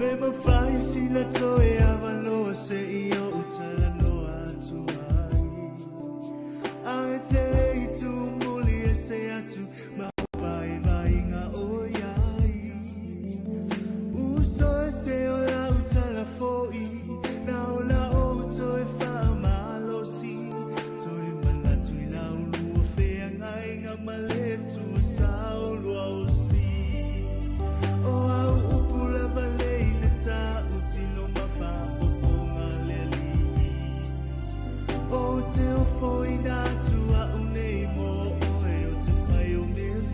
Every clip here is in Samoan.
Pe mafai sina toe avanoa se i ou talanoa atu ai. Ae te le i tumuli ese atu ma vaivaiga o iai. Uso ese o lau tala fo'i, na ona ou toe faamalosi. Toe manatu i la ulua feagaiga ma le Atua sa oulua osi. O au upu lava nei na tautino ma faafofoga le Alii. Ou te ofoina atu au nei mo oe o te fai o mea.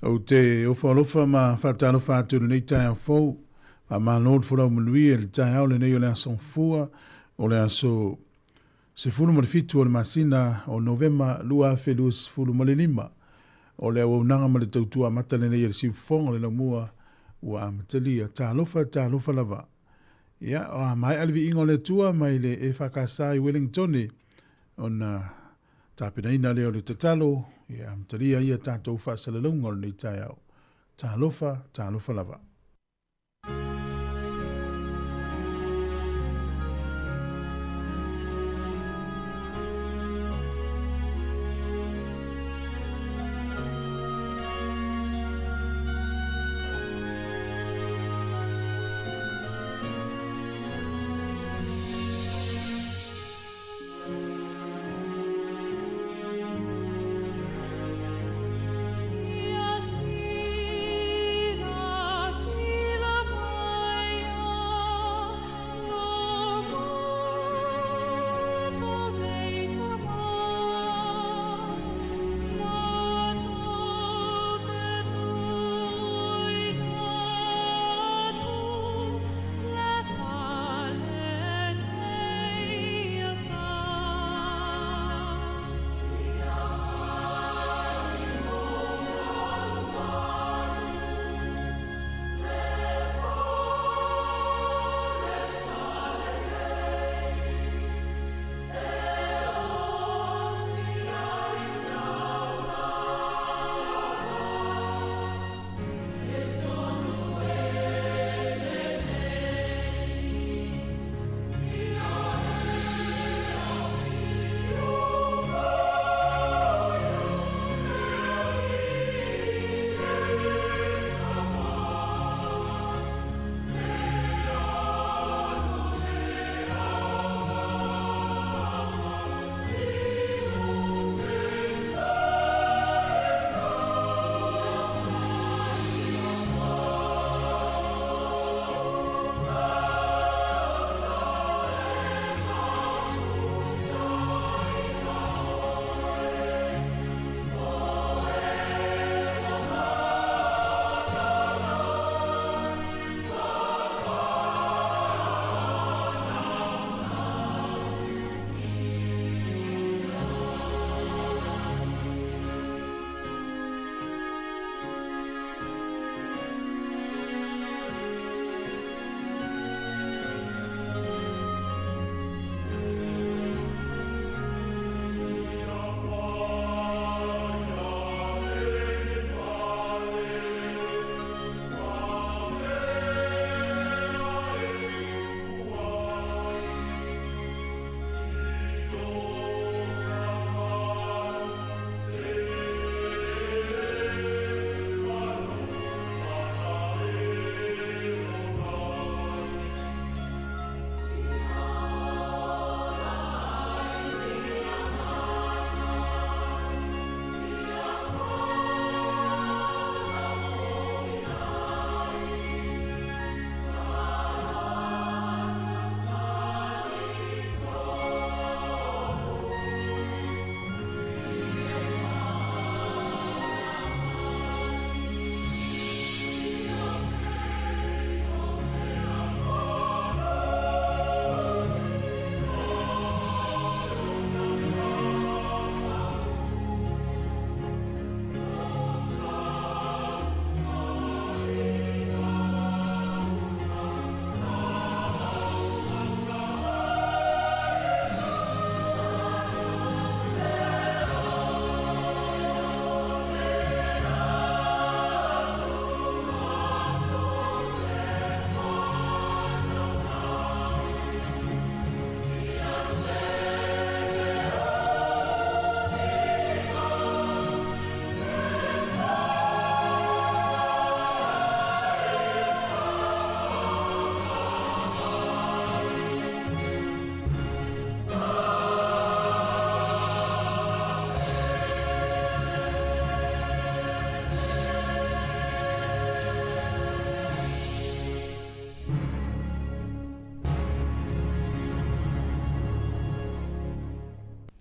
Ou te ofo alofa ma faatalofa atu i lenei taeao fou. Faamalo le folau manuia i le taeao lenei o le aso Gafua, o le aso 17 o le masina o Novema 2025. O le auaunaga ma le tautua amata lenei a le Siufofoga o le Laumua ua amatalia. Talofa, talofa lava. Ia, a maea le viiga o le Atua mai le EFKS i Wellingtone, ona tapenaina lea o le tatalo e amatalia ai a tatou faasalalauga o lenei taeao. Talofa, talofa lava.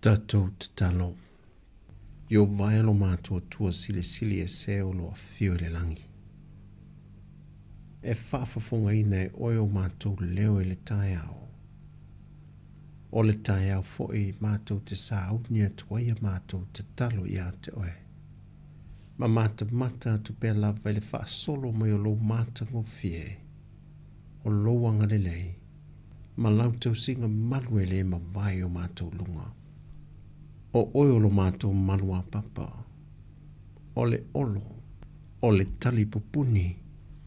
Tatou tatalo. Ieova e lo matou Atua silisili ese o lo afio i le lagi. E faafofogaina e oe o matou leo i le taeao. O le taeao foi matou te sauni atu ai a matou tatalo ia te oe. Ma matamata atu pea lava i le faasolo mai o lou matagofie, o lou agalelei, ma lau tausiga malu e le mavae i o matou luga. O oe o lo matou maluapapa, o le olo, o le tali pupuni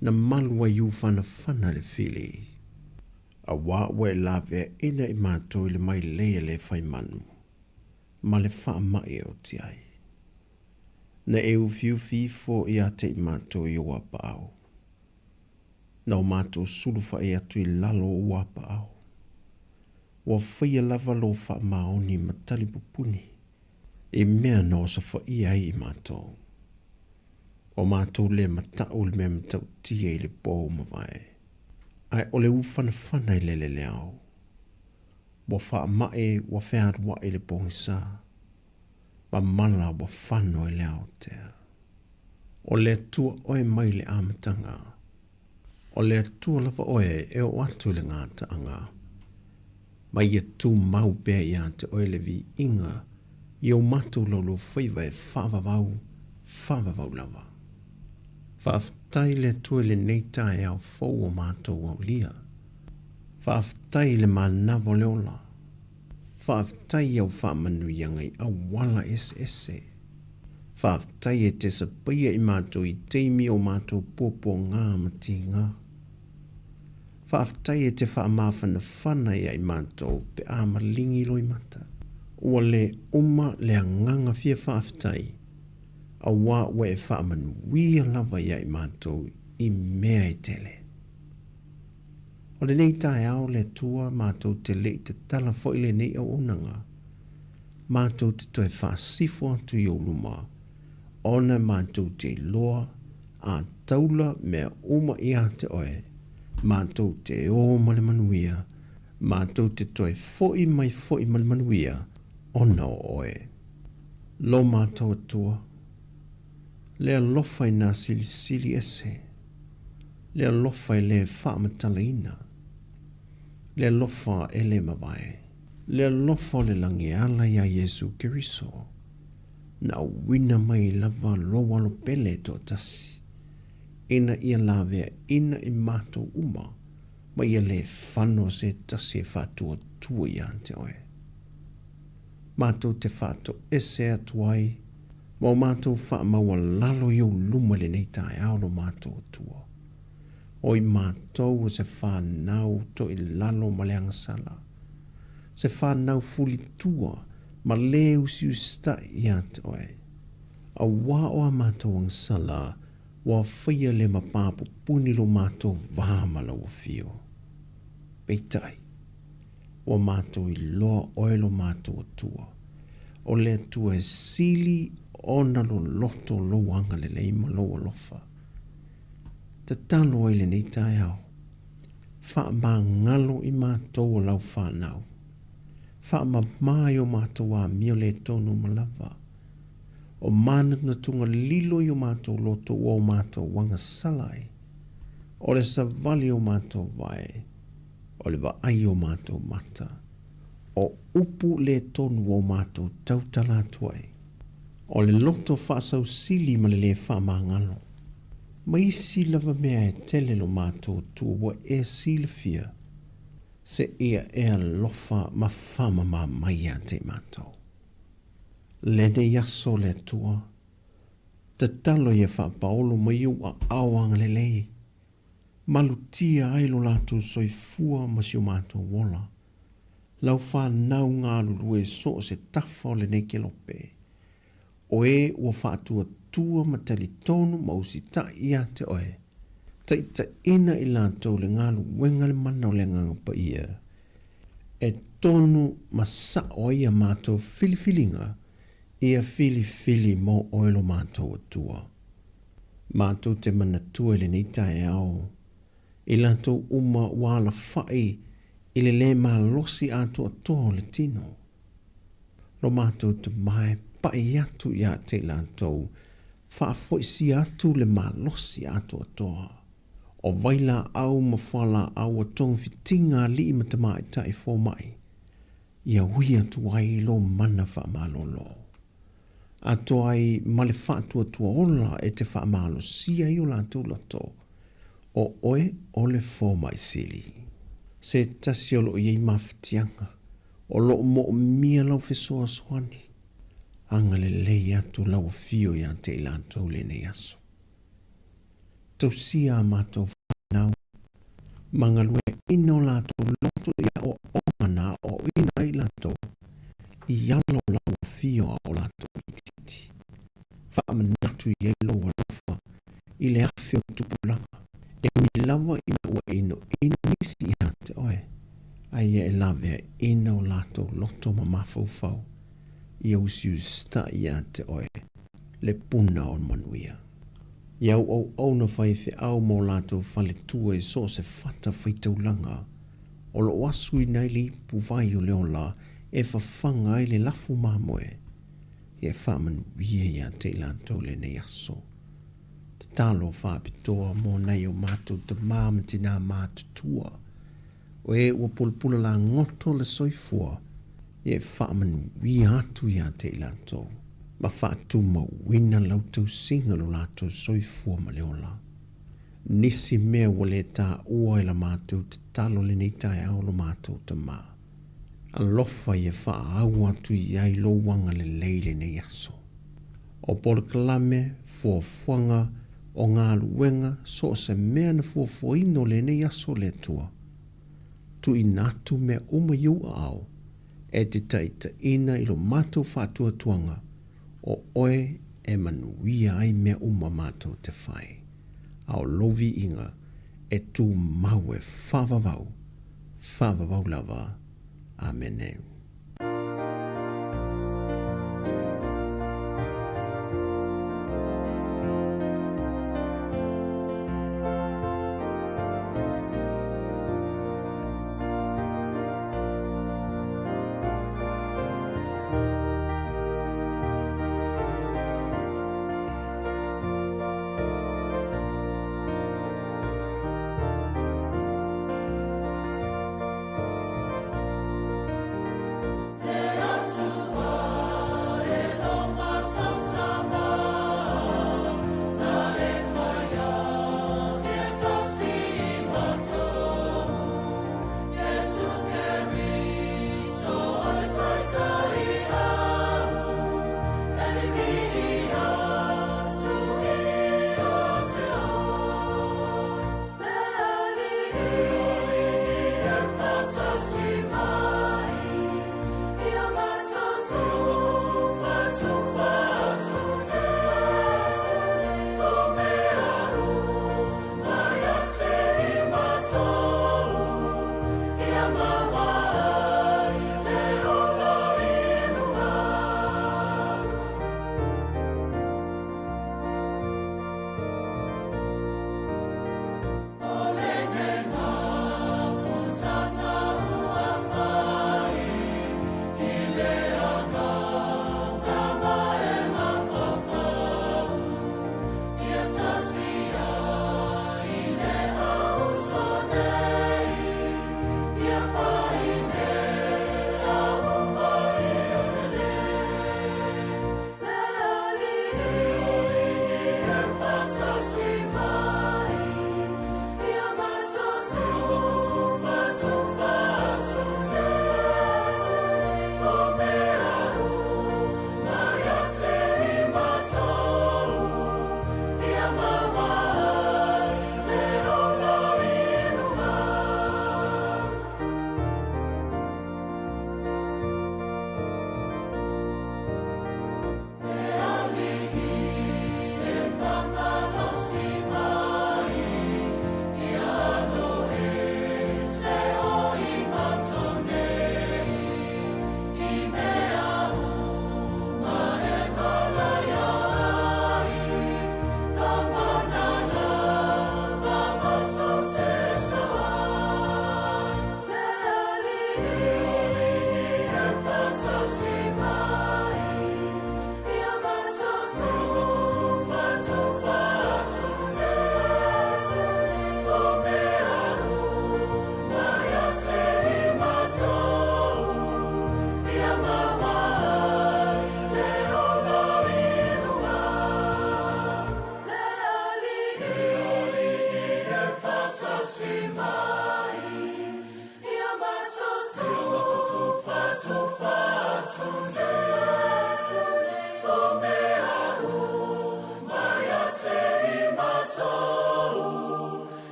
na malu ai ufanafana le fili. Auā ua e laveaina i matou i le mailei a le fai manu, ma le faamaʻi e oti ai. Na e ufiufi ifo ia te i matou i ou apaau. Na o matou sulufaʻi atu i lalo o ou apaau. Ua faia lava lou faamaoni ma tali pupuni i mea na osofaia ai i matou. Ua matou le mataʻu i le mea matautia i le pō ua mavae, ae o le ufanafana i le leleao. Ua faamaʻe ua fealuaʻi le pogisa, ma mala ua fano i le aotea. O le Atua oe mai le amataga. O le Atua lava oe e oo atu i le gataaga. Ma ia tumau pea ia te oe le viiga i o matou laulaufaiva e faavavau, faavavau lava. Faafetai i le Atua i lenei taeao fou o matou aulia. Faafetai i le manava o le ola. Faafetai i au faamanuiaga i auala eseese. Faafetai e te sapaia i matou i taimi o matou puapuagā ma tīgā. Faafetai e te faamafanafana ia i matou pe a malingi loimata. Ua le uma le agaga fia faafetai, auā ua e faamanuia lava ia i matou i mea e tele. O lenei taeao le Atua matou te le i tatala foi lenei auaunaga, matou te toe faasifo atu i ou luma, ona matou te iloa a taula mea uma ia te oe, matou te ō ma le manuia, matou te toe foʻi mai foʻi ma le manuia, ona o oe. Lo matou Atua, le alofa i nā silisili ese, le alofa e le faamatalaina, le alofa e le mavae, le alofa o le lagi e ala iā Iesu Keriso, na auina mai lava lou alo pele e toatasi, ina ia laveaina i matou uma ma ia le fano se tasi e faatuatua ia te oe. Matou te faatoese atu ai ma o matou faamaualalo i ou luma i lenei taeao lo matou Atua. O i matou o se fanau toilalo ma le agasala, se fanau fulitua ma lē usiusitai ia te oe. Auā o a matou agasala ua faia le mapapupuni lo matou va ma lau afio. Peitai, ua matou iloa oe lo matou Atua, o le Atua e sili ona loloto lou agalelei ma lou alofa. Tatalo ai lenei taeao, faamagalo i matou o lau fanau. Faamama i o matou amio le tonu ma lava. O manatunatuga lilo i o matou loto ua o matou agasala ai. O le savali o matou vae, o le vaai o matou mata, o upu le tonu ua o matou tautala atu ai, o le loto faasausili ma le lē faamagalo, ma isi lava mea e tele lo matou Atua ua e silafia, seia e alofa ma faamamā mai ia te i matou. Lenei aso le Atua, tatalo ia faapaolo mai ou aao agalelei, Malutia ai lo latou soifua ma si o matou ola. Lau fanau galulue so o se tafa o lenei kelope. O e ua faatuatua ma talitonu ma usitai ia te oe, taitaiina i latou le galuega le mana o le Agaga Paia, e tonu ma sao ai a matou filifiliga ia filifili mo oe lo matou Atua. Matou te manatua i lenei taeao i latou uma ua alafaʻi i le lē malosi atoatoa o le tino. Lo matou tama e Pai atu ia te i latou, faafoisia atu le malosi atoatoa. O vailaau ma fualaau ua togafitiga alii ma tamaitai fomai, ia ui atu ai lou mana faamalolo. Atoa ai ma le faatuatua ola e te faamalosia ai o latou loto, o oe o le fomai sili. Se tasi o lo o i ai mafatiaga, o lo o moomia lau fesoasoani, agalelei atu lau afio ia te i latou lenei aso. Tausia a matou fanau ma galueaiina o latou loto i aoaoga na aoaoina ai latou i ala o lau afio a o latou itiiti. Faamanatu i ai lou alofa i le afe o tupulaga, e ui lava ina ua inoino nisi ia te oe, a ia e laveaiina o latou loto ma mafaufau ia usiusitai ia te oe le puna o manuia. I au auauna faifeau ma o latou faletua i so o se fata faitaulaga, o lo o asuina ai le ipuvai o le ola e fafaga ai le lafu mamoe, ia faamanuia ia te i latou lenei aso. Tatalo faapitoa mo nai o matou tama ma tinā matutua, o e ua pulapula lagoto le soifua, ia e faamanuia atu ia te i latou, ma faatumauina lau tausiga lo latou soifua ma le ola. Nisi mea ua le taua i la matou tatalo lenei taeao lo matou Tama. Alofa ia faaau atu i ai lou agalelei lenei aso. O polokalame, fuafuaga, o galuega, so o se mea na fuafuaina o lenei aso le Atua. Tuuina atu mea uma i ou aao, e te taitaiina i lo matou faatuatuaga, o oe e manuia ai mea uma matou te fai, a o lou viiga e tumau e faavavau, faavavau lava. Amene.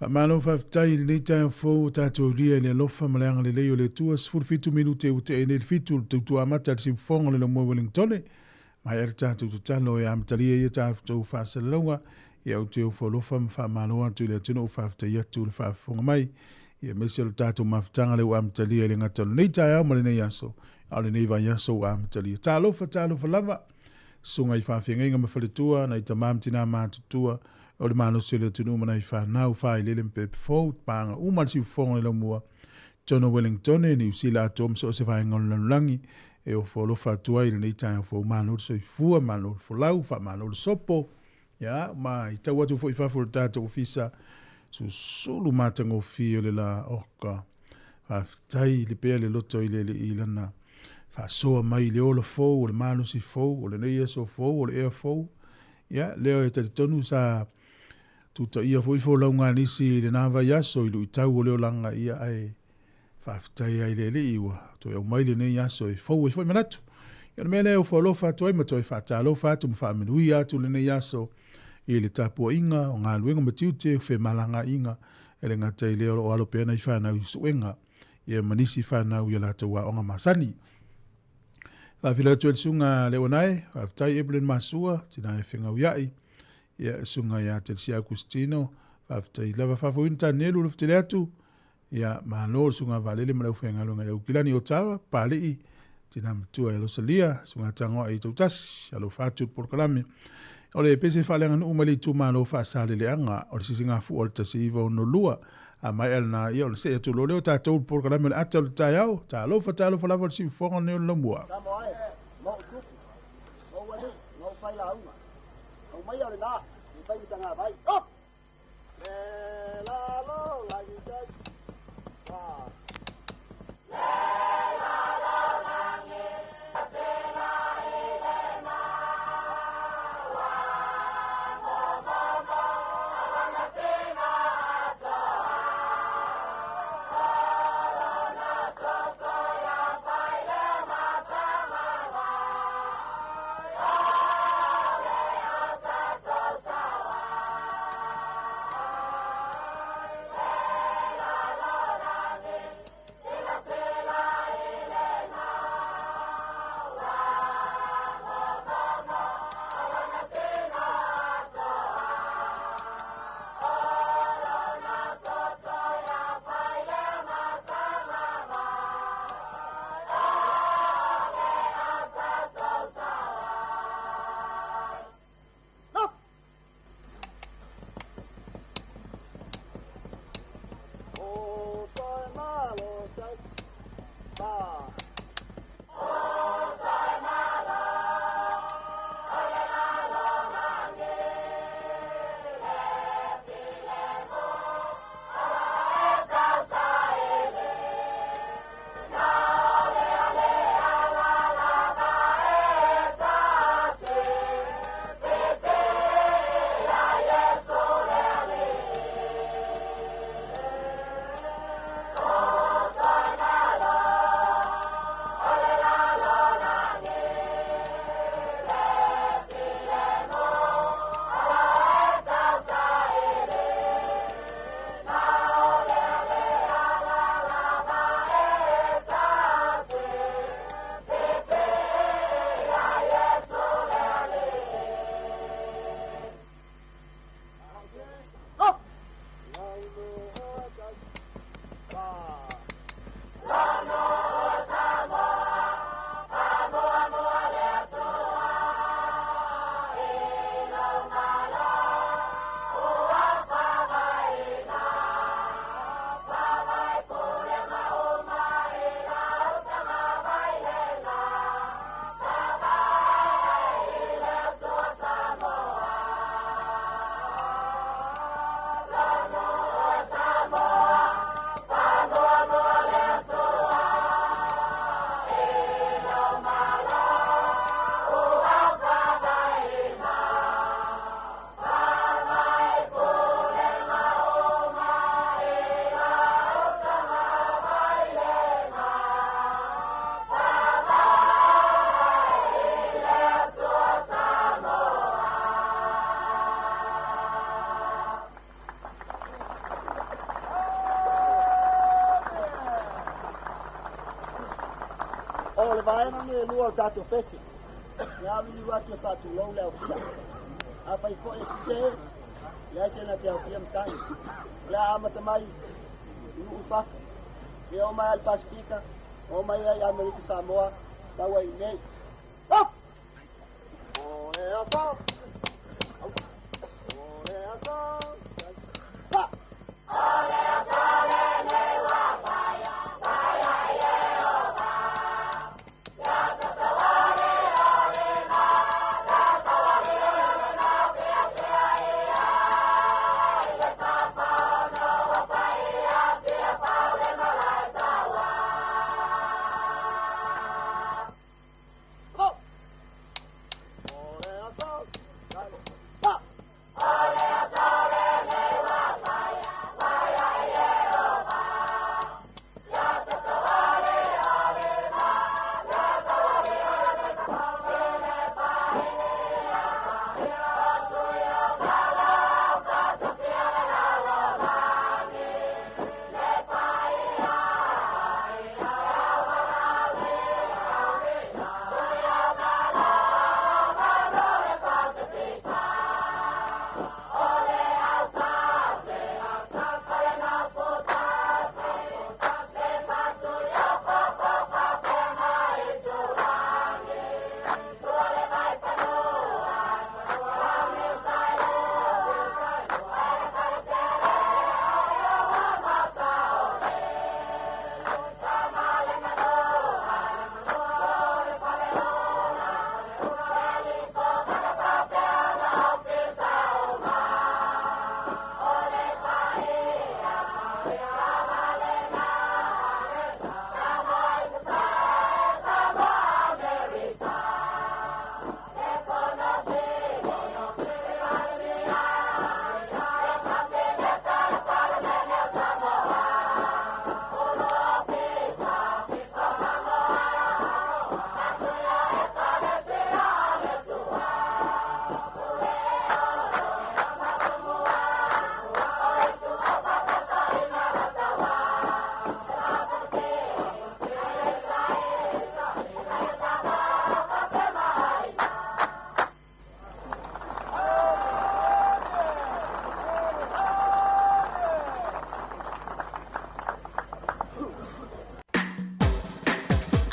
Faamalo faafetai i lenei taeao fou ua tatou aulia i le alofa ma le agalelei o le Atua. 17 minute ua tea ai nei le fitu o le tautua amata a le siufofoga o le laumua i Welingtone. Maea le tatou tatalo e amatalia ia tatou faasalalauga. Ia ou te ofo alofa ma faamalo atu i le atunuu faafetai atu le faafofoga mai. Ia aemaise o le tatou mafutaga lea ua amatalia i le gata o lenei taeao ma lenei aso, a o lenei vaiaso ua amatalia. Talofa, talofa lava! Susuga i faafeagaiga ma faletua, nai tama ma tina matutua, o le malosi o le atunuu ma nai fanau, faailele ma pepe fou, paaga uma le siufofoga o le laumua, totonu o Wellingtone, Niu Sila atoa ma so o se vaega o le lalolagi, e ofo alofa atu ai i lenei taeao fou. Malo le soifua, malo le folau, faamalo le sopo, ia, ma i tau atu foi i fafo o le tatou ofisa, susulu matagofie o le la oka. Faafetai le pea le loto i le Alii i lana faasoa mai i le ola fou, o le malosi fou, o lenei aso fou, o le ea fou. Ia, lea e talitonu sa tutaia foi folauga a nisi i lena vaiaso i luitau o le olaga, ia, ae faafetai ai i le Alii ua toe aumai lenei aso e fou ai foi manatu. Ia, o le mea lea e ofo alofa atu ai ma toe faatalofa atu ma faamanuia atu lenei aso i le tapuaiga o galuega ma tiute o femalagaaiga e le gata i lea o lo o alo pea nai fanau i suega ia ma nisi fanau i a latou aoga masani. Faafeiloai atu ai le susuga Leauanae, faafetai Evelyn Masua, tina e fegauiai, ia susuga ia Telesia Augustino, faafetai lava Faafouina Tanielu Lofutele atu, ia malo le susuga Vaalele ma le aufaigaluega i Aukilani Otawa, Papalii, tina matua ia Losalia, susuga Tagoai i Tautasi, alofa atu le polokalame. O le pese faaleaganuu mai le itumalo Faasaleleaga, o le sisigafua o le 1962, a maea lena, ia o le see atu loa lea o tatou le polokalame o le ata o le taeao. Talofa, talofa lava le siufofoga lenei o le laumua. Samoa e, ma ou tupu, ma ou alii, ma ou failauga, aumaia o lena, i fai matagavai. Up! Le la lo la gi tai. Wa. vaega nei e lua o le tatou pese, e auiliu atu e faatulou le aofia. Afai foi e sese, leai se na te aofia matagi. O le a amata mai i nuu i fafo, e oo mai lava i le Pasefika, oo mai ai i Amerika Samoa, sau ai i inei. Off! O le aso! O le aso! Fa!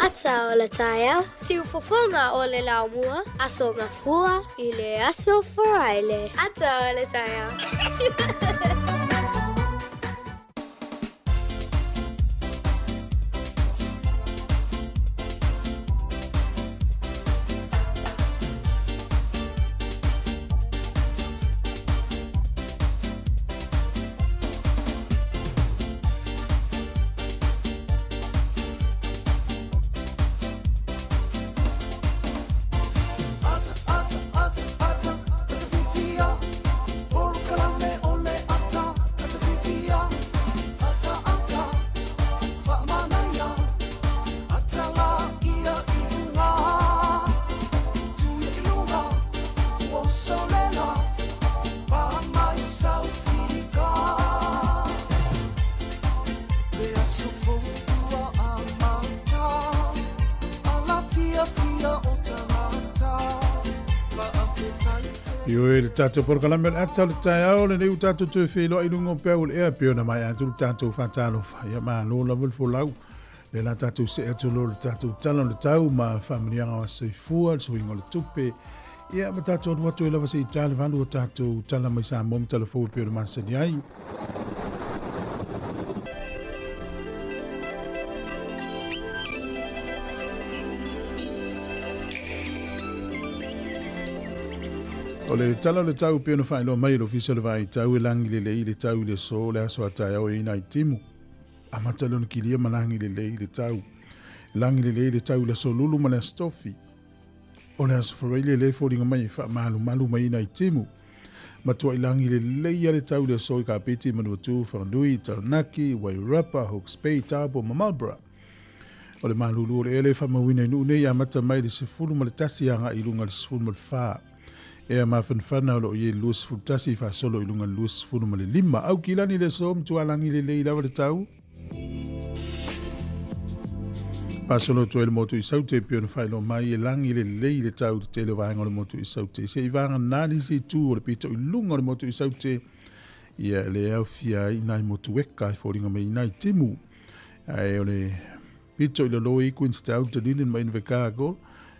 Ata o le taeao, siufofoga o le laumua, Aso Gafua i le Aso Faraile. Ata o le taeao. Ioe le tatou polokalame o le ata o le taeao lenei ua tatou toe feiloai i luga o peau o le ea pei ona maea atu le tatou faatalofa. Ia malo lava le folau. Le la tatou see atu loa le tatou tala o le tau ma faamanuiaga o aso soifua, le suiga o le tupe. Ia ma tatou alu atu ai lava seia ta le 8 o tatou tala mai Samoa ma tala fou e pei ona masani ai. O le tala o le tau pei ona faailoa mai e le Ofisa o le Vaai Tau e lagi lelei le tau i le aso, le aso a taeao e i nai timu. Amata lona kilia ma lagi lelei le tau. Lagi lelei le tau i le aso Lulu ma le aso Tofi. O le aso Faraile lea e foliga mai e faamalumalu mai nai timu. Matuai lagi lelei a le tau i le aso i Kapiti, Manuatu, Whanganui, Taranaki, Wairarapa, Hawke's Bay, Taupo ma Marlborough. O le malulu o le ea e faamauina i nuu nei amata mai le 11 agai i luga le 14. Ea mafanafana o lo o i ai le 21 faasolo i luga le 25. Aukilani le aso, matua lagi lelei lava le tau. Faasolo atu ai le motu i Saute e pei ona faailoa mai e lagi lelei le tau i le tele o vaega o le motu i Saute. Se i vagana nisi itu o le pito i luga o le motu i Saute, ia le aofia ai nai motu eka e foliga mai nai timu. Ae o le pito i lalo i Queenstown, Dunedin ma Invercargill,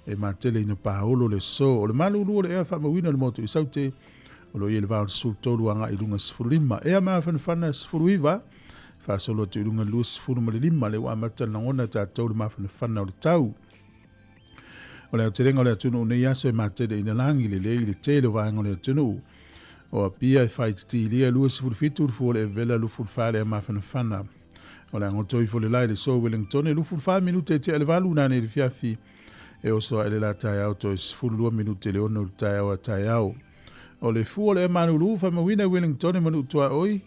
e matele ina paolo le so. O le malulu o le ea faamauina le motu i Saute, o lo o i ai le va o le 13 agai i luga 15. Ea mafanafana 19, faasolo atu i luga 25, lea ua amata le lagona tatou le mafanafana o le tau. O le aotelega o le atunuu nei aso e matele ina lagi lelei i le tele o vaega o le atunuu. O Apia e faaititilia 27 le fua o le evela 24 le mafanafana. O le agoto ifo le lae le so Wellington e 24 minute e tea le valu nane i le fiafi. E oso ae le la taeao toe 12 minute le ono le taeao a taeao. O le fua o le ea faamauina e Wellington e manu tuaoi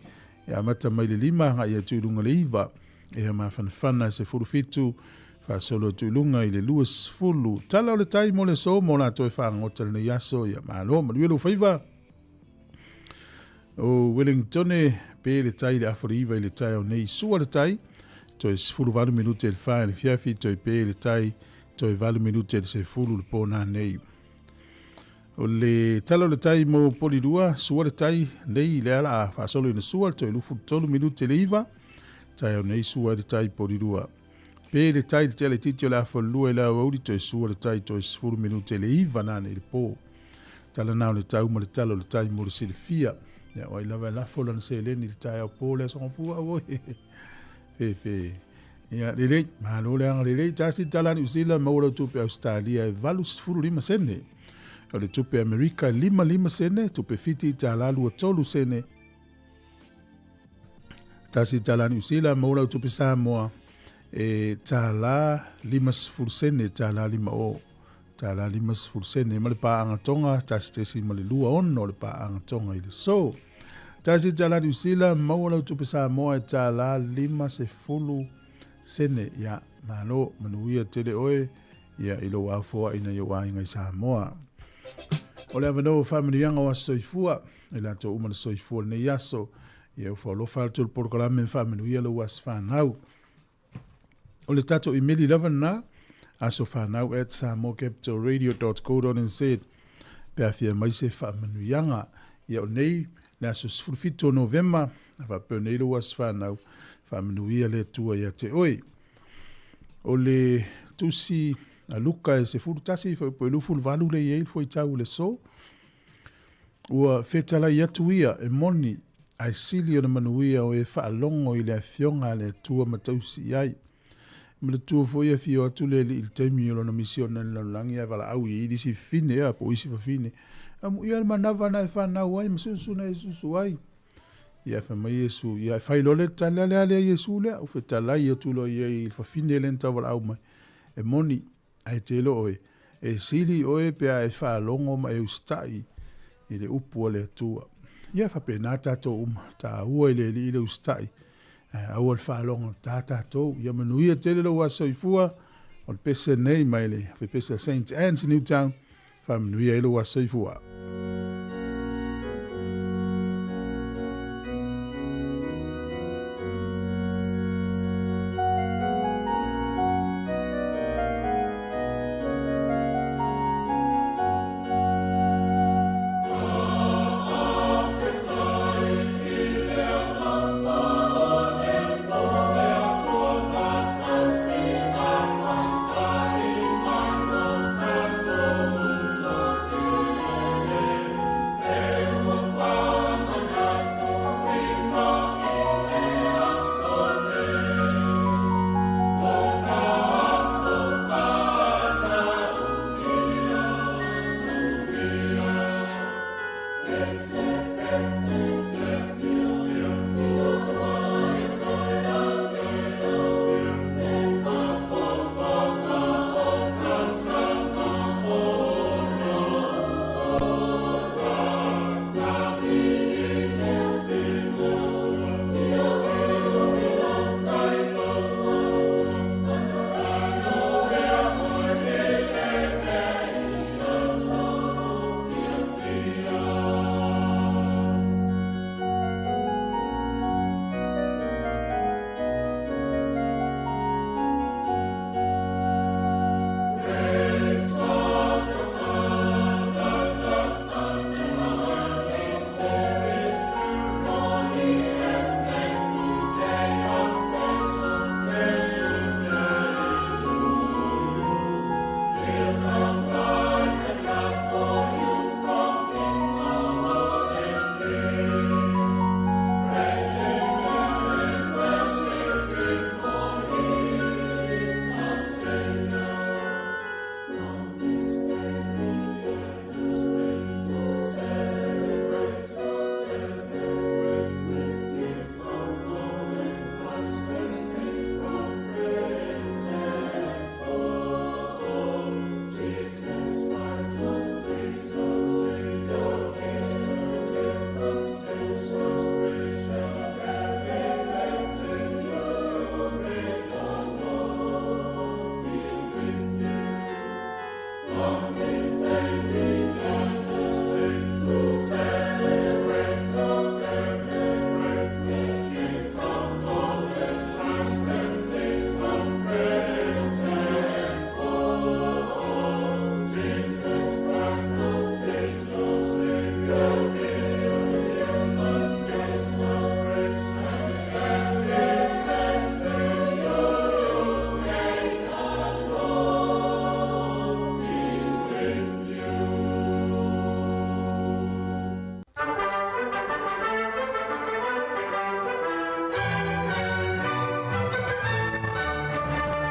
e amata mai le 5 agai atu i luga le 9. Ea mafanafana 17 faasolo atu i luga i le 20. Tala o le tai mo le so mo latou e fagota lenei aso ia malo manuia lou faiva. O Wellington pe le tai le afa le 9 i le taeao nei sua le tai toe 18 minute le 4 i le fiafi toe pe le tai toe 8 minute le 10 le pō nei. O le tala o le tai mo Polilua, sua le tai nei le ala a faasolo ina sua le toe 23 minute le 9, taeao nei sua le tai Polilua. Pe le tai le tele titi o le afa lua i le aoauli toe sua le tai toe 10 minute le 9 nane i le pō. Tala nā o le tau ma le tala o le tai mo le silafia. Ia o ai lava e lafo lana seleni i le taeao pō le aso gafua au oe. Fefe. Ia lelei, malo le agalelei, tasi tala Niu Sila maua lau tupe Australia e 85 sene. O le tupe Amerika e 55 sene, tupe Fiti tala 23 sene. Tasi tala Niu Sila maua lau tupe Samoa e tala 50 sene, tala 5 o. Tala 50 sene ma le paaga Tonga, tasi tesi ma le 26 le paaga Tonga i le so. Tasi tala Niu Sila maua lau tupe Samoa e tala 50 sene. Ia, malo, manuia tele oe, ia i lou afoaina i ou aiga i Samoa. O le avanoa o faamanuiaga o aso soifua, e latou uma le soifua lenei aso, ia ua faalofa atu le polokalame faamanuia lou aso fanau. O le tatou imeli lava lena, asofanau@samoacapitalradio.co.nz pe a fia mai se faamanuiaga. Ia o nei le aso 17 o Novema, a faapea nei lou aso fanau, faamanuia le Atua ia te oe. O le tusi a Luka e 11 fuaiupu e 28 le i ai le fuaitau o le so. Ua fetalai atu ia e moni ae sili ona manuia o e faalogo i le afioga a le Atua ma tausi i ai. Ma le tua foi afio atu le alii i le taimi o lona misiona i le lalolagi ae valaau i ai isi fafine ia po o isi fafine. Amuia le manava na e fanau ai ma susu na e susu ai. Ia fai mai Iesu, ia e fai loa le tali a lea Iesu lea, ua fetalai atu loa i ai i le fafine lea na tauvalaau mai. E moni, ae te iloa oe, e sili oe pe a e faalogo ma e usitai i le upu a le Atua. Ia faapena tatou uma, taua i le Alii le usitai, ae aua le faalogo ta tatou. Ia manuia tele lou aso soifua, o le pese nei mai le fepese a Saint Anne's Newtown, faamanuia ai lou aso soifua.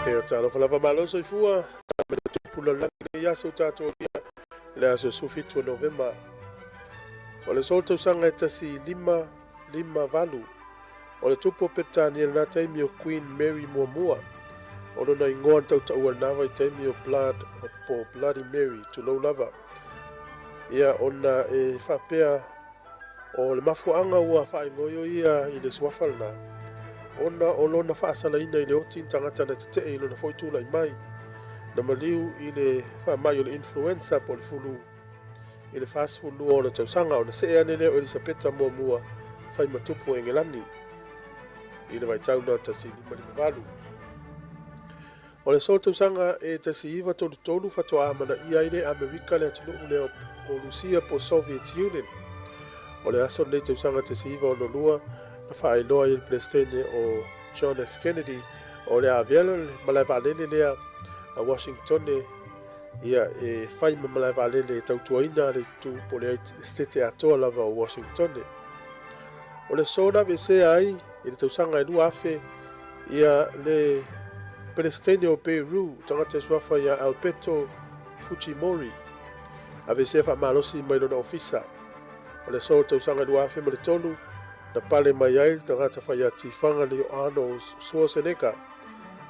E talofa lava malo soifua ma le tupu lalagi lenei aso tatou ia le aso 17 o Novema. O le aso tausaga e 1558, o le tupu o Peretania i lena taimi o Queen Mary muamua. O lona igoa na tautaua i lena vaitaimi o Blood po o Bloody Mary, tulou lava. Ia ona e faapea O le mafuaaga ua faaigoio ia i le suafa lena, ona o lona faasalaina i le oti ni tagata na tetee i lona foi tulai mai, na maliu i le faamai o le influenza po o le fulu i le 42 o ona tausaga, ona see ane lea o Elisapeta muamua fai ma tupu o Engelani i le vaitau na 1558. O le aso tausaga e 1933 faatoa amanaia ai le Amerika le atunuu lea o Lusia po o Soviet Union. O le aso lenei tausaga 1962 na faailoa ai e le Peresetene o John F. Kennedy o le a avea le malae vaalele lea a Washingtone ia e fai ma malae vaalele e tautuaina le itu po o le Setete atoa lava o Washingtone. O le aso na aveesea ai i le tausaga e 2000 Ia le Peresetene o Peru, tagata e suafa ia Alberto Fujimori, aveesea faamalosi mai lona ofisa. O le aso o le tausaga 2003, na pale mai ai le tagata faiatifaga nei o Arnold Schwarzenegger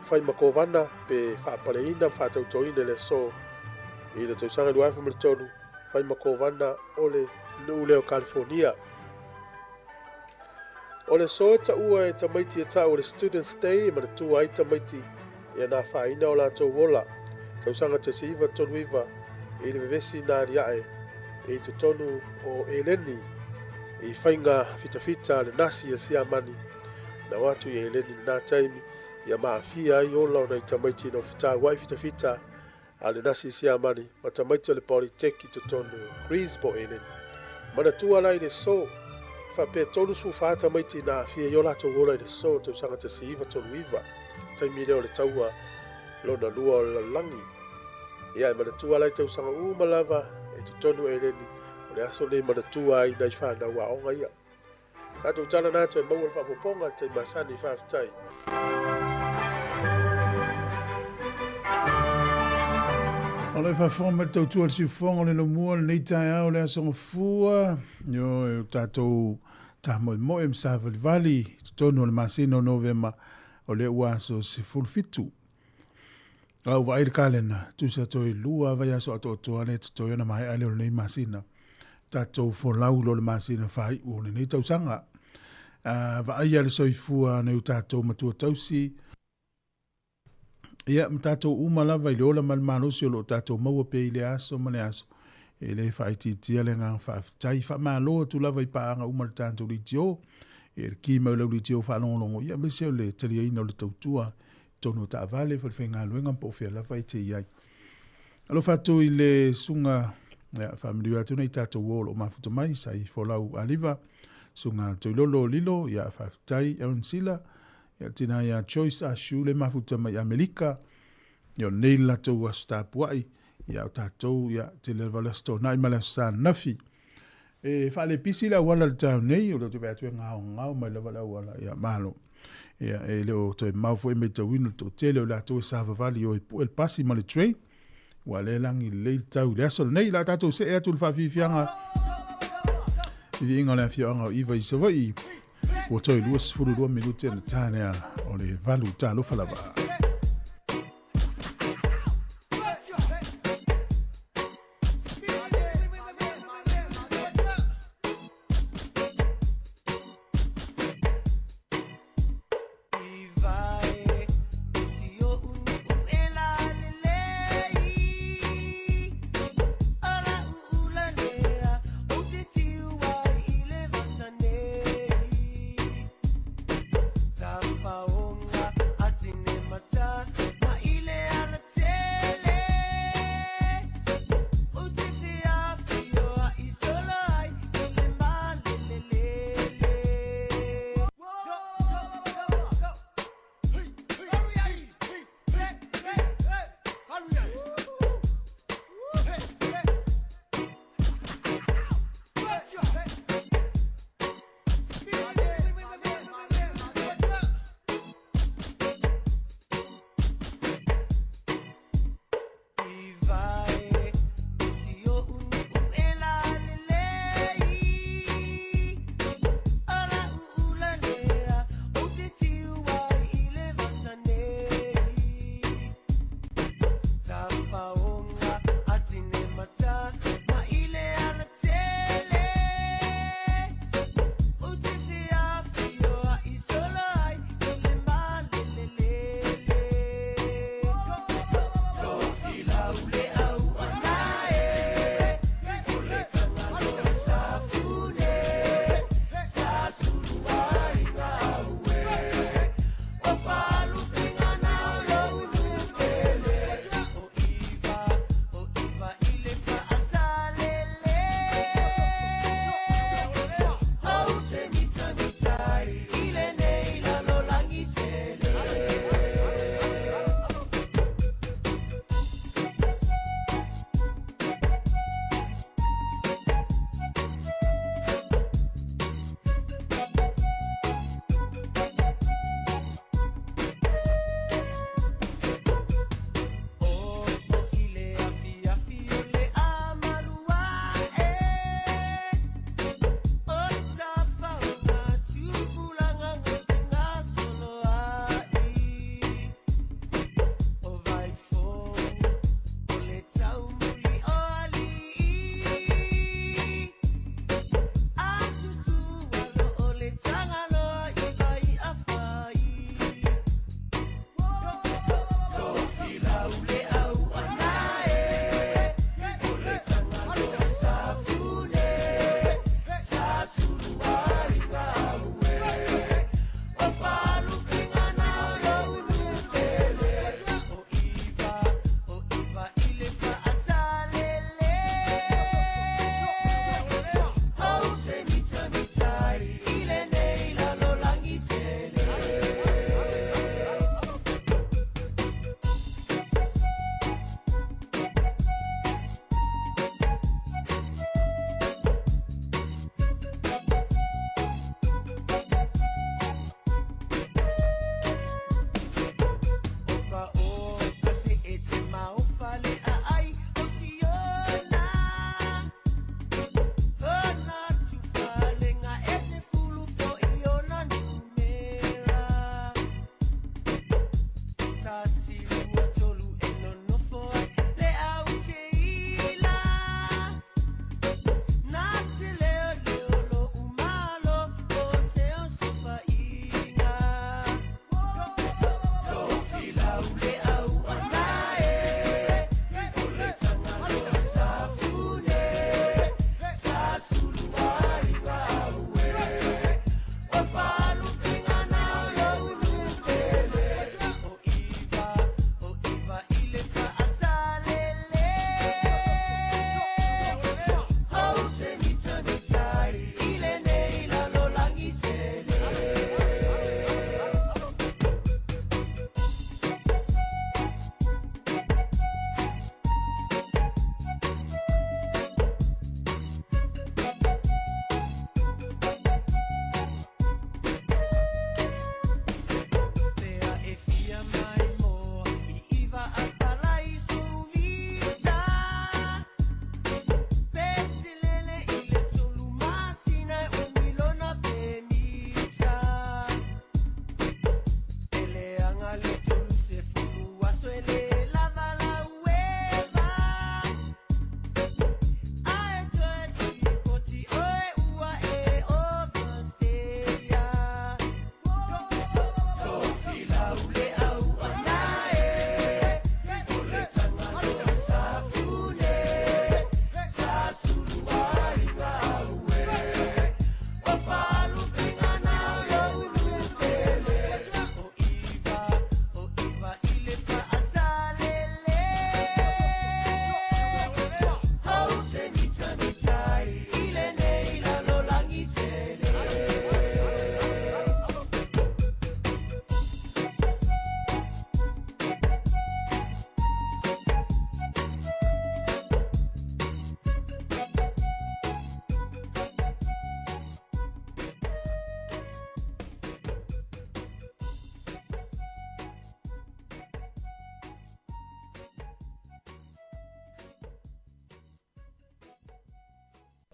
e fai ma kovana pe faapaleina ma faatautoina i le aso i le tausaga 2003, fai ma kovana o le nuu lea o California. O le aso e taua e tamaiti e tau o le Students Day e manatua ai tamaiti ia na afaina o latou ola, tausaga 1939 i le vevesi na aliae i totonu o Eleni i faiga fitafita a le Nasi a Siamani na o atu i Eleni i lena taimi ia maafia ai ola o nai tamaiti na ofitauai fitafita a le Nasi Siamani ma tamaiti o le Polytech i totonu o Greece po o Eleni. Manatua la i le so, faapea 34 tamaiti na aafia i o latou ola i le so tausaga 1939, taimi lea o le taua lona lua o le lalolagi. Ia e manatua la i tausaga uma lava i totonu o Eleni, o le aso lenei e manatua ai nai fanau aoga ia. Tatou tala na atu e maua le faaopoopoga i le taimi masani. Faafetai. O le faafofoga mai le tautua le siufofoga o le lomua lenei taeao le aso gafua ioe o tatou tāmoemoe ma savalivali i totonu o le masina o Novema o lea ua aso 17. A ua vaai le kalena, tusa toe lua vaiaso atoatoa lea totoe ona maea lea o lenei masina. Tatou folau loa le masina faaiu o lenei tausaga. A vaaia le soifua nai o tatou matua tausi, ia ma tatou uma lava i le ola ma le malosi o lo o tatou maua pea i lea aso ma le aso. E le faaitiitia le agaga faafetai. Faamalo atu lava i paaga uma a le tatou leitio, ia le ki mai o lau leitio faalogologo, ia aemaise o le taliaina o le tautua totonu o taavale, falefaigaluega po o fea lava e te i ai. Alofa atu i le susuga, ia, faamanuia atu nei tatou uo o lo o mafuta mai, Sai Folau Aliva, susuga Toilolo Lilo, ia, faafetai Aaron Sila, ia, tina ia Joyce Ashu le mafuta mai Amerika, ia, o nei le latou aso tapuai, ia, o tatou, ia, tele lava le aso Toonai ma le aso Sa ananafi. E faalepisi le auala i le taeao nei, o lea ou te vaai atu e gaogao mai lava le auala, ia malo. Ia, e le o toe mau foi e matauina le toatele o i latou e savavali o e pue le pasi ma le train, ua lea e lagi lelei le tau i le aso lenei. O le a tatou see atu i le faafiafiaga viiga o le afioaga o Iva i Savaii, ua toe 22 minute ona ta lea o le 8. Talofa lava.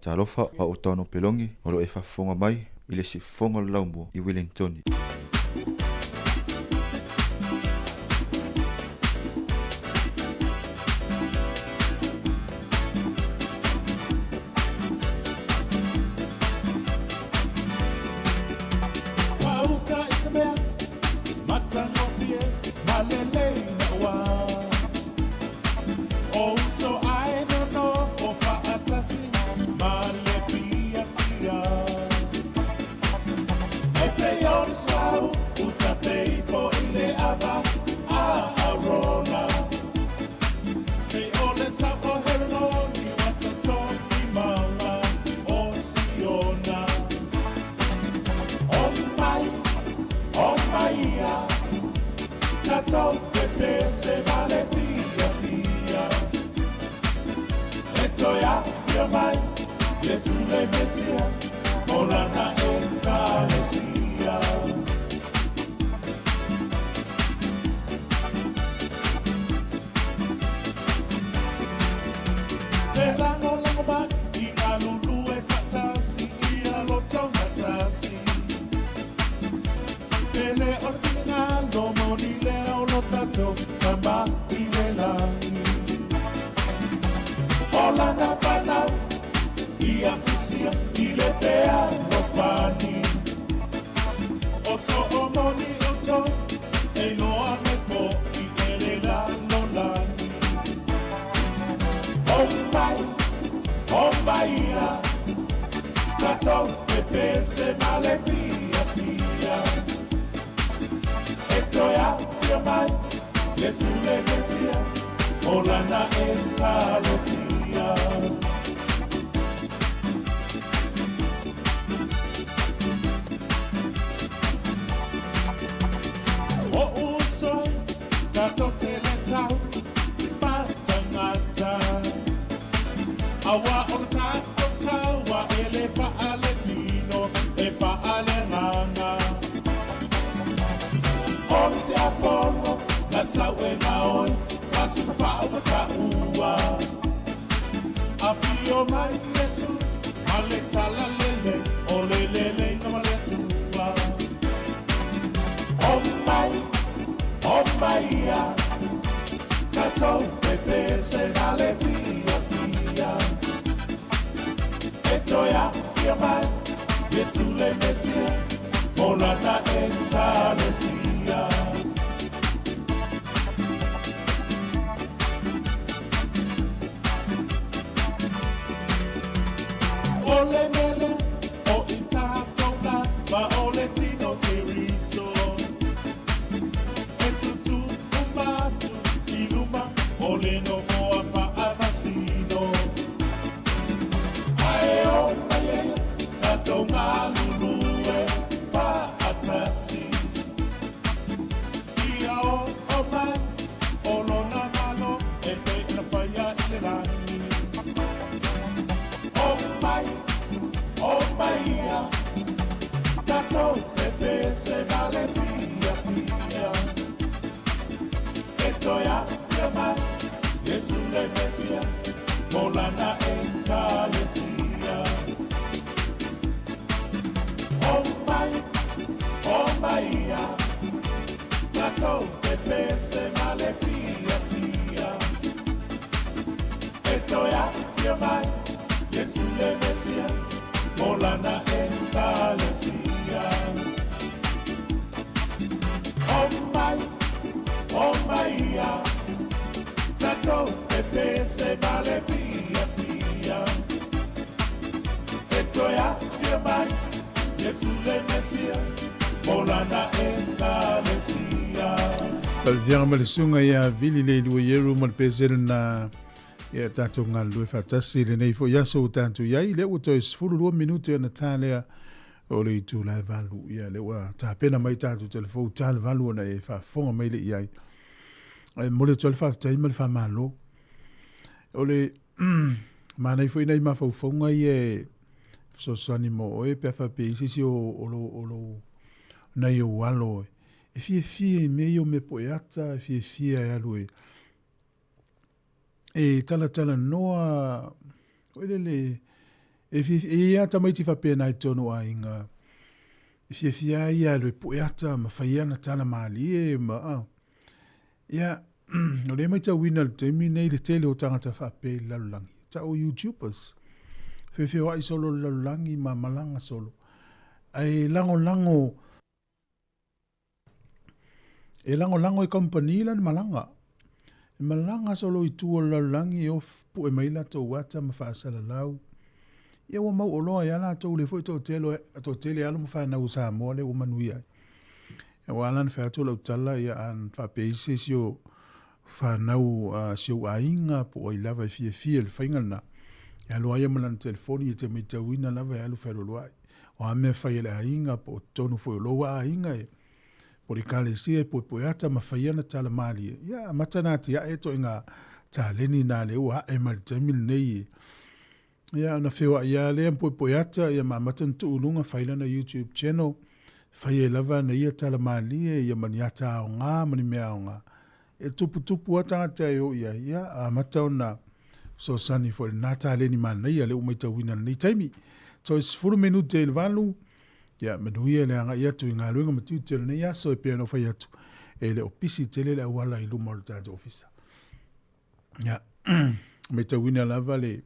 Talofa, o au o Tauano Pelongi, o lo o e faafofoga mai i le Siufofoga o le Laumua i Wellingtoni. Falefiaga ma le susuga ia Vili Leiluaieru ma le pesele na ia tatou galulue faatasi i lenei foi aso ua tatou i ai. Lea ua toe 12 minute ona ta lea o le itula e valu. Ia lea ua tapena mai tatou telefou ta le valu ona e faafofoga mai le i ai. Ae momoli atu ai le faafetai ma le faamalo. O le manaia foi nai mafaufauga ia e fesoasoani mo oe pe a faapea i se isi o lou nai ou alo e fiafia i mea ia o mea poeata, e fiafia e alu e e talatalanoa, foi lele, E fiafia, e i ai lava tamaiti faapena i totonu o aiga, e fiafia ai ia alu e pue ata ma fai ana tala malie ma, a. Ia, o lea e matauina i le taimi lenei le tele o tagata faapea i le lalolagi, e tau o YouTubers, feofeoai solo i le lalolagi ma malaga solo, ae lagolago, E lagolago e kamupani lana malaga. E malaga solo i tua o le lalolagi e o pue mai latou ata ma faasalalau. Ia ua mau oloa ai lava latou lea foi toatele, toatele alo ma fanau o Samoa lea ua manuia ai. Ua ala ona fai atu lau tala, ia a faapea i se isi o fanau a si ou aiga po o ai lava e fiafia i le faiga lena, e alu lava ia ma lana telefoni e te matauina lava e alu fealualuai. O a mea fai a le aiga po o totonu foi o lou aiga e po o le ekalesia e puepue ata ma fai ana tala malie, ia amata ona atiae ituaiga taleni na lea ua ae mai i le taimi lenei e. Ia ona feoai lava lea ma puepue ata ia ma amata ona tuu i luga fai lana YouTube channel, fai ai lava ana ia tala malie ia ma ni ata aoga ma ni mea aoga. E tuputupu lava tagata e o i ai, ia amata ona fesoasoani foi i lena taleni manaia lea ua matauina i lenei taimi. Toe 10 minute i le 8, ia manuia le agai atu i galuega ma tiute o lenei aso e pei ona ou fai atu, e le o pisi tele le auala i luma o le tatou ofisa. Ia, matauina lava le,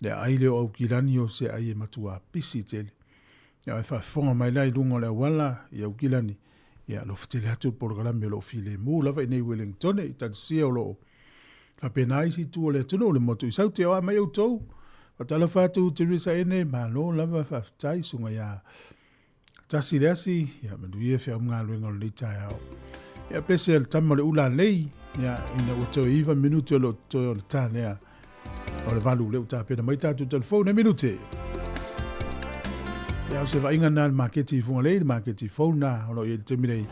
le aai lea o Aukilani o se aai e matua pisi tele. Ia, e faafofoga mai la i luga o le auala i Aukilani, ia alofa tele atu le polokalame o lo o filemu lava i nei Wellingtone, i talosia o lo o faapena isi itu o le atunuu, le motu i Saute, o a mai outou. Faatalofa atu Teresa Ene, malo lava faafetai, susuga ia Tasi le asi, ia manuia feau galuega o lenei taeao. Ia pese le tama o le ula lei, ia ina ua toe 9 minute o lo o totoe o le ta lea o le 8 lea ua tapena mai tatou telefone minute. Ia o se vaaiga na le maketi i Fugalei, le maketi fou na o lo o i ai i le taimi nei.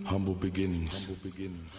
Humble beginnings. Humble beginnings.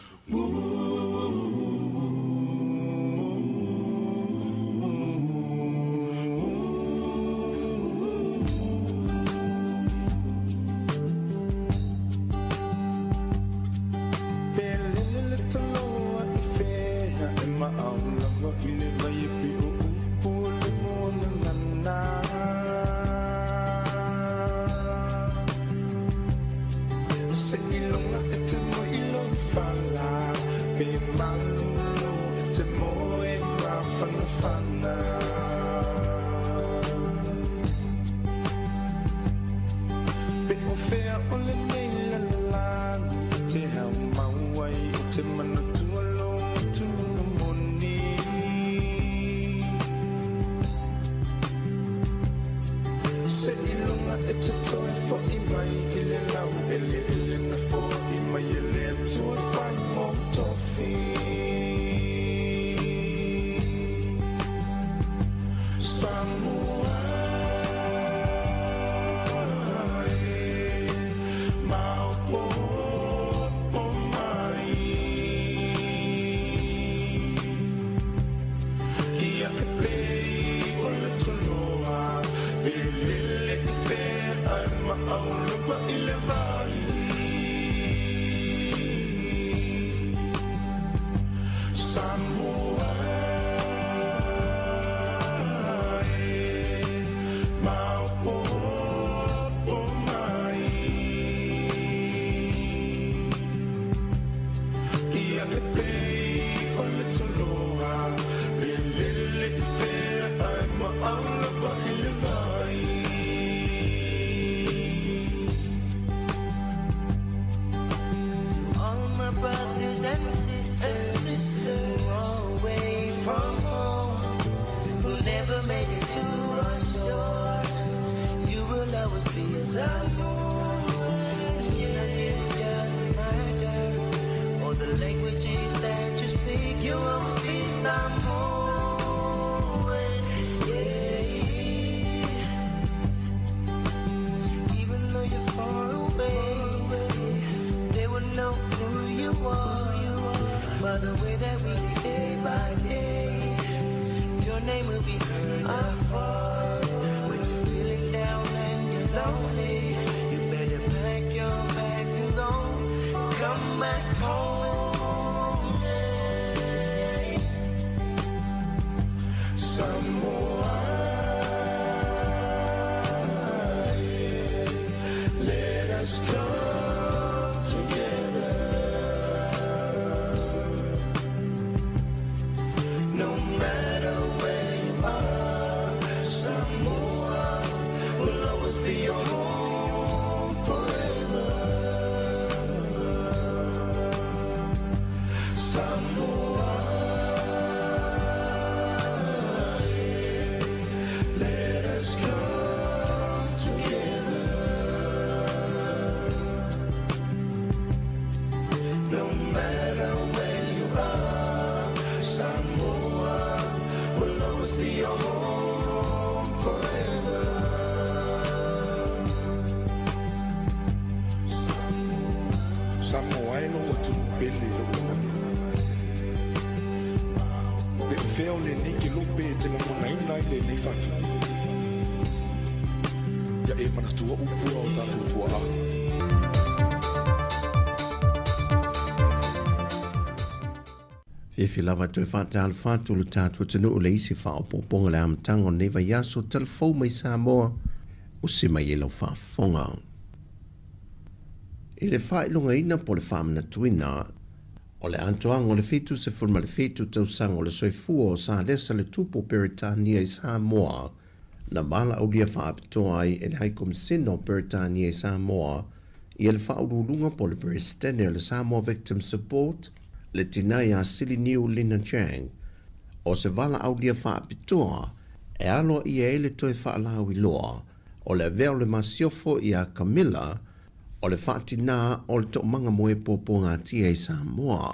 Samoa e lou atunuu pele i lou lalolagi. Pe o fea o lenei kelope e te lagonaina ai lenei faatupu? Ia e manatua upu a o tatou tuaa. Fiafia lava toe faatalofa atu lo tatou atunuu le isi faaopoopoga le amataga o lenei vaiaso talafou mai Samoa o se mai e lau faafofoga. I le faailogaina po o le faamanatuina o le atoaga o le 77 tausaga o le soifua o Salesa le Tupu o Peretania i Samoa, na valaaulia faapitoa ai e le Hai Komisena o Peretania i Samoa ia le Faauluuluga po o le Peresetene o le Samoa Victim Support, le tina ia Siliniu Lina Chang, o se valaaulia faapitoa e aloaia ai le toe faalauiloa o le avea o le masiofo iā Camilla o le faatinā o le toomaga moe pōpōgatia i Samoa.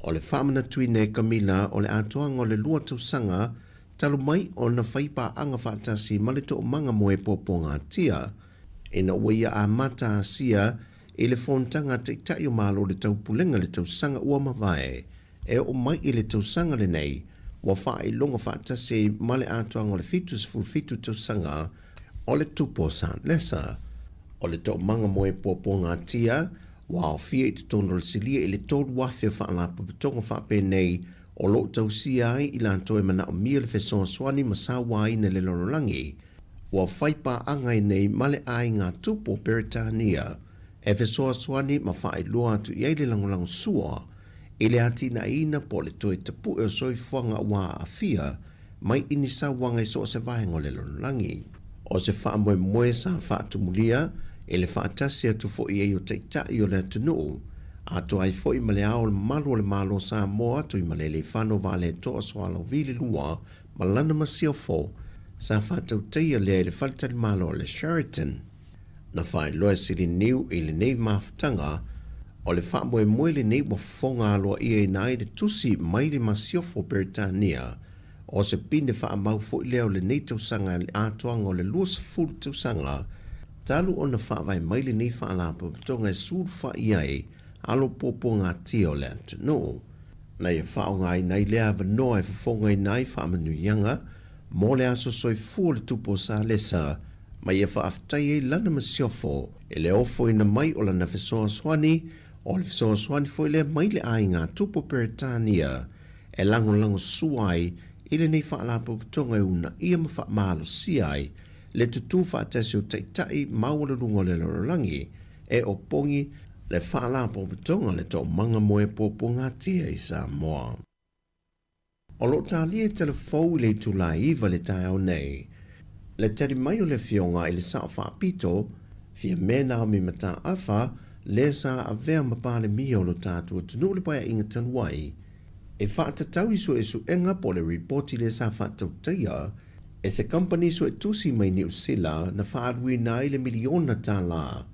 O le faamanatuina e Camilla o le atoaga o le lua tausaga talu mai ona fai paaga faatasi ma le toomaga moe pōpōgatia ina ua ia amata asia i le Fonotaga a Taitai o Malo o le Taupulega i le tausaga ua mavae. E oo mai i le tausaga lenei, ua faailoga faatasi ai ma le atoaga o le 77 tausaga o le tupu o Salesa. O le toomaga mo e puapuagatia, ua aofia i totonu o le silia i le 3,000 o faalapotopotoga faapenei o lo o tausia ai i latou e manaomia le fesoasoani ma sauaina i le lalolagi, ua fai paaga ai nei ma le aiga tupu o Peretania e fesoasoani ma faailoa atu i ai le lagolago sua i le atinaeina po o le toe tapue o soifuaga ua aafia mai i ni sauaga i so o se vaega o le lalolagi. O se faamoemoe sa faatumulia i le faatasi atu foi ai o Taitai o le atunuu, atoa ai foi ma le Ao Mamalu o le Malo o Samoa Tuimalealiifano Vaaletoa Sualauvi le Lua ma lana masiofo sa faatautaia lea i le faletalimalo o le Sheraton. Na faailoa e Siliniu i lenei mafutaga, o le faamoemoe lenei ua fofoga aloaiaina ai le tusi mai le masiofo Peretania, o se pine faamau foi lea o lenei tausaga i le atoaga o le 20 tausaga talu ona faavae mai lenei faalapotopotoga e sulufai ai alo puapuagatia o le atunuu. Na ia faaaogaina ai lea avanoa e fofogaina ai faamanuiaga mo le aso soifua o le tupu o Salesa, ma ia faafetai ai lana masiofo i le ofoina mai o lana fesoasoani, o le fesoasoani foi lea mai le aiga tupu o Peretania e lagolago sua ai i lenei faalapotopotoga e uunaia ma faamalosia ai le tutū faatasi o taitai maualuluga o le lalolagi e opogi le faalapotopotoga le toomaga mo e puapuagatia i Samoa. O lo o talia i telefou i le itula e 9 i le taeao nei le tali mai o le Afioga i le Sao Faapito, Fiame Naomi Mataafa, lea sa avea ma Palemia o lo tatou atunuu i le Paeaiga talu ai, e faatatau i suesuega po o le ripoti lea sa faatautaia e se kamupani suetusi mai Niu Sila na faaaluina ai le miliona tala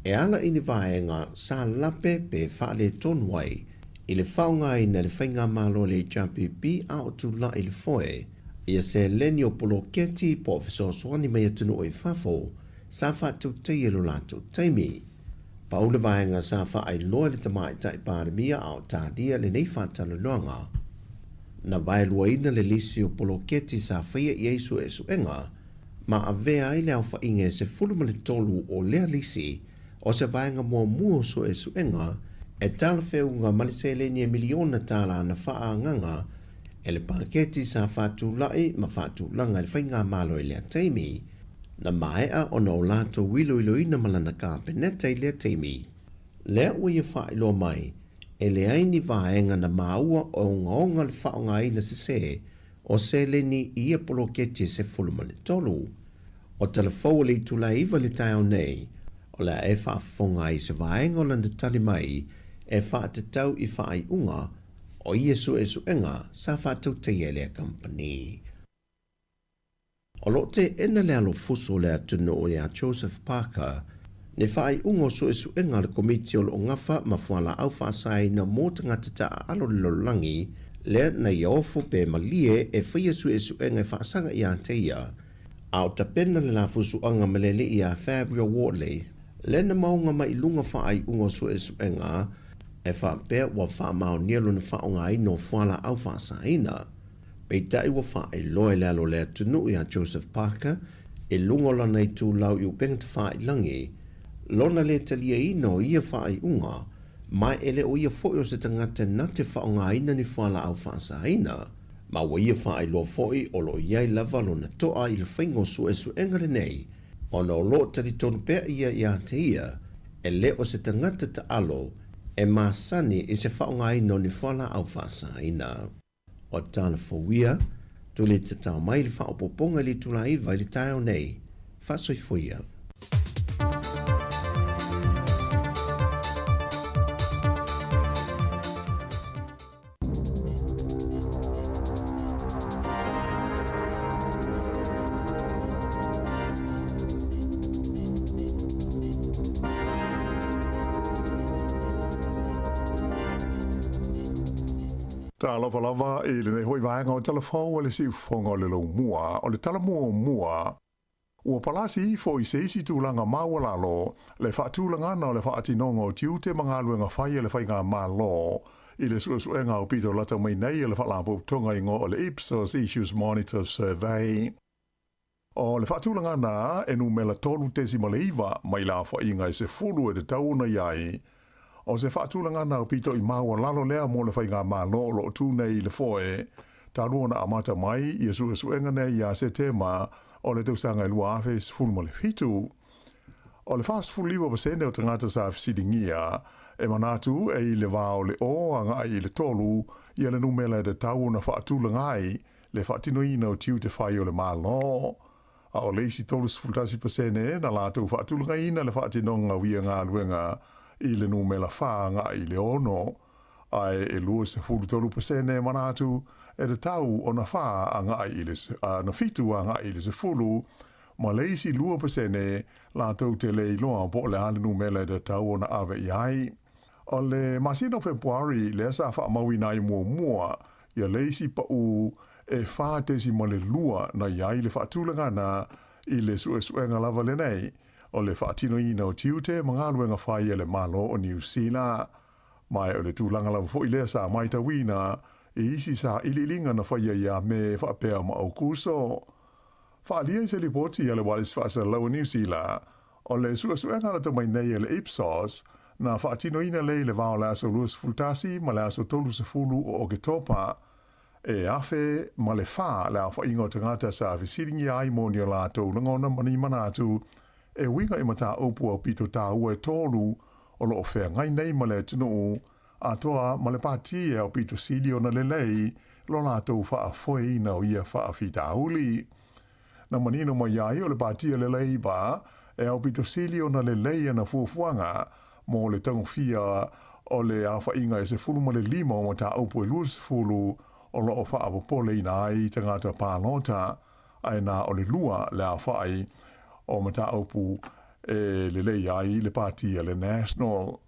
e ala i ni vaega sa lape pe faaletonu ai i le faaaogaina e le Faigamalo a le HRPP a o tulai le foe ia seleni o poloketi po o fesoasoani mai atunuu i fafo sa faatautaia i lo latou taimi. Pau le vaega sa faailoa e le Tamaitai Palemia a o talia lenei faatalanoaga. Na vaeluaina le lisi o poloketi sa faia i ai suesuega ma avea ai le aofaiga e 13 o lea lisi o se vaega muamua o suesuega e talafeuga ma le seleni e miliona tala na faaagaga e le paketi sa faatulai ma faatulaga e le Faigamalo i lea taimi. Na maea ona o latou iloiloina ma lana Kapeneta i lea taimi. Lea ua ia faailoa mai, e leai ni vaega na maua o ogaoga le faaaogaina sesē o seleni i ia poloketi e 13. O tala fou o le itula e 9 i le taeao nei, o le a e faafofoga ai i se vaega o lana tali mai e faatatau i faaiuga o ia suesuega sa faatautaia e lea kamupani. O lo o teena le alofusu o le atunuu iā Joseph Parker ni faaiuga o suesuega a le Komiti o lo o gafa ma fualaau faasaina mo tagata taaalo i le lalolagi, lea na ia ofo pe malie e faia suesuega e faasaga iā te ia. A o tapena le lafusuaga ma le alii iā Fabio Wardley, lea na maoga mai i luga faaiuga o suesuega e faapea ua faamaonia lona faaaogaina o fualaau faasaina. Peitai ua faailoa i le alo o le atunuu iā Joseph Parker i luga o lana itulau i upega tafailagi lona lē taliaina o ia faaiuga, ma e le o ia foi o se tagata na te faaaogaina ni fualaau faasaina, ma ua ia faailoa foi o lo o i ai lava lona toa i le faiga o suesuega lenei ona o lo o talitonu pea ia iā te ia e le o se tagata taalo e masani i se faaaogaina o ni fualaau faasaina. O tala fou ia, tuli tatao mai le faaopoopoga i le itula 9 i le taeao nei. Faasoifoia. Talofa lava i lenei foi vaega o Tala Fou a le Siufofoga o le Laumua. O le tala muamua, Ua palasi ifo i se isi tulaga maualalo le faatulagana o le faatinoga o tiute ma galuega fai a le Faigamalo i le suesuega aupito lata mai nei a le Faalapotopotoga igoa o le Ipsos Issues Monitor Survey. O le faatulagana e numera 3.9 mai le aofaiga e 10 e tatau ona i ai, o se faatulagana aupito i maualalo lea mo le Faigamalo o lo o tu nei i le foe, talu ona amata mai ia suesuega nei ia Setema o le tausaga e 2017. O le 49% o tagata sa fesiligia e manatu e i le va o le 0 agai i le 3 ia le numera e tatau ona faatulaga ai le faatinoina o tiute fai o le Malo. A o le isi 31% na latou faatulagaina le faatinoga o ia galuega i le numera 4 agai i le 6, ae e 23% e manatu e tatau ona 4 agai i le na 7 agai i le 10, ma le isi 2% latou te le iloa po o le a le numera e tatau ona ave i ai. O le masina o Fepuari lea sa faamauina ai muamua ia le isi pau e 4.2 na i ai le faatulagana i le suesuega lava lenei o le faatinoina o tiute ma galuega fai a le Malo o Niu Sila. Ma o le tulaga lava foi lea sa matauina i isi sailiiliga na faia ia Me faapea ma Aukuso. Faaalia i se lipoti a le Ualesi Faasalalau o Niu Sila, o le suesuega lata mai nei a le Ipsos, na faatinoina lea i le va o le aso 21 ma le aso 30 o Oketopa, e 1004 le aofaiga o tagata sa fesiligia ai mo ni o latou lagona ma ni manatu e uiga i mataupu aupito taua e tolu o lo o feagai nei ma le atunuu atoa ma le pati e aupito sili ona lelei lo latou faafoeina o ia faafitauli. Na manino mai ai o le pati a le Labour e aupito sili ona lelei ana fuafuaga mo le tagofia o le aofaiga e 15 o mataupu e 20 o lo o faapopoleina ai tagata palota, ae na o le lua le aofai o mataupu e lelei ai le pati a le National.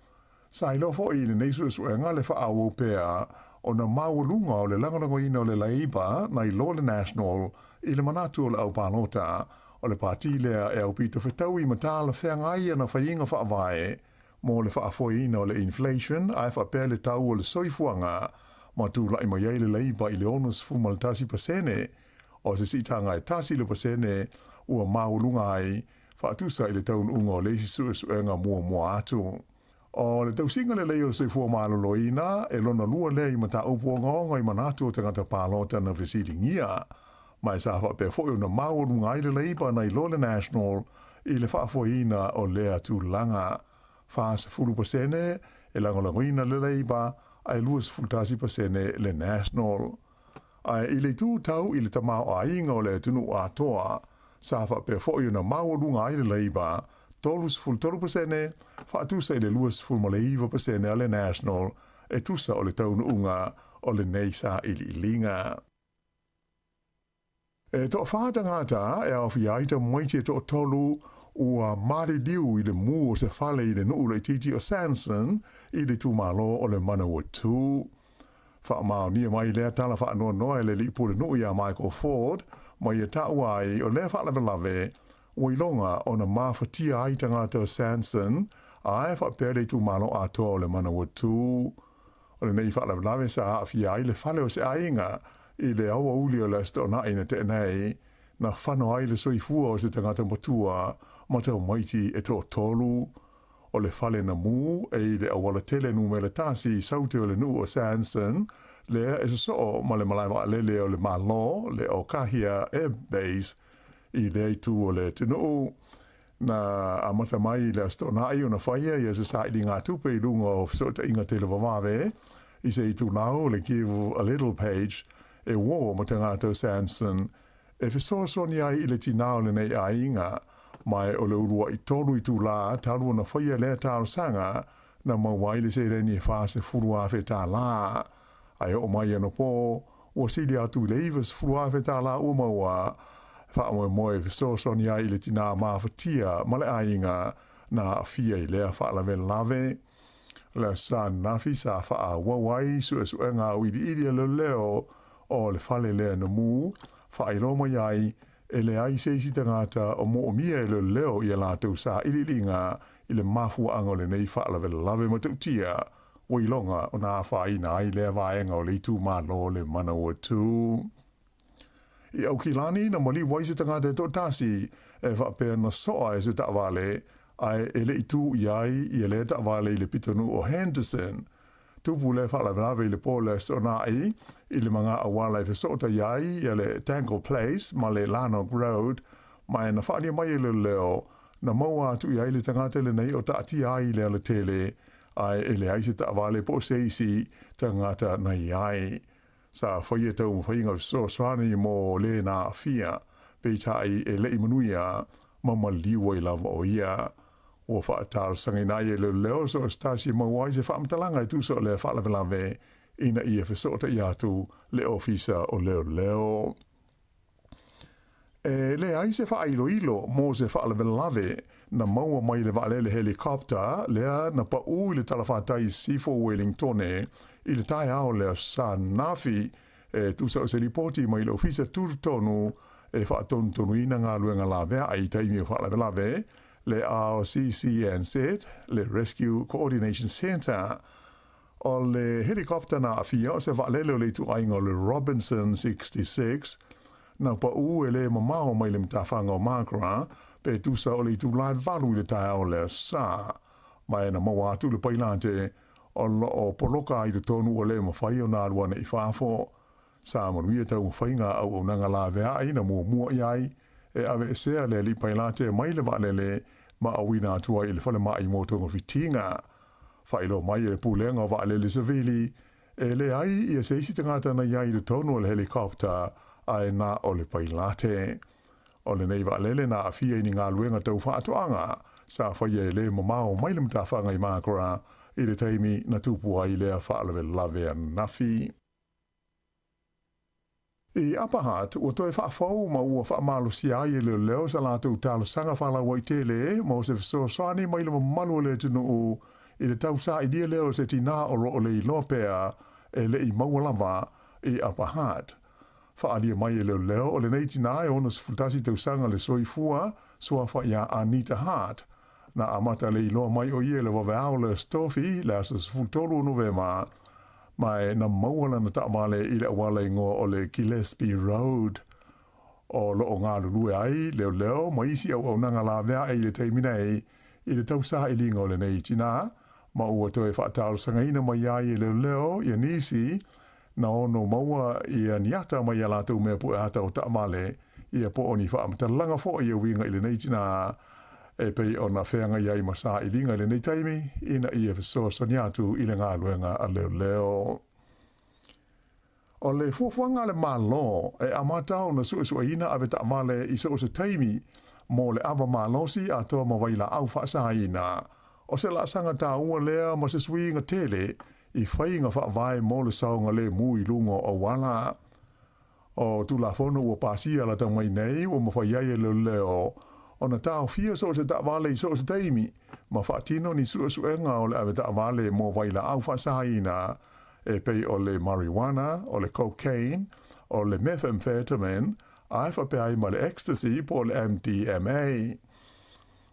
Sa iloa foi i lenei suesuega le faaauau pea ona maualuga o le lagolagoina o le Labour nai lo le National i le manatu o le aupalota o le pati lea e aupito fetaui ma talafeagai ana faiga faavae mo le faafoeina o le inflation ae faapea le tau o le soifuaga ma tulai mai ai le Labour i le 61% o se siitaga e 1% ua maualuga ai faatusa i le taunuuga o le isi suesuega muamua atu. O le tausiga lelei o le soifua maloloina e lona lua lea i mataupu ogaoga i manatu o tagata palota na fesiligia. Ma e sa faapea foi ona maualuga ai le Labour nai lo le National i le faafoeina o lea tulaga. 40% e lagolagoina le Labour ae 21% le National. Ae i le itu tau i le tamaoaiga o le atunuu atoa, sa faapea foi ona maualuga ai le Labour, 33% faatusa i le 29% a le National, e tusa o le taunuuga o lenei sailiiliga. E toafa tagata e aofia ai tamaiti e toatolu ua maliliu i le mu o se fale i le nuu laitiiti o Sanson i le itumalo o le Manawatu. Faamaonia mai lea tala faanoanoa e le alii pule nuu ia Michael Ford ma ia taua ai o lea faalavelave ua iloga ona mafatia ai tagata o Sanson ae faapea le itumalo atoa o le Manawatu. O lenei faalavelave sa aafia ai le fale o se aiga i le aoauli o le Aso Toonai na tea nei, na fano ai le soifua o se tagata matua ma tamaiti e toatolu. O le fale na mu e i le auala tele numera tasi i saute o le nuu o Sanson, lea e sosoo ma le malae vaalele o le Malo le o Kahia Air Base i lea itu o le atunuu. Na amata mai i le Aso Toonai ona faia ia se sailiga tupe i luga o fesootaiga televavave i se itulau o le Give a Little page e uō ma tagata o Sanson e fesoasoani ai i le tinā o lenei aiga, ma o le uluai tolu itulā talu ona faia lea talosaga na maua ai le seleni e $40,000. Ae oo mai anapo, ua sili atu i le $90,000 ua maua, e faamoemoe e fesoasoani ai i le tinā mafatia ma le aiga na aafia i lea faalavelave. O le Aso Sa ananafi sa faaauau ai suesuega auiliili a leoleo o le fale lea na mu, faailoa mai ai e leai se isi tagata o moomia e leoleo i a latou sailiiliga i le mafuaaga o lenei faalavelave matautia ua iloga ona afaina ai lea vaega o le itumalo o le Manawatu. I Aukilani na maliu ai se tagata e toatasi e faapea na soa e se taavale ae e le i tu i ai ia lea taavale i le pitonuu o Henderson. Tupu lea faalavelave i le po le Aso Toonai i le maga auala e fesootai ai ia le Tangle Place ma le Lanark Road ma e na faaalia mai e leoleo na maua atu i ai le tagata lenei o taatia ai i le alatele ae e leai se taavale po o se isi tagata na i ai. Sa faia taumafaiga fesoasoani mo le na aafia, peitai e le i manuia ma maliu ai lava o ia. Ua faatalosagaina ai e leoleo so o se tasi e maua ai se faamatalaga e tusa o lea faalavelave ina ia fesootai atu le Ofisa o Leoleo. E leai se faailoilo mo se faalavelave na maua mai le vaalele helicopter lea na paʻu i le talafatai i Sisifo Wellingtone i le taeao lea sa nafi, e tusa o se lipoti mai le Ofisa Tutotonu e faatonutonuina galuega laveai i taimi o faalavelave, le RCCNZ, le Rescue Coordination Centre. O le helicopter na aafia o se vaalele o le ituaiga o le Robinson 66, na paʻu e le mamao mai le matafaga o Margara pe tusa o le itula e 8 i le taeao o le aso ma e na maua atu le pailate o loo poloka ai totonu ua le mafai ona alu ane i fafo. Sa manuia taumafaiga a auaunaga laveai na muamua i ai e aveesea le alii pailate mai le vaalele ma auina atu ai i le falemai mo togafitiga. Faailoa mai e le Pulega o Vaalele Savili, e leai ia se isi tagata na i ai i totonu o le helicopter ae na o le pailate. O lenei vaalele na aafia i ni galuega tau faatoaga sa faia e le mamao mai le matafaga i Margara i le taimi na tupu ai lea faalavelave ananafi. I Upper Hutt, ua toe faafou ma ua faamalosia ai e leoleo sa latou talosaga faalauaitele mo se fesoasoani mai le mamalu o le atunuu i le tausailia lea o se tinā o lo o le iloa pea e le i maua lava i Upper Hutt. Faaalia mai e leoleo o lenei tinā e 61 tausaga le soifua, suafa iā Anita Hart. Na amata le iloa mai o ia i le vaveao o le Aso Tofi, le aso 13 o Novema, ma e na maua lana taavale i le auala igoa o le Gillespie Road. O lo o galulue ai leoleo ma isi auaunaga laveae i le taimi nei i le tausailiga o lenei tinā, ma ua toe faatalosagaina mai ai e leoleo ia nisi na ono maua ia ni ata mai ia latou mea pue ata o taavale ia po o ni faamatalaga foi e uiga i lenei tinā e pei ona feagai ai ma sailiga i lenei taimi ina ia fesoasoani atu i le galuega a leoleo. O le fuafuaga a le Malo e amata ona suesueina ave taavale i so o se taimi mo le ava malosi atoa ma vailaau faasaina. O se laasaga taua lea ma se suiga tele i faiga faavae mo le saogalemu i luga o auala. O Tulafono ua pasia lata mai nei ua mafai ai e leoleo ona taofia so o se taavale i so o se taimi ma faatino ni suesuega o le ave taavale mo vailaau faasaina e pei o le marijuana, o le cocaine, o le methamphetamine, ae faapea ai ma le ecstasy po o le MDMA.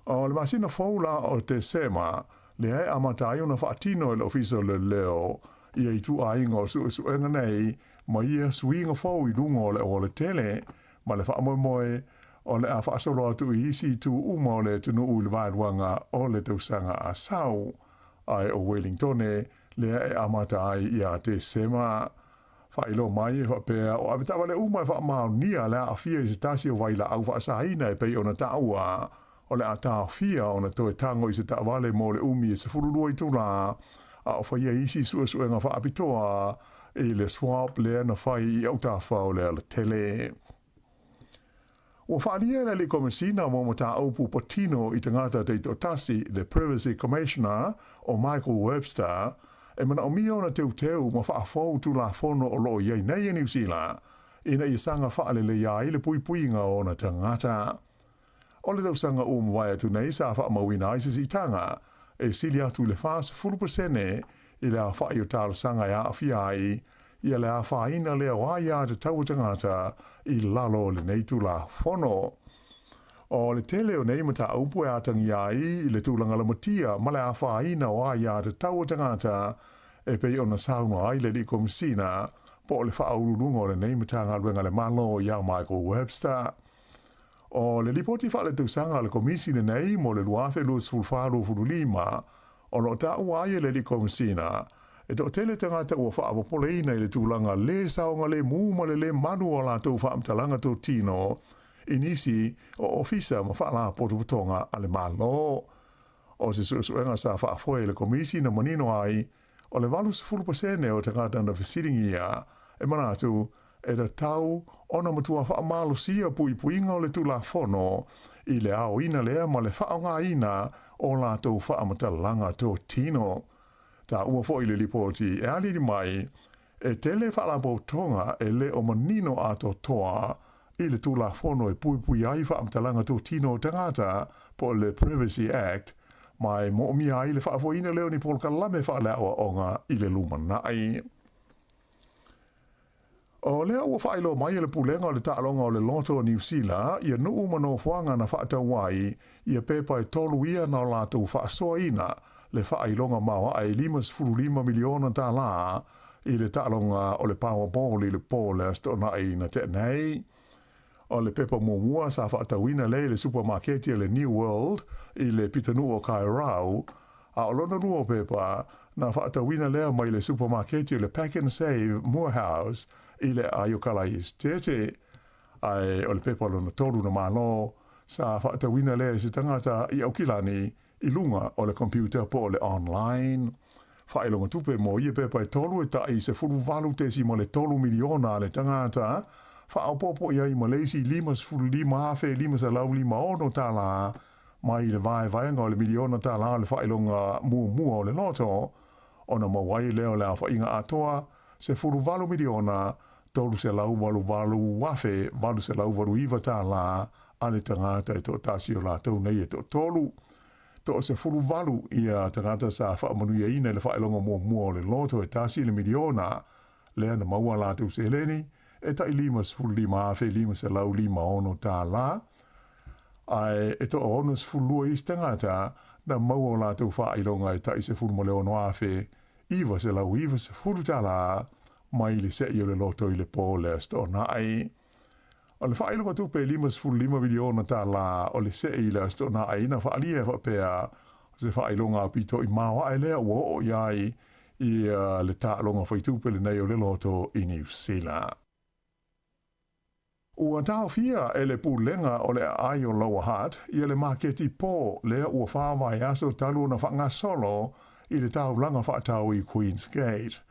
O le masina fou la o Tesema, lea e amata ai ona faatino e le Ofisa o Leoleo ia ituaiga o suesuega nei ma ia suiga fou i luga o le aualatele ma le faamoemoe o le a faasolo atu i isi itu uma o le atunuu i le vaeluaga o le tausaga a sau, ae o Wellingtone lea e amata ai ia Tesema. Faailoa mai e faapea o avetaavale uma e faamaonia le aafia i se tasi o vailaau faasaina e pei ona taua, o le a taofia ona toe tago i se taavale mo le umi e 12 itulā, a o faia isi suesuega faapitoa i le swab lea na fai i autafa o le alatele. Ua faaalia e le Alii Komesina mo Mataupu Patino i Tagata Taitoatasi, le Privacy Commissioner, o Michael Webster, e manaomia ona teuteu ma faafou Tulafono o lo o i ai nei e Niu Sila ina ia saga faaleleia ai le puipuiga o ona tagata. O le tausaga ua mavae atu nei sa faamauina ai se siitaga e sili atu i le 40% i le aofai o talosaga e aafia ai. ia le afaina lea o aia tatau a tagata i lalo o lenei Tulafono. O le tele o nei mataupu e atagia ai i le tulaga lamatia ma le afaina o aia tatau a tagata e pei ona saunoa ai le Alii Komesina po o le Faauluuluga o lenei Matagaluega a le Malo ia Michael Webster. O le Lipoti Faaletausaga a le Komisi lenei mo le 2024/25, o lo o taua ai e le Alii Komesina, e toatele tagata ua faapopoleina i le tulaga lē saogalemu ma le lē malu o a latou faamatalaga totino i nisi o ofisa ma faalapotopotoga a le Malo. O se suesuega sa faafoe e le Komisi na manino ai, o le 80% o tagata na fesiligia e manatu e tatau ona matua faamalosia puipuiga o le Tulafono i le aoina lea ma le faaaogaina o latou faamatalaga totino. Taua foi le lipoti e alili mai, e tele faalapotopotoga e le o manino atoatoa i le Tulafono e puipui ai faamatalaga totino o tagata po o le Privacy Act, ma e moomia ai le faafoeina lea o ni polokalame faaleaoaoga i le lumanai. O lea ua faailoa mai e le Pulega o le Taaloga o le Loto o Niu Sila ia nuu ma nofoaga na faatau ai ia pepa e tolu ia na o latou faasoaina le faailoga maoae e $55 miliona tālā i le taaloga o le Powerball i le po o le Aso Toonai na tea nei. O le pepa muamua sa faatauina lea i le supamaketi a le New World i le pitonuu o Kairau, a o lona lua o pepa, na faatauina lea mai le supamaketi o le Pack and Save Moorhouse i le aai o Kalai Esetete. Ae o le pepa lona tolu na malo, sa faatauina lea e se tagata i Aukilani i luga o le computer po o le online. Faailoga tupe mo ia pepa e tolu e taʻi $18.3 miliona a le tagata, faaopoopo i ai ma le isi $55,556 tālā mai le vaevaega o le miliona tālā o le faailoga muamua o le loto, ona maua ai lea o le aofaiga atoa $18 miliona $388,889 tālā a le tagata e toatasi o latou nei e toatolu. Toa 18 ia tagata sa faamanuiaina i le faailoga muamua o le loto e tasi le miliona, lea na maua a latou seleni e tai $55,556 tālā, ae e toa 62 isi tagata na maua o latou faailoga e tai $16,990 tālā mai le se'i o le loto i le po o le Aso Toonai. O le faailoga tupe e $55 miliona tālā o le seʻi i le Aso Toonai na faaalia e faapea o se faailoga aupito i maoae lea ua oo i ai ia le taaloga faitupe lenei o le loto i Niu Sila. Ua taofia e le Pulega o le Aai o Lower Hutt ia le maketi pō lea ua fa vaiaso talu ona faagasolo i le taulaga faatau i Queen's Gate.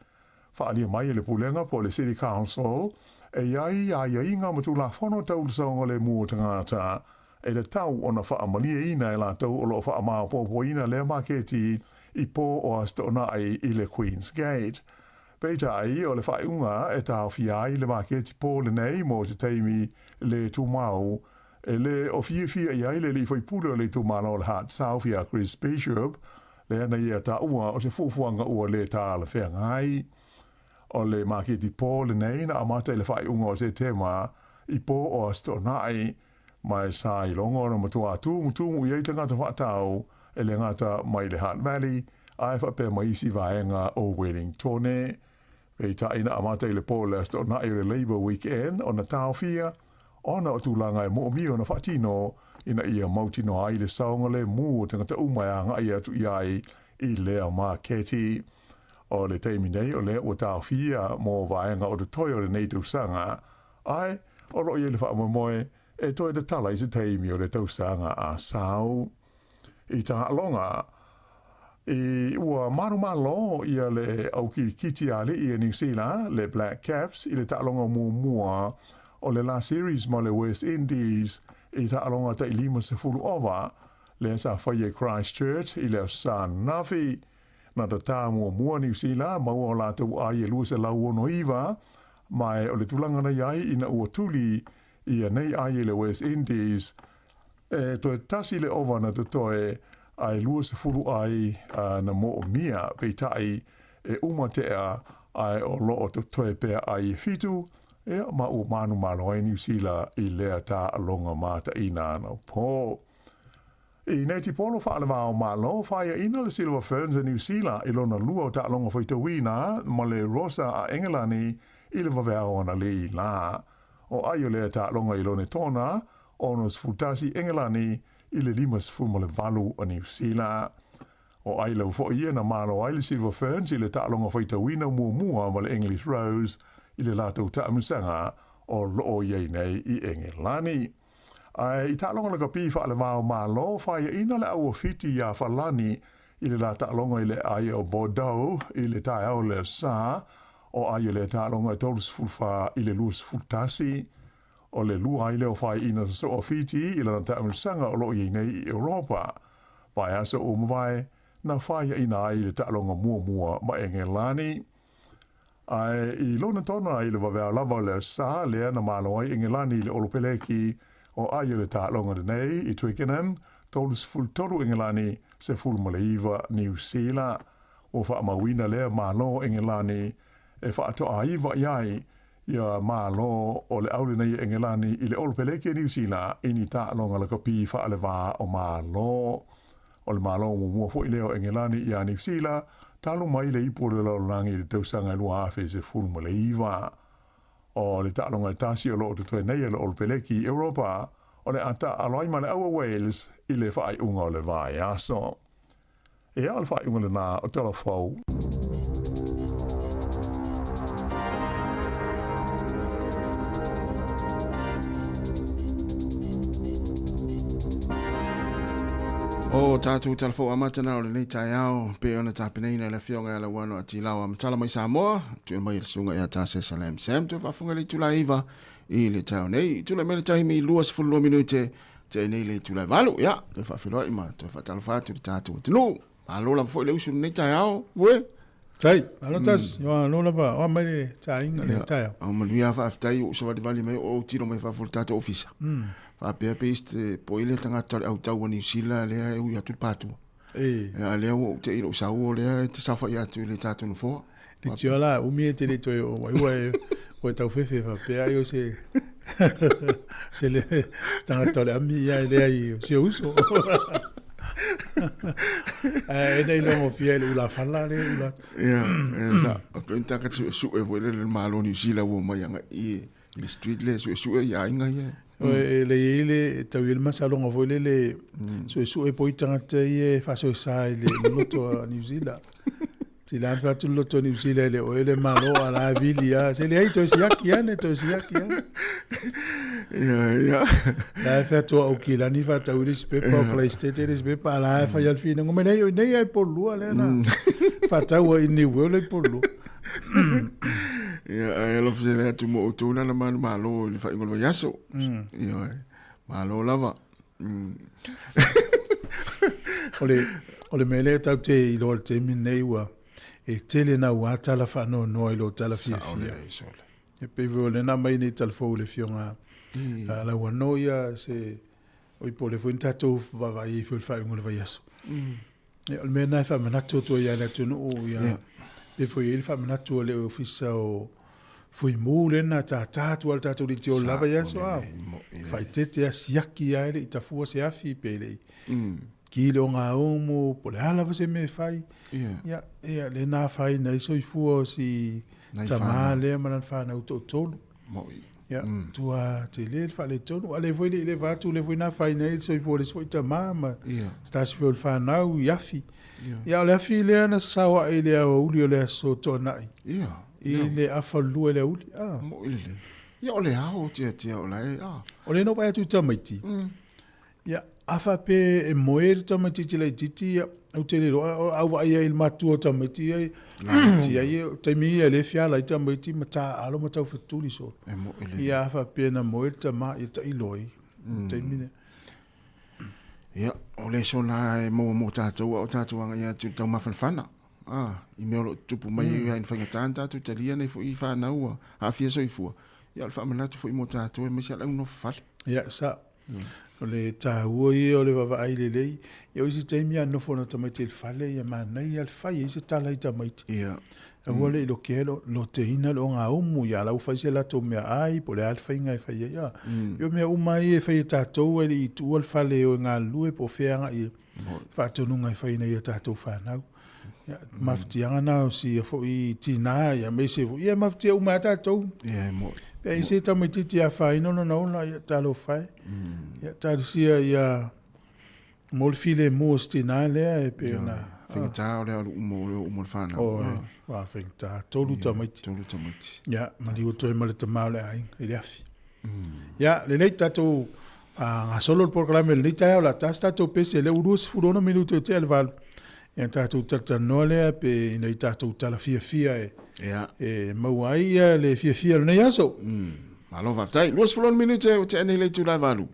Faaalia mai e le Pulega po o le City Council e i ai aiaiga ma Tulafono tau le saogalemu o tagata e tatau ona faamalieina e latou o lo o faamaopoopoina lea maketi i pō o Aso Toonai i le Queen's Gate. Peitai, o le faaiuga e taofia ai le maketi pō lenei mo se taimi lē tumau, e le o fiafia i ai le alii faipule o le itumalo o le Hutt South ia Chris Bishop, lea na ia taua o se fuafuaga ua lē talafeagai. O le maketi pō lenei na amata i le faaiuga o Setema i pō o Aso Toonai, ma e sa iloga ona matuā tumutumu i ai tagata faatau e le gata mai le Hutt Valley ae faapea ma isi vaega o Wellingtone. Peitai na amata i le pō o le Aso Toonai o le Labour Weekend ona taofia ona o tulaga e moomia ona faatino ina ia mautinoa ai le saogalemu o tagata uma e agai atu i ai i lea maketi. O le taimi nei o lea ua taofia mo vaega o totoe o lenei tausaga, ae o lo o i ai le faamoemoe e toe tatala i se taimi o le tausaga a sau. I taaloga, i ua manumalo ia le au kirikiti a alii e Niu Sila, le Black Caps, i le taaloga muamua o le la series ma le West Indies i taaloga tai 50 ova, lea sa faia i Christchurch i le Aso Sa ananafi. Na tatā muamua Niu Sila maua o latou ai e 269, ma e o le tulaga na i ai ina ua tuli ia nei ai e le West Indies, E toe tasi le ova na totoe ae 20 ai na moomia, peitai e uma tea Ae o loo totoe pea ai e fitu, ia, ma ua manumalo ai Niu Sila i lea taaloga mataina anapo. I netipolo faale-va o Malo, faiaina le Silver Ferns a Niu Sila i lona lua o taaloga faitauina ma le Rosa a Engelani i le vaveao analeila la. O ai o lea taaloga i Lonetona, 61 Engelani i le 58 a Niu Sila. O ai lava foi ia na malo ai le Silver Ferns i le taaloga faitauina muamua ma le English Rose i le latou taamilosaga o loo i ai nei i Engelani. Ae i taaloga lakapi faale-va o Malo, faiaina le au o Fiti iā Falani i le la taaloga i le aai o Bordeaux i le taeao o le Aso Sa, o ai o lea taaloga e 34 i le 21. O le lua ai lea o faiaina sosoo a Fiti i lana taamilosaga o lo o i ai nei i Europa. Vaiaso ua mavae, na faiaina ai le taaloga muamua ma Engelani. Ae i lona tona i le vaveao lava o le Aso Sa lea na malo ai Engelani i le Olopeleki o ai o le taaloga lenei i Twickenham, 33 Engelani, 19 Niu Sila. Ua faamauina lea malo Engelani e faatoaiva i ai ia malo o le au lenei e Engelani i le Olopeleki a Niu Sila i ni taaloga lakapi faale-va o Malo. O le Malo muamua foi lea o Engelani iā Niu Sila, talu mai le ipu o le lalolagi i le tausaga e 2019. O le taaloga e tasi o lo o totoe nei e le Olopeleki i Europa, o le a taaalo ai ma le au a Wales i le faaiuga o le vaiaso. Ea, o le faaiuga lenā o Tala Fou. O tatou tala fou amata na o lenei taeao pe ona tapenaina e le afioga ia Lauano Atilawa Matala mai Samoa, tuuina mai e le susuga ia Tasesa Lam Sam, toe faafofoga i le itula e 9 i le taeao nei. Tulai mai le taimi 22 minute tea nei le itula e 8, ia, toe faafeiloai ma toe faatalofa atu i le tatou atunuu. Malo lava foi le usu i lenei taeao, Vue. Tai, malo tasi, mm. Malo lava, o mai le tainga le taeao. O manuia faafetai o savalivali mai o tiro mai fafo le tatou ofisa. Faapea pe iste po ile tagata o le autau o Niu Sila lea e ui atu le patua. E. A lea ua ou te i lou sau o lea e te saofai atu i le tatou nofoa. Le tio la, umi e te le toe o mai ua e ua e taufefe faapea ai o se se le se tagata o le ami ia e leai o si uso. Ae nei loa gofie i le ulafala le ula. Ia, ia sa, o pe taka suesue foi le le Malo Niu Sila ua mai agai i le street le suesue i aiga ia. E le i le tau i le masaloga foi le le suesue po i tagata ia e faasoesa i le loto a Niu Sila. Ti la fa atu le loto a Niu Sila e le oe le malo a la vili a se le ai toe siaki ane toe siaki ane. Ia, ia. La e fa atu au ki lani fa tau i le sipepa o Playstate le sipepa a la e fa i alfina ngome nei o nei ai polua le na. Fa tau i New World ai polua. Ia, ae alofa tele atu mo outou nana manu malo i le faaiuga o le vaiaso. Ia, malo lava. O le, o le mea lea tau te iloa i le taimi lenei ua e tele na ua tala faanoanoa i lo tala fiafia. E pei foi o lena mai nei tala fou i le afioga a Lauano ia se oi po o lea foi na tatou vaavaai ai foi i le faaiuga o le vaiaso. Ia, o le mea lena e faamanatu atu ai ia le atunuu ia pei foi e i ai le faamanatu a le Ofisa o Fuimu lea na tātā atu a le tatou leitio lava i aso a faaeteete a siaki a e le i tafua se afi pe le i ki le ogaumu po o le a lava se mea e fai. Ia, ia lena afaina ai soifua o si tamā lea ma lana fanau toatolu. Mo'i. Ia, tua tele le faaletonu. A lea foi le i leva atu, lea foi na afaina ai le soifua o le isi foi tamā ma se tasi foi o le fanau i afi. Ia, o le afi lea na sasao ae i le aoauli o le aso Toonai. I le afa o le lua i le aoauli. Mo'i lelei. Ia, o le ao o tiatia o la e, a. O lea na ou vaai atu i tamaiti. Ia, a faapea e moe le tamaitiiti laitiiti, ia, ou te le iloa, a ou vaai ai i le matua o tamaiti ia, ia, ia, o taimi ia e le fiala ai tamaiti ma taaalo ma taufetuli solo. E moe lelei. Ia, a faapea na moe le tama, ia tailo ai, i taimi lea. Ia, o le aso la e maua mo tatou, a o tatou agai atu i le taumafanafana. Ah, i mea o lo o tutupu mai mm. ai faigata na tatou talia nei foi i whānau ua aafia soifua. Ia, o le faamanatu foi mo tatou aemaise a le au nofo fale. Ia, sa. O le taua ia o le vaavaai lelei. Ia o isi taimi a nofo na tamaiti i le fale, ia manaia le fai ai se tala i tamaiti. Aua le i lokea lo loteina le ogaumu, ia la ua fai se latou meaai, po o le a le faiga e fai ai. Ia o mea uma ia e fai e tatou ae le i tuua le fale e o e galulue po o fea e agai i ai. Faatonuga e fai ina ia tatou fanau. Ia, mafatiaga na o si ia foi tinā, ia aemaise foi, ia mafatia uma lava tatou. Ia, e moni. Pe a i se tamaitiiti e afaina lona ola, ia talofa e. Ia talosia ia mo le filemu o si tinā lea e pei ona... Faigata o le alu uma o le oo uma o le fanau. Oi, ua faigata, tolu tamaiti. Tolu tamaiti. Ia, maliu atu ai ma le tama o le aiga i le afi. Ia, lelei tatou faagasolo le polokalame i lenei taeao, o le a ta se tatou pese, lea ua 26 minute o tea le 8. Ia, tatou talatalanoa lea pe ina i tatou tala fiafia e, yeah. e maua ai ia le fiafia o lenei aso. Malo faafetai. 26 minute o tea nei le itula e 8.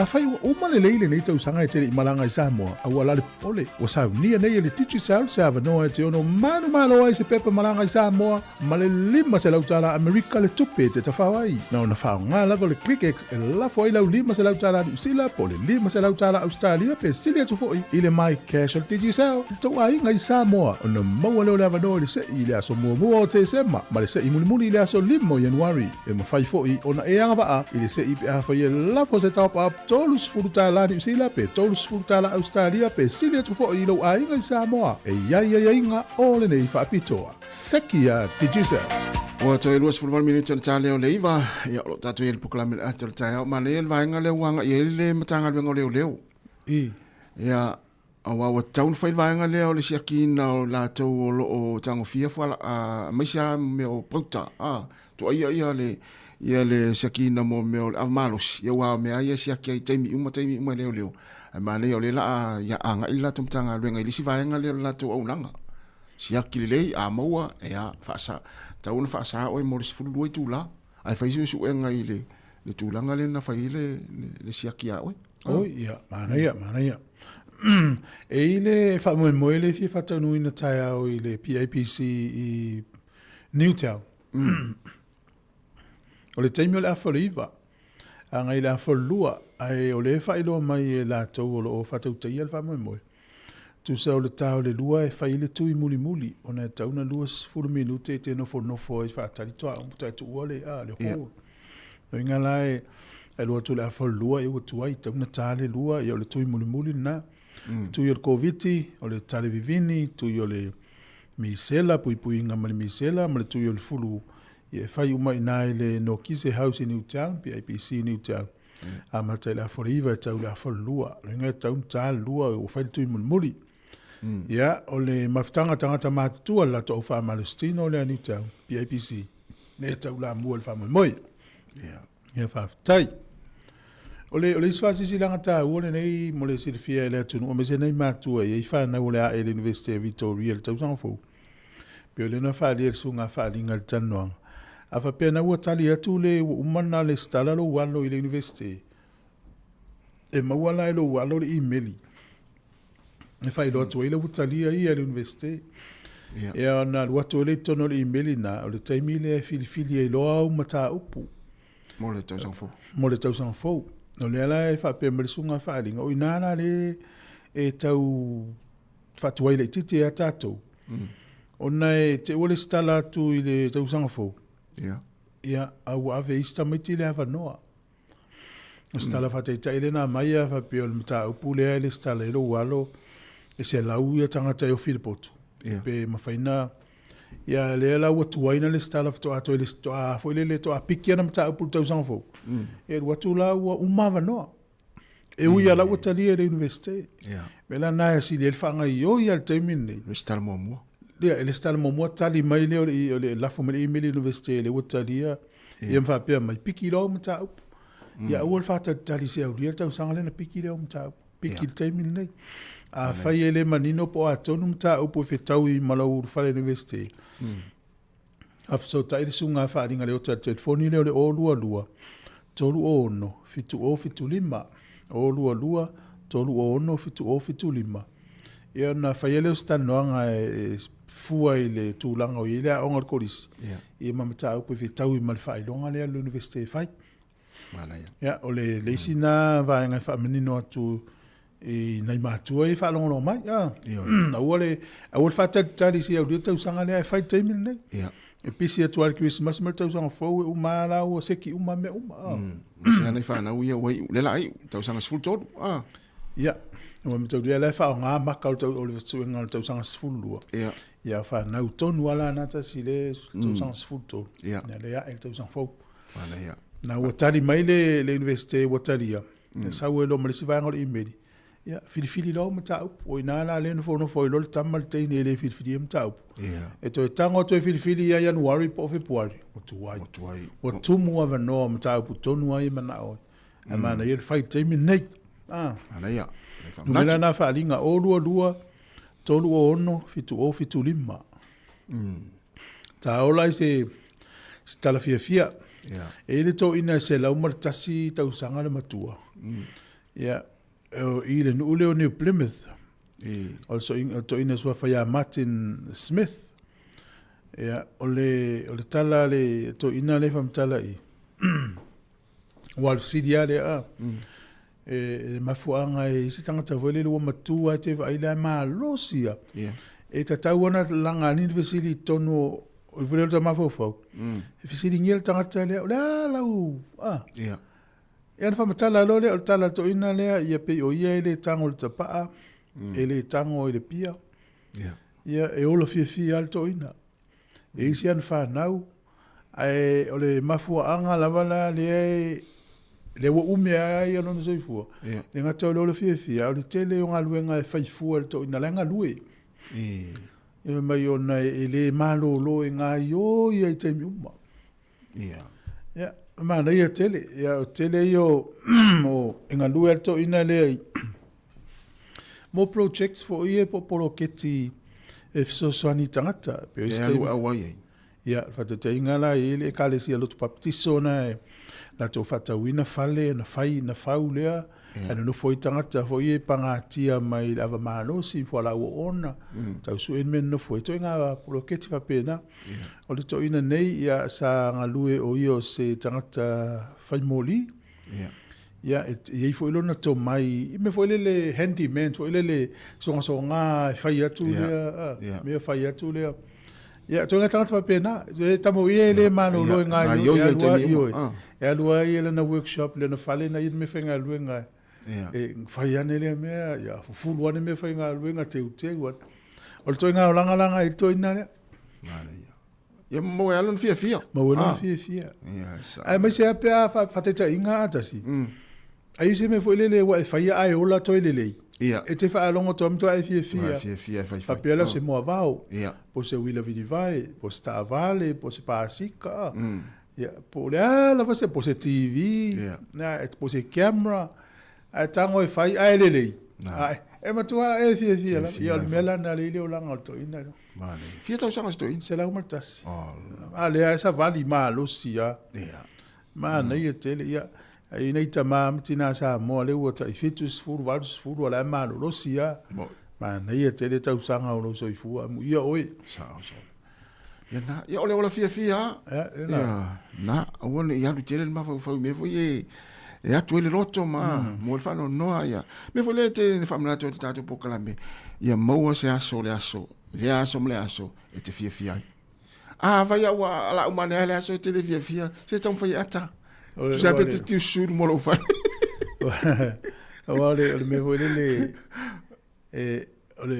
Afai ua uma lelei lenei tausaga e te le i malaga i Samoa, aua la le popole, ua saunia nei e le Digicel se avanoa e te ono manumalo ai se pepa malaga i Samoa ma le $500 tala Amerika le tupe e te tafao ai. Na ona faaaoga lava o le ClickX e lafo ai lau $500 tala Niu Sila po o le $500 tala Ausetalia pe sili atu foi i le MyCash o le Digicel i le tou aiga i Samoa ona maua lea o le avanoa i le se'i i le aso muamua o Tesema ma le se'i mulimuli i le aso 5 o Ianuari. E mafai foi ona e agavaa i le se'i pe afai e lafo se top-up $30 Niu Sila pe $30 Ausetalia pe sili atu foi i lou aiga i Samoa. E i ai aiaiga o lenei faapitoa. Seki a Digicel. Ua toe 28 minute o le ta lea o le 9, ia o lo o tatou i ai i le polokalame o le Ata o le Taeao. Manaia le vaega lea ua agai ai le Matagaluega o Leoleo. I. Ia, aua ua tatau ona fai le vaega lea o le siakiina o latou o lo o tagofia fuala, aemaise lava mea o pauta, a, tuaia ia le, ia le siakiina mo mea o le ava malosi, ia aua o mea lava ia e siaki ai i taimi uma taimi uma e leoleo. Ae manaia o lea o le a ia agai le latou Matagaluega i le isi vaega lea o le latou auaunaga. Siaki lelei, a maua, ia, faasa, tatau ona faasa oe mo le 12 itula, ae fai suesuega i le, le tulaga lea na fai ai le, le, le siaki iā oe. Oi, ia, manaia, manaia. E i le faamoemoe le fia faataunuuina taeao i le PIPC i Newtown. O le taimi o le afa o le 9, agai i le afa o le 2, ae o lea e faailoa mai e latou o lo o faatautaia le faamoemoe, tusa o le ta o le 2 e fai ai le tui mulimuli, ona e tatau ona 20 minute e te nofonofo ai faatali toauma faatoa e tuua le, a, le hall. Lona uiga la e alu atu i le afa o le 2 ia ua tuai, e tatau ona ta le 2, ia o le tui mulimuli lena. Tui o le Koviti, o le tale vivini, tui o le misela, puipuiga ma le misela, ma le tui o le fulu. Ia e fai uma i ina i le Nokise House i Newtown, PIPC Newtown. Amata i le afa o le 9 e tau i le afa o le 2. Lona uiga e tatau ona ta le 2 ua fai le tui mulimuli. Ia, o le mafutaga a tagata matutua le latou au faamalositino lea Newtown, PIPC, lea e taulamua i le faamoemoe. Ia faafetai. O le, o le isi faasilasilaga taua lenei mo le silafia e le atunuu aemaise nei matua e i ai fanau o le a ae i le Iunivesite o Victoria i le tausaga fou. Pei o lea na faaalia e le susuga a Faaliga i le talanoaga. A faapea na ua tali atu le ua uma ona lesitala lou alo i le Iunivesite, e maua la e lou alo le imeli e faailoa atu ai la ua talia ia e le Iunivesite. Ia ona alu atu ai lea i totonu o le imeli lena, o le taimi lea e filifili ai loa au mataupu. Mo le tausaga fou. Mo le tausaga fou. O lea la e faapea mai le susuga a Faaliga, o i ina la lea e tau faatuai laitiiti ai a tatou, ona e te i ua lesitala atu i le tausaga fou, ia, a ua ave e isi tamaiti le avanoa. O se tala faataitai lea na aumai a faapea o le mataupu lea e lesitala ai lou alo, e 100 ia tagata e ofi i le potu, pe mafai ona Ia lea la ua tuai ona lesitala faatoa toe lesitala foi lele faatoa piki ana mataupu i le tausaga fou. E alu atu la ua uma avanoa. E ui lava la ua talia e le Iunivesite. O le mea la lena e sili ai le faagaoioi lava i le taimi lenei. Lesitala muamua. Ia, e lesitala muamua tali mai lea o le lafo mai le email i le Iunivesite lea ua talia, ia ma faapea mai, piki loa au mataupu. Ia aua le faatalitali se i aulia le tausaga lea ona piki lea o mataupu. Piki i le taimi lenei. Afai e le manino po o a tonu mataupu e fetaui ma lou ulufale i le Iunivesite, Fesootai le susuga a Faaliga Leota i le telefoni lea o le 022 306 7075, 022 306 7075. Ia ona fai ai lea o se talanoaga e fua i le tulaga o i ai le aoga o le kolisi, ia ma mataupu e fetaui ma le faailoga lea a le Iunivesite e fai. Manaia. Ia, o le, le isi na vaega e faamanino atu i nai matua ia e faalogologo mai. Ah, aua le, aua le faatalitali se i aulia le tausaga lea ae fai le taimi lenei. Ia. E pisi atu lava i le Kerisimasi ma le tausaga fou e uma lava la ua seki uma mea uma. Ah. Se ana i whanau ia ua iu, le la iu, tausaga 13. Ah. Ia, ua mataulia la e faaaoga maka o le tau, o le suiga o le tausaga 12. Ia. Ia, whanau tonu lava la na tasi i le tausaga 13. Ia. Ia, le ae i le tausaga fou. Manaia. Na ua tali mai le, le Iunivesite ua talia, mm. sau ai loa ma le isi vaega o le imeli, ia, filifili loa mataupu. O i ina la lea nofonofo ai loa le tama le teine e le filifilia mataupu. Yeah. E toe tago toe filifili ia Ianuari po o Fepuari, ua tuai. Ua tuai. Ua tumu avanoa mataupu tonu ai e manao ai. Ae manaia le fai i le taimi lenei. Ah. Manaia. Numera na faaaliga 022 306 7075. Ta ola i se, se tala fiafia. Yeah. E i le toeaina e 101 tausaga le matua. Ia, o i le nuu lea o New Plymouth. O le toeaina suafa ia Martin Smith. Ia, o le, o le tala a le toeaina lea e faamatala i, aua o le fesili lava lea, a, e, le mafuaaga e i ai se tagata foi lele ua matua e te vaai la e malosi lava. E tatau ona laga ni fesili i totonu o o le lea o le mafaufau. E fesiligia le tagata lea, o le a lau, a? Ia ona faamatala loa lea o le tala a le toeaina lea, ia pei o ia e le tago i le tapaa, e le tago i le pia. Ia e ola fiafia lava le toeaina. E i ai si ana fanau, ae o le mafuaaga lava la lea lea ua umi ai lona soifua, e le gata o le ola fiafia, a o le tele o galuega e fai fua e le toeaina la e galue. Ia fai mai ona e le malolo e gaoioi ai i taimi uma. Ia. Ia, manaia tele. Ia, o tele ia o, o e galue a le toeaina lea i mo projects foi ia po o poloketi e fesoasoani i tagata. Pe o isi taimi. E alu auai ai. Ia, le faataitaiga la e i ai le Ekalesia Lotu Papatiso na e latou faatauina fale na fai, na fau lea, ae nonofo ai tagata foi ia e pagatia mai le ava malosi, fualaau oona, tau sue ni mea e nonofo ai, ituaiga poloketi faapena. O le toeaina nei, ia, sa galue o ia o se tagata fai moli. Ia, e i ai foi lona tomai, i mea foi lele handyman foi lele sogasoga e fai atu lea, mea fai atu lea. Ia, ituaiga tagata faapena, e tama ia e le malolo e gaoioi, e alu lava, ioe, e alu lava ia i lana workshop i lana fale na ia le meafaigaluega e fai ane lea mea, ia fufulu ane meafaigaluega, teuteu ane. O le ituaiga olaga la lena i le toeaina lea. Manaia. Ia maua ai lona fiafia. Maua ai lona fiafia. Aemaise lava pe a faataitaiga a tasi. Ai o se mea foi lele ua e faia ae ola toe lelei. Ia. E te faalogo atu matua e fiafia. Fiafia e fai fai. Faapea la o se moavao. Ia. Po o se uila vilivae, po o se taavale, po o se pasika. Ia, po o le a lava se, po o se TV. Ia. Po o se camera. Ae tago e fai ae lelei. Ae, e matua e fiafia lava. Ia, o le mea la lena lea i le olaga o le toeaina lea. Manaia. Fia tausaga si toeaina? 101. A lea e savali malosi lava. Ia. Manaia tele. Ia, e i ai nai tama ma tina Samoa lea ua tai 70, 80 a o la e malolosi lava. Manaia tele tausaga o lou soifua, amuia oe. Sao, sao. Ia na, ia o le ola fiafia lava. Ia, ia na. Ia, na, aua ne i alu tele le mafaufau i mea foi e, e atu ai le loto ma mm. mo le faanoanoa ia. Mea foi lea te ne faamanatu ai le tatou polokalame, ia maua se aso o le aso, lea aso ma le aso e te fiafia ai. A fai au ua lau mane ai le aso e te le fiafia, se taumafai e ata. Tusa pe te tiusulu mo lou fale. Aua o le mea foi lele, e, o le,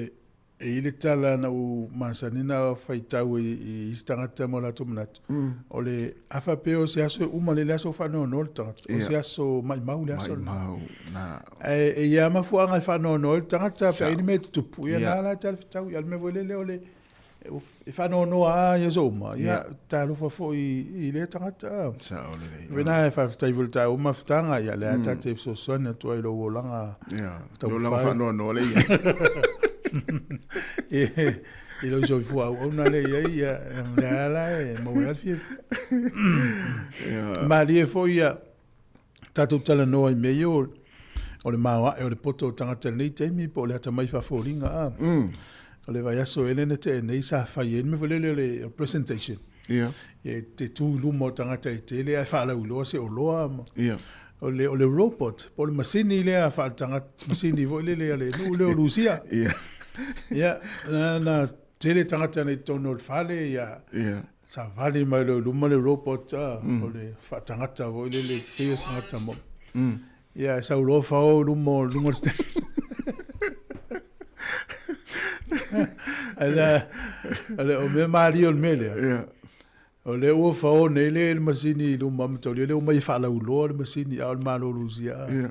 e i ai le tala na ou masani na faitau i isi tagata ma o latou manatu, o le, a faapea o se aso e uma lele aso o faanoanoa le tagata, o se aso maimau le aso lena. Maimau, na. Ae e i ai lava mafuaaga e faanoanoa ai le tagata, pe a i ai ni mea e tutupu, ia na la e talifetau. Ia o le mea foi lele o le, e faanoanoa lava i aso uma, ia talofa foi i lea tagata. Sao lelei. Vena e faafetai foi i le taua mafutaga, ia lea ta te fesoasoani atu ai i lou olaga Ia, taumafai. lou olaga faanoanoa lea i ai. I lou soifua auauna lea i ai, ia lea la e maua ai le fiafia. Malie foi ia tatou talanoa i mea ia o le maoae o le poto o tagata i lenei taimi po o le atamai faafoliga a. O le vaiaso ea lea na tea nei sa fai ai le mea foi lele o le presentation. Ia. E te tu i luma o tagata e tele ae faalauiloa se oloa ma. Ia. O le, o le robot po o le masini lea faaletagata, masini foi lele a le nuu lea o Lusia. Ia. Ia, na, na tele tagata na i totonu o le fale, ia. Ia. Savali mai loa i luma le robot a, o le faatagata foi lele pei o se tagata mo. Ia, e sau loa fao i luma o luga o le stand. Ae la, o le o mea malie o le mea lea. Ia. O lea ua fao nei le masini i luma mataulia lea ua omai e faalauiloa le masini a o le Malo o Lusia. Ia.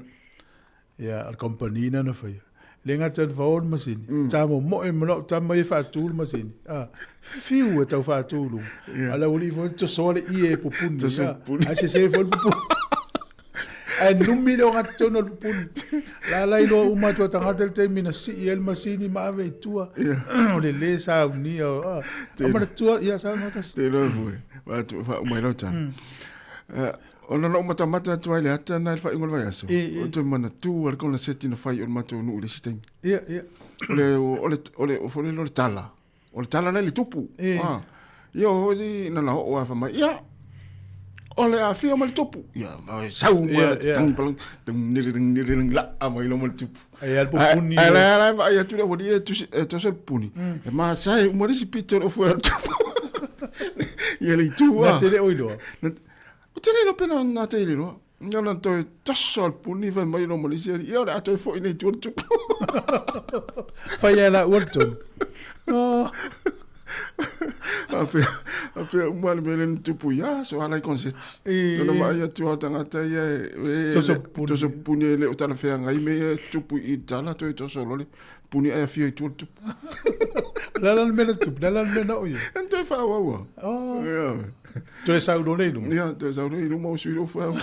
Ia, o le kamupani lena na faia. E le gata ina fao le masini, mm. ta momoe ma lau tama ia faatu le masini. Ah, fiu e tau faatu i luga. Yeah. A le aualii foi tosoa le ie e pupuni. Toso pupuni. Ae sese foi le pupuni. Ae numi le ogatotonu o le pupuni. La la iloa uma atu a tagata le taimi na sii ai le masini ma ave i tua. O le le saunia. Ah, manatua, ia saunoa tasi. Te loa foi. Faauma i lau tala. Ona na ou matamata atu ai i le ata lena i le faaiuga o le vaiaso, o toe manatua le koneseti na fai o le matou nuu i le isi taimi. Ia, ia. O le, o le, o le, o le, o le tala. O le tala la i le tupu. Ah. Ia, o le, na na oo a mai, ia, o le afio mai le tupu. Ia, mai sau mai, tung, palang, tung, niri, tung, niri, tung, la, a mai lo mai le tupu. Ai, al pupuni. Ai, la, la, ai, atu le, wali, e, tusi, e, toso le puni. E ma sai, uma le si pito le ofu e tupu. Ia le itu, Na te le oiloa. Ou te le iloa pe na na te i le iloa. Ia na toe toso le puni fai mai lo ma le isi alii, ia o le a toe foi nei i tua le tupu. Fai ai la ua le tonu. Oh. A pea, a pea uma le mea lea na tupu ia aso ala i konseti. Ona vaai atu a tagata ia e, Toso puni. toso puni e le o talafeagai me ia e tupu i tala toe toso loa le puni ae afio i tua le tupu. La la le mea na tupu, la la le mea na o ia. En toe whaawau Oh. Yeah. Toe sau loa le i luma. Ia, toe sau loa i luma o sui loa whaau.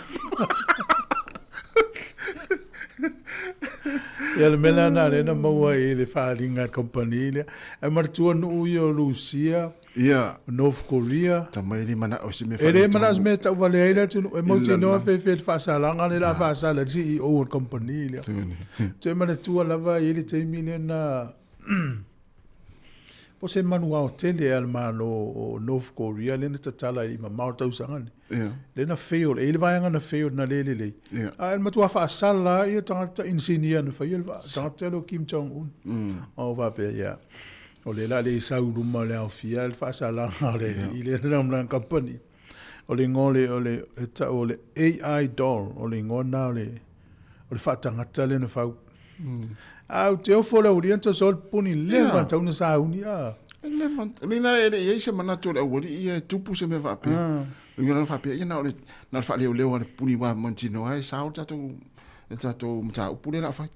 Ia le mea lena lea na maua i le faaaliga a le kamupani lea. Ae manatua nuu ia o Lusia, Ia. North Korea. Tama e le manao se mea E le manao se mea e tauvalea ai le atunuu. E mautinoa fefe le faasalaga lea o le a faasala e le CEO o le kamupani lea. Toe manatua lava e i ai le taimi lea na po o se manuao tele ea a le Malo o North Korea lea na tatala i mamao tausaga nei. Yeah. Lea na fail, e i ai le vaega na fail na le lelei. Yeah. A e matua faasala lava ia tagata inisinia na faia le vaa, tagata lea o Kim Jong Un. O faapea, ia, o lea o le a le sau i luma o le aofia le faasalaga o le alii lea na lana kamupani. O le igoa o le, o le, e tau o le AI doll, o le igoa lena o le, o le faatagata lea na fau. A ou te ofo le aualii na toso le puni leva tau na sauni a. Leva, lena e le i ai se manatu o le aualii ia e tupu se mea faapea. Uiga lana faapea, ia na o le, na o le faaleoleo a le puni wa mautinoa e sao le tatou, le tatou mataupu lea o le a fai.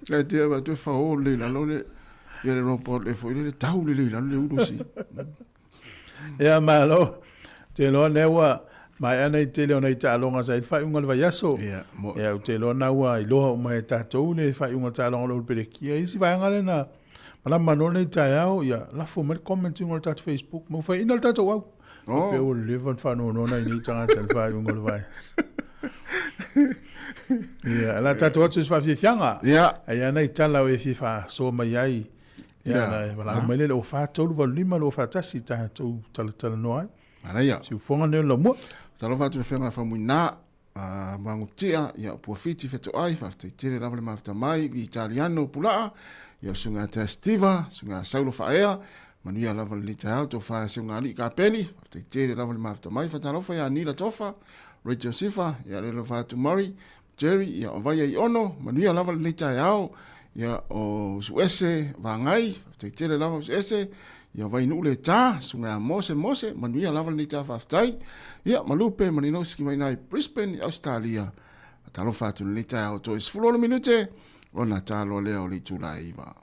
Ae te au atu e fao lelei i lalo le, ia le robot le foi lele tau lelei i lalo le ulu si. Ia malo. Te iloa lea ua maea nei tele o nai taaloga sa i le faaiuga o le vaiaso. Ia, mo. Ia, ou te iloa na ua iloa uma e tatou le faaiuga o le taaloga o le Uluperekia. Isi vaega lea na malama no nei taeao, ia lafo mai le comment i luga o le tatou Facebook. Ma ua faiaina le tatou au. Oh. Pe ua leva ona faanoanoa nai nei tagata i le faaiuga o le vaiaso. Ia, o le a tatou atu i se faafiafiaga. Ia. Ai a nai tala o e fia faasoa mai ai. Ia, na valaau mai lea i le 04 385 241 tatou talatalanoa ai. Manaia. Siufoga nei o le laumua. Talofa atu le afioga ia Faumuina, Magutia, ia Puafiti Fetoai, faafetai tele lava le mafuta mai, i Italiano Pulaa, ia le susuga ia Tea Stiva, susuga ia Saulo Faaea, manuia lava lenei taeao, tofa ia Seugalii Kapeli, faafetai tele lava le mafuta mai, faatalofa ia Nila Tofa, Rachel Sifa, ia le alofa atu Murray, Jerry, ia o Vaia i Ono, manuia lava lenei taeao, ia o Usuese Vagai, faafetai tele lava Usuese, ia Vainuu le Ta, susuga ia Mose Mose, manuia lava lenei taeao faafetai, ia Malupe Malinowski mai ina i Brisbane i Ausetalia, talofa atu lenei taeao toe 16 minute ona ta loa lea o le itula e 9.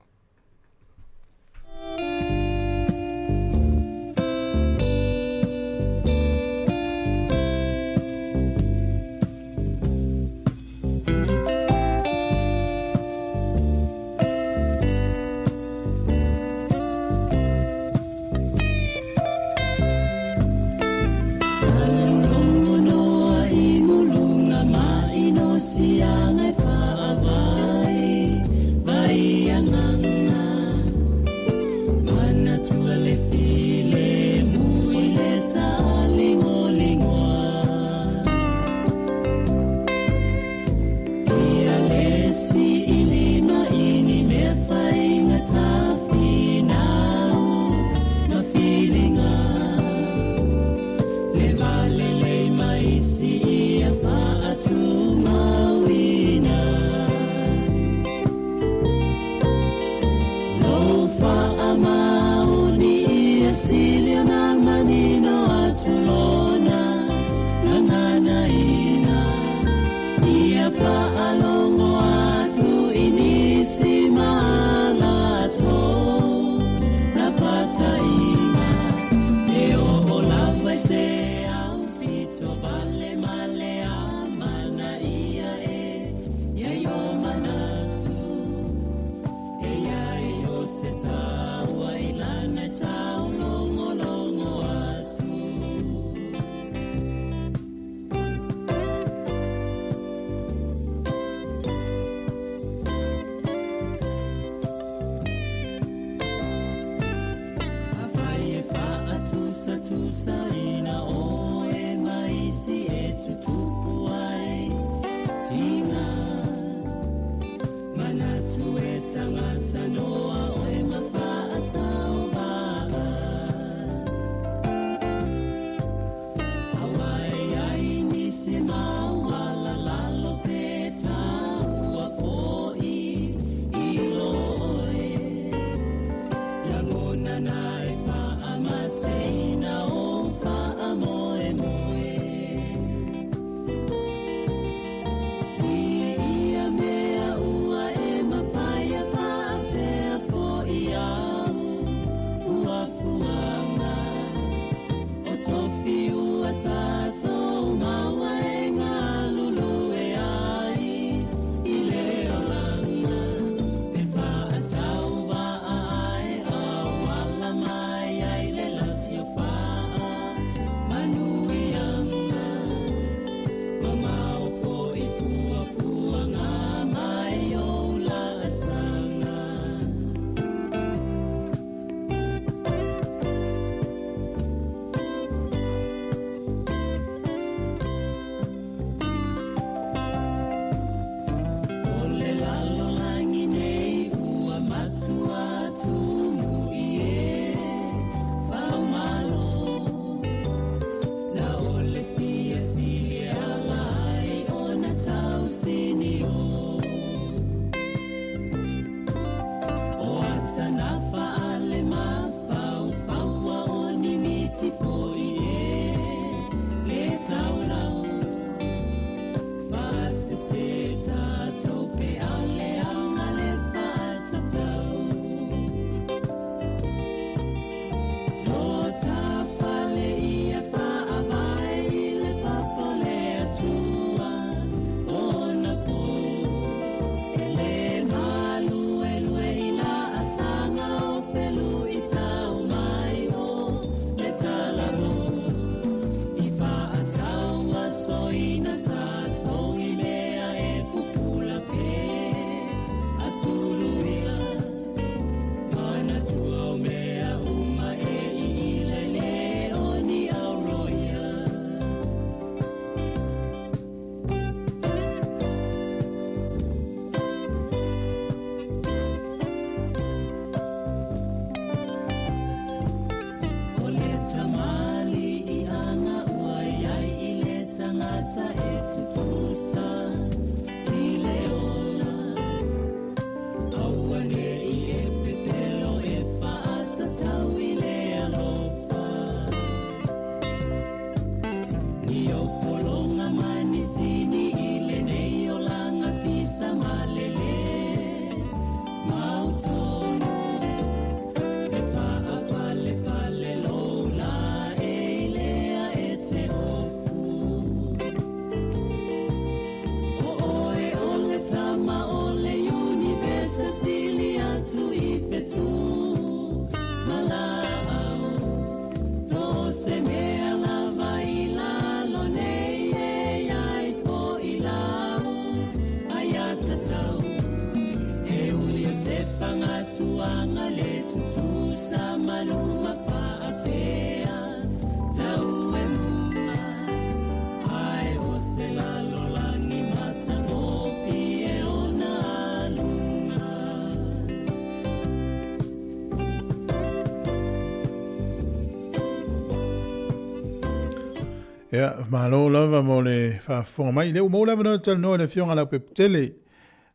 Ia, malo lava mo le faafofoga mai. Lea ua maua le avanoa e talanoa i le Afioga Leaupepe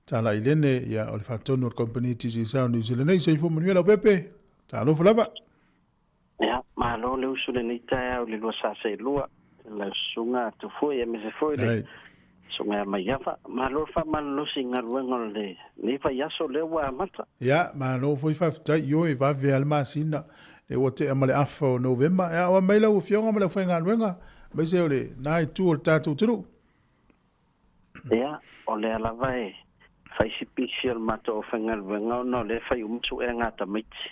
Talailene, ia, o le faatonu o le Kamupani Digicel New Zealand nei. Soifua manuia Leaupepe, talofa lava. Ia, malo le usu lenei taeao i le 242, lau susuga Tufue aemaise foi le susuga ia Maiava. Malo le faamalolosi i galuega o lenei vaiaso lea ua amata. Ia, malo foi faafetai. Ioe, vave lava le masina, lea ua tea ma le afa o Novema. Ia, aua mai lau Afioga ma le aufaigaluega, aemaise o lena itu o le tatou atunuu. Ia, o lea lava e fai si pisi o le matou aufaigaluega ona o lea e fai uma suega a tamaiti.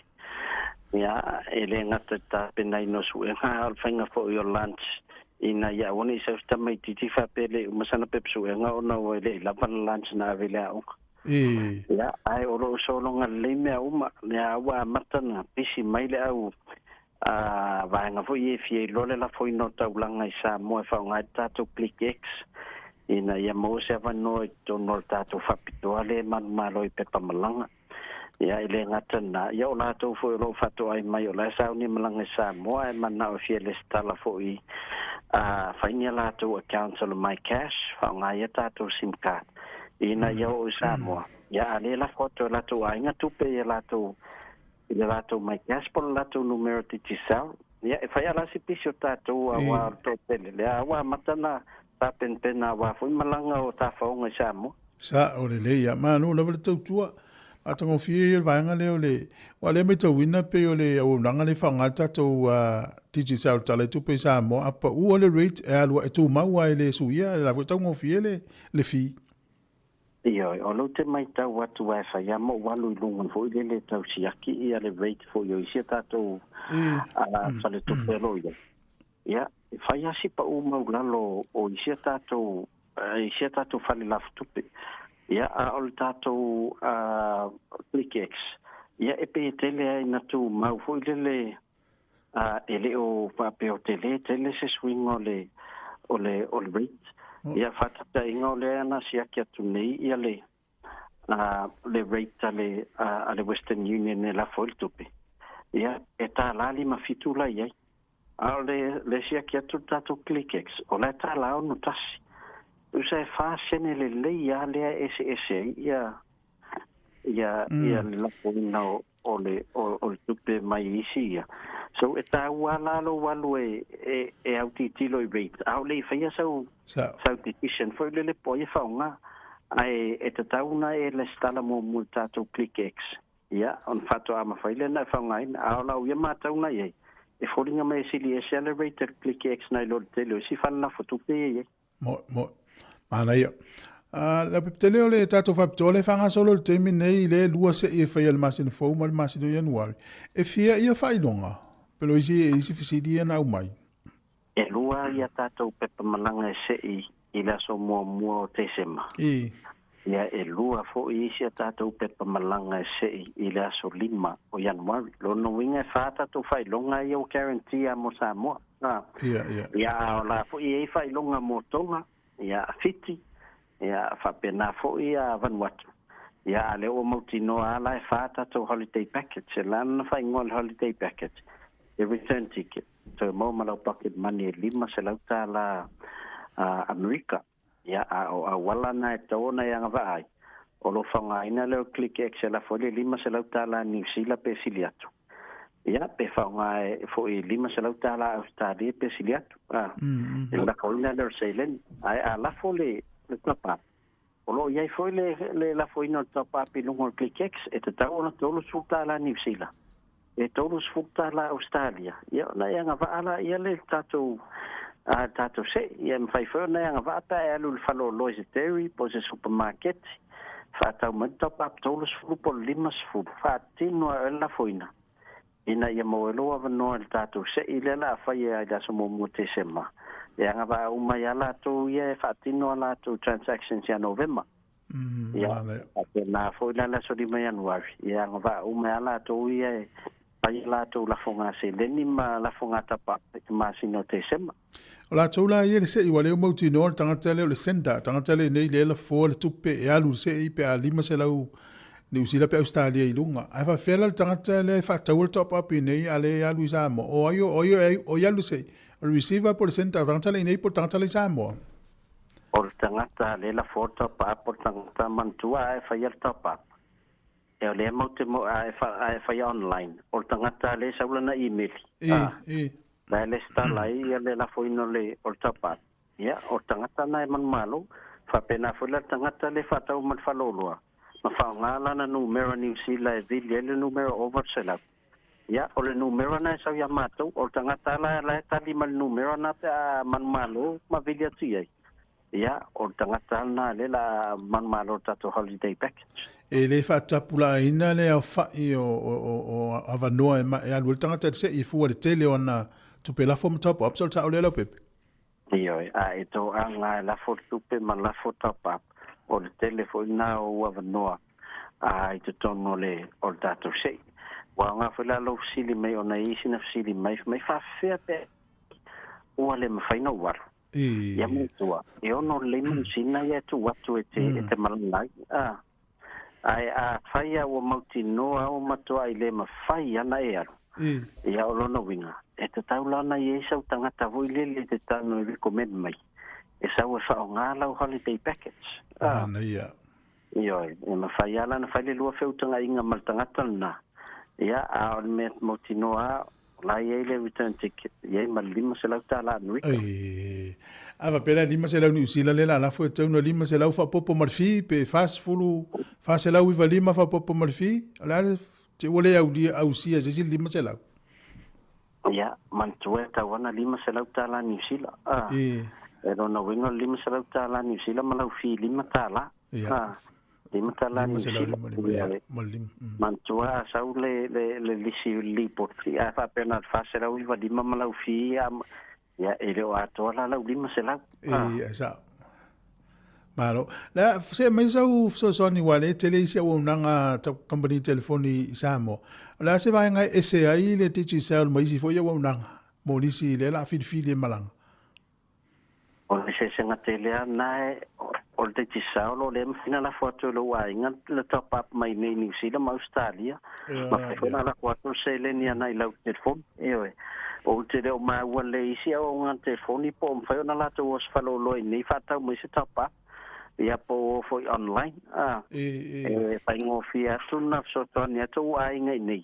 Ia, e le gata i le tapenaina o suega, a o le faiga foi o lunch ina ia aua ne i sau se tamaitiiti faapea e le i uma sana pepa suega ona ua le i lava le lunch na ave i le aoga. Ia, ae o lo o sologa lelei mea uma, lea ua amata ona pisi mai le au a vaega foi e fia iloa le lafoina o taulaga i Samoa e faaaoga ai le tatou ClickX ina ia maua se avanoa i totonu o le tatou faapitoa lea e manumalo i pepa malaga. Ia, e le gata lena, ia o latou foi o lo o faatoai mai o la e sauni malaga i Samoa ae mananao e fia lesitala foi a fai ni a latou accounts o le MyCash, faaaoga ai a tatou sim card ina ia oo i Samoa. Ia, a le lafo atu e latou aiga tupe i a latou i le latou MyCash po o le latou numera Digicel, ia, e fai lava la si pisi o tatou aua o le toatele lea ua amata ona tapenapena aua foi malaga o tafaoga i Samoa. Sao lelei ia. Malo lava le tautua. Matagofie ia le vaega lea o le, aua o lea e matauina pei o le auaunaga lea e faaaoga le tatou Digicel e tala ai tupe i Samoa, a pau le rate e alu e tumau lava e le suia, o la foi e taugofie le fee. Ioe, o lou te maitau atu ae fai a ma ou alu i luga foi lele e tau siaki ia le rate foi o isi a tatou faletupe o lo o i ai. Ia, e fai a si pau maulalo o isi a tatou isi a tatou fale lafutupe. Ia, a o le tatou ClickX, ia e pei e tele a ina tumau foi lele e le o faapea o tele tele se suiga o le o le o le rate. Ia faataitaiga o lea na siaki atu nei ia le le rate a le a le Western Union e lafo ai le tupe. Ia e tālā 57 la i ai. A o le le siaki atu le tatou ClickX, o la e tālā 61. Tusa e 4 sene lelei lava lea e eseese ai ia ia ia le lafoina o o le o, o le tupe mai isi ia. So e tāua la lou alu e e, e autitilo i rate. A o le i faia sau sau decision foi lele po ai e faaaoga. Ae e tatau ona e lesitala muamua i le tatou ClickX. Ia, ona faatoa mafai lea ona e faaaogaina. A o lau ia matau na i ai, e foliga mai e sili ese lava le rate a le ClickX nai lo le tele o isi fale lafo tupe ia e i ai. Mo, mo, manaia. Le tele o le tatou faapitoa le faagasolo i le taimi nei le lua se'i e faia i le masina fou ma le masina o Ianuari. E fia ia faailoga? Pele o isi, isi fesili ia na aumai. E lua ia tatou pepa malaga e se'i i le aso muamua o Tesema. I. Ia e lua foi isi a tatou pepa malaga e se'i i le aso 5 o Ianuari. Lona uiga e fa tatou faailoga ia ua guarantee a mo Samoa. A, Ia, ia. ia a o la foi e i ai faailoga mo Tonga, ia Fiti, ia faapena foi a Vanuatu. Ia a lea ua mautinoa a la e fa tatou holiday package, e la na faaigoa le holiday package, e return ticket, toe maua ma lau pocket money e $500 Amerika. Ia, a o auala na e tatau ona e agavaa ai, o lo o faaaogaina lea o ClickX e lafo ai le $500 Niu Sila pe sili atu. Ia, pe faaaoga e foi $500 Ausetalia pe sili atu. A, e lafoina lea o le seleni. Ae a lafo le, le top up, o lo o i ai foi le, le lafoina o le top up i luga o le ClickX, e tatau ona $30 Niu Sila. E $30 Ausetalia, ia ona e agavaa laia le tatou a tatou se'i, ia e mafai foi ona e agavaa pe a e alu i le faleoloa i se dairy po o se supamaketi, faatau mai le top up 30 po o le 50, faatino ai oe le lafoina ina ia maua ai lou avanoa i le tatou se'i lea o le a faia i le aso 1 o Tesema, e agavaa uma ai lava latou ia e faatino a latou transactions ia Novema. Ia, faapena foi la le aso 5 Ianuari, ia agavaa uma ai lava latou ia e fai a latou lafoga seleni ma lafoga tapa i le masina o Tesema. O latou la ia le se'i ua le mautinoa le tagata lea o le sender, tagata lea nei lea e lafoa le tupe e alu i le se'i pe a 500 Niu Sila pe Ausetalia i luga. Ae faapefea la le tagata lea e faataua le top up i nei a lea e alu i Samoa? O ai o ai o ai alu i le se'i? O le receiver po o le sender, o le tagata le i inei po o le tagata la i Samoa? O le tagata lea e lafoa le top up, o le tagata manatua a e faia le top up. E o lea matou te mo, a e, a e faia online. O le tagata lea e sau lana email. E, Ah, e. la e lesitala ai ia le lafoina o le, o le top up. Ia, o le tagata lena e manumalo. Faapena foi la le tagata lea e faatau ma le faleoloa, ma faaaoga lana numera Niu Sila e vili ai le numera ova le 100. Ia, o le numera lena e sau ia matou, o le tagata la la e tali mai le numera lena pe a manumalo ma vili atu i ai. Ia, o le tagata lena lea la manumalo i le tatou holiday package. E le faatapulaaina le aofa'i o avanoa e alu ai le tagata i le se'i e fua i le tele o ana tupe lafo ma top ups, o le sao lea Leaupepe? Ioe, a e toaga e lafo le tupe ma lafo top up, o le tele foi lena o ou avanoa a i totonu o le o le tatou se'i. Ua aoga foi la lou fesili mai ona e i ai sina fesili mai, fai mai faafefea pe ua le mafai ona ou alu. Ia manatua, e ono lelei manusina ia e tuu atu e te e te malaga ai, a. Ae afai a ua mautinoa ua matuai le mafai ana e alu, ia o lona uiga, e tatau la ona i ai sau tagata foi lele e te tanu e recommend mai, e sau e faaaoga lau holiday package. Ah, na ia. Ioe, e mafai lava la ona fai le lua feutagaiga ma le tagata lena, ia, a o le mea mautinoa lava, O la e i ai le return ticket, i ai ma le $500 Amerika. Ai, a faapea la e 500 Niu Sila lea la lafo e tatau ona 500 faaopoopo ma le fee pe 40, 495 faaopoopo ma le fee? O le a le, te ua le aulia, ausia e se isi le 500? Ia, manatua e tatau lava ona $500 Niu Sila. A, E. e lona uiga o le $500 Niu Sila ma lau fee $5. Ia. A, $5 Niu Sila. 505, ia, ma le lima. Manatua a sau le, le, le lisi lipoti ae faapea na o le 495 ma lau fee, a, ia, e le o atoa la lau 500. E, ai sao. Malo. La, se mai sau fesoasoani ua le tele isi auaunaga tau kamupani telefoni i Samoa. O le a se vaega e ese ai le Digicel ma isi foi auaunaga mo nisi lea o le a filifili e malaga? O le eseesega tele lava lena e, o le Digicel o lea e mafai ona lafo atu e lou aiga le top up mai nei Niu Sila ma Ausetalia. Mafai foi ona lafo atu le seleni agai i lau telefoni. Ioe. Ou te le o maua lelei i isi auaunaga telefoni po o mafai ona latou o se faleoloa i nei faatau mai se top up, ia po o o foi online. A, e faigofie atu ona fesoasoani atu ou aiga i nei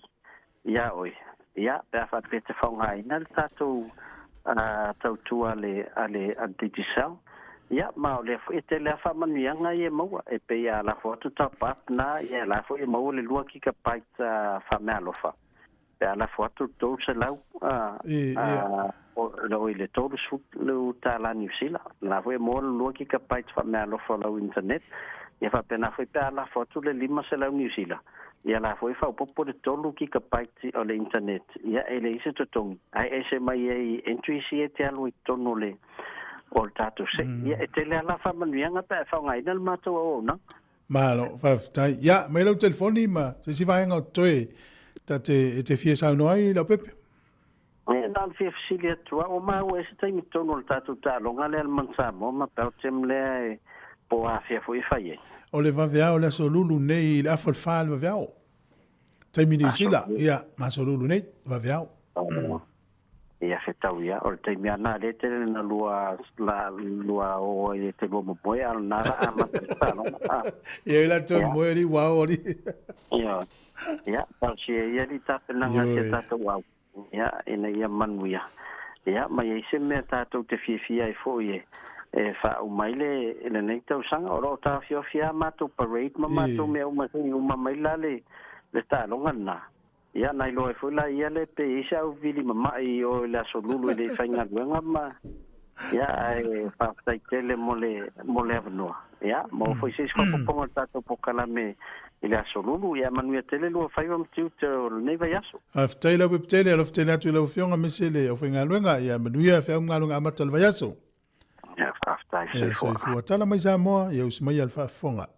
Ia oe, ia, pe a faapea e te faaaogaina le tatou tautua a le, a le, a le Digicel, ia, ma o lea foi e tele lava faamanuiaga ia e maua, e pei a lafo atu top up na, ia la foi e maua le 2 gigabyte faameaalofa, pe a lafo atu le 300, o, i le $30 Niu Sila, la foi e maua le 2 gigabyte faameaalofa o lau internet, ia faapena foi pe a lafo atu le 500 Niu Sila, Ia la foi faaopoopo le 3 gigabyte o le internet, ia e leai se totogi, ae ese mai ai entries ia e te alu ai totonu o le o le tatou se'i. Ia e tele lava la faamanuiaga pe a e faaaogaina le matou auaunaga. Malo, faafetai. Ia, aumai lau telefoni ma se isi vaega o totoe ta te, e te fia saunoa ai, Leaupepe. Ia, na ona fia fesili atu lava, ua maua ai se taimi tonu o le tatou taaloga lea a le Manu Samoa ma Belgium lea e po o afea foi e fai ai? O le vaveao le aso lulu nei i le afa o le fa le vaveao. Taimi Niu Sila, ia, ma aso lulu nei, vaveao. Ia, fetau ia, o le taimi lava lena lea e tele na lua, la, lua o ai e te lua momoe, a o lena la amata le taaloga. Ah. Ia, i la toe moe ali ua ao ali. Ia, ia, talosia ia li tapenaga se tatou au. Ia, ina ia manuia. Ia, ma i ai se mea tātou te fiafia ai foi e, e faauma ai le, lenei tausaga. O lo o taofiofi lava matou parade ma matou mea uma se i uma mai la le, le taaloga lena. Ia, na iloa ai foi la ia le pe i ai se auvili mama'i i o i le Aso Lulu e le i faigaluega ma, ia, ae faafetai tele mo le, mo le avanoa. Ia, maua foi se isi faaopoopoga o le tatou polokalame i le Aso Lulu. Ia, manuia tele lua faiva ma tiute o lenei vaiaso. Faafetai lau Pepetele, alofa tele atu i lau Afioga aemaise le aufaigaluega. Ia manuia feau ma galuega amata o le vaiaso. Ia, faafetai, soifua. Ia, soifua. Tala mai Samoa, ia usi maia le faafofoga.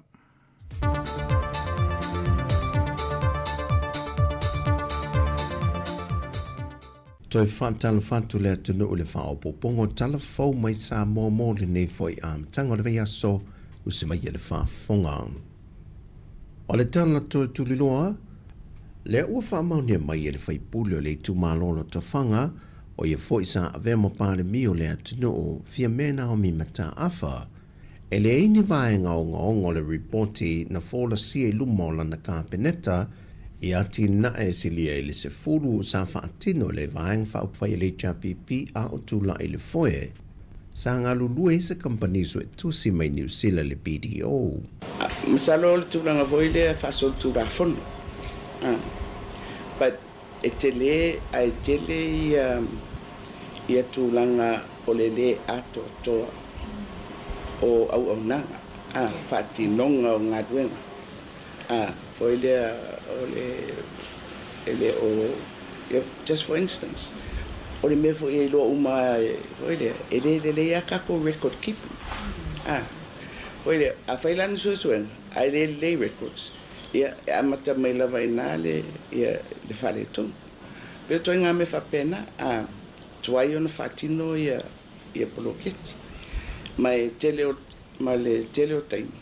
Toe faatalofa atu le atunuu i le faaopoopoga o tala fou mai Samoa mo lenei foi amataga o le vaiaso, usi maia le faafofoga. O le tala toe tuliloa, lea ua faamaonia mai e le faipule o le itumalo o Lotofaga, O ia foi sa avea ma Palemia o le atunuu, Fiame Naomi Mataafa. E leai ni vaega ogaoga o le ripoti na folasia i luma o lana Kapeneta i atinae e silia i le 10 sa faatino e le Vaega Faaupufai a le HRPP a o tulai i le foe. Sa galulue ai se kamupani suetusi mai Niu Sila le BDO. Masalo o le tulaga foi lea faasolitulafono but e tele ae tele ia ia tulaga o le le atoatoa o auaunaga a faatinoga o galuega a foi lea o le e le o just for instance o le mea foi e iloa uma foi lea e le lelei a tatou record keeping a foi lea afai la ni suesuega ae le lelei records ia e amata mai lava i ina le ia le faaletonu. Pei o ituaiga mea faapena a tuai ona faatino ia ia poloketi ma e tele o ma le tele o taimi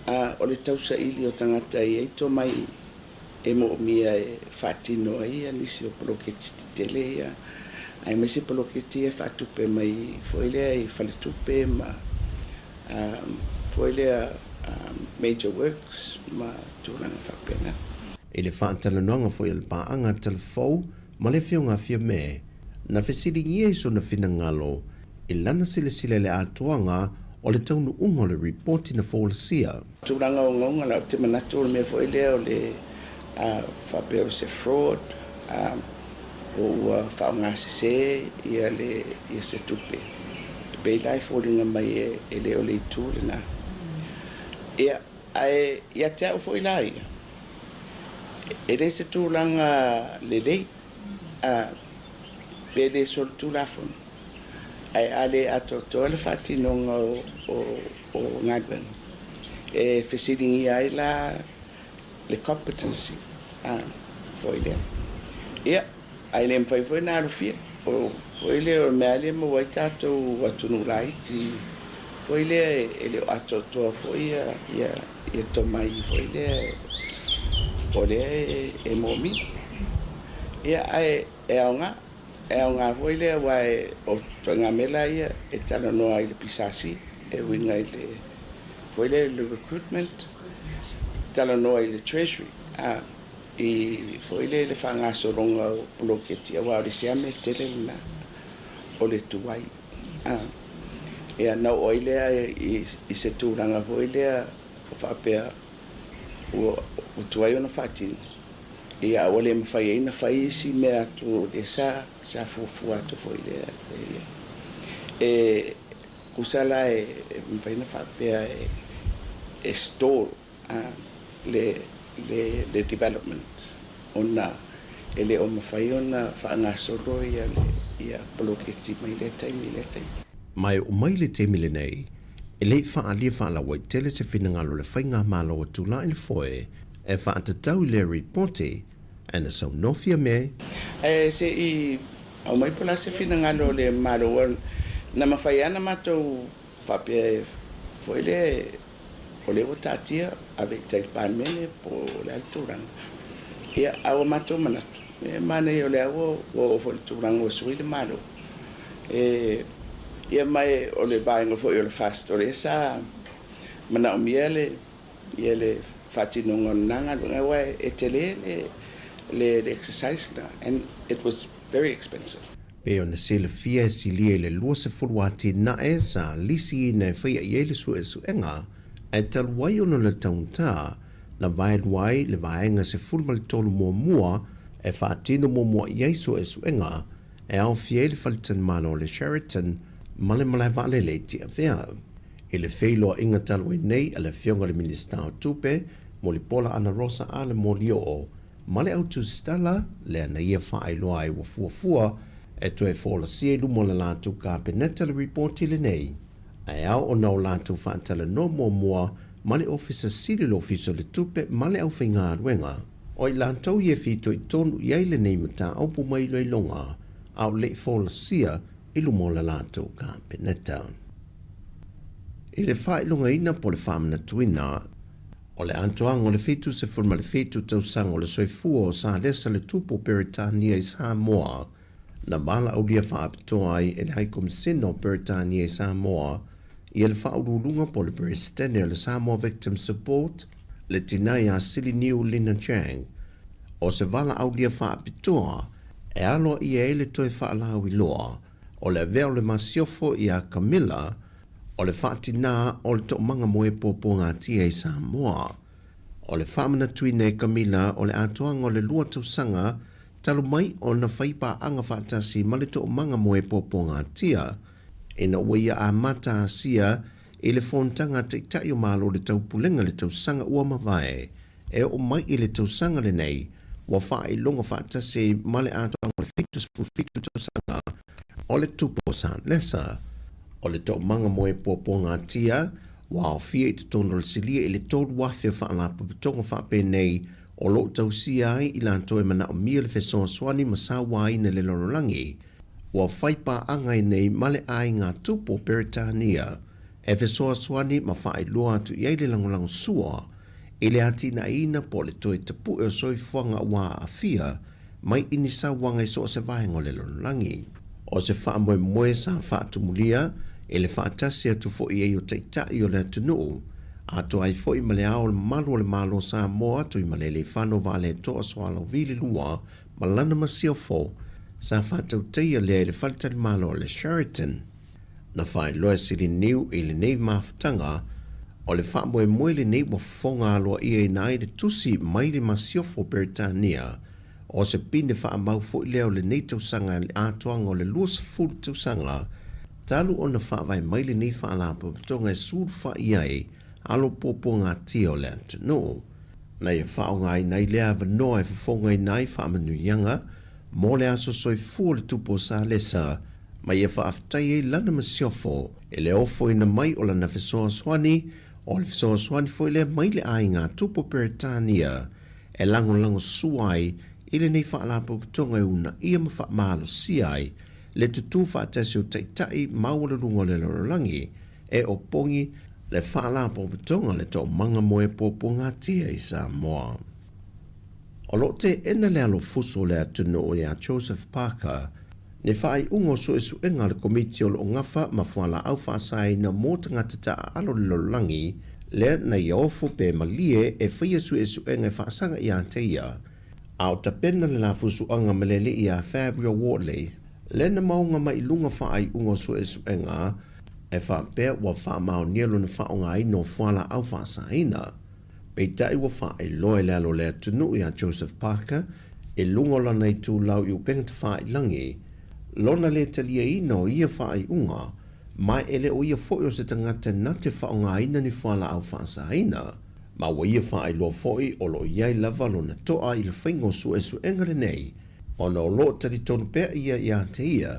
a o le tausaili o tagata e i ai tomai e moomia e faatino ai ia nisi o poloketi tetele ia aemaise poloketi ia e faatupe mai foi lea i faletupe ma foi lea major works ma tulaga faapena. I le faatalanoaga foi a le paaga Talafou ma le Afioga a Fiame, na fesiligia i sona finagalo i lana silasila i le atoaga o le taunuuga o le ripoti na folasia. Tulaga ogaoga la, ou te manatu o le mea foi lea o le faapea o se fraud po ua faaaogasese ia le ia se tupe. E pei la e foliga mai e le o le itu lena. Ia, ae ia te au foi la ia, e le se tulaga lelei pe le solitulafono, ae a le atoatoa le faatinoga o galuega, e fesiligia ai la le competency foi lea. Ia, ae le mafai foi ona alofia, o foi lea o le mea lava lea e maua ai tatou atunuu laiti foi lea e le o atoatoa foi ia tomai foi lea o lea e moomia. Ia, ae e aoga, e aoga foi lea aua o ituaiga mea la ia e talanoa ai i le PSC e uiga i le foi lea i le recruitment, talanoa i le Treasury i foi lea i le faagasologa o poloketi aua o le siame tele lena o le tuai. Ia na oo ai lea i se tulaga foi lea faapea ua tuai ona faatino, ia a ua le mafai ai ona fai isi mea atu o lea sa sa fuafua atu foi lea ia. E tusa la e mafai ona faapea e stall le le le development ona e le o mafai ona faagasolo ia le ia poloketi mai lea taimi i lea taimi. Ma e oo mai le taimi lenei, e le i faaalia faalauaitele se finagalo o le Faigamalo a Tulai le Foe e faatatau i lea ripoti ae na saunoa Fiame. Ae se i aumai po o le a se finagalo o le Malo aua na mafai lava ona matou faapea e foi lea o lea ua taatia ave i tai i le Palemene po o le a le tulaga. Ia, a ua matou manatu, e manaia o lea ua oo foi i le tulaga ua sui le Malo. E, ia ma e o le vaega foi o le FAST, o lea sa manaomia le, ia le faatinoga o lena galuega, aua e tele le, le, le exercise lena and it was very expensive. Pei ona silafia e silia i le 20 atinae sa lisiina e faia i ai le suesuega, ae talu ai ona o le taugata, na vaelua ai le vaega 13 muamua e faatino muamua i ai suesuega e aofia ai le faletalimalo o le Sheraton ma le malae vaalele i Tiavea. I le feiloaiga talu ai nei a le Afioga i le Minisita o Tupe, Mulipola Anarosa A. Le Molioo, ma le autusitala lea na ia faailoa ai ua fuafua e toe folasia i luma o le latou Kapeneta le ripoti lenei, ae ao ona o latou faatalanoa muamua ma le Ofisa Sili o le Ofisa o le Tupe ma le aufaigaluega. O i latou ia e fitoitonu i ai lenei mataupu mai iloiloga a o le i folasia i luma o le latou Kapeneta. I le faailogaina po o le faamanatuina o le atoaga o le 77 tausaga o le soifua o Salesa le Tupu o Peretania i Samoa. Na valaaulia faapitoa ai e le High Komisena o Peretania i Samoa ia le Faauluuluga po o le Peresetene o le Samoa Victim Support, le tina ia Siliniu Lina Chang. O se valaaulia faapitoa e aloaia ai le toe faalauiloa o le avea o le masiofo iā Camilla o le faatinā o le toomaga moe puapuagatia i Samoa. O le faamanatuina e Camilla o le atoaga o le lua tausaga talu mai ona fai paaga faatasi ma le toomaga moe puapuagatia ina ua ia amata asia i le fonotaga a Taitai o Malo o le Taupulega i le tausaga ua mavae. E oo mai i le tausaga lenei, ua faailoga faatasi ai ma le atoaga o le 77 tausaga o le tupu o Sanlesa. O le toomaga moe puapuagatia ua aofia i totonu o le silia i le 3,000 o faalapotopotoga faapenei o lo o tausia ai i latou e manaomia le fesoasoani ma sauaina i le lalolagi ua fai paaga ai nei ma le aiga tupu o Peretania e fesoasoani ma faailoa atu i ai le lagolago sua i le atinaeina po o le toe tapue o soifuaga ua aafia mai i ni sauaga i so o se vaega o le lalolagi. O se faamoemoe sa faatumulia i le faatasi atu foi ai o Taitai o le atunuu, atoa ai foi ma le Ao Mamalu o le Malo o Samoa Tuimalealiifano Vaaletoa Sualauvi le Lua ma lana masiofo sa faatautaia lea i le faletalimalo o le Sheraton. Na faailoa e Siliniu i lenei mafutaga, o le faamoemoe lenei ua fofoga aloaiaina ai le tusi mai le masiofo Peretania, o se pine faamau foi lea o lenei tausaga i le atoaga o le 20 tausaga talu ona faavae mai lenei faalapotopotoga e sulufai ai alo puapuagatia o le atunuu. Na ia faaaogaina ai lea avanoa e fofogaina ai faamanuiaga mo le aso soifua o le tupu o Salesa, ma ia faafetai ai lana masiofo i le ofoina mai o lana fesoasoani, o le fesoasoani foi lea mai le aiga tupu o Peretania e lagolago sua ai i lenei faalapotopotoga e uunaia ma faamalosia ai le tutū faatasi o taitai maualuluga o le lalolagi e opogi le faalapotopotoga le toomaga moe puapuagatia i Samoa. O lo o teena le alofusu o le atunuu iā Joseph Parker ni faaiuga o suesuega a le Komiti o lo o gafa ma fualaau faasaina mo tagata taaalo i le lalolagi lea na ia ofo pe malie e faia suesuega e faasaga iā te ia. A o tapena le lafusuaga ma le alii iā Fabio Wardley lea na maoga mai i luga faaiuga o suesuega e faapea ua faamaonia lona faaaogaina o fualaau faasaina. Peitai ua faailoa i le alo o le atunuu iā Joseph Parker i luga o lana itulau i upega tafailangi lona lē taliaina o ia faaiuga, ma e le o ia foi o se tagata na te faaaogaina ni fualaau faasaina, ma ua ia faailoa foi o lo o i ai lava lona toa i le faiga o suesuega lenei ona o lo o talitonu pea ia iā te ia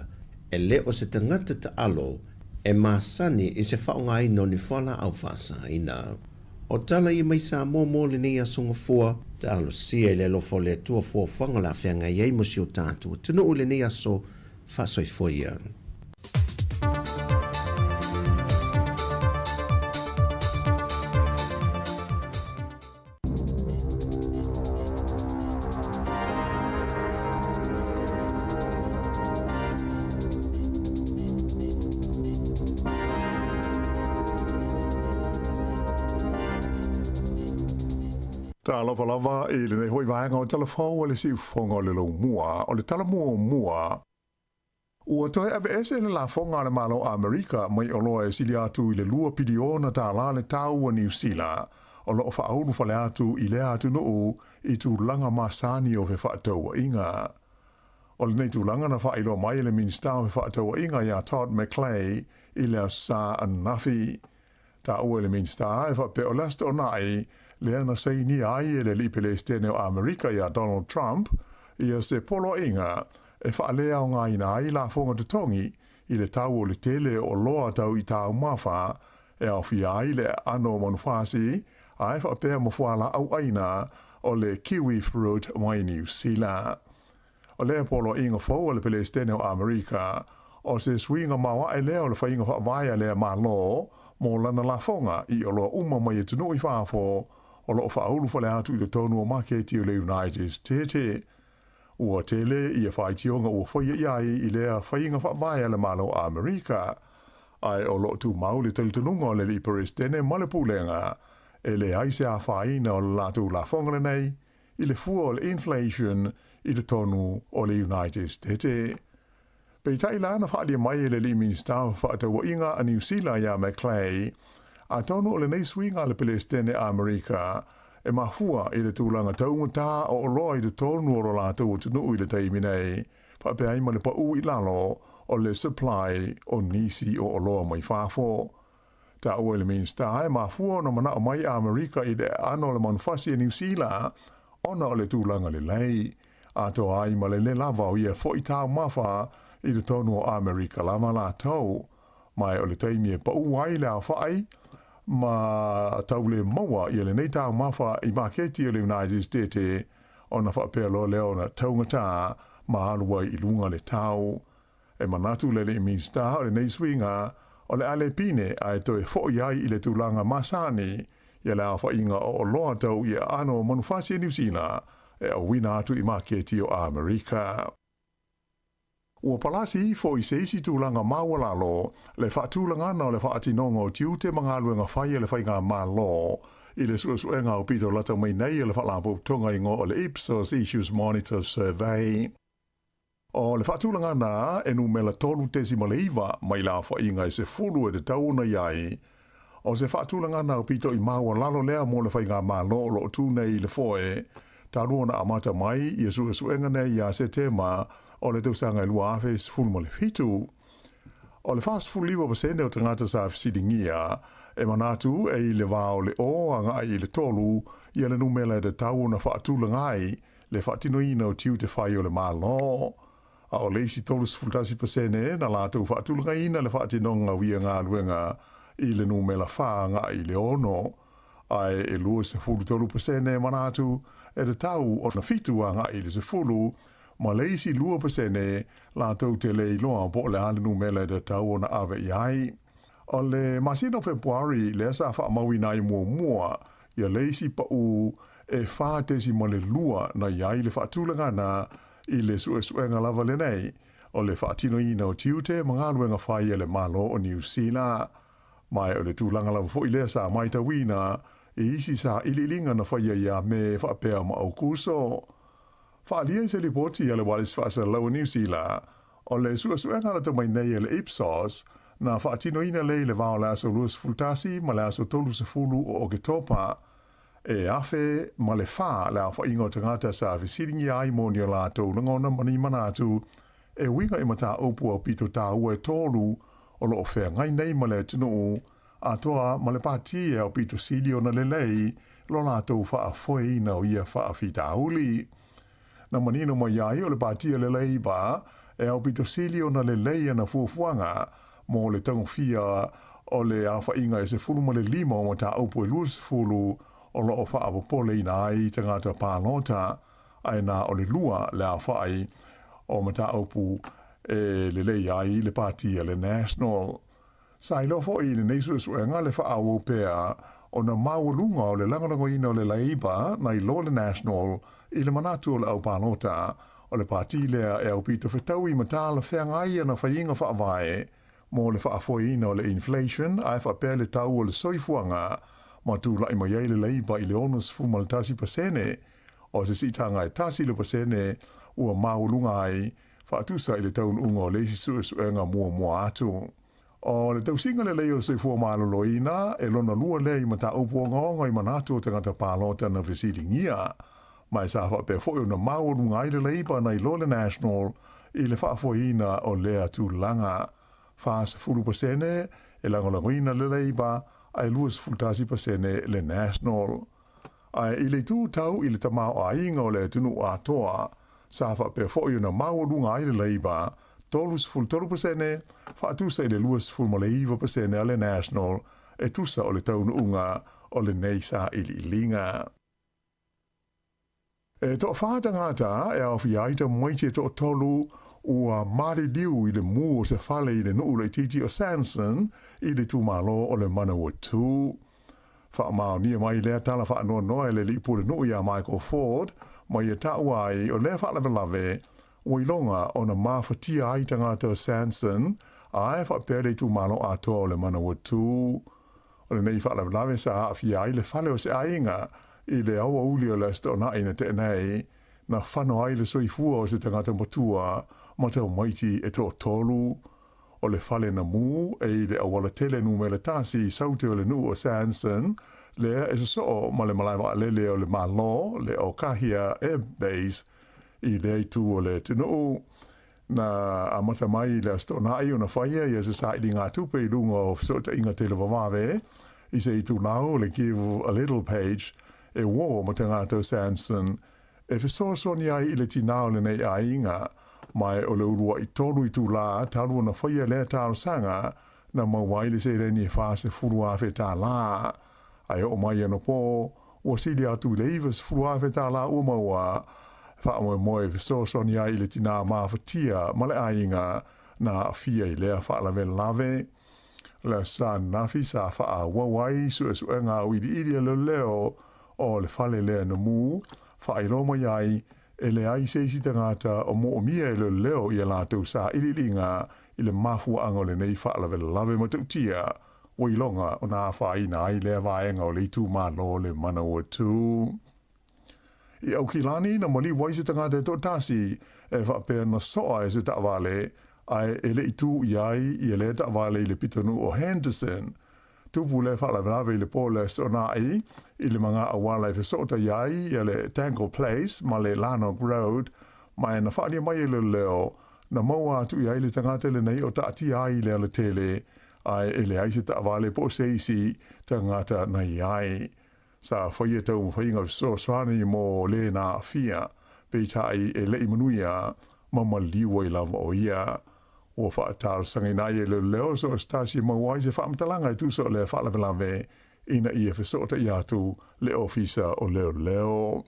e le o se tagata taalo e masani i se faaaogaina o ni fualaau faasaina. O tala ia mai Samoa mo lenei aso gafua, talosia i le alofa o le Atua fuafuaga o le a feagai ai mo si o tatou atunuu i lenei aso faasoifua ia. Talofa lava i lenei foi vaega o Tala Fou a le Siufofoga o le Laumua. O le tala muamua, ua toe aveese le lafoga a le Malo Amerika mai oloa e sili atu i le lua piliona tālā le tau a Niu Sila o lo o faaulufale atu i lea atunuu i tulaga masani o fefaatauaiga. O lenei tulaga na faailoa mai e le Minisita o Fefaatauaiga iā Todd McClay i le Aso Sa ananafi. Taua e le Minisita e faapea o le Aso Toonai lea na sainia ai e le Alii Pelesitene o Amerika iā Donald Trump ia se poloaiga e faaleaogaina ai lafoga totogi i le tau o le tele o oloa tau i taumafa e aofia ai le aano o manufasi ae faapea ma fualaau ʻaina o le kiwi fruit mai Niu Sila. O lea poloaiga fou a le Pelesitene o Amerika, o se suiga maoaʻe lea o le faiga faavae a lea Malo mo lana lafoga i oloa uma mai atunuu i fafo o lo o faaulu fale atu i totonu o maketi o le United States. Ua tele ia faitioga ua faia i ai i lea faiga faavae a le Malo o Amerika. Ae o lo o tumau le talitonuga o le Alii Peresetene ma le Pulega, e leai se afaina o le latou lafoga lenei i le fua o le inflation i totonu o le United Stete. Peitai la na faaalia mai e le Alii Minisita o Fefaatauaiga a Niu Sila ia McClay, atonu o lenei suiga a le Peresetene a Amerika e mafua i le tulaga taugata o oloa i totonu o lo latou atunuu i le taimi nei, faapea ai ma le pau i lalo o le supply o nisi o oloa mai fafo. Taua i le Minisita e mafua ona manao mai a Amerika i le aano o le manufasi a Niu Sila ona o le tulaga lelei, atoa ai ma le le lava o ia foi taumafa i totonu o Amerika lava latou. Ma o le taimi e pau ai le aofai ma tau le maua ia lenei taumafa i maketi o le United States ona faapea loa lea ona taugata ma alu ai i luga le tau. E manatu le Alii Minisita o lenei suiga o le a le pine ae toe fo'i ai i le tulaga masani ia le aofaiga o oloa tau i aano manufasi a Niu Sila e auina atu i maketi o Amerika. Ua palasi ifo i se isi tulaga maualalo le faatulagana o le faatinoga o tiute ma galuega fai a le Faigamalo i le suesuega aupito lata mai nei a le Faalapotopotoga igoa o le Ipsos Issues Monitor Survey. O le faatulagana e numera 3.9 mai le aofaiga e 10 e tatau ona i ai, o se faatulagana aupito i maualalo lea mo le Faigamalo o lo o tu nei i le foe, talu ona amata mai ia suesuega nei ia Setema o le tausaga e 2017. O le 49% o tagata sa fesiligia e manatu e i le va o le 0 agai i le 3 ia le numera e tatau ona faatulaga ai le faatinoina o tiute fai o le Malo. A o le isi 31% na latou faatulagaina le faatinoga o ia galuega i le numera 4 agai i le 6, ae e 23% e manatu e tatau ona 7 agai i le 10, ma le isi 2% latou te le iloa po o le a le numera e tatau ona ave i ai. O le masina o Fepuari lea sa faamauina ai muamua ia le isi pau e 4.2 na i ai le faatulagana i le suesuega lava lenei o le faatinoina o tiute ma galuega fai a le Malo o Niu Sila. Ma o le tulaga lava foi lea sa matauina i isi sailiiliga na faia ia Me faapea ma Aukuso. Faaalia i se lipoti a le Ualesi Faasalalau o Niu Sila, o le suesuega lata mai nei a le Ipsos na faatinoina lea i le va o le aso 21 ma le aso 30 o Oketopa, e 1004 le aofaiga o tagata sa fesiligia ai mo ni o latou lagona ma ni manatu e uiga i mataupu aupito taua e tolu o lo o feagai nei ma le atunuu atoa ma le pati e aupito sili ona lelei lo latou faafoeina o ia faafitauli. Na manino mai ai o le pati a le Labour e aupito sili ona lelei ana fuafuaga mo le tagofia o le aofaiga e 15 o mataupu e 20 o lo o faapopoleina ai tagata palota, ae na o le lua le aofai o mataupu e lelei ai le pati a le National. Sa iloa foi i lenei suesuega le faaauau pea ona maualuga o le lagolagoina o le Labour nai lo le National i le manatu o le aupalota o le pati lea e aupito fetaui ma talafeagai ana faiga faavae mo le faafoeina o le inflation ae faapea le tau o le soifuaga ma tulai mai ai le Labour i le 61% o se siitaga e 1% ua maualuga ai faatusa i le taunuuga o le isi suesuega muamua atu. O le tausiga lelei o le soifua maloloina e lona lua lea i mataupu ogaoga i manatu o tagata palota na fesiligia. Ma e sa faapea foi ona maualuga ai le Labour nai lo le National i le faafoeina o lea tulaga. 40% e lagolagoina le Labour ae 21% le National. Ae i le itu tau i le tamaoaiga o le atunuu atoa, sa faapea foi ona maualuga ai le Labour, 33% faatusa i le 29% a le National, e tusa o le taunuuga o lenei sailiiliga. E toafa tagata e aofia ai tamaiti e toatolu ua maliliu i le mu o se fale i le nuu laitiiti o Sanson i le itumalo o le Manawatu. Faamaonia mai lea tala faanoanoa e le alii pulenuu ia Michael Ford. Ma ia taua ai o lea faalavelave ua iloga ona mafatia ai tagata o Sanson ae faapea le itumalo atoa o le Manawatu. O lenei faalavelave sa aafia ai le fale o se aiga i le aoauli o le Aso Toonai na tea nei, na fano ai le soifua o se tagata matua ma tamaiti e toatolu. O le fale na mu e i le auala tele numera tasi i saute o le nuu o Sanson, lea e sosoo ma le malae vaalele o le Malo, le Okahia Air Base, i lea itu o le atunuu. Na amata mai i le Aso Toonai ona faia ia se sailiga tupe i luga o fesootaiga televavave i se itulau o le Give a Little page e uō ma tagata o Sanson e fesoasoani ai i le tinā o lenei aiga, ma o le uluai 3 itulā talu ona faia lea talosaga na maua ai le seleni e $40,000. Ae oo mai anapo, ua sili atu i le $90,000 ua maua, faamoemoe e fesoasoani ai i le tinā mafatia ma le aiga na aafia i lea faalavelave. O le aso ananafi sa faaauau ai suesuega auiliili a leoleo o le fale lea na mu, faailoa mai ai e leai se isi tagata o moomia e leoleo i a latou sailiiliga i le mafuaaga o lenei faalavelave matautia ua iloga ona afaina ai lea vaega o le itumalo o le Manawatu. I Aukilani na maliu ai se tagata e toatasi e faapea na soa e se taavale ae e le i tu i ai ia lea taavale i le pitonuu o Henderson. Tupu lea faalavelave i le po o le Aso Toonai i le maga auala e fesootai ai ia le Tangle Place ma le Lanark Road, ma e na faaalia mai e leoleo na maua atu i ai le tagata lenei o taatia ai i le alatele ae e leai se taavale po o se isi tagata na i ai. Sa faia taumafaiga fesoasoani mo le na aafia, peitai e le i manuia ma maliu ai lava o ia. Ua faatalosagaina ai e leoleo so o se tasi e maua ai se faamatalaga e tusa o lea faalavelave ina ia fesootai atu le Ofisa o Leoleo.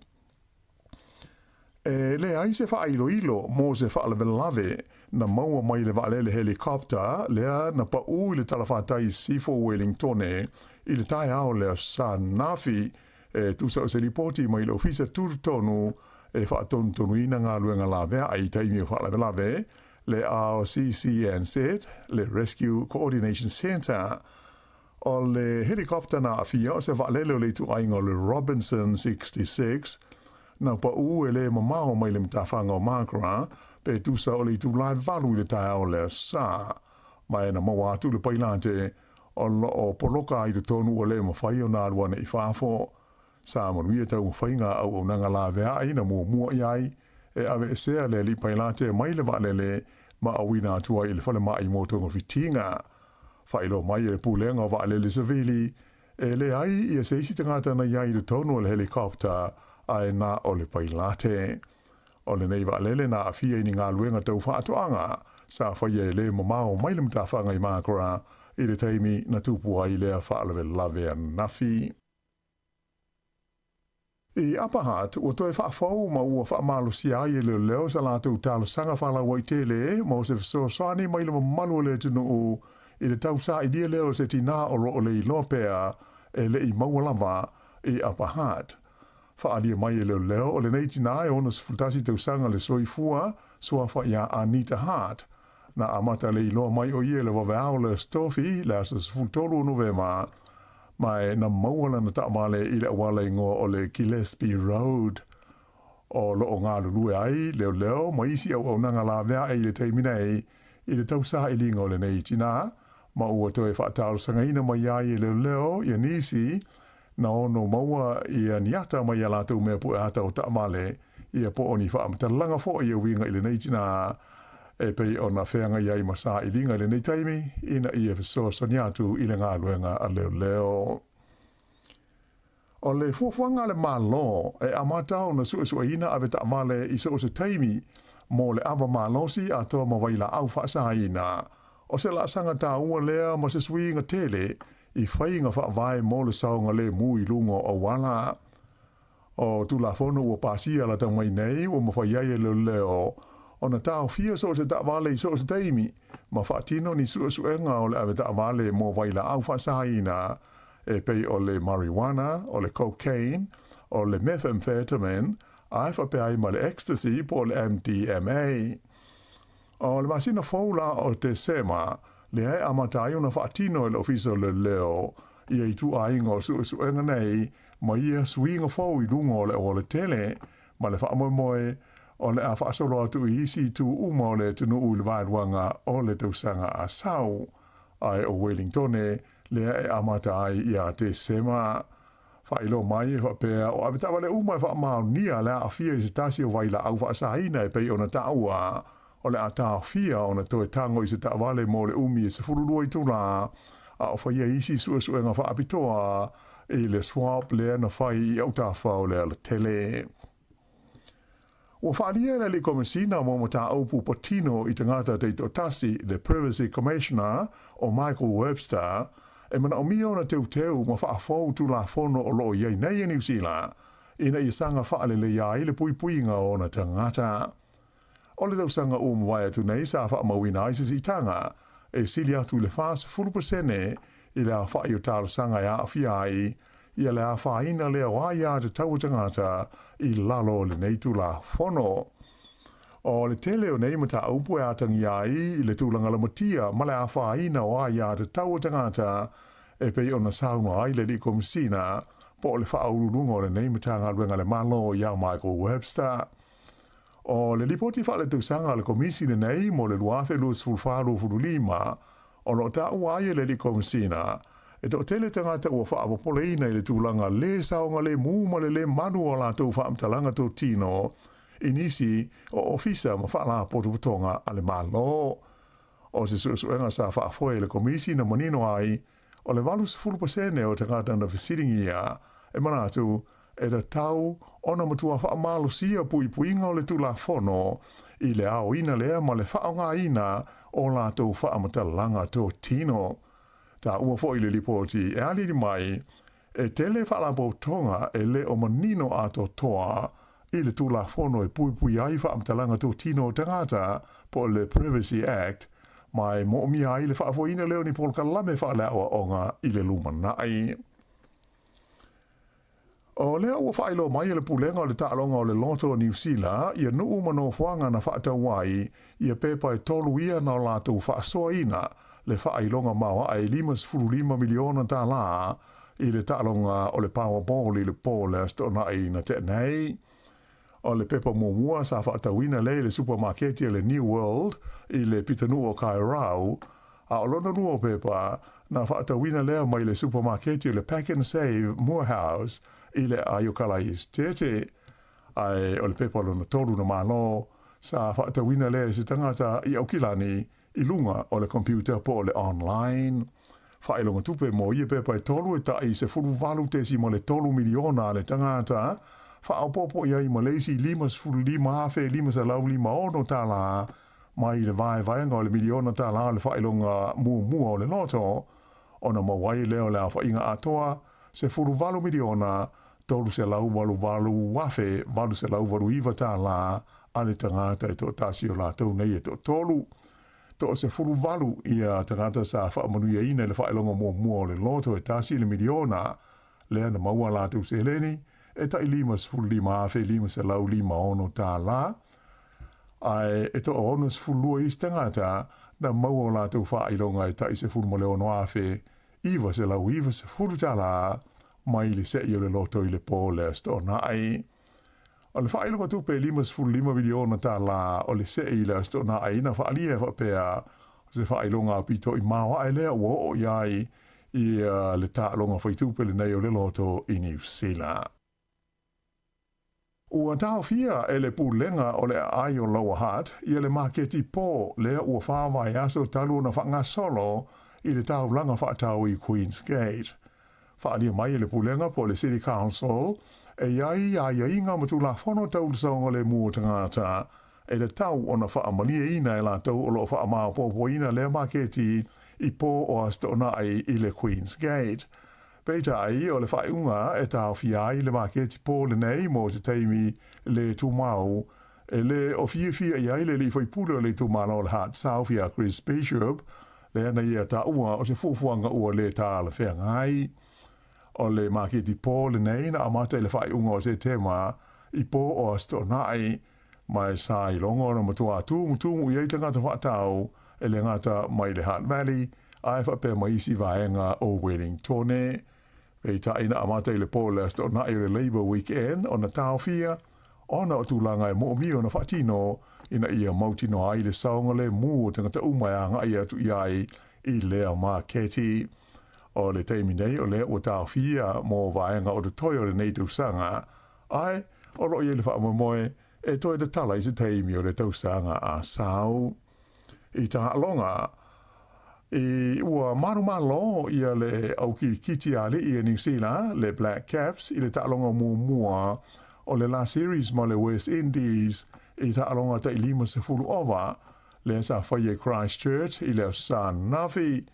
E leai se faailoilo mo se faalavelave na maua mai le vaalele helicopter lea na paū i le talafatai i sisifo o Wellingtone i le taeao o le Aso Sa ananafi, e tusa o se lipoti mai le Ofisa Tutotonu e faatonutonuina galuega laveai i taimi o faalavelave, le RCCNZ, le Rescue Coordination Centre. O le helicopter na aafia o se vaalele o le ituaiga o le Robinson 66, na paū e le mamao mai le matafaga o Margara pe tusa o le itulā e 8 i le taeao o le Aso Sa. Ma e na maua atu le pailate o loo poloka ai totonu ua le mafai ona alu ane i fafo. Sa manuia taumafaiga a auaunaga laveai na muamua i ai e aveesea le alii pailate mai le vaalele ma auina atu ai i le falemai mo togafitiga. Faailoa mai e le Pulega o Vaalele Savili, e leai ia se isi tagata na i ai i totonu o le helicopter ae na o le pailate. O lenei vaalele na aafia i ni galuega tau faatoaga sa faia e le mamao mai le matafaga i Margara i le taimi na tupu ai lea faalavelave ananafi. I Upper Hutt, ua toe faafou ma ua faamalosia ai e leoleo sa latou talosaga faalauaitele mo se fesoasoani mai le mamalu o le atunuu i le tausailia lea o se tinā o loo le iloa pea e le i maua lava i Upper Hutt. Faaalia mai e leoleo o lenei tinā e 61 tausaga le soifua, suafa iā Anita Hart. Na amata le iloa mai o ia i le vaveao o le Aso Tofi, le aso 13 o Novema, ma e na maua lana taavale i le auala igoa o le Gillespie Road. O loo galulue ai leoleo ma isi auaunaga laveae i le taimi nei i le tausailiga o lenei tinā, ma ua toe faatalosagaina mai ai e leoleo ia nisi na ono maua ia ni ata mai ia latou mea pue ata o taavale ia po o ni faamatalaga foi e uiga i lenei tinā e pei ona feagai ai ma sailiga i lenei taimi ina ia fesoasoani atu i le galuega a leoleo. O le fuafuaga a le Malo e amata ona suesueina avetaavale i so o se taimi mo le ava malosi atoa ma vailaau faasaina. O se laasaga taua lea ma se suiga tele i faiga faavae mo le saogalemu i luga o auala. O Tulafono ua pasia lata mai nei ua mafai ai e leoleo ona taofia so o se taavale i so o se taimi ma faatino ni suesuega o le avetaavale mo vailaau faasaina e pei o le marijuana, o le cocaine, o le methamphetamine. Ae faapea ai ma le ecstasy po o le MDMA. O le masina fou la o Tesema, lea e amata ai ona faatino e le Ofisa o Leoleo ia ituaiga o suesuega nei ma ia suiga fou i luga o le aualatele ma le faamoemoe o le a faasolo atu i isi itu uma o le atunuu i le vaeluaga o le tausaga a sau. Ae o Welingtone lea e amata ai ia Tesema. Faailoa mai e faapea o avetaavale uma e faamaonia le aafia i se tasi o vailaau faasaina e pei ona taua, o le a taofia ona toe tago i se taavale mo le umi e 12 itula, a o faia isi suesuega faapitoa i le swab lea na fai i autafa o le alatele. Ua faaalia e le Alii Komesina mo Mataupu Patino i Tagata Taitoatasi, le Privacy Commissioner, o Michael Webster, e manaomia ona teuteu ma faafou Tulafono o lo o i ai nei i Niu Sila ina ia saga faaleleia ai le puipuiga o ona tagata. O le tausaga ua mavae atu nei sa faamauina ai se siitaga e sili atu i le 40% i le aofai o talosaga e aafia ai ia le afaina lea o aia tatau a tagata i lalo o lenei Tulafono. O le tele o nei mataupu e atagia ai i le tulaga lamatia ma le afaina o aia tatau a tagata e pei ona saunoa ai le Alii Komesina po o le Faauluuluga o lenei Matagaluega a le Malo ia Michael Webster. O le lipoti faaletausaga a le Komisi lenei mo le 2024/25 o lo o taua ai e le Alii Komesina e toatele tagata ua faapopoleina i le tulaga lē saogalemu ma le lē malu o a latou faamatalaga totino i nisi o ofisa ma faalapotopotoga a le Malo. O se suesuega sa faafoe e le Komisi na manino ai o le 80% o tagata na fesiligia e manatu e tatau ona matua faamalosia puipuiga o le Tulafono i le aoina lea ma le faaaogaina o latou faamatalaga totino. Taua foi le lipoti e aliali mai e tele faalapotopotoga e le o manino atoatoa i le Tulafono e puipui ai faamatalaga totino o tagata po o le Privacy Act ma e moomia ai le faafoeina lea o ni polokalame faaleaoaoga i le lumanai. O lea ua faailoa mai e le Pulega o le Taaloga o le Loto o Niu Sila ia nuu ma nofoaga na faatau ai ia pepa e tolu ia na o latou faasoaina le faailoga maoae e $55 miliona tālā i le taaloga o le Powerball i le po o le Aso Toonai na tea nei. O le pepa muamua sa faatauina lea i le supamaketi a le New World i le pitanuu o Kairau, a o lona lua o pepa, na faatauina lea mai le supamaketi o le Pack and Save Moorhouse i le Aiokala Esetete. Ae o le pepa lona tolu na malo, sa faatauina lea e se tagata i Aukilani i luga o le computer po o le online. Faailoga tupe mo ia pepa e tolu e taʻi $18.3 miliona a le tagata, faaopoopo i ai ma le isi $55,556 tālā mai le vaevaega o le miliona tālā o le faailoga muamua o le loto, ona maua ai lea o le aofaiga atoa $18 miliona $388,889 tālā a le tagata e toatasi o latou nei e toatolu. Toa 18 ia tagata sa faamanuiaina i le faailoga muamua o le loto e tasi le miliona, lea na maua a latou seleni e tai $55,556 tālā, ae e toa 62 isi tagata na maua o latou faailoga e tai $16,990 tālā mai le seʻi o le loto i le po o le Aso Toonai. O le faailoga tupe e $55 miliona tālā o le seʻi i le Aso Toonai na faaalia e faapea o se faailoga aupito i maoaʻe lea ua oo i ai ia le taaloga faitupe lenei o le loto i Niu Sila. Ua taofia e le Pulega o le Aai o Lower Hutt ia le maketi pō lea ua whā vaiaso talu ona faagasolo i le taulaga faatau i Queen's Gate. Faaalia mai e le Pulega po o le City Council e i ai aiaiga ma Tulafono tau le saogalemu o tagata e tatau ona faamalieina e latou o lo o faamaopoopoina lea maketi i pō o Aso Toonai i le Queen's Gate. Peitai, o le faaiuga e taofia ai le maketi pō lenei mo se taimi lē tumau, e le o fiafia i ai le alii faipule o le itumalo o le Hutt South iā Chris Bishop, lea na ia taua o se fuafuaga ua lē talafeagai. O le maketi pō lenei na amata i le faaiuga o Setema i pō o Aso Toonai, ma e sa iloga ona matuā tumutumu i ai tagata faatau e le gata mai le Hutt Valley ae faapea ma isi vaega o Wellingtone. Peitai na amata i le pō le Aso Toonai o le Labour Weekend ona taofia ona o tulaga e moomia ona faatino ina ia mautinoa ai le saogalemu o tagata uma e agai atu i ai i lea maketi. O le taimi nei o lea ua taofia mo vaega o totoe o lenei tausaga, ae o lo o i ai le faamoemoe e toe tatala i se taimi o le tausaga a sau. I taaloga, i ua manumalo ia le au kirikiti a alii e Niu Sila, le Black Caps, i le taaloga muamua o le la series ma le West Indies i taaloga tai 50 ova, lea sa faia i Christchurch i le Aso Sa ananafi.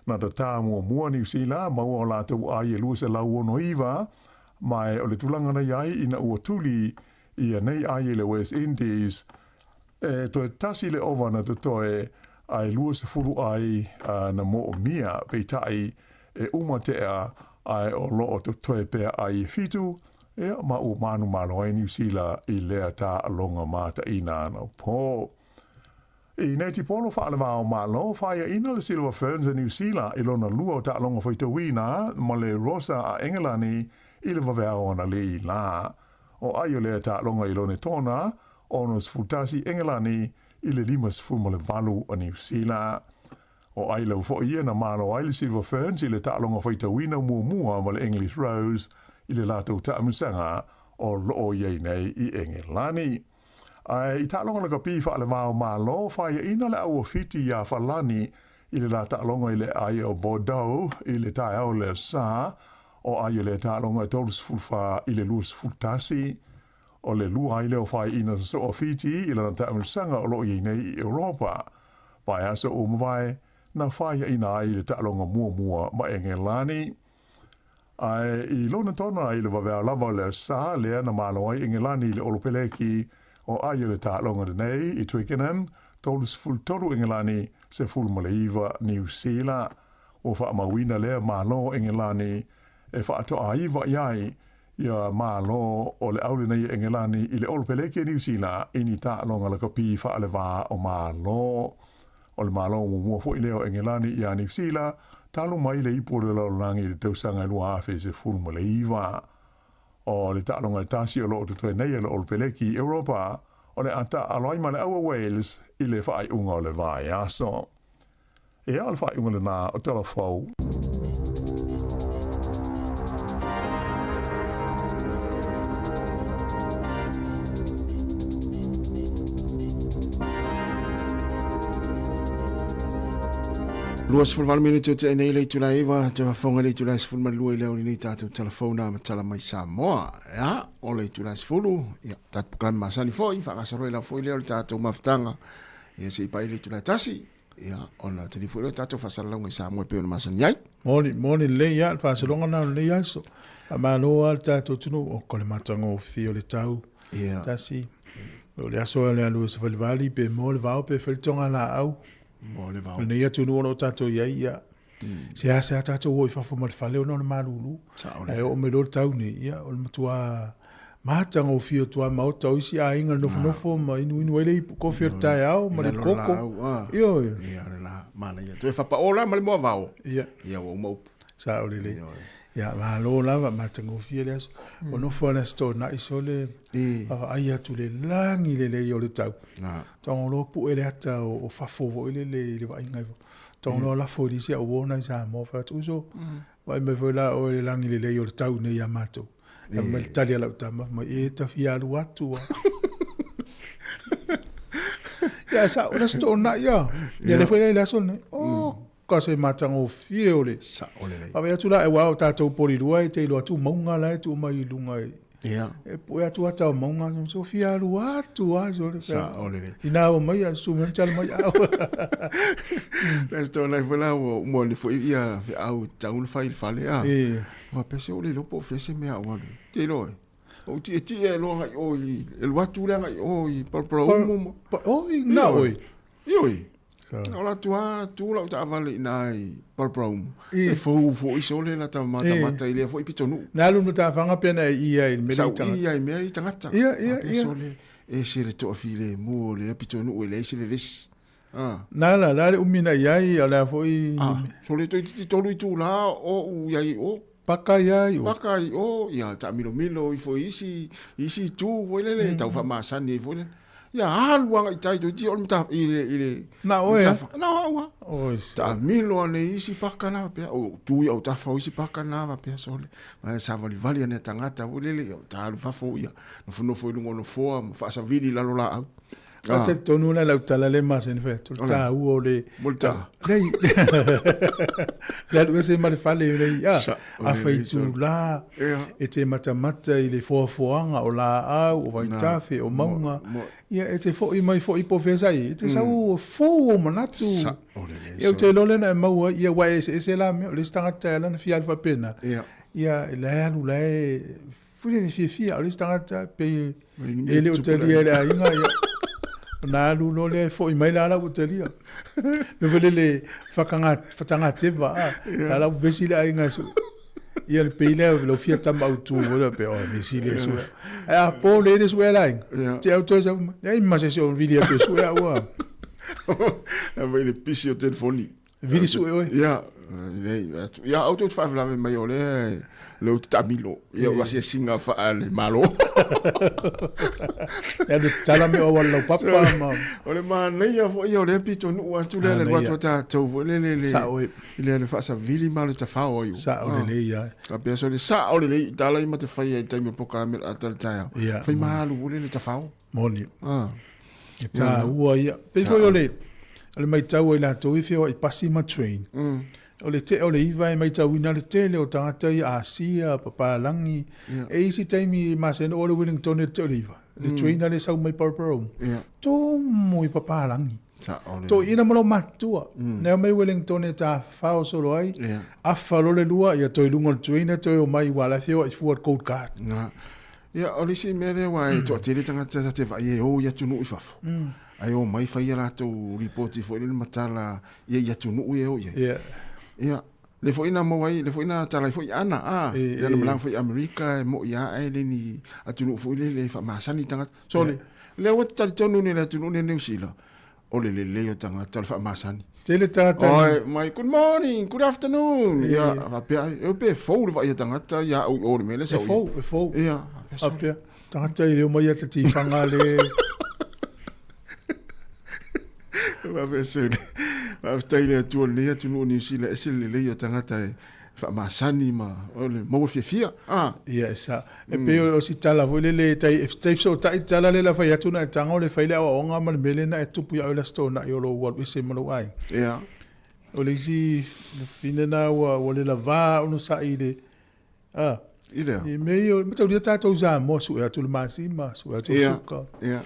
Na tatā muamua Niu Sila maua o latou ai e 269, ma e o le tulaga na i ai ina ua tuli ia nei ai e le West Indies, E toe tasi le ova na totoe ae 20 ai na moomia, peitai e uma tea ae o loo totoe pea ai e fitu, ia ma ua manumalo ai Niu Sila i lea taaloga mataina anapo. I netipolo faalevao malo, faiaina le Silver Ferns a Niu Sila i lona lua o taaloga faitauina ma le Rosa a Engelani i le vaveao analei la. O ai o lea taaloga i lone tona, 61 Engelani i le 58 o Niu Sila. O ai lava foi ia na malo ai le Silver Ferns i le taaloga faitauina muamua ma le English Rose i le latou taamilosaga o loo i ai nei i Engelani. Ae i taaloga lakapi faalevao malo, faiaina le au o Fiti iā Falani i le la taaloga i le aai o Bordeaux i le taeao le Sa, o ai o lea taaloga e 34 i le 21. O le lua ai lea o faiaina sosoo a Fiti i lana taamilosaga o loo i ai nei i Europa. Vaiaso ua mavae na faiaina ai le taaloga muamua ma Engelani. Ae i lona tona i le vaveao lava o le Aso Sa lea na malo ai Engelani i le Olopeleki o ai o le taaloga lenei i Twickenham, 33 Engelani, 19 Niu Sila. Ua faamauina lea malo Engelani e faatoaiva i ai ia malo o le au lenei e Engelani i le Olopeleki a Niu Sila i ni taaloga lakapi faalevā o Malo. O le Malo muamua foi lea o Engelani iā Niu Sila, talu mai le ipu o le lalolagi i le tausaga e 2019. O le taaloga e tasi o lo o totoe nei e le Olopeleki i Europa, o le a taaalo ai ma le au a Wales i le faaiuga o le vaiaso. Ea, o le faaiuga lenā o Tala Fou. 28 minute o te nei le itula iwa, te wafonga le itula 12 i leo ni tātou telefona ma tala mai Samoa. Ia, o le itula 10, ia, tātou programa masani foi, whakasaro i lau foi leo le tātou mafutanga. Ia, se i pai le itula tasi, Ia, ona tali foi lea o tatou faasalalauga i Samoa e pei ona masani ai. Moni, moni lelei lava le faasologa lena o lenei aso. Faamalo lava le tatou atunuu, o ko le matagofie o le tau. Ia. Tasi, o le aso o le alu e savalivali pe moa le vao pe fai le togalaau. Moa le vao. O lenei atunuu o lo o tatou i ai, ia, seasea tatou o i fafo ma le fale ona o le malulu. Ae oo mai loa le tau nei, ia, o le matua matagofie o tuamaota o isi aiga le nofonofo ma inuinu ai le ipu kofi o le taeao ma le koko. Ioe. Ia, o le la manaia. Toe fapaola la ma le moavao. Ia. Ia, ua uma upu. Sao lelei. Ia, malo lava, matagofie le aso. O nofo a le Aso Toonai sole, vaavaai atu le lagi lelei o le tau. Tago loa pue le ata o fafo foi lele i le vaaiga i fafo. Tago loa lafo i le isi au uo na i Samoa, fai atu, uso, vaai mai foi la oe i le lagi lelei o le tau nei ia matou. Fai mai le tali a lau tama, fai mai, e ta fia alu atu a. Ia, sa, o le Aso Toonai a. Ia, lea foi la i le aso lenei. Oh, ka se matagofie o le. Sao lelei. Vaavaai atu la, aua o tatou polilua e te iloa atu mauga la e tuu mai i luga i. Ia. E pue atu ata o mauga, so fia alu atu a, so le. Sao lelei. Ina o mai a su mai tala mai au. Le Aso Toonai foi la ua uma nei foi ia feau tau na fai i le fale a. E. Ua pea se o le iloa po o fea se mea au alu. Te iloa e. Ou tietie e loa agai i o i, e alu atu le agai i o i Palapalaumu ma. Oi, na oi. Ioe. O la tua tu lau taavale i nā i Paraparaumu. E fou foʻi sole la ta matamata i lea foʻi pitonuu. Na alu ma tāwhanga pena e ia i mea i tangata. Ia i mea i tangata. Ia, ia, ia. Sole, e se le toa file mu o lea pitonuu e leai se vevesi. Ah. Nā la, la le umi na iai, o lea foʻi... Ah, sole toi titi tolu i tū la o u iai o. Paka iai o. Paka i o, ia taamilomilo ifo i isi, isi itu foi lele, tau faamasani ai foi lele. Ia alu aga i tai toeitiiti o le mata, i le, i le. Na oe a? Na au a. Oi se. Taamilo ane i isi paka na faapea, o tu i autafa o isi paka na faapea sole. Ma savalivali ane tagata foi lele, ia ta alu fafo ia nofonofo i luga o nofoa ma faasavili i lalo laau. A talitonu la lau tala le masani fai atu, le taua o le... Mo le ta. Nei, le alu ese ma le fale nei, a, a faitulā, e te matamata i le foafoaga o laau, o vaitafe, o mauga, ia, e te foʻi mai foʻi po o fea sa i ai, e te sau fou ou manatu. Ia, ou te iloa lea na e maua ai, ia, aua e eseese la mea, o le isi tagata e ala ona fia alu faapena, ia, la e alu la e Fuli le fiafia, o le isi tagata pei e le o talia e le aiga, ia. Ona alu loa lea e foʻi mai la la ua talia. Le foi le whakatanga teva, a. La la ua vesi le aiga e sue. Ia le pei lea lau fia tama autu foi lea pe, oh, vesi le sue. Ae a po le le sue le aiga. Te au toe sau mai. Leai ma se isi o vili atu e sue au a. A mai le pisi o telefoni. Vili sue oe. Ia, lelei atu. Ia, au tou te faalavelave mai o lea lea ou te taamilo. Ia, o asiasiga faale-Malo. Ia, le tatala mai o auala laupapa ma... O le manaia foi o lea pitonuu atu lea le alu atu a tatou foi lele le... Sao e. I le faasavili ma le tafao ai. Sao lelei ia. Faapea sole sao lelei i tala i ma te faia i le taimi o polokalame o le ata o le taeao. Ia. Fai ma alu foi lele tafao. Moni. E taua ia. Pei foi o le, o le maitau a i latou e feoai pasi ma train. O le tea o le 9 e maitauina le tele o tagata ia Asia, papalagi. E isi taimi masani oo le Wellington i le tea o le 9. Le train lea e sau mai Paraparaumu. Tumu i papalagi. Toeaina ma lou matua. Na omai Wellington e tafafao solo ai. Afa loa le lua, ia toe i luga o le train toe omai aua o la e feoai fua le Gold Card. Ia, o le isi mea lea aua e toatele tagata ta te vaai e o i atunuu i fafo. Ae o mai fai a latou lipoti foi lele ma tala ia i atunuu e o i ai. Ia, le foi na maua ai, le foi na tala ai foi Ana, a, ia na malaga foi i Amerika e moi lava ae le ni atunuu foi lele e faamasani tagata. So, le, lea ua talitonu nei le atunuu nei o Niu Sila, o le lelei o tagata, o le faamasani. Tele tagata. Oi, mai, good morning, good afternoon. Ia, faapea, e pe fou le vaai a tagata ia au i o le mea lea sa E fou, e fou. Ia, faapea. Tagata e le omai ia te tiwhanga le... Faapea se, faafetai i le Atua i lenei atunuu o Niu Sila, ese le lelei o tagata e faamasani ma o le maua fiafia. Ah. Ia, e sa. E pei o si tala foi lele, tai, tai fesootai tala lea la fai atu na e tago le fai le aoaoga ma le mea lea na e tupu ia oe le Aso Toonai o lou alu ese ma lou aiga. Ia. O le isi fafine na ua, ua le lavā ona saʻi i le, a, I lea. I mea ia, mataulia tatou i Samoa, sue atu le masima, sue atu le suka. Ia.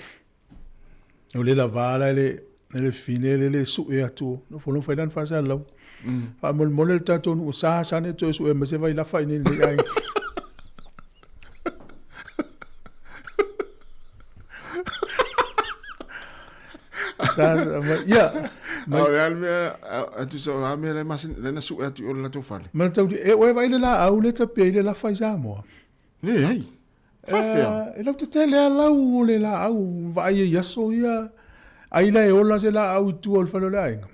O le lavā la le, le fafine le le sue atu, nofo loa fai lana faasalalau. Faamolemole le tatou nuu sa sa nei toe sue mai se vailafa i nei lenei aiga. Sa, ia. Mai. O le a le mea, a tusa o le a mea le masani, le na sue atu i o le latou fale. Ma tau, e oe vaai le laau le tapea i le lafa i Samoa. Leai. Faafefea? E lautetele lava lau o le laau vaai ai i aso ia. Ai la e ola se laau i tua o le fale o le aiga.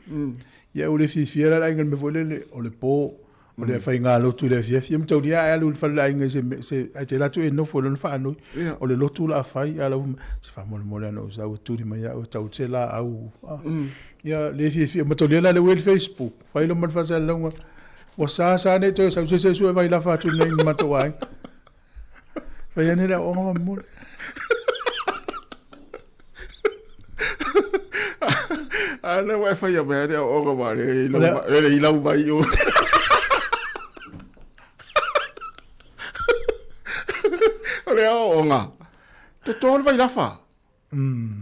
Ia ua le fiafia la le aiga i le mea foi lele, o le po, o le faiga lotu i le afiafi. Ia mataulia ae alu i le fale o le aiga i se mea, se, ae te alu atu e nofo i lona faanoi. O le lotu o le a fai, a lau fai mai, se faamolemole lava na ou sau e tuli mai au e tau se laau. Ia le fiafia, mataulia la lea ua i le Facebook, fai loa ma le faasalalauga, ua sa sa nei toe sau se isi e sue vailafa atu nei i le matou aiga. Fai ane le aoaoga faamolemole. A lea ua e faia mai le aoaoga ma le i lau, le i lau vai o. O le aoaoga, toto le vailafa.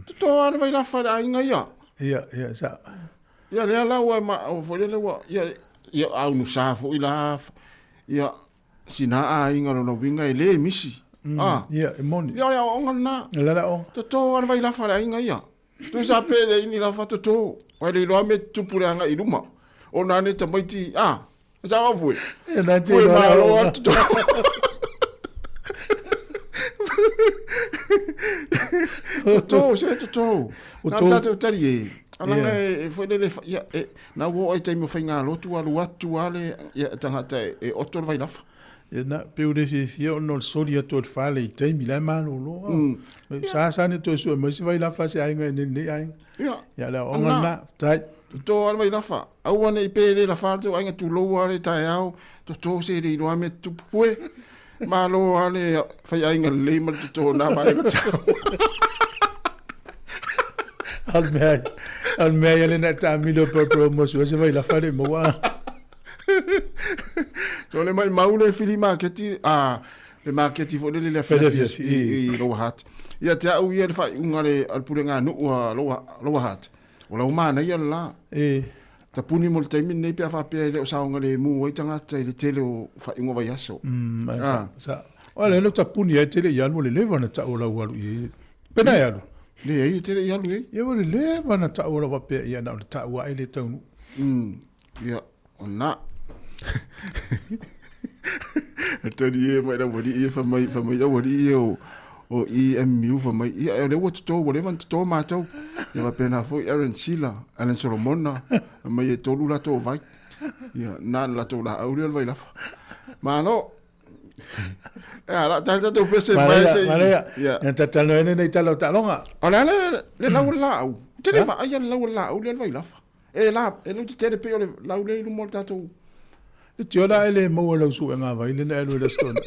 Toto lava le vailafa i le aiga ia. Ia, ia, sa. Ia lea la ua ma, o foi lele ua, ia, ia aunusa foi la, ia, sina aiga lona uiga e le misi. Ah. Ia, e moni. Ia o le aoaoga lena. O le aoaoga. Toto lava le vailafa a le aiga ia. Tusa pe le ini la fatoto. Ai le iloa me tupu le anga i luma. O nā ne tamaiti, a, sa au fue. E nā te Fue iloa malo la atu to. Toto, se toto. O Nā tō- tātou tari e. Alanga Yeah. e, e foi lele, ia, e, nā ua o ai taimi o whainga lotu alu atu ale, ia, tangata e, e oto le vailafa. Ia na pe o le fiafia ona o le soli atu o le fale i taimi la e malolo. Sa sa ni toe sue mai se vailafa se aiga i lenei aiga. Ia. Ia le aoaoga lena, faafetai. Toto ale vailafa. Aua nei pe le lafa le tou aiga tulou ale taeao, toto se le iloa mea tutupu fue. Malo ale faiaiga lelei ma le toto na vaega tau. Ao le mea, ao le mea ia le na taamilo e paupau mo sue se vailafa le maua. So le mai mau le fili maketi a le maketi foi lele le afiafi i Lower Hutt. Ia te au ia le faaiuga le a le pulega nuu a Lower Hutt. O lau manaia le la. E. Tapuni mo le taimi lenei pe a faapea e le o saogalemu ai tagata i le tele o faaiuga vaiaso. Sa, sa. O le le tapuni ai tele i alu o le leva na tau o lau alu i. Pena e alu. Leai e tele i alu ai. Ia o le leva na tau o lau faapea ia na o le tau ae le taunuu. Ia, o na. Tari e mai lau alii e fai mai, fai mai lau alii e o, o EMU fai mai, ia o lea ua toto, ua leva ona toto matou. Ia faapena foi Aaron Sila, Alan Solomona, fai mai e tolu latou vai. Ia, na na latou laau lea o le vailafa. Malo. Ia, la tali tatou pese mai se. Manaia, manaia. Ia tatalo ene nei tala o taaloga. O le a le, le lau o le laau. Ou te le vaaia le lau o le laau lea o le vailafa. E la, e lau tetele pei o le lau lea i luma o le tatou. Le tiola e le maua lau suega vai le na alu e le stone.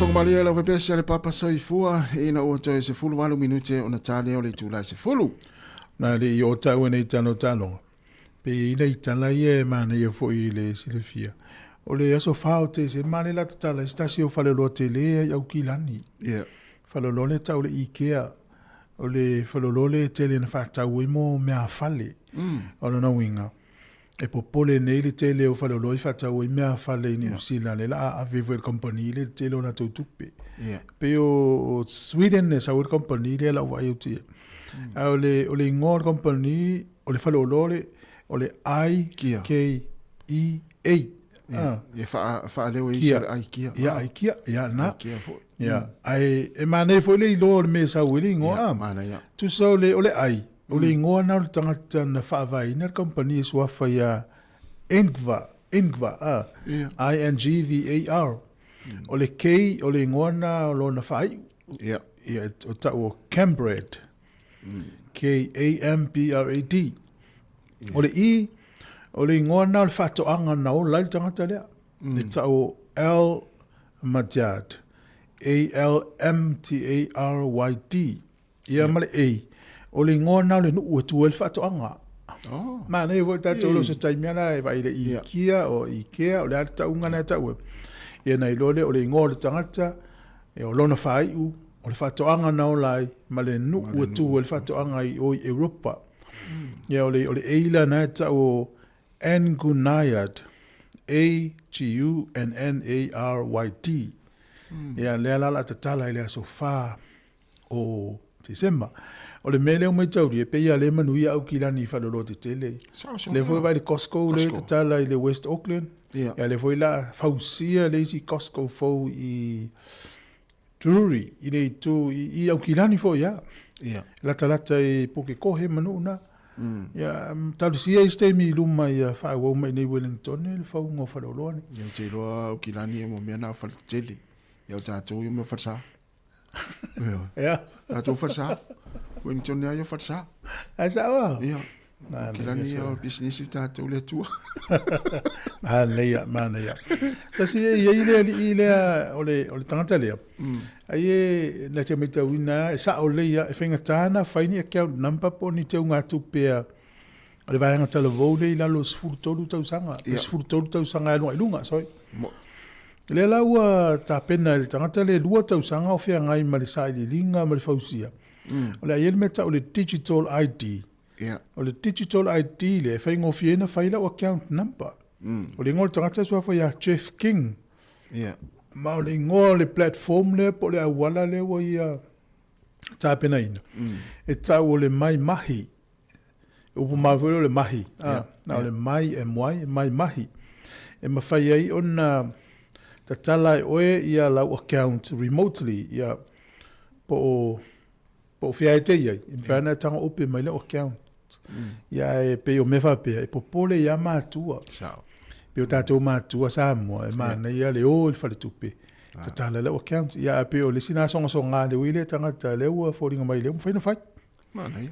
Faafofoga malie lau fepesi a le papa soifua ina ua toe 18 minute ona ta lea o le itula e 10. Na le i o taua nei talo taloga. Pe i nei tala ia e manaia foi i le silafia. O le aso 4 o Tesema le la tatala i se tasi o faleoloa tele ai Aukilani. Yeah. Faleoloa lea tau le Ikea. O le faleoloa lea e tele na faatau ai mo mea fale. O lona uiga, e popole nei le tele o faleoloa i faatau ai mea fale i Niu Sila, lea la a ave foi e le kamupani lea le tele o latou tupe. Yeah. Pei o Sweden e sau ai le kamupani lea lau vaai atu i ai. A o le, o le igoa o le kamupani, o le faleoloa le, o le I K E A. Ah. E faaleo e isi o le IKEA. Ia, IKEA, ia na. IKEA foi. Ia, ae e manaia foi le iloa o le mea e sau ai le igoa. Ia, manaia. Tusa o le, o le I, o le igoa na o le tagata na faavaeina le kamupani e suafa ia Ingvar, Ingvar, ah, I-N-G-V-A-R. O le K, o le igoa na o lona faaiu. Ia. Ia, o tau o Kamprad. K-A-M-P-R-A-D. O le E, o le igoa na o le faatoaga na ola ai le tagata lea. E tau o Al Majad. A-L-M-T-A-R-Y-D. Ia ma le A, o le igoa na o le nuu e tu ai le faatoaga. Oh. Manaia foi tatou lo se taimi ala e vaai i le Ikea o Ikea, o le a le tauga na e tau ai. Ia na iloa lea o le igoa o le tagata, e o lona faaiu, o le faatoaga na ola ai, ma le nuu e tu ai le faatoaga i o i Europa. Ia o le, o le A la na e tau o Angunayad, A-G-U-N-N-A-R-Y-D. Ia lea la o le a tatala i le aso 4 o Tesema. O le mea lea ua maitaulia, e pei lava o lea e manuia Aukilani i faleoloa tetele. Sao Lea foi e vaai i le Costco lea e tatala i le West Auckland. Ia. Ia lea foi la a fausia le isi Costco fou i Drury, i le itu i Aukilani foi ia. Ia. Latalata i Pukekohe ma nuu na. Ia, talosia isi taimi i luma ia faaauau mai i inei Wellington le fauga o faleoloa nei. Ia, ou te iloa Aukilani e mo mea na o faletetele. Ia o tatou ia o mea o falesa. Ia. Tatou falesa. Wellington lava ia o falesa. Ai sao ah? Ia. Aukilani ia o pisinisi tatou le Atua. Manaia, manaia. Tasi e i ai le alii lea o le, o le tagata lea. Ai e na te maitauina e sao lelei lava, e faigata ona fai ni account number po o ni teugatupe a le vaega talavou lea i lalo o le 13 tausaga, le 13 tausaga e alu agai i luga, sorry. Lea la ua tapena e le tagata lea e 2 tausaga o feagai ma le sailiiliga ma le fausia. O le a i ai le mea e tau o le digital ID. O le digital ID lea e faigofie ai ona fai lau account number. O le igoa o le tagata e suafa ia Jeff King. Ma o le igoa o le platform lea po o le auala lea ua ia tapenaina, e tau o le My Mahi. Upu mau foi lea o le mahi. Na o le My, M-Y, My Mahi. E mafai ai ona tatala e oe ia lau account remotely, ia po o po o fea e te i ai, e mafai ona e tago ope mai lau account. Ia e pei o mea faapea, e popole ia matua. Sao. Pei o tatou matua Samoa, e manaia le o i le faletupe, tatala lau account. Ia ae pei o le isi na sogasoga le ui lea tagata lea ua foliga mai lea ua mafai ona fai. Manaia.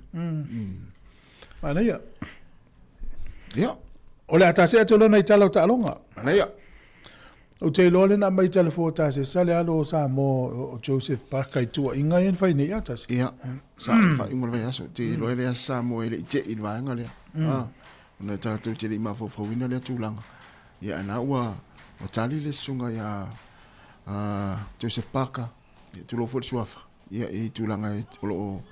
Manaia. Ia. O le a ta see atu loa nai tala o taaloga. Manaia. Ou te iloa lea na aumai tala fua ta se sa le alo o Samoa o Joseph Parker i tuuaiga ia na fai nei a tasi. Ia. Sa faaiuga o le vaiaso. Te iloa e le aso Samoa e le i tei i le vaega lea. Ah, ona e tatou te le i mafaufauina lea tulaga. Ia, a na ua tali le susuga ia Joseph Parker, ia tulou foi le suafa. Ia, i tulaga o lo o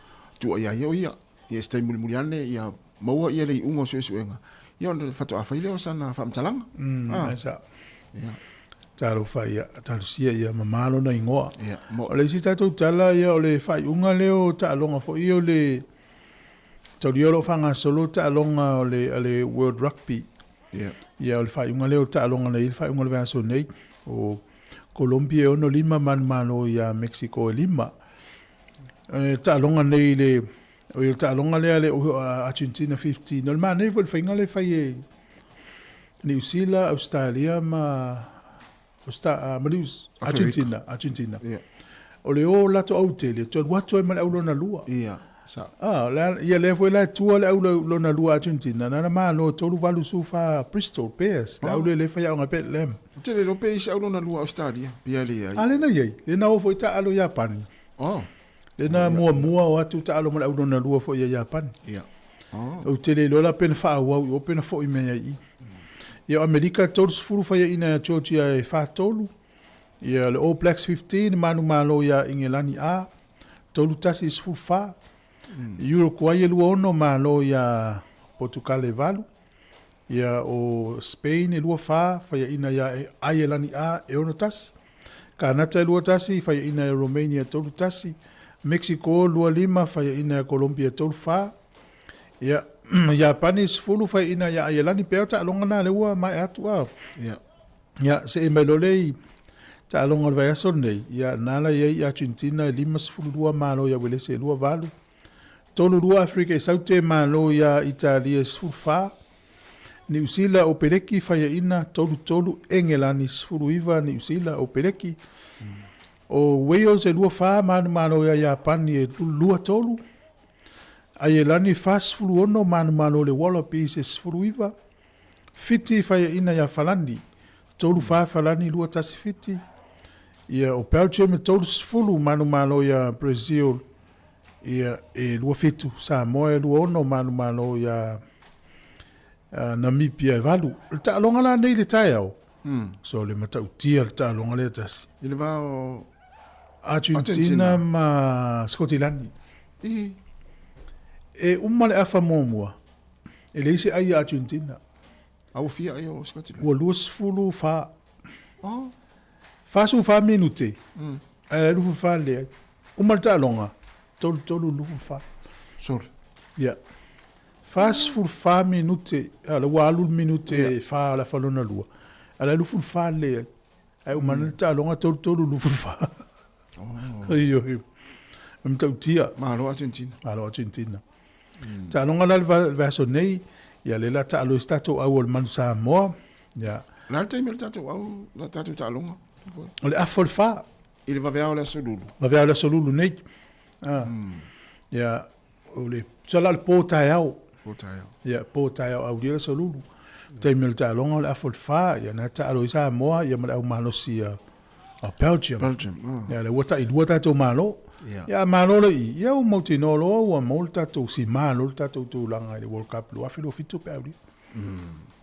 tuuaia ai o ia. Ia, se taimi mulimuli ane, ia maua ia le iuga o suesuega, ia ona faatoa fai lea o sana faamatalaga. Ah. Sa. Ia. Talofa ia, talosia ia mamā lona igoa. Ia, mo. O le isi tatou tala ia o le faaiuga lea o taaloga foi o le taulia o lo o faagasolo taaloga o le, a le World Rugby. Ia. Ia o le faaiuga lea o taaloga nei, le faaiuga o le vaiaso nei, o Colombia e 65 manumalo ia Mexico e 5. E taaloga nei le o le taaloga lea le Argentina 15. O le manaia foi le faiga lea e fai e Niu Sila, Australia ma ma Niu Argentina, Argentina. Yeah. O le o latou autele, toe alu atu ai ma le au lona lua. Yeah. Sao. Ah, le, ia lea foi la e tua le au lona lua Argentina, na na malo 384 Bristol Bears, le au le le fai aoga Bethlehem. Ou te le iloa pe i se au lona lua Australia, pia le ai. A lena i ai, lena o foi taalo Iapani. Oh. Lena muamua o atu taalo ma le au lona lua foi ia Iapani. Ia. Oh. Ou te le iloa la pe na faaauau i o pe na foi mai ai i. Ia o Amerika 30 faiaina ia Georgia e 4-3. Ia le All Blacks 15 manumalo ia Ingelani A 3-1 i 14. Uruguay e 2-6 malo ia Potukale e 8. Ia o Spain e 2-4 faiaina ia Aielani A e 6-1. Kanata e 2-1 faiaina e Romania 3-1. Mexico 2-5 faiaina e Colombia 3-4. Ia Iapani 10 faiaina ia Aielani pe o taaloga na lea ua maea atu a. Ia. Ia, see mai loa lea i taaloga o le vaiaso lenei, ia, na la i ai Argentina e 52 malo ia Uelese e 28, 32 Afrika i Saute malo ia Italia e 14, Niu Sila o Peleki faiaina 33 Engelani 19 Niu Sila o Peleki, o Wales e 24 manumalo ia Iapani e 23, Aielani 46 manumalo le Wallabies e 19, Fiti faiaina ia Falani, 3 4 Falani 2 1 Fiti. Ia o Belgium e 30 manumalo ia Brazil ia e 2 7, Samoa e 2 6 manumalo ia Namibia e 8. O le taaloga la nei i le taeao, so le matautia le taaloga lea tasi. I le va o Argentina ma Sikotilani. E uma le afa muamua, E leai se ai ia Argentina. A ua fia ai o Scotland? Ua 24. Oh. 44 minute. Ae 24 leai. Uma le taaloga, 33 24. Sorry. Ia. 44 minute, a la ua alu le minute yeah. 4 o le afa lona lua. A la 24 leai. Ae uma le taaloga 33 24. Oh. Io, io. E matautia. Malo Argentina. Malo Argentina. Taaloga la le vaiaso nei, ia le la taalo i se tatou au o le Manu Samoa. Ia. O le a le taimi o le tatou au, la tatou taaloga? O le afa o le fa. I le vaveao o le aso Lulu. Vaveao o le aso Lulu nei. Ah. Ia, o le, tusa la o le po taeao. Po taeao. Ia, po taeao aulia le aso Lulu. Taimi o le taaloga o le afa o le fa, ia na taalo i Samoa, ia ma le au malosi ia a Belgium. Belgium, oh. Ia, le ua tailua tatou malo. Yeah. Ia, malo le i, ia ua mautinoa loa ua maua le tatou sima loa le tatou tulaga i le World Cup 2027 pe aulia.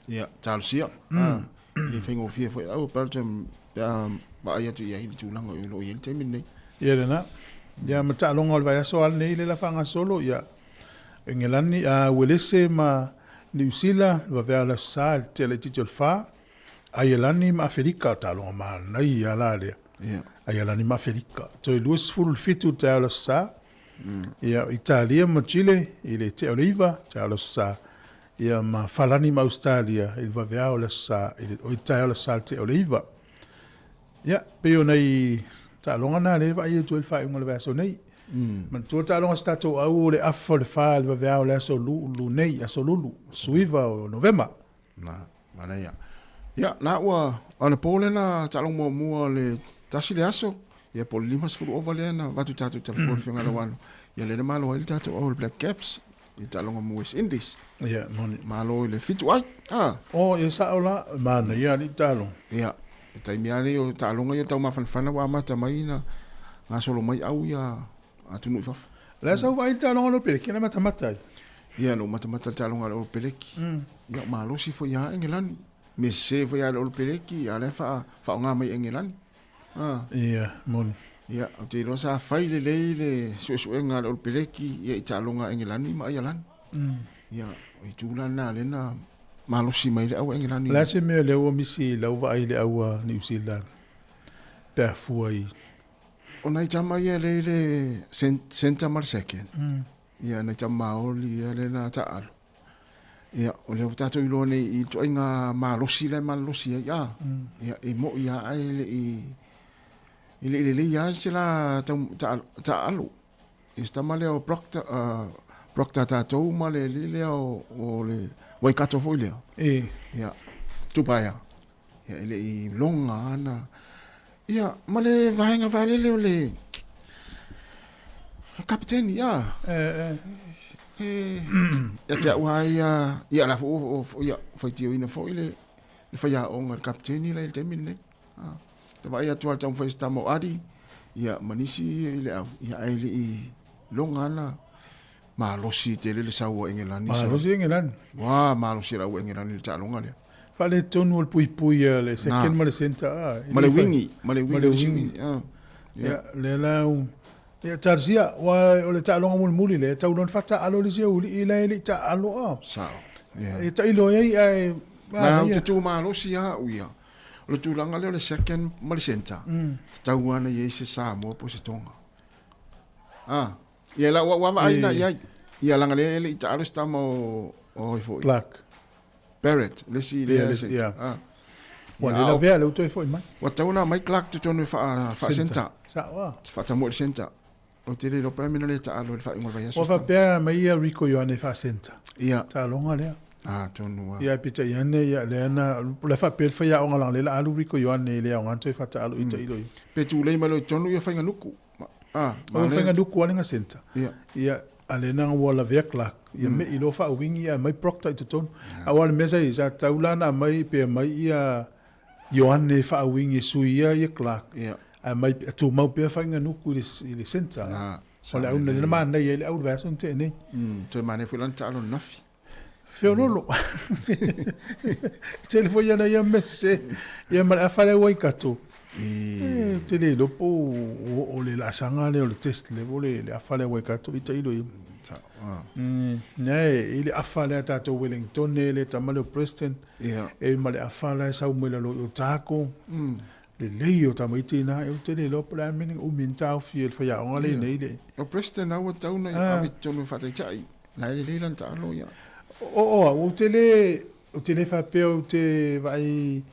Ia, talosia. Ah, e faigofie foi au Belgium pe a vaai atu i ai le tulaga o lo o i ai le taimi lenei. Ia lena. Ia ma taaloga o le vaiaso lava lenei le la faagasolo, ia Engelani, a Uelese ma Niu Sila, le vaveao o le Aso Sa i le tea laitiiti o le fa. Aielani ma Afelika, taaloga manaia la lea. Yeah. Aielani ma Afelika. Toe 27 le taeao o le Aso Sa. Ia, Italia ma Chile i le tea o le 9, taeao o le Aso Sa. Ia, ma Falani ma Australia i le vaveao o le Aso Sa, i le, o i le taeao o le Aso Sa i le tea o le 9. Ia, pei o nai taaloga na lea e vaai atu ai le faaiuga o le vaiaso nei. Manatua le taaloga a se tatou au o le afa o le fa i le vaveao o le aso Lulu nei, aso Lulu, 19 o Novema. Na, manaia. Ia, na ua, anapo lea na taaloga muamua o le tasi le aso, ia po o le 50 ova lea na avatu tatou telefoni faiga laualo. Ia lea na malo ai le tatou au o le Black Caps i taaloga mo West Indies. Ia, moni. Malo i le 7 ai. Ah. Oh, ia sao la, manaia alii taaloga. Ia, le taimi lava lenei o taaloga ia tau mafanafana ua amata mai na gasolo mai au ia atunuu i fafo. O le a sau vaai le taaloga a le Peleki, na matamata ai. Ia, na ou matamata le taaloga a le Olo Peleki. Ia, o malosi foi ia Engelani. Me sese foi ia le Olo Peleki, a o la e faaaoga mai e Engelani. Ah. Ia, moni. Ia, ou te iloa sa fai lelei le suesuega a le Olo Peleki ia i taaloga a Engelani ma Aialani. Ia, o itu la lena lea na malosi mai le au a Engelani. O le a se mea lea ua misi i lau vaai i le au a Niu Sila pe a fua i O nai tama ia lea i le centre ma le second. Ia, nai tama Maori ia lea na taalo. Ia, o lea ua tatou iloa nei i ituaiga malosi la e malolosi ai, a. Ia, e moi lava ae le i, e le i lelei lava se la tau, taalo. Ia se tama lea o Proctor, Proctor tatou ma le alii lea o le Waikato foi lea. E. Ia, Tupaea. Ia, e le i loga ana. Ia, ma le vaega valele o le Kapiteni, ia. E, e. Ia te au ai ia, ia la fo ia faitioina foi le le faiaoga i le kapiteni la i le taimi lenei. Ah. Te vaai atu lava i le taumafai o se tama o Adi, ia, ma nisi i le au, ia, ae le i loga ana malosi tele le sau a Engelani. Malosi Engelani. Ua malosi le au Engelani i le taaloga lea. Faaletonu o le puipui a le second ma le centre. Ah, ma le wingi, ma le wingi. Ma le wingi. Ah. Ia, lea la Ia, talosia, ua o le taaloga mulimuli lea, e tau loa ona faataalo le isi aualii la e le i taaalo a. Sao. Yeah. E tailo ai ae Na ou te tu malosi lava au ia. O le tulaga lea o le second ma le centre, tatau lava ona i ai se Samoa po o se Tonga. Ah, ia la ua vaai na i ai. Ia leaga lea e le i taalo se tama o o ai foi. Clark. Barrett, le isi lea. Yeah, yeah. Ah. Ua le lavea lea ua toe foi mai. Ua tatau ona aumai Clark totonu e faa faa centre. Sao ah. Faatamua i le centre. Ou te le iloa po o le a le mea na le taalo i le faaiuga o le vaiaso. Ua faapea mai ia Rico Ioane faa-centre. Ia. Taaloga lea. Ah, tonu lava. Ia, peitai ane, ia, lea na, o le faapea le faiaoga leaga o lea la alu Rico Ioane e le aoga toe faataalo i tailo ia. Pe tulei mai loa i totonu ia Fainga'anuku. Ah, O Fainga'anuku lava le ga centre. Ia. Ia, a lea na ua lavea Clark. Ia me'i loa faauiga ae aumai Proctor i totonu. Aua o le mea sa i ai, sa tatau la ona aumai pe aumai ia Ioane e faauiga e sui ia ia Clark. Ia. Ae aumai tumau pea Fainga'anuku i le centre. Ah, O le au na manaia ai le au i le vaiaso na tea nei. Toe manaia foi la na taalo ananafi. Feololo. Tele foi ana ia mese ia ma le afa lea Waikato. E te le iloa po o le laasaga lea o le test level le afa lea Waikato i tailo i. Nea e i le afa lea tatou Wellington le tama lea o Preston. E ma le afa la e sau mai lalo i Otago. Lelei o tamaiti ina e te le iloa po o le a le mea na umi ai ona taofi e le faiaoga lea i inei le. O Preston a ua tatau ona ave i totonu e faataitai. La e lelei lana taalo ia. O au, ou te le, ou te le faapea ou te vaai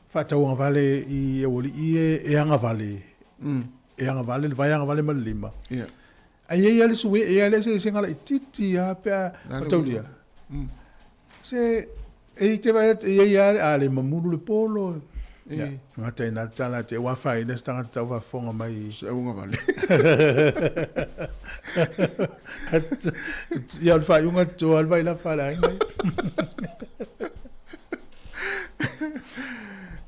faatauagavale i aualii e, e agavale. E agavale le vae agavale ma le lima. Ia. Ae i ai lava le sue, e i ai lava le eseesega laitiiti lava pe a mataulia. Se, e te vaai atu, e i ai lava, a le mamulu le polo. Ia, gata i nā te tala te ua afaina se tagata tau faafofoga mai. Se auagavale. Ia, o le faaiuga toto lava le vailafa a le aiga ia.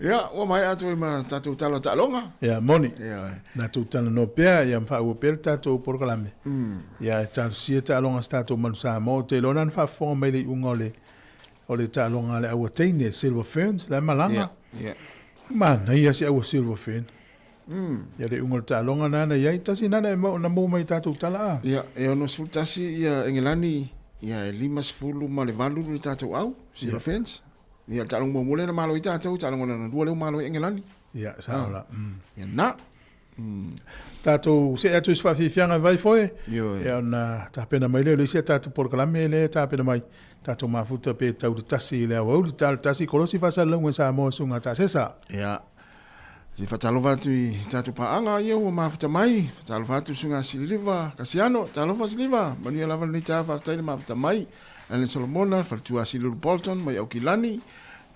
Ia, ua maea atu ai ma tatou tala o taaloga. Ia, moni. Ia. Tatou talanoa pea, ia ma faaauau pea le tatou polokalame. Ia, e talosia taaloga a se tatou manu Samoa. Ou te iloa na ona faafofoga mai le iuga o le, o le taaloga a le aua teine, Silver Ferns, la e malaga. Ia, ia. Manaia se aua Silver Fern. Ia le iuga o le taaloga lena na i ai. Tasi lena na na maua mai i tatou tala a. Ia, e 61 ia Engelani, ia e 58 le tatou au, Silver Ferns. Ia, le taaloga muamua lea na malo ai tatou, taaloga lona lua lea ua malo ai Engelani. Ia, sao la. Ia na. Tatou see atu i se faafiafiaga e vai foe. Ioe. Ia ona tapena mai lea o le isi a tatou polokalame lea e tapena mai. Tatou mafuta pe tau le tasi i le aoauli, ta le tasi kolosi faasalalauga i Samoa susuga Tasesa. Ia. Se faatalofa atu i tatou paaga ia ua mafuta mai. Faatalofa atu susuga Sililiva Kasiano. Talofa Siliva, manuia lava lenei taeao, faafetai le mafuta mai. Ellen Solomona, faletua Silulu Bolton mai Aukilani.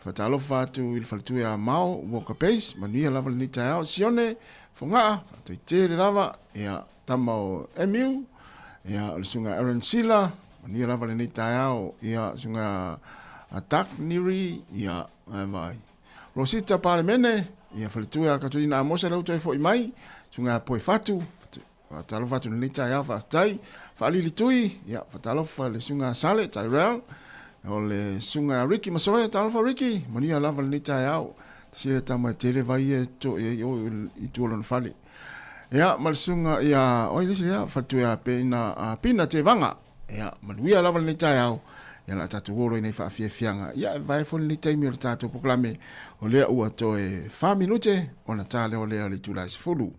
Faatalofa atu i le faletua ia Mao Walker Base, manuia lava lenei taeao. Sione Fogaa, faafetai tele lava. Ia, tama o MU, ia, o le susuga Aaron Sila, manuia lava lenei taeao. Ia, susuga Dark Neri, ia, vai. Rosita Palemene, ia, faletua ia Katerina Amosa lea ua toe foi mai, susuga Poe Fatu, Faatalofa atu i lenei taeao, faafetai. Faalili Tui, ia, faatalofa i le susuga Sale Tyrell, o le susuga Ricky Masoe, talofa Ricky, manuia lava lenei taeao. Tasi le tama e tele vai e to i ai o i tua o lona fale. Ia, ma le susuga ia, oi le isi lea, faletua ia Pina, Pina Tevaga. Ia, manuia lava lenei taeao. Ia, la tatou olo i nei faafiafiaga. Ia, e vae foi lenei taimi o le tatou polokalame, o lea ua toe 4 minute ona ta leo lea o le itula e 10.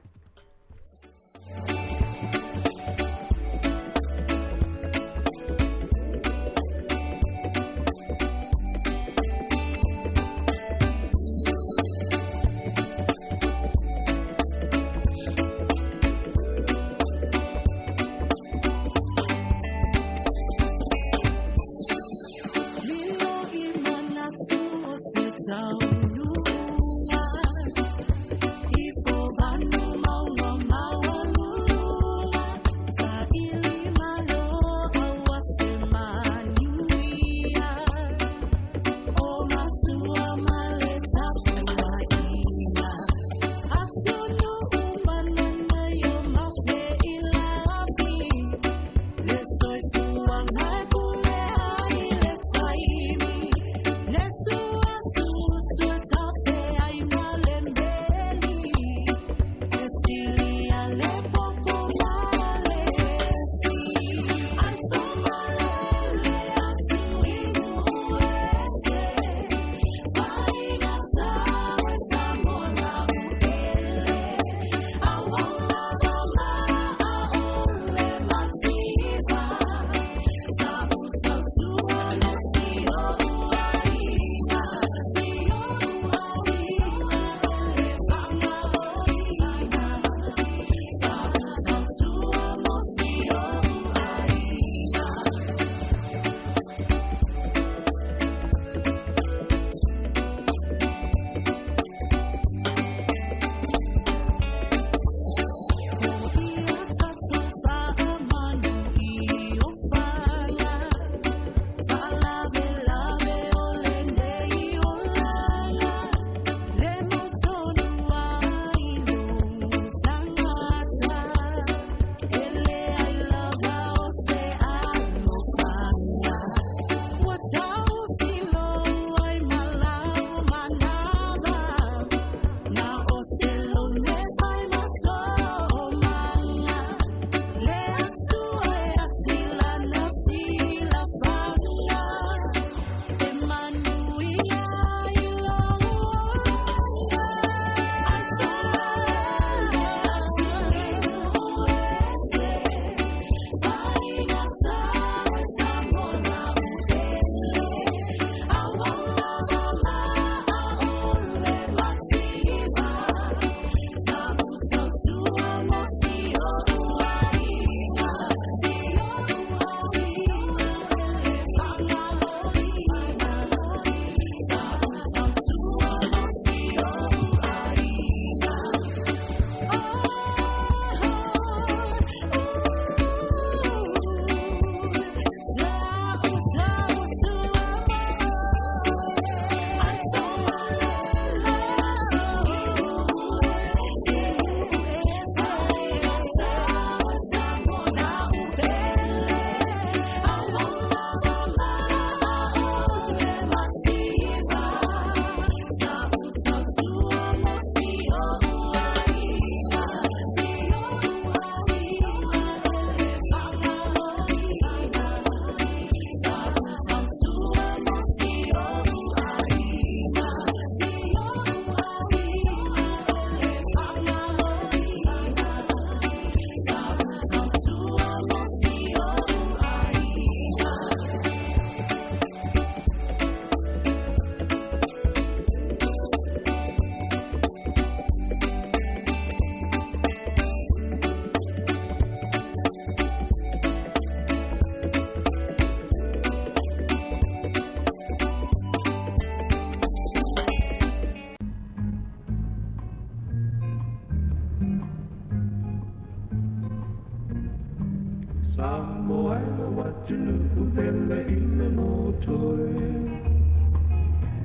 Samoa e lou atunuu vele i le loto e.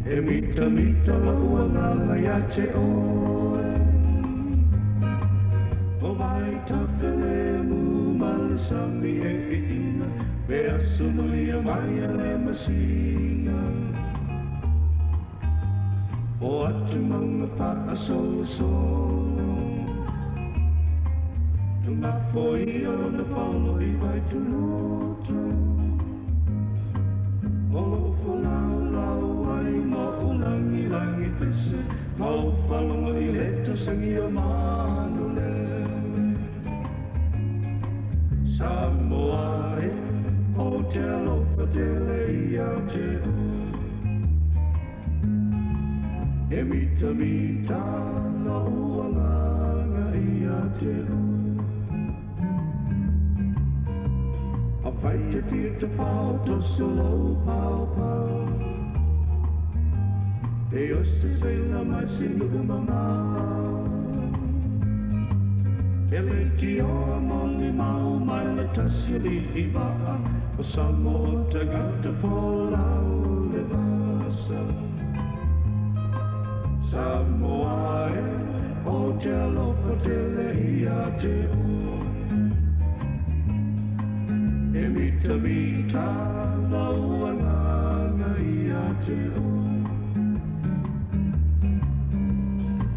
E mitamita lou agaga iā te oe. O vaitafelemu ma le sami e iina pe aso malia mai a le masina. O atu mauga faasolosolo. Tugafoia lona paolo i vaituloto. O loo folaulau ai ma ou lagilagi pese ma ou falogo i le tausagia o manulele. Samoa e, ou te alofa tele ia te oe. E mitamita lou agaga ia te oe. Afai e te fia tafao toso lou paopao. E osi seila mai se nuu mamao. E leitioa molimau mai le tasi alii vaa o Samoa tagata folau le vasa. Samoa e, ou te alofa tele ia te oe. E mitamita lou agaga ia te oe.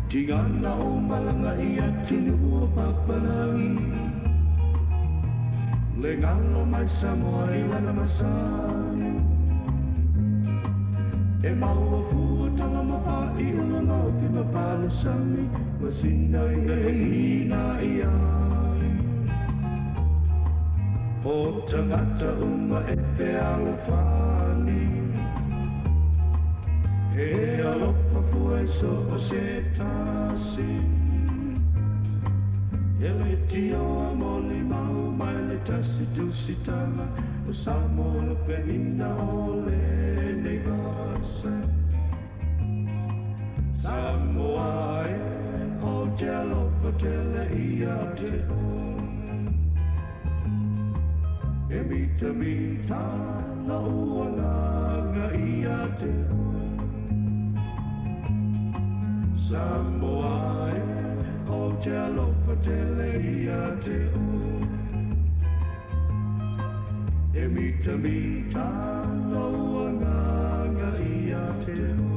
Tigana o malaga i atunuu o papalagi. Le galo mai Samoa i lana masani. E maua fua tala ma faaiuga ma ofi ma palasani ma sina ia e hīnaʻi ai. O tagata uma e fealofani. E alofa fua i so o se tasi. E leitioa molimau mai le tasi tusitaga o Samoa lupeina o lenei vasa. Samoa e, ou te alofa tele ia te oe. E mitamita lou agaga ia te oe. Samoa e, ou te alofa tele ia te oe. E mitamita lou agaga ia te oe.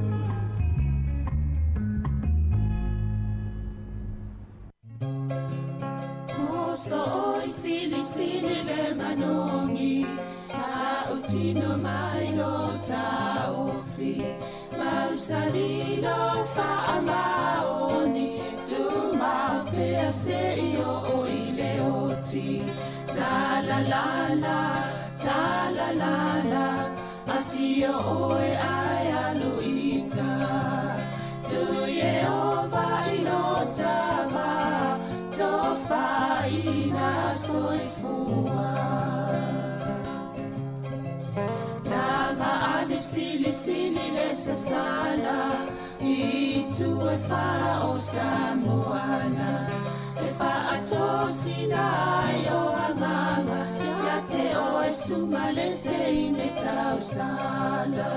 Moso oi sili sili le manogi Ta'utino mai lo ta'ofi Mausali lo fa'amaoni Tumau pea se'i o'o i le oti. Ta la la la, ta la la la, afio oe ae alu ita. Tu Yehova i lo tava, tofaina soifua. Laga ali sili sili le sasala, i tu e fa o Samoana. E fa atosina ai o agaga, ia te oe sunga le te ine tausala.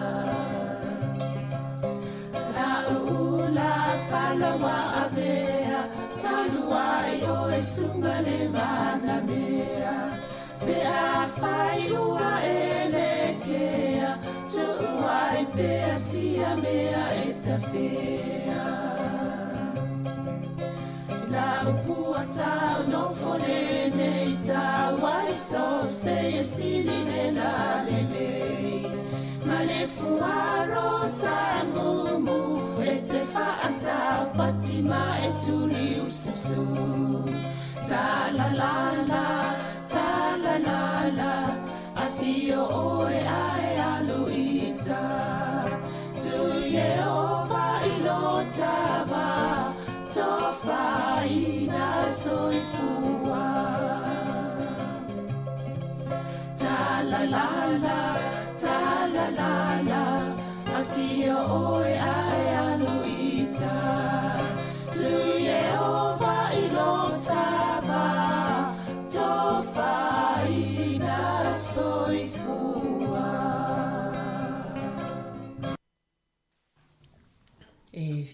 La uula falawa avea, talu ai oe sunga le manamea. Pe a fai ua e le kea, tuu ai pea sia mea e tafea. La upua tau no fole nei tau ai so se e sili le la le le. Ma le fuaro sa mumu e te whaatau pati ma e tuli ususu. Ta la la la, ta la la la, afio oe ae alu ita. Tu Yehova i lo tava, tofaina soifua. Ta la la la, ta la la la, afio oe ae alu ita. Tu Yehova i lo tava, tofaina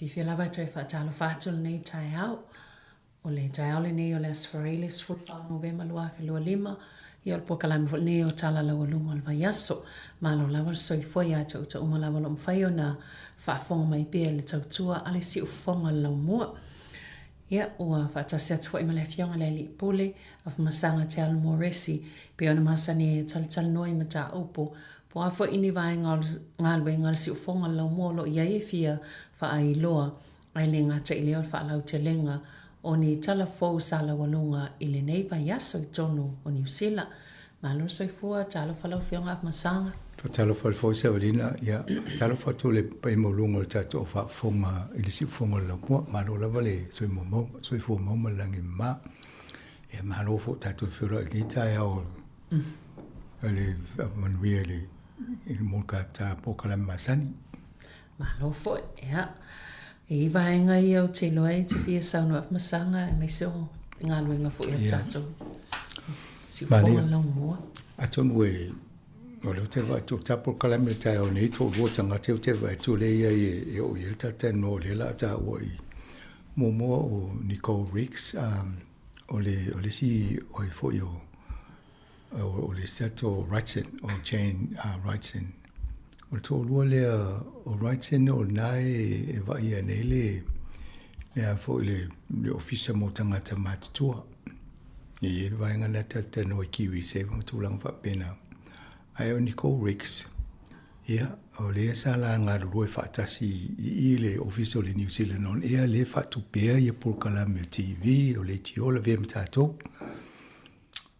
Fiafia lava e toe faatalofa atu lenei taeao. O le taeao lenei o le Aso Faraile 14 Novema 2025, ia o le polokalame foi lenei o Tala Laualuga o le Vaiaso. Malo lava le soifua ia te outou uma lava o lo o mafai ona faafofoga mai pea i le tautua a le siufofoga o le laumua. Ia, ua faatasi atu foi ma le Afioga i le Alii Pule, Afamasaga Te Alo Moresi, pei ona masani ai e talatalanoa i mataupu po o a foi ni vaega o le galuega a le siufofoga o le laumua o lo o i ai e fia faailoa, ae le gata i lea o le faalautelega o ni tala fou sa laualuga i lenei vaiaso i totonu o Niu Sila. Malo le soifua, talofa lau Afioga Afamasaga. Faatalofa atu foi Savalina, ia talofa atu le paia maualuga o le tatou au faafofoga i le siufofoga o le laumua. Malo lava le soifua mau ma le lagi e mama. Ia malo foi tatou feola i lenei taeao o le manuia i le mo le polokalame masani. Malo foi, ia. E i vaega ia ou te iloa ai e te fia saunoa Afamasaga aemaise o galuega foi a tatou siufofoga laumua. Atonu e o lea ou te vaai atu o ta polokalame i le taeao nei toalua tagata ou te vaai atu lea e i ai e oo i ai le talatalanoa o lea o le a taua i muamua o Nicole Riggs o le o le isi o ai foi o o le isi tatou Wrightson o Jane Wrightson. O le toalua lea o Wrightson o lena e vaaia nei le le a foi le le ofisa mo tagata matutua. E i ai le vaega lena talatalanoa i KiwiSaver ma tulaga faapena. Ae o Nicole Riggs, ia, o lea sa la galulue faatasi i i le ofisa o le New Zealand On Air lea e faatupea ia polokalame o le TV, o le ATO lavea ma tatou.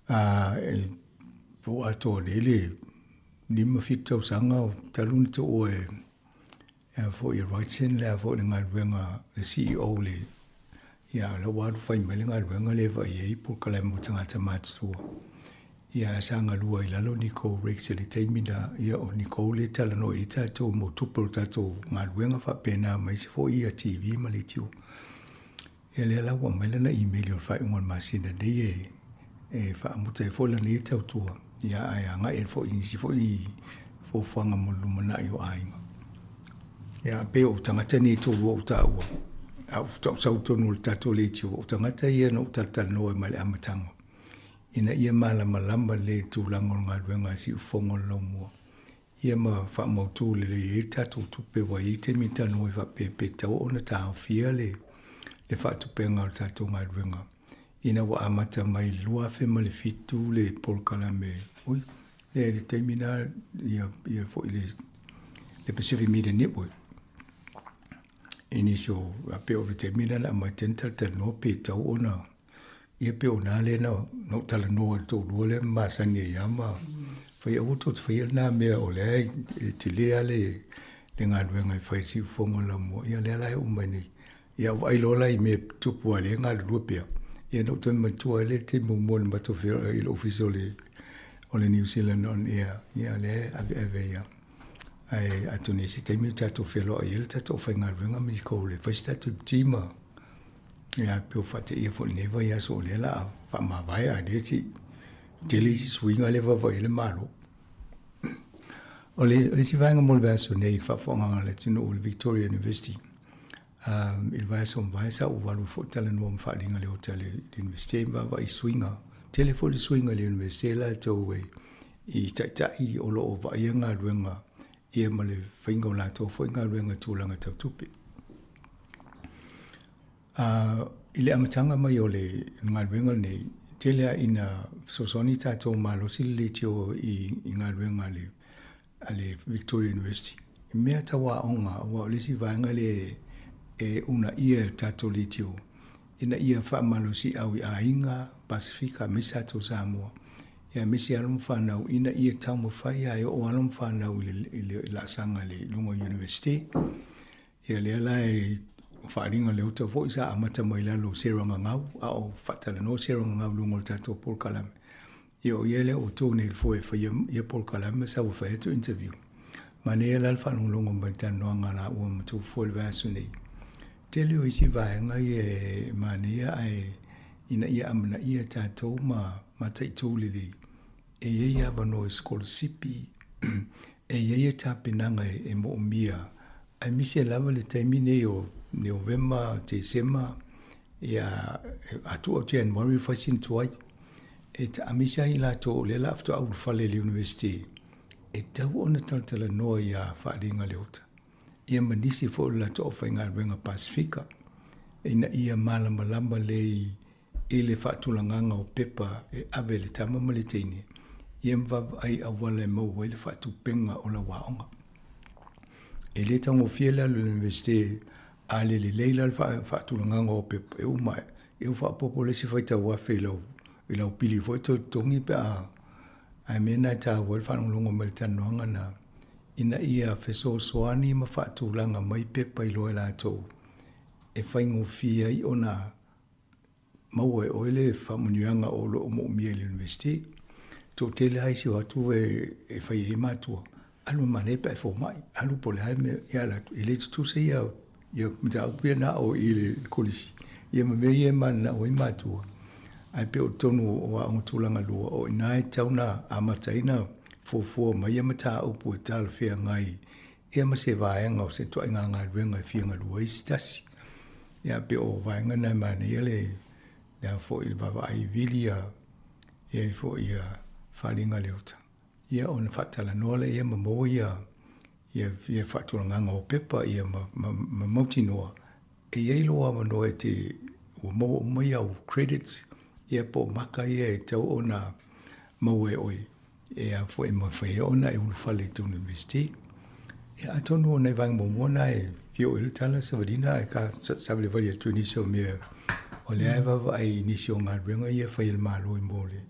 A e po o atoa nei le 57 tausaga o talu ona tuua e a foi e Wrightson le a foi le galuega le CEO le ia la ua alu fai mai le galuega lea e vaai ai polokalame mo tagata matutua. Ia sa galua i lalo Nicole Riggs i le taimi na ia o Nicole lea e talanoa i ai tatou mo tupe o le tatou galuega faapena ma isi foi ia TV ma leitio. Ia lea la ua aumai lana email i le faaiuga o le masina nei e e faamuta ai foi lana ia tautua, ia ae agai ai foi i nisi foi fuafuaga mo le lumanai o aiga. Ia pei o tagata nei e toalua o taua, a ou tau sau tonu o le tatou leitio, o tagata ia na ou talatalanoa ai mai le amataga, ina ia malamalama lelei i le tulaga o le galuega a Siufofoga o le Laumua. Ia ma faamautu lelei ai le tatou tupe ua i ai taimi e talanoa ai faapea pe tatau ona taofia le le faatupega o le tatou galuega ina ua amata mai i le 2007 le polokalame oi le le taimi na ia ia foi le le Pacific Media Network i nisi o a pei o le taimi lena na aumai tena talatalanoa pe tatau ona Ia pei o na lea na ou talanoa i le toalua lea ma masani ai lava ma fai aua tou te faia lena mea o lea e tele lava le galuega e fai i le siufofoga o le laumua. Ia lea la e oo mai nei. Ia ou vaai loa la i mea e tupu aua o lea e galulue pea, ia ona ou toe manatua ai lea i le taimi muamua na matou feiloai ai i le Ofisa o le o le New Zealand on Air, ia lea e aveave ai lava. Ae atonu e i ai se taimi tatou feiloai ai le tatou aufaigaluega ma Nicole e fai se tatou tea ma Ia, pei ua faateia foi i lenei vaiaso o lea o le a faamavae a o lea se i tele isi suiga lea e vaavaai i ai le Malo. O le isi vaega mo le vaiaso nei i le faafofogaaga a le atunuu o le Victoria University, i le vaiaso ua mavae sa ou alu ai foi talanoa ma faaaliga i le ota i le Universite ma vaavaai i suiga. Tele foi le suiga i le Universite latou i taitai o lo o vaaia galuega ia ma le faiga o latou foi galuega i tulaga tau tupe. I le amataga mai o le galuega lenei, e tele lava ina fesoasoani tatou malosi le leitio i galuega a le Victoria University i mea tau aoga aua o le isi vaega lea e uunaia e le tatou leitio ina ia faamalosiau i aiga Pasefika aemaise tatou Samoa aemaise alo ma fanau ina ia taumafai lava e oo alo ma fanau i le laasaga i luga o Universite. Ia lea la e faaaliga le uta foi sa amata mai lalo o Sarah Gagau, a o faatalanoa Sarah Gagau i luga o le tatou polokalame. Ia o ia lea ua tu nei i le foe e faia ia polokalame ma sau e fai atu interview. Manaia la le faalogologo mai i le talanoaga a laua ma Tufua i le vaiaso nei. Tele o isi vaega ia e manaia ae ina ia amanaia tatou ma mataitu lelei e i ai avanoa i sikolasipi, e i ai tapenaga e moomia, aemaise lava le taimi nei o Novema, Tesema, ia atu o January fai sina tuai. E taamisi ai i latou o lea o le a faatoa ulufale i le University, e tatau ona talatalanoa ia Faaaliga Leota ia ma nisi foi o le latou aufaigaluega Pasefika ina ia malamalama lelei i le faatulagaga o pepa e ave i le tama ma le teine ia ma vaavaai i auala e maua ai le faatupega o lau aoga. E le taugofie le alu i le Iunivesite a le lelei la le faatulagaga o pepa e uma ae, ia ua faaopoopo le isi faitau afe i lau i lau pili foi toe totogi pe a ae mea na e taua ai le faalogologo mai i le talanoaga na ina ia fesoasoani ma faatulaga mai pepa iloa e latou e faigofie ai ona maua e oe le faamanuiaga o lo o moomia i le University. Toatele lava isi o atu e fai ai matua, alu e manaia pe a e fomai, alu po o le a le mea, ia alu atu, e le tutusa ia ia mataupu ia na o i le kolisi, ia ma mea ia e mananao ai matua. Ae pei o totonu o aoga tulaga lua, o i ina e tatau ona amata ai ona fuafua mai ia mataupu e talafeagai ia ma se vaega o se ituaiga galuega e fia galue ai se tasi. Ia pei o vaega na e manaia le le a foi le vaavaai vili ia i ai foi ia faaaliga leota. Ia ona faatalanoa lea ma maua ia ia ia faatulagaga o pepa ia ma ma ma mautinoa e i ai lou avanoa e te ua maua uma ia au credits ia po o maka ia e tatau ona maua e oe e a foi e mafai ai ona e ulufale i totonu o le University. Ia atonu o nai vaega muamua na e fia oo i ai le tala savalina ae ka savalivali atu i nisi o mea o lea e vaavaai i nisi o galuega ia e fai e le Malo i mo le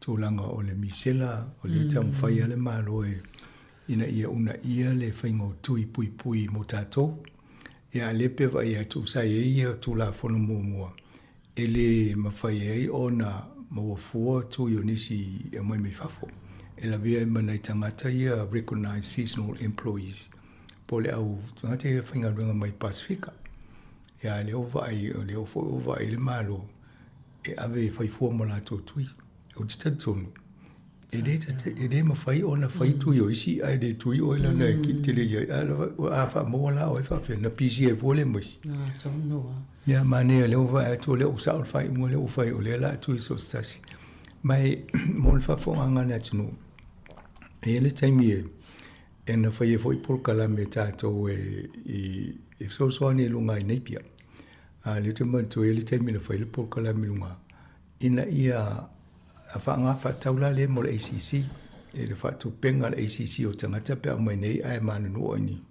tulaga o le misela o lea e taumafai lava le Malo e ina ia uunaia le faiga o tui puipui mo tatou. Ia a o lea pei e vaai atu sa i ai ia Tulafono muamua e le mafai ai ona maua fua tui o nisi e aumai mai fafo e lavea ai ma nai tagata ia recognized seasonal employees po o le au tagata ia faigaluega mai Pasefika. Ia a o lea ua vaai, o lea foi ua vaai le Malo e ave e fai fua mo latou tui. Ou te talitonu, e le, e le mafai ona fai tui o isi ae le tui oe lana e tele i ai. A faamaua la oe faafefea, na pisi ai fua lea ma isi. Ia, manaia lea ua vaai atu o lea ua sao le faaiuga lea ua fai o lea o le a tui so o se tasi. Ma e mo le faafofogaaga a le atunuu, e i ai le taimi e e na faia foi polokalame a tatou e i e fesoasoani i luga i Napier. A lea ou te manatua e i ai le taimi na fai ai le polokalame i luga ina ia faatau la lea mo le ACC, i le faatupega a le ACC o tagata pe a omai nei ae manunua i ni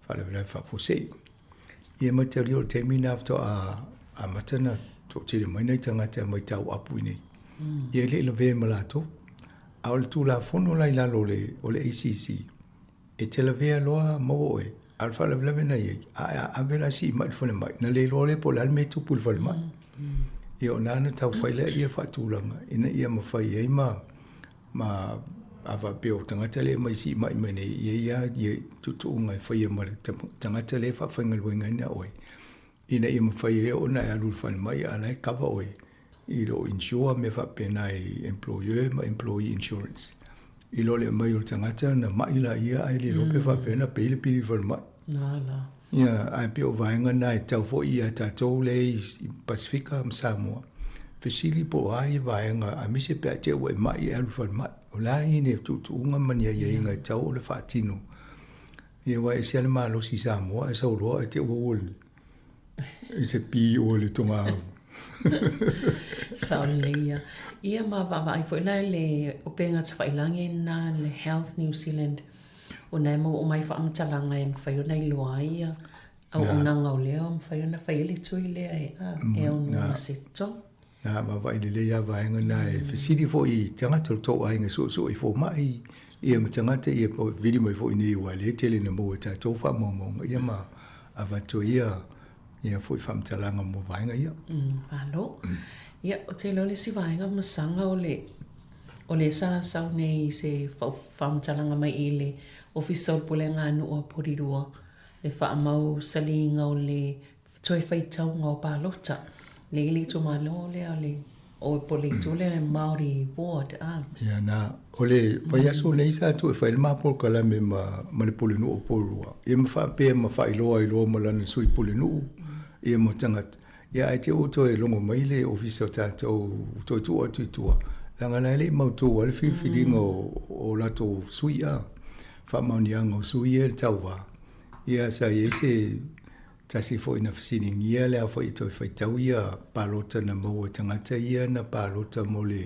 faalavelave faafuasei. Ia mataulia o le taimi lena faatoa amata ona toatele mai nai tagata e omai tauapu i inei. Ia e le i lavea ma latou. A o le Tulafono la i lalo o le ACC, e te lavea loa maua oe, a o le faalavelave na i ai, a ave la sii mai i le falemai, na le iloa lea po o le a le mea e tupu i le falemai. Ia o na na tau fai lea ia faatulaga ina ia mafai ai ma ma a faapea o tagata lea e mai sii mai mai nei, ia ia ia tuutuuga e faia ma le tagata lea e faafaigaluegaina oe, ina ia mafai ai ona e alu i le falemai a o la e kava oe i lou insure mea faapena i employer ma employee insurance. I lo le aumai o le tagata na mai laia ae le iloa pe faapefea ona pay le pili i le falemai. Ia, ae pei o vaega na e tatau foi ia tatou lea i Pasefika ma Samoa, fesili po o a ia vaega aemaise pe a te i ua e mai e alu i le falemai. O le a ni tuutuuga ma ni aiaiga e tatau ona faatino. Ia aua e ese lava le malosi i Samoa ae sau loa ae te i ua ua i se pi o le toga. Sao lelei ia. Ia ma vaavaai foi la i le upega tafailagi lena le Health New Zealand ona e maua uma ai faamatalaga e mafai ona iloa ai ia auaunaga o lea o mafai ona fai ai le tui lea e e ono gase totogi. Na vaavaai lelei lava vaega na e fesili foi i tagata o le tou aiga suesue i fomai ia ma tagata ia po vili mai foi nei aua o lea e tele ina maua e tatou faamaumauga ia ma avatu ai ia ia foi faamatalaga mo vaega ia. Malo. Ia, ou te iloa le isi vaega masaga o le o lea sa sau nei se faamatalaga mai i le Ofisa o le Pulega a Nuu a Porirua le faamausaliga o le toe faitauga o palota le i le itumalo lea o le. O po le itu le Māori ward a. Ia na, o le vaiaso nei sa atu e fai le ma polokalame ma, ma le Pulenuu o Porirua. Ia ma faapea ma faailoa ai loa ma lana sui Pulenuu, ia ma tagata. Ia ae te ua toe logo mai le ofisa o tatou toe tuu atu i tua, leaga la e le i mautū lava le filifiliga o, o latou sui a, faamaoniaga o sui ia i le tauva. Ia sa i ai se tasi foi na fesiligia le aofai e toe faitau ia palota na maua e tagata ia na palota mo le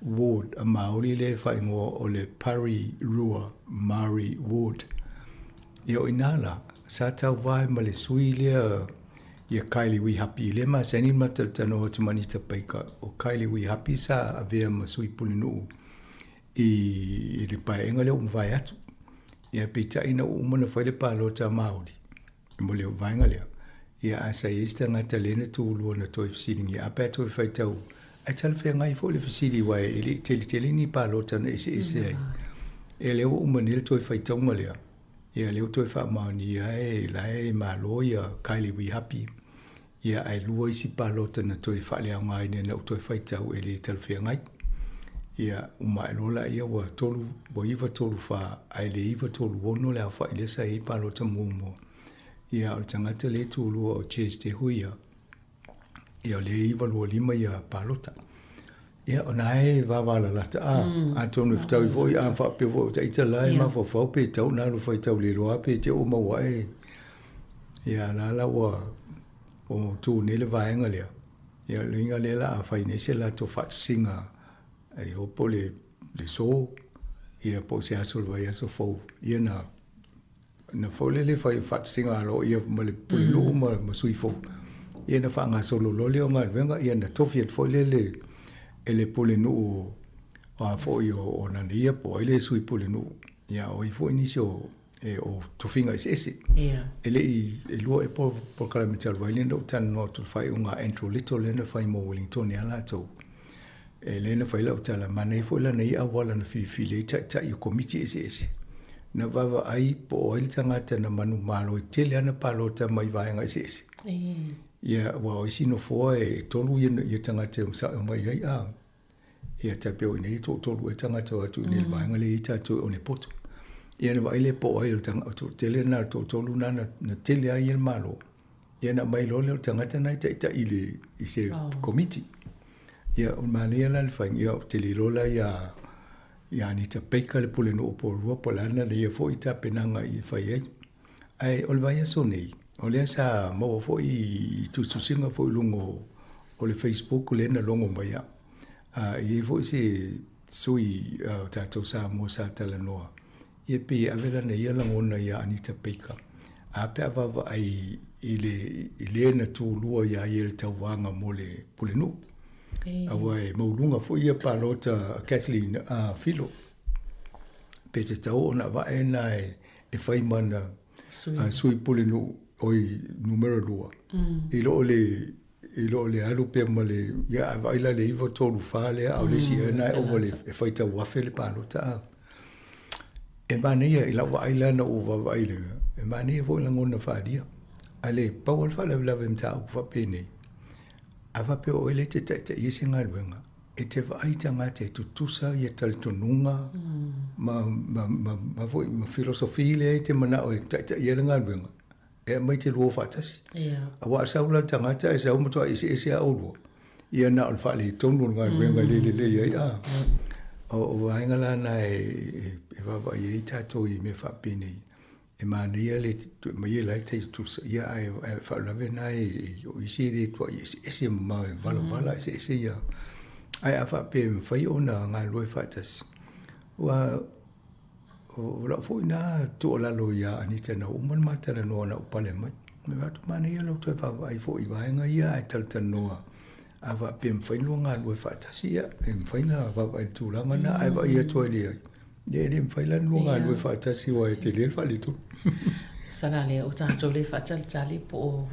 ward a Māori lea e faaigoa o le Porirua Māori Ward. Ia o inā la, sa tauva ai ma le sui lea ia Kylie Wihapi i lea masani ma talatalanoa atu ma Anita Baker, o Kylie Wihapi sa avea ma sui pulenuu i le paeaiga lea ua mavae atu. Ia peitai ina ua uma ona fai le palota a Māori mo le vaega lea, ia ae sa i ai se tagata lea na tulua na toe fesiligia, a pe a toe faitau, ae talafeagai foi le fesili aua e le i tele tele ni palota na eseese ai. Ia lea ua uma nei le toe faitauga lea, ia lea ua toe faamaonia e la e malo ia Kylie Wihapi, ia ae lua isi palota na toe faaleaogaina ina ua toe faitau e le talafeagai. Ia uma ae loa laia ua 3 ua 9 3 4 ae le 9 3 6 le aofai lea sa i ai palota muamua. Ia o le tagata lea e tulua o Ches Te Huia, ia o lea e 9 2 5 ia palota. Ia ona e vavalalata a, atonu e fetaui foi a faapea foi o taita la e mafaufau pe tau na alu faitau le iloa pe te ua maua ae. Ia la la ua o tu nei le vaega lea. Ia le uiga lea la a fai nei se latou faatasiga e o po le le so ia po o se aso o le vaiaso fou ia na na foi lele fai faatasiga aloaia ma le pulenuu ma, ma sui fou. Ia na faagasolo loa lea o galuega, ia na tofi atu foi lele e le pulenuu o a foi o, o lana ia po o ai le sui pulenuu. Ia o ai foi nisi o, e, o tofiga eseese. Ia. E le i, e lua ea polokalame talu ai lea na ou talanoa atu i le faaiuga a Andrew Little lea na fai mo Wellington ia latou. E lea na fai lau tala, manaia foi lana ia auala na filifili ai taitai o komiti eseese. Na vaavaai po o ai le tagata na manumalo ai tele ana palota mai vaega eseese. Ia, aua o isi nofoa e tolu ia, ia tagata e sao mai ai, a. Ia, tai pei o i nei e toatolu ea tagata o atu i nei le vaega lea e i ai tatou i Onepoto. Ia na vaai lea po o ai o le tagata, o toatele na, toatolu na, na tele ai ia le Malo. Ia na aumai loa lea o le tagata na e taitai i le, i se komiti. Ia, o le manaia la le faiga, ia, ou te le iloa la ia, ia Anita Baker le pulenuu o Porirua po o le a lana ia foi tapenaga i fai ai. Ae o le vaiaso nei, o lea sa maua foi i tusitusiga foi i luga o, o le Facebook lea na logo mai au. E i ai foi se sui o tatou Samoa sa talanoa, Ia pei e ave lana ia lagona iā Anita Baker, a pe a vaavaai i le i le na tulua iā ia i le tauvaga mo le pulenuu. Aua e mauluga foi ia palota a Kathleen a Filo. Pe tatau ona avae na e, e fai ma na sui, a, sui pulenuu oi numera 2. I loo le i lo le alu pea ma le, ia a vaai la le 9, 3, 4 lea, a o le isi ea na e ova le, e faitau afe le palota a. E manaia i lau vaai la na ou vaavaai i le mea, e manaia foi lagona faaalia. A le pau lava le faalavelave i mataupu faapenei, a faapea o oe lea e te taitaia se galuega, e te vaai i tagata e tutusa ia talitonuga ma, ma, ma, ma, foi, ma philosophy lea e te manao e taitaia le galuega, e aumai te lua faatasi. Aua a sau la le tagata e sau matuai eseese lava oulua, ia na o le faaletonu o le galuega e le lelei ai. A o vaega la na e vaavaai ai tatou i mea faapenei, e manaia le aumai e la e tai tutusa, ia ae faalavelave na e o isi e le tuai eseese mamao e valavala eseese ia. Ae a faapea e mafai ona galulue faatasi, ua O lau foi na tuualalo iā Anita ina ua uma ona ma talanoa na ou pale mai. Ma fai atu, manaia lou toe vaavaai foi i vaega ia ae talatalanoa a faapea e mafai ona lua galulue faatasi, ia e mafai ona vaavaai i le tulaga lena ae vaai atu ai le ia e le mafai la ona lua galulue faatasi aua e tele le faaletonu. Masala lea o tatou le faatalitali po o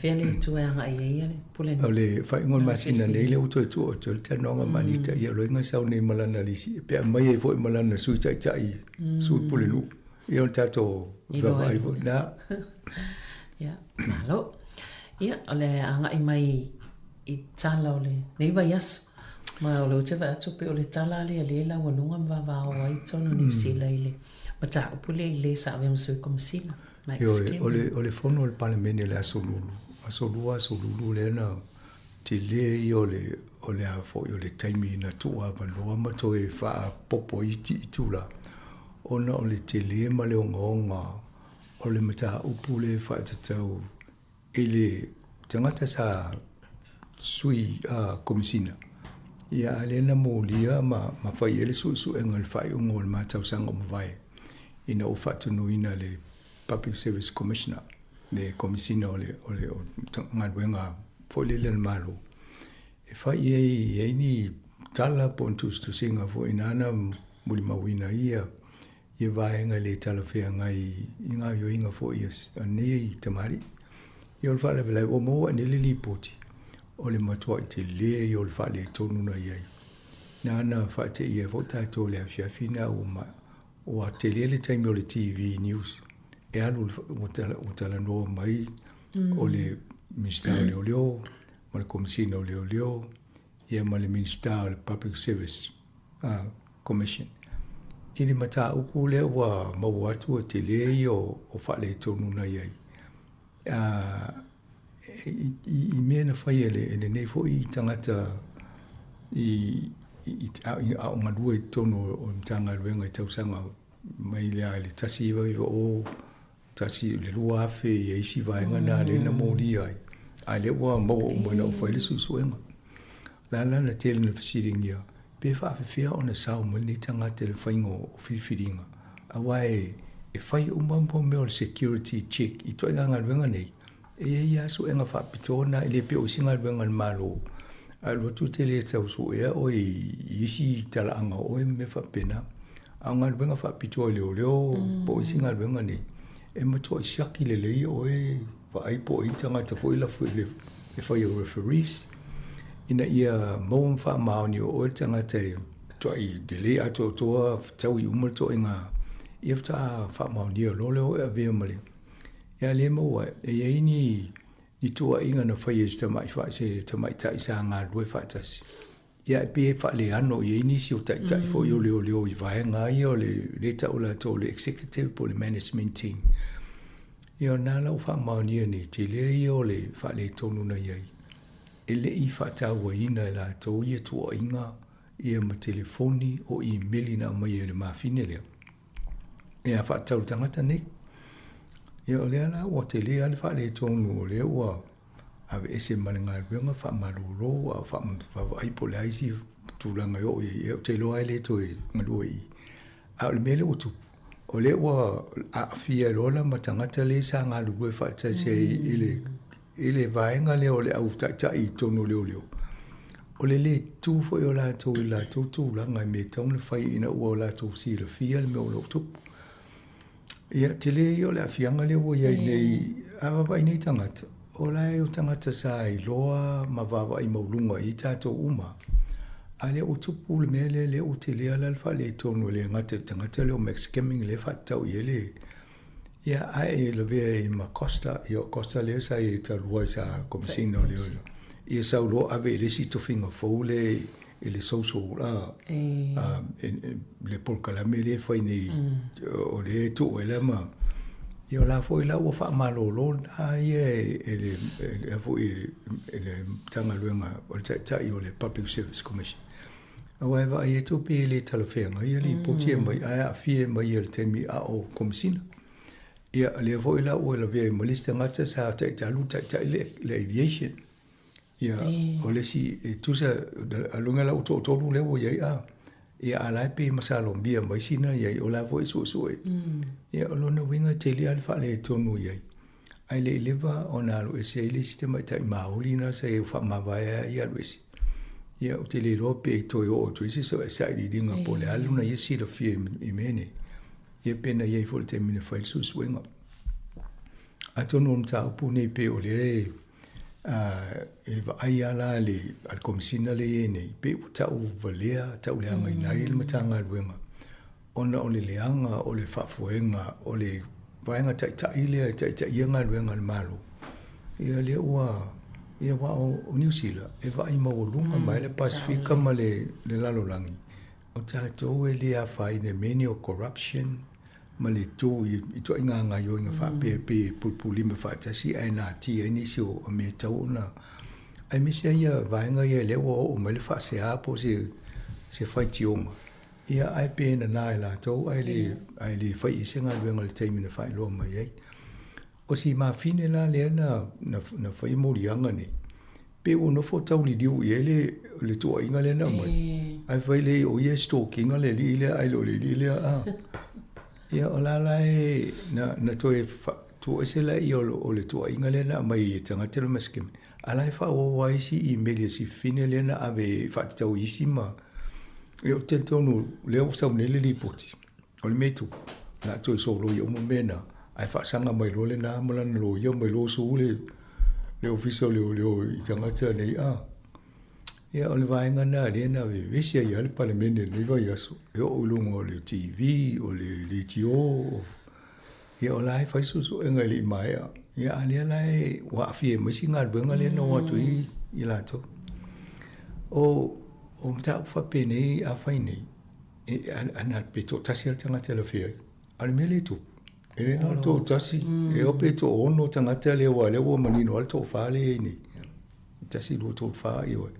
fea le itu e agai ai le pule. O le faaiuga o le masina nei lea ua toe tuu atu ai le talanoaga ma Anita, ia o loiga sau nei ma lana lisi, pe aumai ai foi ma lana sui taitai, sui pulenuu, ia o le tatou vaavaai foi na. Ia, malo. Ia, o le agai mai i tala o lenei vaiaso. Ma o lea ou te vaai atu pei o le tala lea lea e laualuga ma vavao ai totonu o Niu Sila i le mataupu lea i le sa avea ma sui komesina, Max Ioe, o le, o le fono a le Palemene i le Aso Lulu, Aso Lua, Aso Lulu lea na tele ia o le, o le a foi o le taimi na tuuavanoa ma toe faapopo ai itula, ona o le tele ma le ogaoga o le mataupu lea e faatatau i le tagata sa sui Komesina, ia a lea na molia ma ma fai ai le suesuega i le faaiuga o le ma tausaga ua mavae ina ua faatonuina le Public Service Commissioner, le Komesina o le o le galuega foi lele a le Malo, e fai i ai i ai ni tala po o ni tusitusiga foi nāna molimauina ia ia vaega e le talafeagai i gaoioiga foi a nei tamalii. Ia o le faalavelave ua maua nei le lipoti o le matuai tele ia o le faaletonu na i ai. Na na faateia ai foi tatou i le afiafi na ua ma, ua tele le taimi o le TV news e alu ua talanoa mai o le Minisita o Leoleo ma le Komesina o Leoleo ia ma le Minisita o le Public Service Commission i le mataupu lea ua maua atu e tele ia o faaletonu na i ai i mea na fai e lenei foi tagata i a o galue i totonu o le Matagaluega i tausaga mai le 1990 1 i le 2000 ia isi vaega na lea na molia ai, a lea ua maua uma ina ua fai le suesuega. O le a la le tele na fesiligia, pe faafefea ona sao mai lenei tagata i le faiga o filifiliga, aua e fai uma mea o le security check i ituaiga galuega nei, e i ai lava suega faapitoa na, e le pei o isi galuega a le Malo, a alu atu e te le tau suea oe i isi talaaga o oe ma mea faapena. A o galuega faapitoa i leoleo po o isi galuega nei, e matuai siaki lelei oe, vaai po o ai ni tagata foi lafo e fai o referees, ina ia maua ma faamaoni o oe le tagata e matuai lelei atoatoa, fetaui uma le toaiga, ia faatoa faamaonia loa lea o oe e avea ma le... Ia lea e maua e i ai ni ni tuuaiga na faia e se tamai se tamaitai sa galulue faatasi. Ia e pei e faaleano i ai nisi o taitai foi o leoleo i vaega ia o le lea e tau latou o le executive po o le management team. Ia o lena la ua faamaonia nei, tele ia o le faaletonu na i ai. E le i faatauaina e latou ia tuuaiga ia ma telefoni o imeli na aumaia e le mafine lea. Ia faatatau i le tagata nei. Ia o lea la ua tele lava le faaletonu o lea ua aveese ma le galuega faamalolo a o vaavaai po o le a isi tulaga e oo i ai, ia ou te iloa e le toe galue i i. A o le mea lea ua tupu, o lea ua aafia loa la ma tagata lea sa galulue faatasi ai i le i le vaega lea o le au taitai i totonu o leoleo, o le le tu foi o latou i latou tulaga i mea e tatau ona fai ina ua latou silafia le mea o lo o tupu. Ia, tele ia o le aafiaga lea ua i ai nei, a vaavaai nei tagata, o la e o tagata sa iloa ma vaavaai maualuga i ai tatou uma. A lea ua tupu le mea lea, lea ua tele lava le faaletonu e le gata i le tagata lea o Max Kemming lea e faatatau i ai le Ia, ae lavea ai ma Costa, ia o Costa lea sa i ai talu ai sa Komesina o Leoleo. Ia sau loa ave i le isi tofiga fou lea i le social le polokalame lea e fai nei o lea e tuu ai la ma ia o la foi la ua faamalolo lena ia e le foi e le Matagaluega o le Taitai o le Public Service Commission. Aua e vaai atu pei e le talafeagai ia lipoti e aumai ae aafia mai i le taimi a o Komesina. Ia lea foi la ua lavea ai ma le isi tagata sa taitalu taitai le, le aviation. Ia o le isi e tusa a luga la ua toatolu lea ua i ai a. Ia a la e pei e masalomia mai sina i ai o la foi e suesue. Ia o lona uiga e tele lava le faaletonu i ai. Ae le i leva ona alu ese ai le isi tamaitai Māori na sa i faamavae ai ia alu ese. Ia ou te le iloa pe toe oo atu ai se sailiiliga po o le a lona ia silafia i mea nei. Ia pe na i ai foi i le taimi na fai le suesuega. Atonu o le mataupu nei pei o lea e e vaai lava la le a le Komesina lea e i ai nei, pei ua tau valea, tau leagaina ai le Matagaluega ona o le leaga o le faafoega o le vaega taitai lea e taitaia galuega a le Malo, ia lea ua Ia aua o Niu Sila e vaai maualuga mai le Pasefika ma le lalolagi, o tatou e le afaina i mea nei o corruption ma le tu i ituaiga gaoioiga faapea pe pulupululima faatasi ae natia ai nisi o mea e tatau ona aemaise ai ia vaega ia lea ua oo mai le faasea po o se faitioga. Ia ae pe nana e latou ae le ae le fai i ai se galuega i le taimi na faailoa mai ai. O si mafine la lea na na fai moliaga nei, pe ua nofo tau liliu i ai le le tuuaiga lea na aumai. Ae fai le o ia e stalk ina le alii lea ae le o le alii lea a. Ia o la la e na na toe tuuese laia o le tuuaiga lea na aumai e tagata le masikeme. A la e faaauau lava isi imeli a si fafine lea na ave e faatatau i isi ma Ia ou te talitonu lea ua sau nei le lipoti, o le mea e tupu, o le a toe soloia uma mea na, ae faasaga mai loa lena ma lana loia mai loa sue le le ofisa o leoleo i tagata nei a. Ia o le vaega lena lea na vevesi ai lava le Palemene i lenei vaiaso, e oo i luga o le TV, o le leitio, Ia o la e fai suesuega e le i maea. Ia a lea la e ua aafia ai ma isi galuega lea na o atu ai i latou. O o mataupu faapenei a fai nei, e ana pe toatasi lava le tagata e lafea ai. A o le mea lea e tupu, e le na o le toatasi, e oo pe toaono tagata lea aua o lea ua manino lava le toafa lea e i ai nei. E 1, 2, 3, 4, ioe.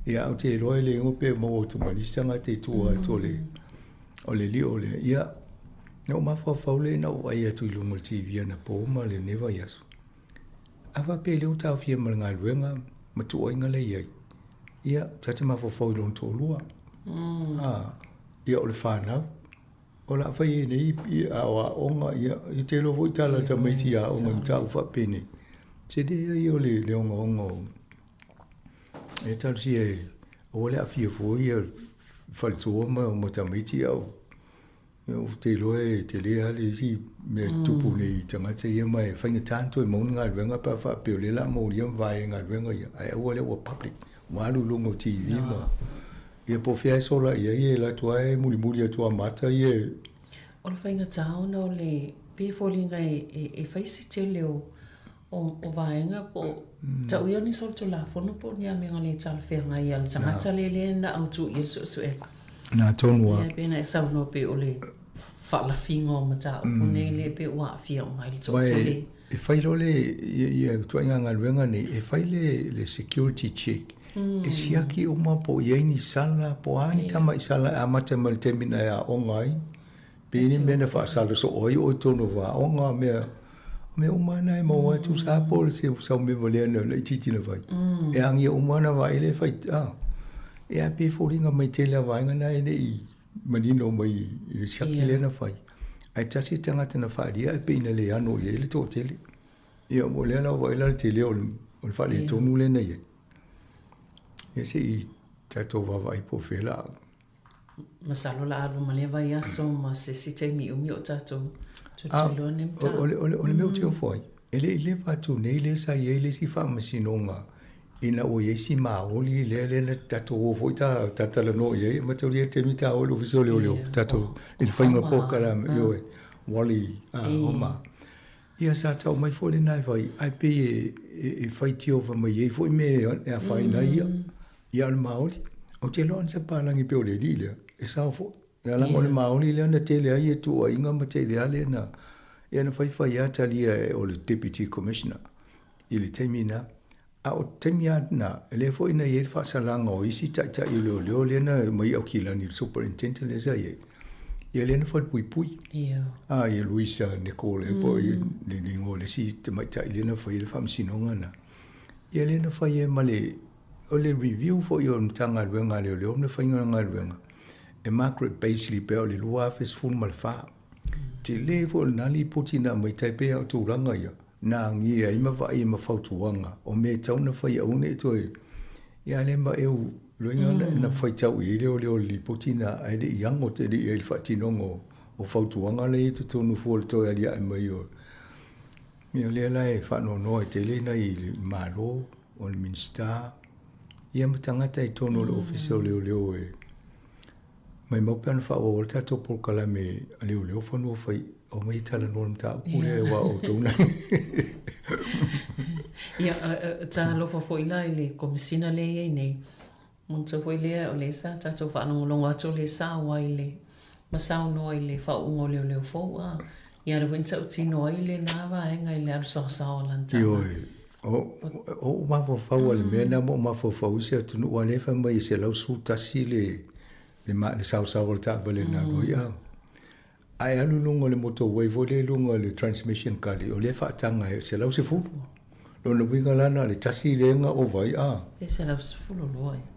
Ia ae ou te iloa e le igoa pe maua atu ma nisi tagata i tua atu o le o le lio lea. Ia, na ou mafaufau lea ina ou vaai atu i luga o le TV anapo ma lenei vaiaso. A faapea lea ua taofia ma le galuega ma tuuaiga lea e i ai, ia, ta te mafaufau i lona toalua. A, ia o le fanau. O le a fai ai nei aoaoga, ia, e te iloa foi tala a tamaiti i aoga i mataupu faapenei. Tele ia o le ogaoga o e talosia e aua le aafia fua ia faletua ma tamaiti a ou te iloa e tele lava le isi mea e tupu nei i tagata ia ma e faigata ona toe maua ni galuega pe a faapea o lea o le a molia ma vae galuega ia ae aua lea ua public ua alu i luga o TV ma Ia po o fea e sola i ai e alu atu lava e mulimuli atu a mata ia. O le faigata ona o le pei e foliga e fai se tele o o vaega po o tau ia o ni solitulafono po o ni amioga le talafeagai a le tagata lea lea na autu i ai le suesuega. Na tonu lava. Ia pei ona e saunoa pei o le faalafiga o mataupu nei lea pei ua aafia uma ai le toatele. E fai loa le ia ituaiga galuega nei, e fai le le security check. E siaki uma po o i ai ni sala, po o a ni tamai sala e amata mai i le taimi na e aoga ai. Pe i ai ni mea na faasala soo ai oe i totonu o aoga, mea, o mea uma na e maua atu sa po o se sau mea valea na laitiiti na fai. E agia uma na vaai lea e fai, a. E a pei e foliga mai tele a vaega na e le i manino mai i le siaki lea na fai. Ae tasi le tagata na faaalia ae pei na le ano i ai le toatele. Ia o lea la ua vaai la le tele o le faaletonu lea na i ai. Ia se i tatou vaavaai po o fea la. Masalo la alu ma lea vaiaso ma se isi taimi umi o tatou tulituliloa lenei mataupu. O le mea ou te ofo ai, e le i leva atu nei lea sa i ai le isi faamasinoga ina ua i ai si maoli lea lea na tatou o foi ta talanoa i ai e mataulia le taimi ta o i le ofisa o leoleo tatou i le faiga o polokalame ioe Wally Homa. Ia sa tau mai foi lena e fai ae pei e faitio fai mai ai foi mea e afaina ai ia. Ia o le maoli. Ou te iloa ana se palagi pei o le alii lea e sao foi. Ia leaga o le maoli lea na tele ai tuuaiga ma tele lava lea na ia na faifai lava talia e o le Deputy Commissioner i le taimi na. A o le taimi lava lena, lea foi na i ai le faasalaga o isi taitai o leoleo lea na omai i Aukilani, le Superintendent lea sa i ai, ia lea na falepuipui. A, ia Luisa Nicole ea po o le igoa o le isi tamaitai lea na faia le faamasinoga lena. Ia lea na fai ai ma le, o le review foi o le Matagaluega a Leoleo ma le faiga o le galuega e Margaret Bazley pea o le 2014. Tele foi o lena lipoti na aumai tai pei lava o tulaga ia. Na agia ai ma vaai ma fautuaga o mea e tatau ona fai aua ne i toe ia lea ma eu loiga na faitau i ai leoleo i le lipoti na ae le i ago tele i ai i le faatinoga o fautuaga la e i ai totonu fua o le toe aliae mai o ia lea la e faanoanoa ai tele nai Malo o le Minisita ia ma tagata i totonu o le Ofisa o Leoleo e Maimau pe ana faaauau ai le tatou polokalame a leoleo fanua fai, omai e talanoa le mataupu lea aua o outou na. Ia, talofa foi la i le Komesina lea e i ai nei. Manatua foi lea o lea sa tatou faalogologo atu o lea sa auai i le ma saunoa i le faauuga o leoleo fou a. Ia lea foi na tautino ai lena vaega i le alu saosao a lana taavale. Ioe. O ou mafaufau a le mea lena ma ou mafaufau i se atunuu a lea e fai mai e 111 le le saosao o le taavale na alu ai a. Ae alu i luga o le motorway foi lea i luga o le transmission gully, o lea e faataga e 110. Lona uiga la na o le tasi lea na ova ai a. E 112 ia.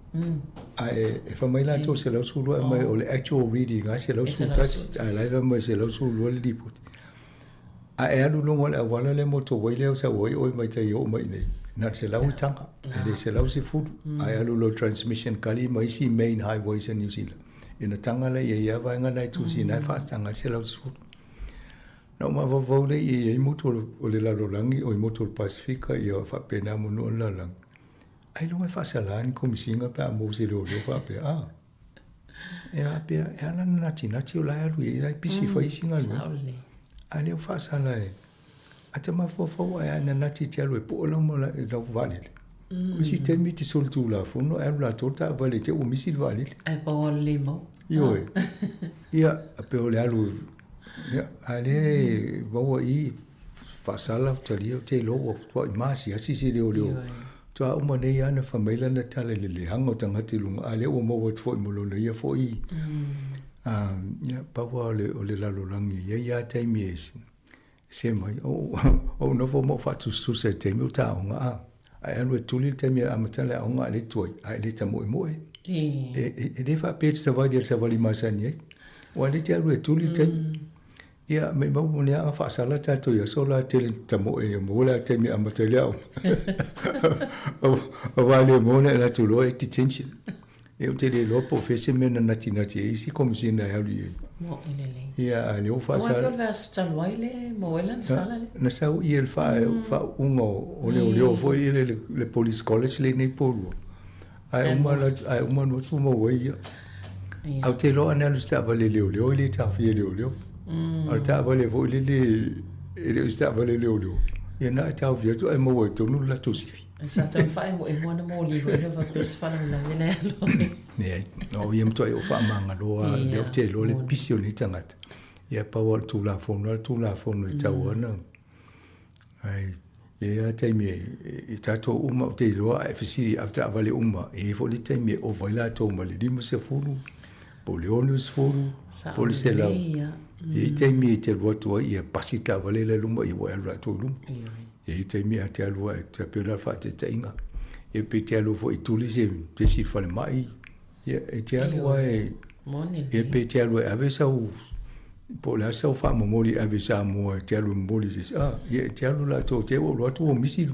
Ae e fai mai latou 112 ae mai o le actual reading lava e 111 ae la e fai mai e 112 le lipoti. Ae alu i luga o le auala lea motorway lea e sau ai oe mai tai e oo mai i inei, na o le 100 e taga, e le 110. Ae alu loa i transmission gully ma isi main highways a New Zealand. Ina taga lea i ia vaega na e tusi na e faataga ai le 110. Na ou mafaufau lea i ai motu o le lalolagi, oi motu o le Pasefika, ia faapena ma nuu o le lalolagi. Ailoga e faasala ni komisiga pe a maua se leoleo faapea, a. E a pea, e ala ona natinati o la e alu i ai, la e pisi fai isi galuega. A lea ua faasala e, a te mafaufau ae a nanati te alu e pue lau ma lau vaalele. O isi taimi e te solitulafono ae alu latou le taavale te ua misi le vaalele. Ae pau lava le le maua. Ioe. Ia, pei o le alu, ia, a lea e maua i i, faasala talia, ou te iloa ua matuai masiasi se leoleo. Faatoa uma nei lava ona fai mai lana tala i le leaga o tagata i luga, a lea ua maua atu foi ma lona ia foi, ia, pau lava o le lalolagi e i ai lava taimi e se mai. O ou nofo ma ou faatusatusa i le taimi o ta aoga, a, ae alu e tuli le taimi e amata le aoga a le tuai, ae le tamoemoe. E le faapea e te savali i le savali masani ai, aua o lea e te alu e tuli le taimi. Ia, maimau mo ni aga faasala tatou i aso la tele tamoe ia maua le taimi e amata ai le aoga. Aua le maua na latou iloa e detention. Ia ou te le iloa po o fea se mea na natinati ai isi komisina e alu i ai. Moe lelei. Ia, a lea ua faasala. Aua e pei o le vaiaso talu ai le maua ai lana sala lea. Na sau ia le faauuga o leoleo foi lele le Police College lenei po ua. Ae uma ae uma alu atu maua ai ia. Ae ou te iloa ana alu i se taavale leoleo e le taofia e leoleo. A o le taavale foi lele e le o se taavale leoleo, ia na e taofi atu ae maua ai tonu le latou sifi. Sa tau faaemoemoa na moli foi lea faapea o se faalavelave le alu ai. Leai, o ia matuai ou faamagalo lava, lea ou te iloa le pisi o lenei tagata. Ia pau lava o le Tulafono a le Tulafono e tatau lava ona Ae i ai lava taimi e tatou uma, ou te iloa a e fesili i avetaavale uma, e i ai foi le taimi e ova ai latou ma le 50, po o le 60, po o le 100. E i ai taimi e te alu atu ai, ia pasi le taavale la i luma, ia ua e alu latou i luma. E i ai taimi a te alu ai, e pei o le faataitaiga, ia pe te alu foi e tuli se isi i le falemai, Ia, e te alu lava e, ia pe te alu e ave sau, po o le a sau faamomoli e ave i Samoa e te alu e momoli i se isi, a, ia e te alu latou te ua alu atu ua misi.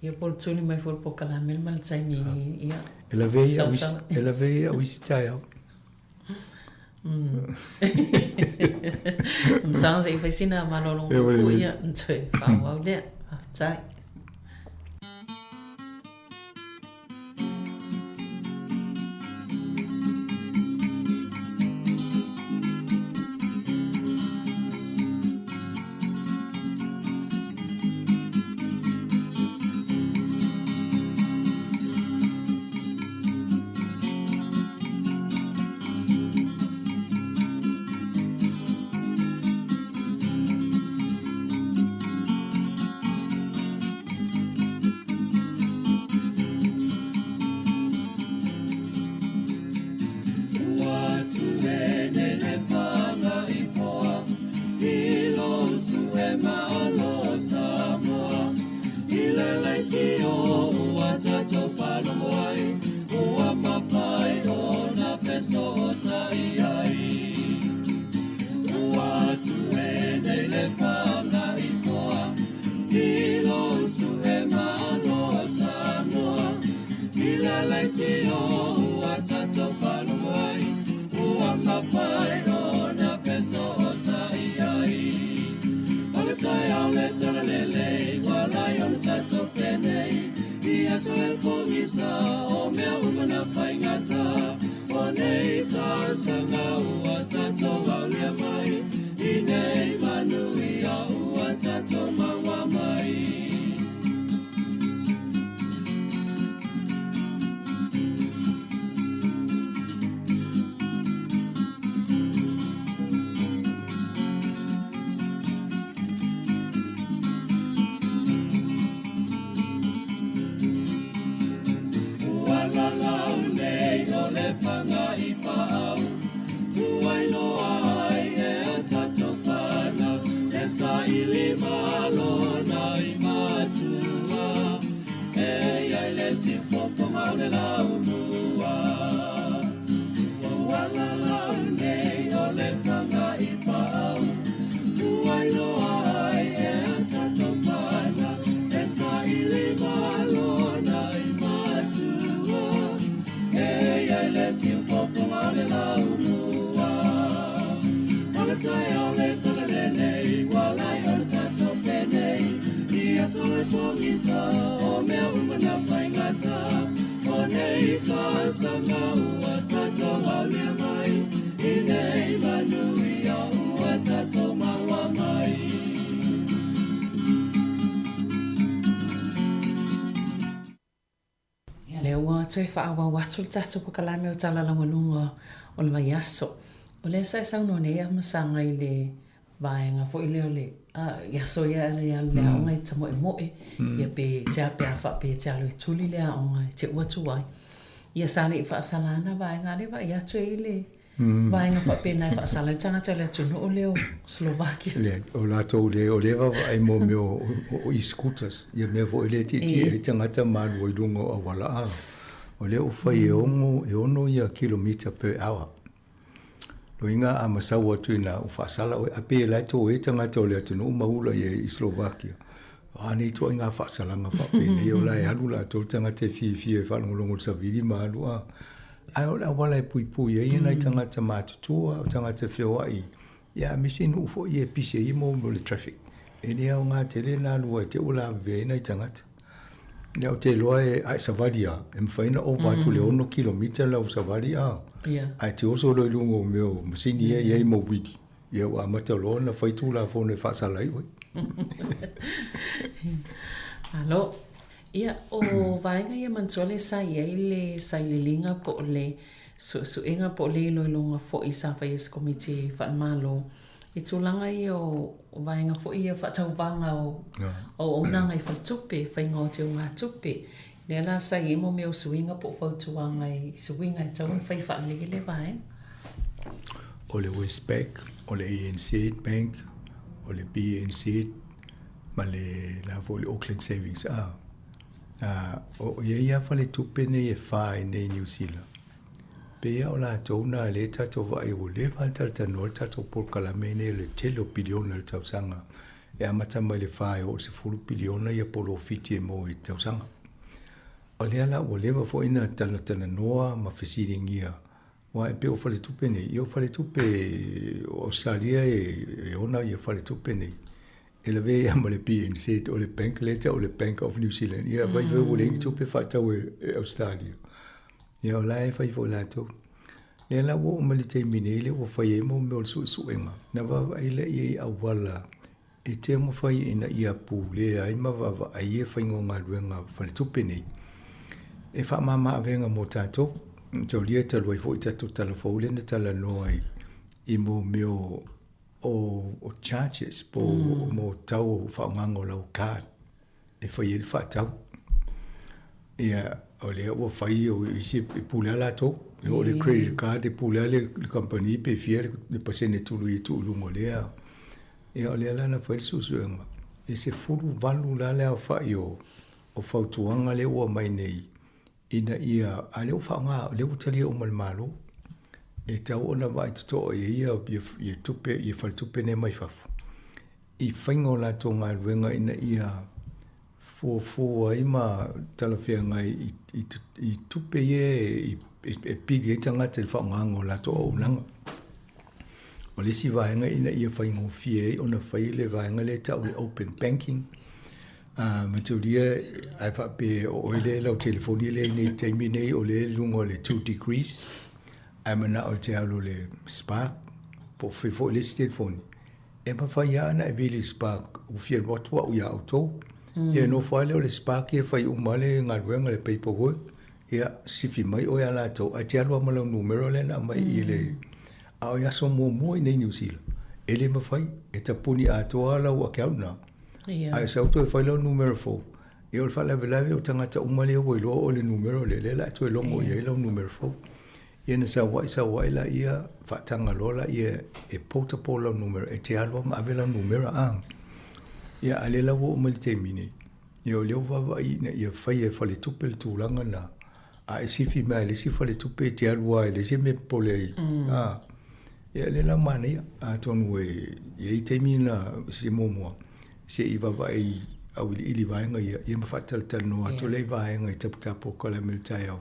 Ia po o le tuli mai foi o le polokalame ma le taimi, ia. E lavea ai au isi, e lavea ai au isi taeao. Masalo se i fai sina malologa puupuu, ia, ona toe faaauau lea. Faafetai. toe faaauau atu le tatou polokalame o Tala Laualuga o le Vaiaso. O lea sa e saunoa nei Afamasaga i le vaega foi lea o le i aso ia e alu i le aoga e te moemoe, ia pe te a pe a faapea e te alu e tuli le aoga e te ua atu ai. Ia sa le i faasala vaega, a lea e vaai atu e i ai le vaega faapena e faasala ai tagata o le atunuu lea o Slovakia. Leai, o latou le, o lea e vaavaai mo mea o e-scooters, ia mea foi lea e tietie ai tagata ma alu ai i luga o auala, a. O lea ua fai e ono, e ono ia kilomita per hour. Loiga a masau atu i ina ua faasala oe, a pe la e toe tagata o le atunuu ma ula i ai i Slovakia. O a nei ituaiga faasalaga faapenei, o la e alu latou tagata e fiafia e faalogologo i le savili ma alu a. Ae o le auala e puipui ai nai tagata matutua, o tagata feoai, ia aemaise nuu foi ia e pisi ai mo le traffic. E le aoga tele ona alu ai te i ua lavevea ai nai tagata. Ia ou te iloa e, a e savali lava, e mafai ona ova atu i le 6 kilomita lau savali a, ae te oso loa i luga o mea o masini ia e i ai ma uili, ia ua amata loa ona fai Tulafono e faasala ai oe. Malo. Ia, o vaega ia manatua lea sa i ai le sailiiliga po o le suesuega po o le iloiloga foi sa faia e se Komiti Faale-Malo i tulaga ia o vaega foi ia faatauvaga o auaunaga i faletupe, faiga o teugatupe. Lea la sa i ai mo mea o suiga po o fautuaga i suiga e tatau ona fai faalelei lea vaega. O le Westpac, o le ANZ Bank, o le BNZ ma le la foi le Auckland Savings. A, a, o i ai lava faletupe nei e fa i nei Niu Sila. Pei lava o latou na lea tatou vaai ua leva ona talatalanoa le tatou polokalame lenei o le tele o piliona i le tausaga e amata mai le 4 e oo i le 10 piliona ia polofiti e maua i le tausaga. O lea la ua leva foi ona talatalanoa ma fesiligia aua e pei o faletupe nei, ia o faletupe o Ausetalia e ona ia faletupe nei. E lavea ai lava ma le BNZ, o le bank lea e tau o le Bank of New Zealand. Ia fai fai ua leai ni tupe faatau e Ausetalia. Ia o la e fai foi latou. Lea la ua oo mai le taimi nei lea ua fai ai mo mea o le suesuega. Na vaavaai lea i ai i auala e taumafai ina ia pulea ai ma vaavaai e faiga o galuega faletupe nei. E faamama avega mo tatou. Taulia talu ai foi tatou tala fou lea na talanoa ai i mo mea o charges po mo tau o faaaogaga o lau card e fai ai le faatau. Ia, o lea ua fai o isi e pule lava latou. E oo i le credit card e pule lava le kamupani pe fia le pasene e tului e tuu i luga o lea. Ia o lea la na fai le suesuega, e 18 la le aofai o fautuaga lea ua aumai nei ina ia, a o lea ua faaaoga, o lea ua talia uma e le Malo, e tatau ona vaai totoa i ai ia tupe, ia faletupe nei mai fafo i faiga o latou galuega ina ia fuafua ai ma talafeagai i tupe ia e pili ai tagata i le faaaogaina o latou auaunaga. O le isi vaega ina ia faigofie ai ona fai le vaega lea e tau o le open banking, A mataulia ae faapea o oe lea i lau telefoni lea i nei taimi nei o lea i luga o le 2 degrees ae manao e te alu i le Spark po o fea foi le isi telefoni, e mafai lava ona e vili i le Spark ua fia alu atu au ia outou. Ia nofo lava lea o le Spark ia e fai uma lava le galuega le paperwork, ia sifi mai oe ia latou ae te alu lava ma lau numera lea na aumai i le A o le aso muamua i nei Niu Sila, e le mafai, e tapuni atoa lau account lena. Ae sau toe fai lau numera fou, ia o le faalavelave o tagata uma lea ua iloa oe i le numera lea, lea o le a toe logo i ai lau numera fou. Ia na sau ai sau ai laia, faataga loa laia e portable lau numera, e te alu lava ma ave lau numera a. Ia a o lea la ua oo mai i le taimi nei, ia o lea ua vaavaai ina ia faia e faletupe le tulaga lena, a e sifi mai lava i le isi faletupe e te alu lava e leai se mea e popole ai. A, ia lea la manaia, atonu e i ai taimi na se muamua se i vaavaai auiliili vaega ia, ia ma faatalatalanoa atu lea i vaega i taputapu o kalame i le taeao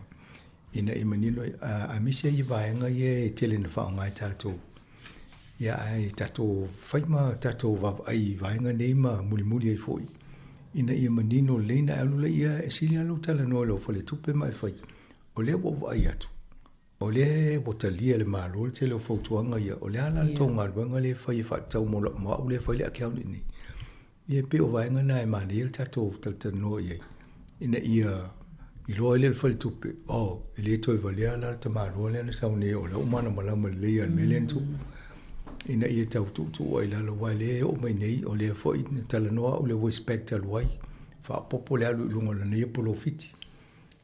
ina ia manino ai, aemaise ai vaega ia e tele ina faaaoga e tatou. Ia ae tatou fai ma tatou vaavaai i vaega nei ma mulimuli ai foi ina ia manino lelei ona e alu lea e sili lava lou talanoa i lou faletupe ma e fai, o lea ua ou vaai atu, o lea ua talia e le Malo le tele o fautuaga ia, o le a la le tou galuega lea e fai e faatatau mo au lea e fai le account i inei. Ia e pei o vaega na e manaia le tatou talatalanoa i ai, ina ia Iloa ai lea e le faletupe, oh, e le toe valea la le tamaloa lea na sau nei o la ua malamalama lelei lava i le mea lea na tupu. Ina ia tau tuutuu ai i lalo, aua o lea e oo mai nei, o lea foi na talanoa au i le Westpac talu ai, faaopoopo le alu i luga o lana ia polofiti.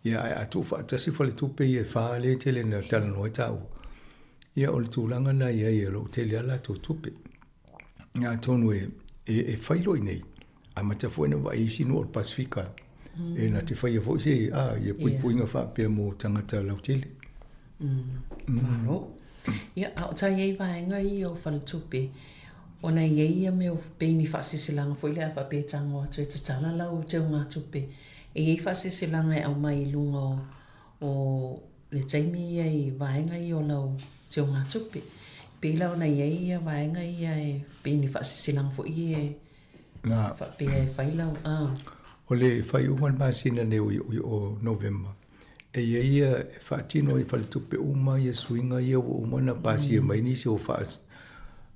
Ia, ae a tuufaatasi faletupe ia e fa lea e tele na talanoa ai taua, ia o le tulaga lena e i ai o lo o tele lava latou tupe. Ia atonu e, e, e fai loa i nei, amata foi ona vaai isi nuu o le Pasefika, e na te faia foi se, a, ia puipuiga faapea mo tagata lautele. Malo. Ia, a o ta i ai vaega ia o faletupe, ona e i ai ia mea o pei ni faasilasilaga foi lea a faapea e tago atu e tatala lau teugatupe, e i ai faasilasilaga e aumai i luga o, o le taimi ia i vaega ia o lau teugatupe. Pei la ona i ai ia vaega ia e pei ni faasilasilaga foi ia e faapea e fai lau, a. O le faaiuga o le masina nei o Novema, e i ai ia e faatino i faletupe uma ia suiga ia ua uma ona pasia mai nisi o faa,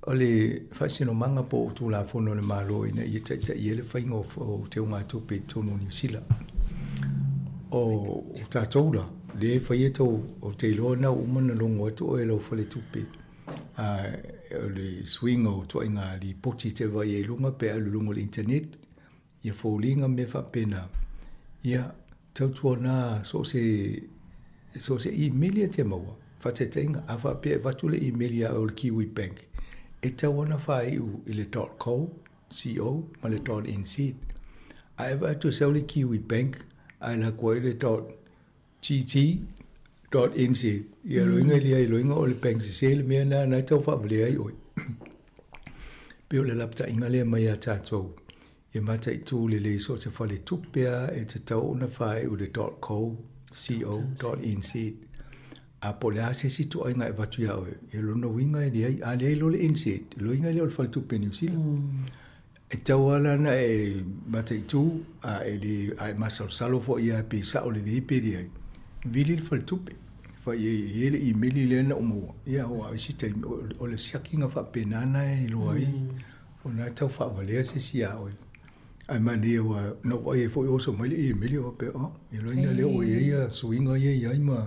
o le faasinomaga po o Tulafono a le Malo ina ia taitaia ai le faiga o teugatupe i totonu o Niu Sila. O tatou la, lea e faia tou, ou te iloa na ua uma ona logo atu oe e lau faletupe, o le suiga o ituaiga lipoti e te vaai ai i luga pe alu i luga o le internet, ia foliga ma mea faapena, ia tautuana so o se, so o se imeli e te maua, faataitaiga, a faapea e avatu le imeli ia oe o le Kiwi Bank, e tatau ona faaiu i le dot co, co, ma le dot nz. A e vaai atu e sau le Kiwi Bank ae alu atu ai le dot tt dot nz, ia loiga ia i loiga o le bank sese le mea lena na e tau faavalea ai oe. Pei o le lapataiga lea mai ia tatou, ia mataitu lelei so o se faletupe lava e tatau ona faaiu i le dot co, co dot nz. A po o le a se isi ituaiga e avatu ia oe, ia lona uiga e leai, a leai loa le NZ, loiga lea o le faletupe Niu Sila. E tatau lava la ona e mataitu a e le a e masalosalo foi lava pe sao lelei pe leai, vili le faletupe. Fai i ai e i ai le imeli lea na ou maua, ia aua o isi taimi o le siakiga faapena na e iloa ai ona e tau faavalea se isi ia oe. Ae manaia ua na ou vaai ai foi oso mai le imeli ou faapea, oh, e loina lea ua i ai ia suiga ia i ai ma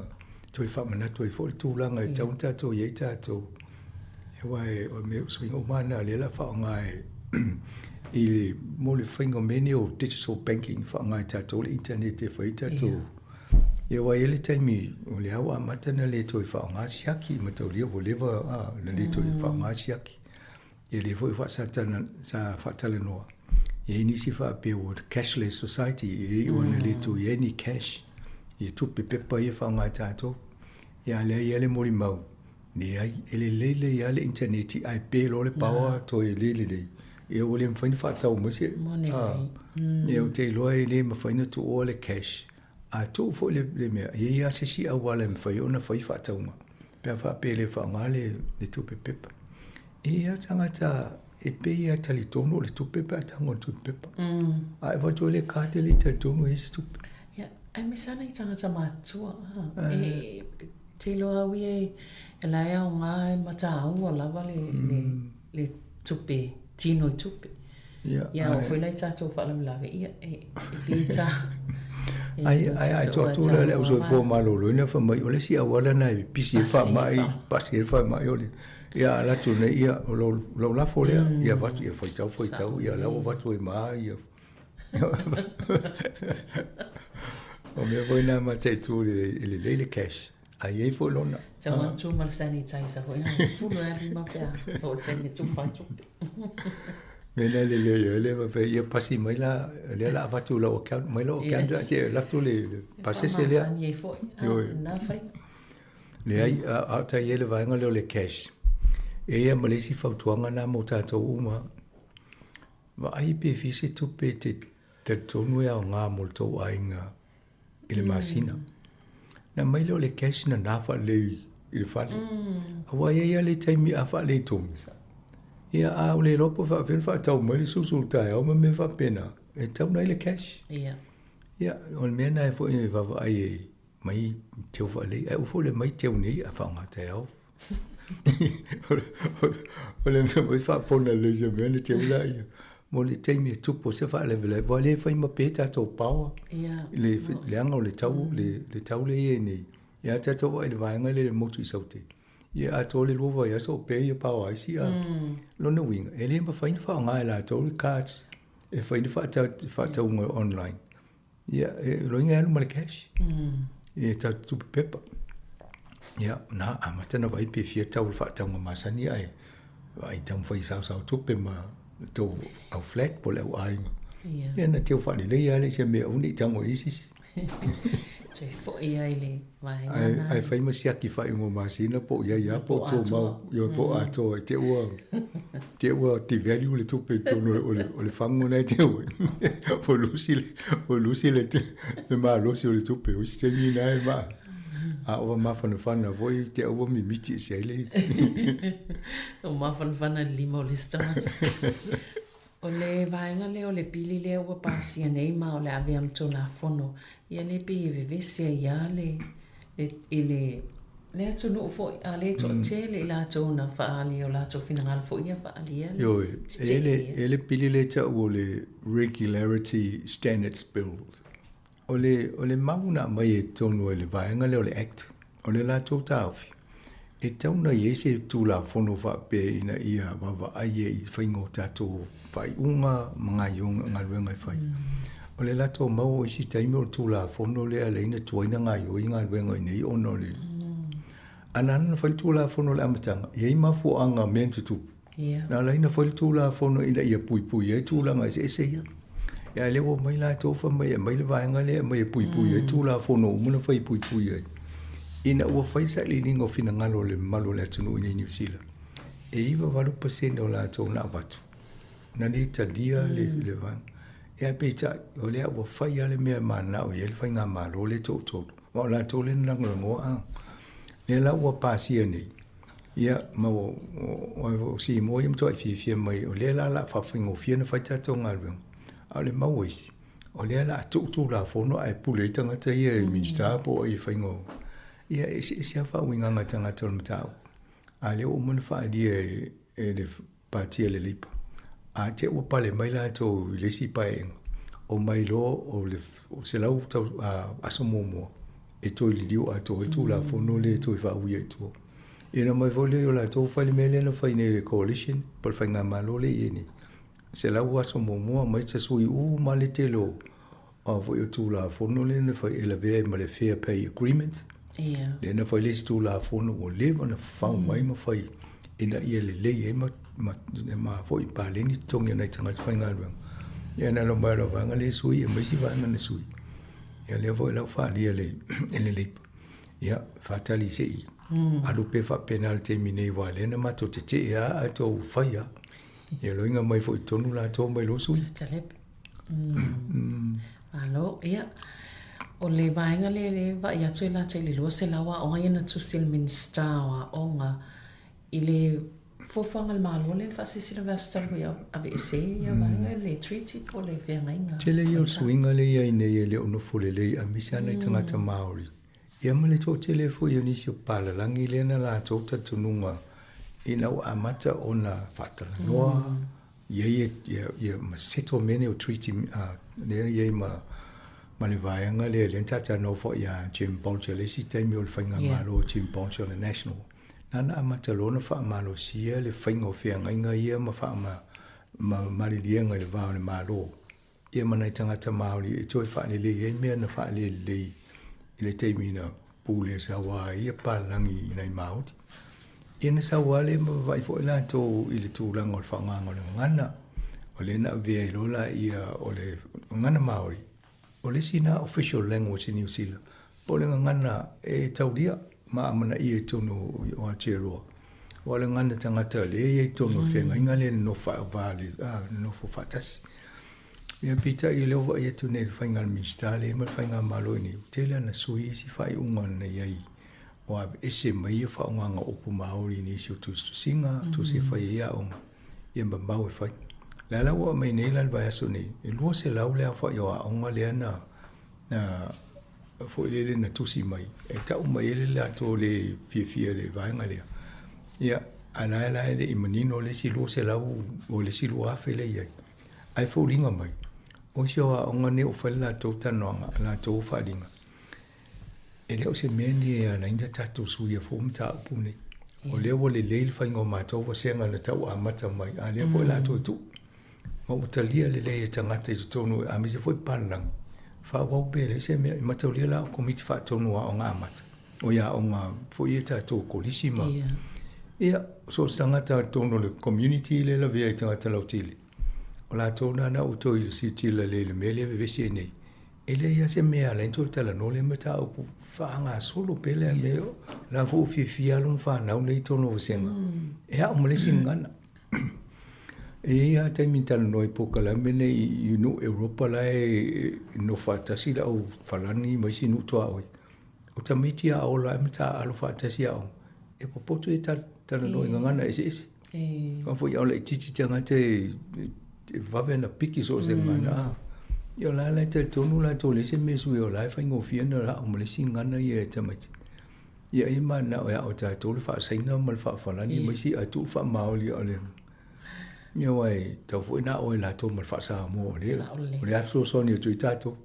toe faamanatu ai foi le tulaga e tatau ona tatou i ai tatou. Aua o le mea o suiga uma lava na o lea o le a faaaoga e i le mo le faiga o mea nei o digital banking e faaaoga e tatou le internet e fai ai tatou. Ia aua e i ai le taimi o lea ua amata ona le toe faaaoga siaki mataulia ua leva ona le toe faaaoga siaki. Ia lea foi sa faatalanoa, e i ai nisi faapea ua cashless society, e iu lava ina le toe i ai ni cash, ia tupe pepa ia e faaaoga e tatou. Ia a o lea e i ai le molimau, leai, e lelei lelei lava le initaneti ae pe loa le power toe le lelei, ia ua le mafai ona faatau mai se, ia ou te iloa e le mafai ona tuua le cash. A tuu foi le mea, e i ai lava se isi auala e mafai ona fai faatauga pe a faapea e le faaaoga le tupe pepa. E i ai lava tagata e pei lava e talitonu o le tupe pe a tago i le tupe pepa. A e avatu ai le card e le i talitonu e i ai se tupe. Ia, aemaise lava nai tagata matutua, e te iloa au ia e la e aoga e mataua lava le tupe, tino i tupe. Ia, oo foi la i tatou faalavelave, ia, e pei ta... Ai, ai, ai, tuu atu la le au soifua maloloina fai mai, o le isi auala lena e pisi ai le faamai, pasi ai le faamai o le, ia alu atu nei, ia, o lau lafo lea, ia avatu, ia faitau, faitau, ia la ua avatu ai ma, ia. O mea foi na mataitu e lelei le cash, ae i ai foi lona. Tau atu ma le sanitizer foi na fulu ai lima pe a oo i le taimi e tufa ai tupe. Mea na lelei ai le faapea ia pasi mai la, lea la avatu i lau account, mai lau account yes. Se alu atu le pasese lea. E faamasani ai foi, na faiga. Leai, a o tai i ai le vaega lea o le cash. E i ai ma le isi fautuaga na mo tatou uma, vaai pe fia se tupe e te talitonu e aoga mo le tou aiga i le masina. Na aumai lea o le cash na na faalelei i le fale. Aua e i ai lava le taimi a faaletonu, ia a ua le iloa pe faapefea ona faatau mai le susu i le taeao ma mea faapena, e tatau ona i ai le cash. Ia, o le mea lena foi e vaavaai ai mai teu faalelei, ae aua foi le aumai teu nei ae faaaoga taeao. O le mea foi faapona lelei i se mea ona teu lea. Mo le taimi e tupu se faalavelave, ua le fai ma pe tatou power. I le leaga o le tau, le tau lea e i ai nei. Ia a tatou vaai i le vaega lea i le motu i Saute, ia atoa le 2 vaiaso o pe ia power ai si a. Lona uiga, e le mafai ona faaaoga e latou le cards e fai le faatauga online. Ia, e loiga e alu ma le cash. Ia tatou tupe pepa. Ia, na amata na vaai pe fia tau le faatauga masani ae vaai taumafai e saosao tupe ma tou au flat po o le au aiga. Ia na teu faalelei lava lea i se mea aua ne i tago i ai se isi. Toe foi ai le vaega na. Ae fai ma siaki faaiuga o masina po o i ai lava po o tumau, ioe po o atoa i te i ua te i ua devalue le tupe i totonu o le fagu lena e te o ai. Ua lusi le, ua lusi le, le malosi o le tupe. O isi taimi na e ma, a ua mafanafana foi te ua mimiti ese ai le Ua mafanafana le lima o le isi tagata. O le vaega lea o le pili lea ua pasia nei ma o le a avea ma Tulafono, ia lea pei e vevesi ai lava le, le, i le, le atunuu foi, a le toatele i latou na faaali o latou finagalo foi ia faaalia le Ioe, e le, e le pili lea e tau o le Regularity Standards Bill. O le, o le mau na aumai i totonu o le vaega lea o le Act, o le latou taofi, e tatau ona i ai se Tulafono faapea ina ia vaavaai ai i faiga o tatou faaiuga ma galuega e fai. O le latou mau o isi taimi o le Tulafono lea e ala ai ona tuai ona gaoioi galuega i inei ona o le... A na ala ona fai le Tulafono i le amataga, e i ai mafuaaga o mea na tutupu. Na ala ai ona fai le Tulafono ina ia puipui ai tulaga eseese ia. A o lea ua omai latou fai mai e aumai le vaega lea e aumai e puipui ai Tulafono uma na fai e puipui ai. Ina ua fai sailiiliga o finagalo o le mamalu o le atunuu i inei i Niu Sila, e 98% o latou na avatu, na le talia le vaega. Ae peitai, o lea ua fai lava le mea e mananao i ai le faigamalo lea e toatolu, aua o latou lea na lagolagoa. A lea la ua pasia nei, Ia, ma o Simoa ia matuai fiafia mai, o lea la o le a faafaigofie ona fai tatou galuega. A o le mau a isi, o lea o le a tuu Tulafono ae pule ai tagata ia i Minisita po o ai e faiga o... Ia, e eseese lava faauigaga a tagata o le mataupu. A o lea ua uma ona faaalia e le Pati a le Leipa. A te i ua pale mai latou i le isi paeaiga, omai loa o le 100 aso muamua e toe liliu atoa ai le Tulafono lea e toe faauia i tua. Ia ona omai foi lea o latou fai le mea lea na fai nei e le Coalition po o le Faigamalo lea e i ai nei. 100 aso muamua omai tasui uma le tele o a foi o Tulafono lea na fai e lavea ai ma le Fair Pay Agreement. Yeah. Lea na fai le isi Tulafono ua leva ona fafau mai ma fai ina ia lelei ai ma, ma, ma foi paleni totogi o nai tagata faigaluega. Ia na mai o la vaega lea sui, e mai isi vaega na sui. Ia lea foi lau faaalia le, e le Leipa. Ia, faatali se i alu pea faapena le taimi nei, aua lea na matou tetee lava ae tou fai lava. Ia loiga mai foi i totonu latou mai lou sui. Talepe. Malo, ia. O le vaega lea lea e vaai atu e latou i le 200 aoga ia na tusi e le Minisita o Aoga i le fuafuaga a le Malo lea na faasilasila vaiaso talu ai e aveese ai ia vaega i le treaty po o le feagaiga. Tele ia o le suiga lea e i ai nei e le o nofo lelei aemaise lava nai tagata Māori. Ia ma le toatele foi o nisi o palalagi lea na latou talitonuga ina ua amata ona faatalanoa i ai ia ma settle mea nei o treaty lea e i ai ma ma le vaega lea lea na talatalanoa foi ia Jim Bolger le isi taimi o le faigamalo o Jim Bolger o le National. Nana amata loa ona faamalosia le faiga o feagaiga ia ma faama ma maliliega i le va o le Malo ia ma nai tagata Māori e toe faalelei ai mea na faalelelei i le taimi na pulea saua ai ia palalagi i nai Māori. Ia na sau lava lea ma vaavaai foi latou i le tulaga o le faaaogaina o le gagana, o lea na avea ai loa laia o le gagana Māori, o le isi lena official language i Niu Sila, po o le gagana e taulia ma amanaia i totonu o Aotearoa. Aua o le gagana tagata lea e i ai i totonu o le feagaiga lea e nonofo nonofo faatasi. Ia peitai o lea ua vaai atu nei i le faiga a le Minisita lea ma le faigamalo i inei, ua tele lava ina sui isi faaiuga na i ai ua aveese mai ia faaaogaga o upu Māori i nisi o tusitusiga, tusi e fai ai aoga, ia mamao e fai. O lea la ua aumai nei la i le vaiaso nei, e 200 le aofai o aoga lea na na foi lele na tusi mai e tau mai ai le latou le fiafia i le vaega lea. Ia, a la e la e le i manino le isi 200 o le isi 2,000 lea e i ai. Ae foliga mai, o isi o aoga nei ua fai le latou talanoaga, latou faaaliga, e le o se mea lenei e ala ai ona tatou suia fua mataupu nei. O lea ua lelei le faiga o matou vasega na tau amata mai, a lea foi o le a toe tuu. Ma ua talia lelei e tagata i totonu, aemaise foi papalagi, faaauau pea e leai se mea. E mataulia la o Komiti Faatonu o Aoga Amata, o ia aoga foi ia tatou kolisi ma... Ia, so o se tagata i totonu o le community lea e lavea i tagata lautele, o latou lena na ua toe silasila lelei i le mea lea e vevesi ai nei. E leai lava se mea e ala ai ona toe talanoa lea mataupu faagasolo pea lea mea. O la foi ua fiafia alo ma fanau lea i totonu o vasega, e ao ma le isi gagana. E i ai lava taimi na talanoa i polokalame nei i nuu Europa la e nofo faatasi le au Falani ma isi nuu tuaoi. O tamaiti a ola ai ma taaalo faatasi aoga, e popoto ia talanoa i gagana eseese. Aua foi a o laitiiti tagata e vave ona piki so o se gagana. A ia o la e talitonu latou e leai se mea e suia o la e faigofie ona ao ma le isi gagana ia e tamaiti. Ia e mananao e ao e tatou le faa-Saina ma le faa-Falani ma isi ae tuu le faa-Maoli o le Ia aua e tatau foi ona ao e latou ma le faa-Samoa o lea o le a fesoasoani atu ai tatou.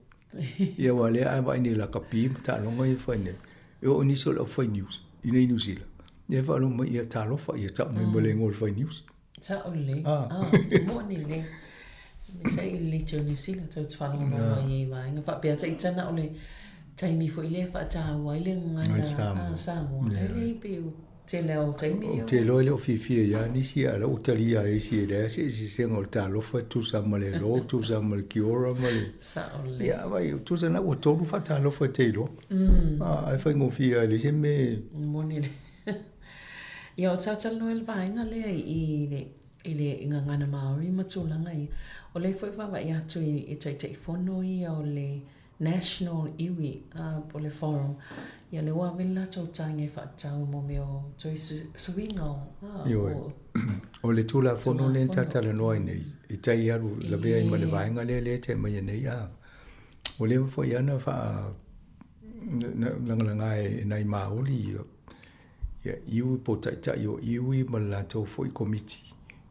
Ia aua o lea a vaai nei i lakapi ma taaloga ia e fai nei, e oo i nisi o le aufai news i inei i Niu Sila, ia e faalogo mai, ia talofa, ia tau mai ma le igoa o le fai news. Sao lelei. Ah. E moni lelei. Me sa i le tau New Zealand tau te whalongolongo ai i vaenga. Faapea ta ita na o le taimi foi lea whaataua ai le ngana a Samoa. Ai le pe o tele o taimi Ou te iloa e le o fiafia ia nisi a o la ua talia e isi e leai se eseesega o le talofa e tusa ma le hello, tusa ma le kia ora ma le... Sao lelei. Ia vai, tusa na ua tolu faatalofa e te iloa. Ah, ae faigofie lava e leai se mea e... Moni lelei. Ia, o talanoa i le vaega lea i le, i le gagana Māori ma tulaga ia. O lea foi vaavaai atu i Taitaifono ia o le National Iwi, po o le Forum, ia lea ua ave le latou tagi e faatatau mo mea o toe suiga o, Ioe. O le Tulafono lea na talatalanoa ai nei, e tai alu lavea ai ma le vaega lea lea e te aumaia nei, a. Ua leva foi lava ona faa lagalaga e nai Māori ia ia iwi po o taitai o iwi ma le latou foi komiti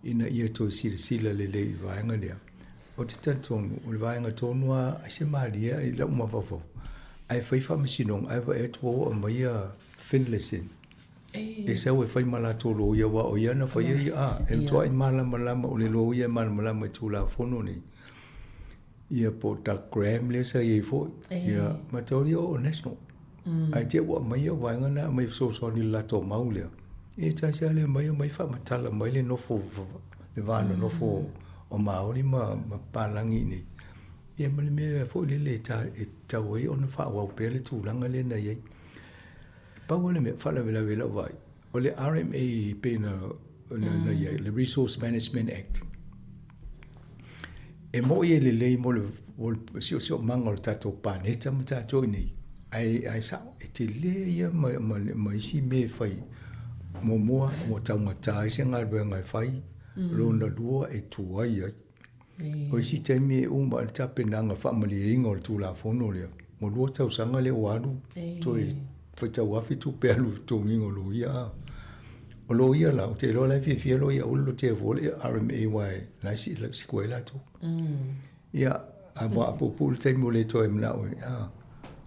ina ia toe silasila lelei i le vaega lea. Ou te talitonu, o le vaega tonu lava ai se malie i lau mafaufau, ae fai faamasinoga, ae vaai atu ua oo mai ia Finlayson e sau e fai ma latou loia, aua o ia na faia ia, a, e matuai malamalama, o le loia e malamalama i Tulafono nei. Ia po o Doug Graham lea sa i ai foi. Ia, mataulia o National. Ae te i ua aumai ia vaega na aumai e fesoasoani i le latou mau lea. E tasi lava le aumai, aumai faamatala mai le nofo, le va nonofo o Māori ma papalagi i inei. Ia ma le mea foi lele e tatau ai ona faaauau pea le tulaga lea na i ai. Pau lava le mea, faalavelave i lau vaai, o le RMA pei na i ai, le Resource Management Act, e moi e lelei mo le siosiomaga o le tatou paneta ma tatou i inei, ae sao, e tele ia ma isi mea e fai. Muamua, ua taugata ai se galuega e fai, lona lua e tuai ai. O isi taimi e uma ai le tapenaga faamalieina o le Tulafono lea, ua 2 tausaga lea ua alu toe faitau afe tupe alu i le totogiina o loia. A o loia la, ou te iloa la e fiafia loia aua le lotea fua le RMA aua la e siku ai latou. Ia, a ua apuapuu le taimi ua le toe manao ai. A,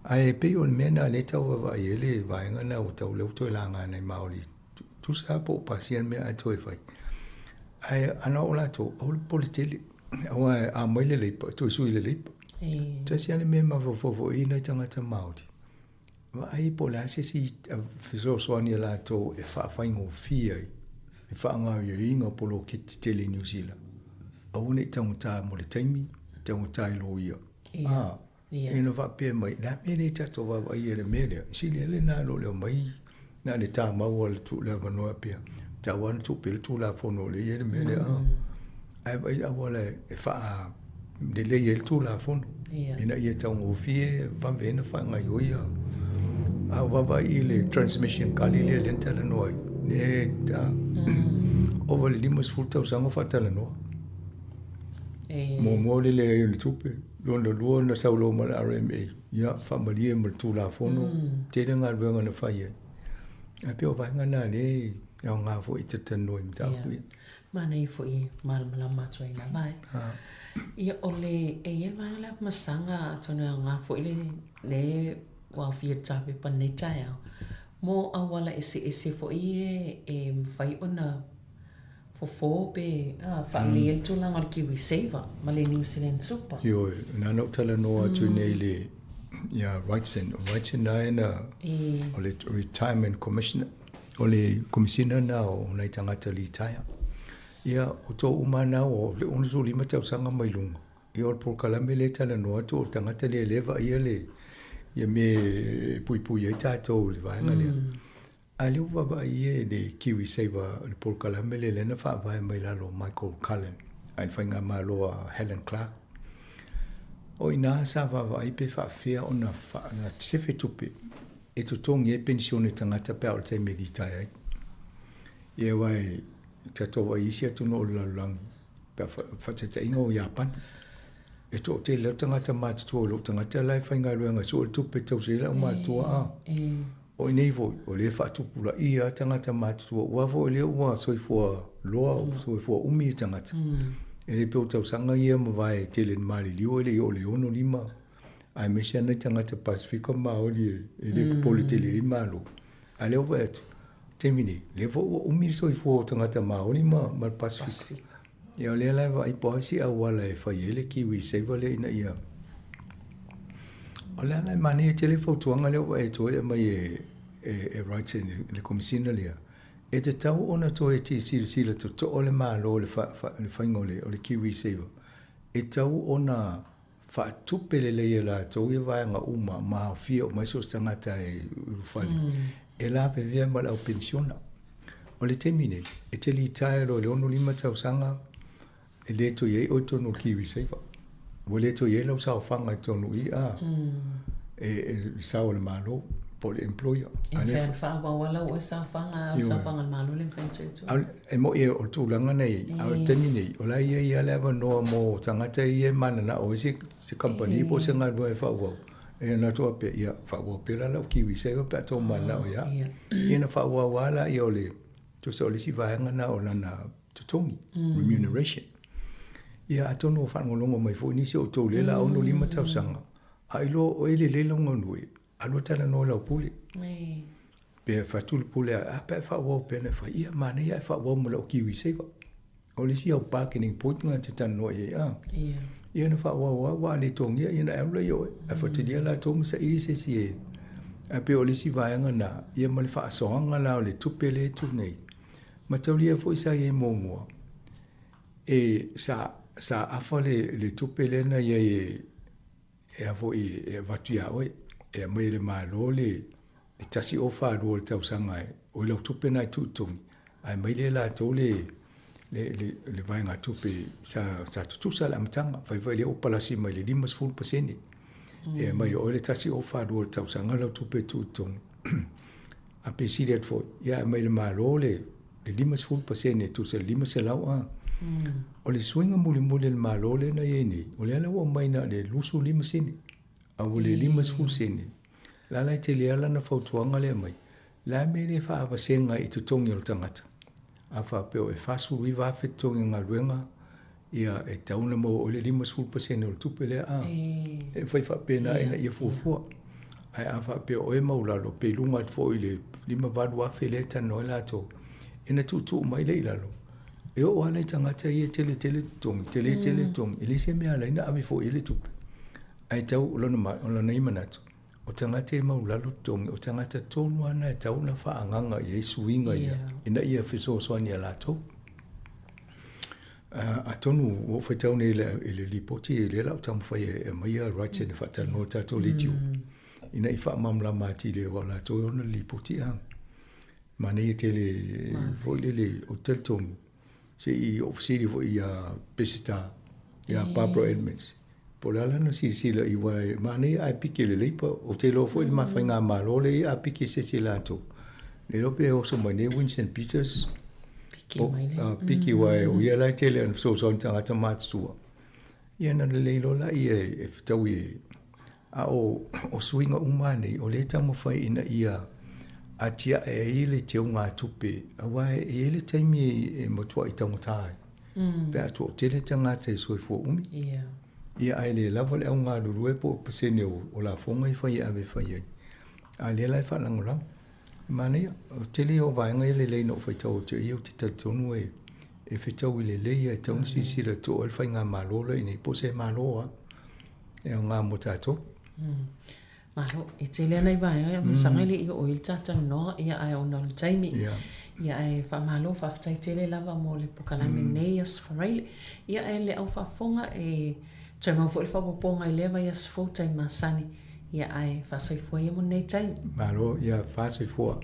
ae pei o le mea lena o lea e tau vaavaai ai le vaega lena ua tau lea ua toe laga e nai Māori Tusa lava po o pasia le mea ae toe fai. Ae ana oo latou, aua le popole tele. Aua a mai le Labour, toe sui le Labour. Tasi lava le mea e mafaufau foi i nai tagata Māori, vaai po o le a se isi fesoasoani a latou e faafaigofie ai le faagaoioiga o poloketi tele i Niu Sila. Aua ne i taugata mo le taimi, taugata i loia. Ia. Ina faapea mai, le a mea lea tatou vaavaai i le mea lea, sili ai lena i lo le omai na o le tamau lava o le avanoa pea, tau lava ona tuu pea le Tulafono o lea e i ai le mea lea. Ae vaai le auala e faalelei ai le Tulafono ina ia taugofie, vave ai ona faagaoioi. A ou vaavaai i le transmission gully lea lea na talanoa ai, lea e ova i le 50 tausaga o faatalanoa. Muamua o le leai o ni tupe. Lona lua na sau loa ma le RMA, ia, faamalie ma le Tulafono, tele galuega na fai ai. Ae pei o vaega na lea E aoga foi e talatalanoa i mataupu ia. Manaia foi e malamalama atu ai lava e. Ia o le, e i ai le vaega lea masaga atonu e aoga foi le, le ua aofia i le tapepa i lenei taeao, mo auala eseese foi e, e mafai ona fofo pe faalelei ai le tulaga o le Kiwi Saver ma le New Zealand Super. Ioe, na ona ou talanoa atu nei i le, ia Wrightson. O Wrightson na ena, o le Retirement Commissioner, o le Komisina na o nai tagata litaea. Ia, o tou uma na o le 65 tausaga mai luga, ia o le polokalame lea e talanoa atu o le tagata lea lea e vaaia le, ia mea e puipui ai tatou i le vaega lea. A lea ua vaavaai ia i le KiwiSaver, le polokalame lea lea na faavae mai lalo o Michael Cullen a le faigamalo a Helen Clark. O i ina sa vaavaai pe faafefea ona sefe tupe e totogi ai penisione tagata pe a oo i le taimi e litaea ai. Ia aua e tatou vaai i isi atunuu o le lalolagi, pe a faataitaiga o Iapani, e toatele lava tagata matutua i lou tagata la e faigaluega e sue le tupe e tausi ai le aumatua a. O i inei foi, o lea e faatupulaia lava tagata matutua, aua foi o lea ua soifua loa, soifua umi le tagata. E le pei o tausaga ia mavae e tele ina maliliu e le i oo i le 65, aemaise lava nai tagata Pasefika ma Maori e le popole tele ai Malo. A o lea ua vaai atu, taimi nei, lea foi ua umi le soifua o tagata Maori ma le Pasefika. Ia o lea la e vaai po o a se auala e fai ai le Kiwi Saver lea ina ia... O le ala e manaia tele fautuaga lea ua e toe aumai e, e, e Wrightson i le Komesina lea, e tatau ona toe silasila totoa le Malo i le, fa, fa, le faiga o le, o le Kiwi Saver. E tatau ona faatupe lelei e latou ia vaega uma ma aofia uma ai so o se tagata e ulufale e lavevea ma le au penisiona. O le taimi nei, e te litaea loa i le 65 tausaga, e le toe i ai oe i totonu o le KiwiSaver. Ua le toe i ai lau saofaga i totonu i i, e, e le sao a le Malo po o le employer. E mafai ona faaauau lava lau oe saofaga, a o le saofaga a le Malo le mafai ona toe tuu. E moni o le tulaga nei, a o le taimi nei, o la e i ai lava le avanoa mo tagata ia e mananao ai se kamupani po o se galuega e faaauau. E ona atu faapea, ia, faaauau pea la lau KiwiSaver pe a tou mananao ia. Ia ona faaauau lava lea o le, tusa o le isi vaega lena o lana totogi, remuneration. Ia atonu ua faalogologo mai foi nisi o outou lea o le a 65 tausaga, a iloa o e lelei lau galue, alu e talanoa i lau pule. Pe fai atu le pule, a pe a e faaauau pea ona e fai, ia manaia ae faaauau ma lau KiwiSaver. O le isi au bargaining point lena e te talanoa i ai, a. Ia ona faaauau lava, aua a le togia, ia ona e alu lea i oe. Ae fuatilia latou ma saili se isi e... Ae pei o le isi vaega lena, ia ma le faasoaga la o le tupe lea e tuu nei. Mataulia foi sa i ai muamua, e sa, sa afa le, le tupe lea na i ai e, e a foi e avatu iā oe, e aumai e le Malo le 1042 o le tausaga e, o i lau tupe na e tuu i totogi, ae aumai lea e latou le, le, le, le vaegatupe sa, sa tutusa le amataga, fai foi lea ua palasi mai le 50%. E aumai e oe le 1042 o le tausaga lau tupe e tuu i totogi. A pe sili atu foi, ia aumai e le Malo le, le 50% tusa le 500 a. O le suiga mulimuli a le Malo lea na i ai nei, o lea la ua aumai na o le 25 sene, a ua le 50 sene. La la e tele lava lana fautuaga lea e aumai, le a mea e le faaavasega ai i totogi o le tagata? A faapea o e $49,000 totogi o galuega, ia e tatau ona maua oe le 50% o le tupe lea a. E fai faapena ina ia fuafua. Ae a faapea o oe e maulalo pe i luga atu foi i le $58,000 lea e talanoa ai latou, ina tuutuu mai lea i lalo, e oo lava nai tagata ia e tele tele totogi, tele tele totogi, e leai se mea e ala ai ona ave foi i ai le tupe. Ae tau o lona, o lona ia manatu, o tagata e maulalo totogi, o tagata tonu lava na e tatau ona faaagaga i ai suiga ia, ina ia fesoasoani iā latou. Atonu ua ou faitau nei i le lipoti lea la ou taumafai e aumaia Wrightson e faatalanoa i le tatou leitio ina ia faamalamalama atili aua o latou e ona le lipoti a. Manaia tele foi lele, ou te talitonu se i ou fesili foi ia Peseta, ia Barbara Edmonds, po o le a lana silasila i aua e manaia ae piki e le Labour, ou te iloa foi le ma faigamalo lea ia a piki e se isi e latou, le iloa pe oso mai nei Winston Peters, Piki mai le. Piki aua o ia la e tele ona fesoasoani i tagata matutua. Ia ona lelei loa laia e fetaui e... A o suiga uma lava nei, o lea e taumafai ina ia atiae ai le teugatupe, aua e i ai le taimi e matuai taugata ai, pe a toatele tagata e soifua umi. Ia, ae le lava le au galulue po o pasene o lafoga e fai e ave e fai ai. A o lea la e faalagolago. E manaia, o le tele ia o vaega ia lelei na ou faitau atu ai, ou te talitonu e e fetaui lelei e tatau ona silasila totoa le faigamalo la i inei po o se Malo lava e aoga mo tatou. Malo, e tele lava nai vaega e masaga e le i oo i ai le talatalanoa, ia ae ona o le taimi. Ia ae faamalo, faafetai tele lava mo le polokalame nei Aso Faraile. Ia ae le au faafofoga e toe mau foi le faaopoopoga i lea vaiaso fou taimi masani. Ia ae faasoifua ia mo lenei taimi. Malo, ia faasoifua.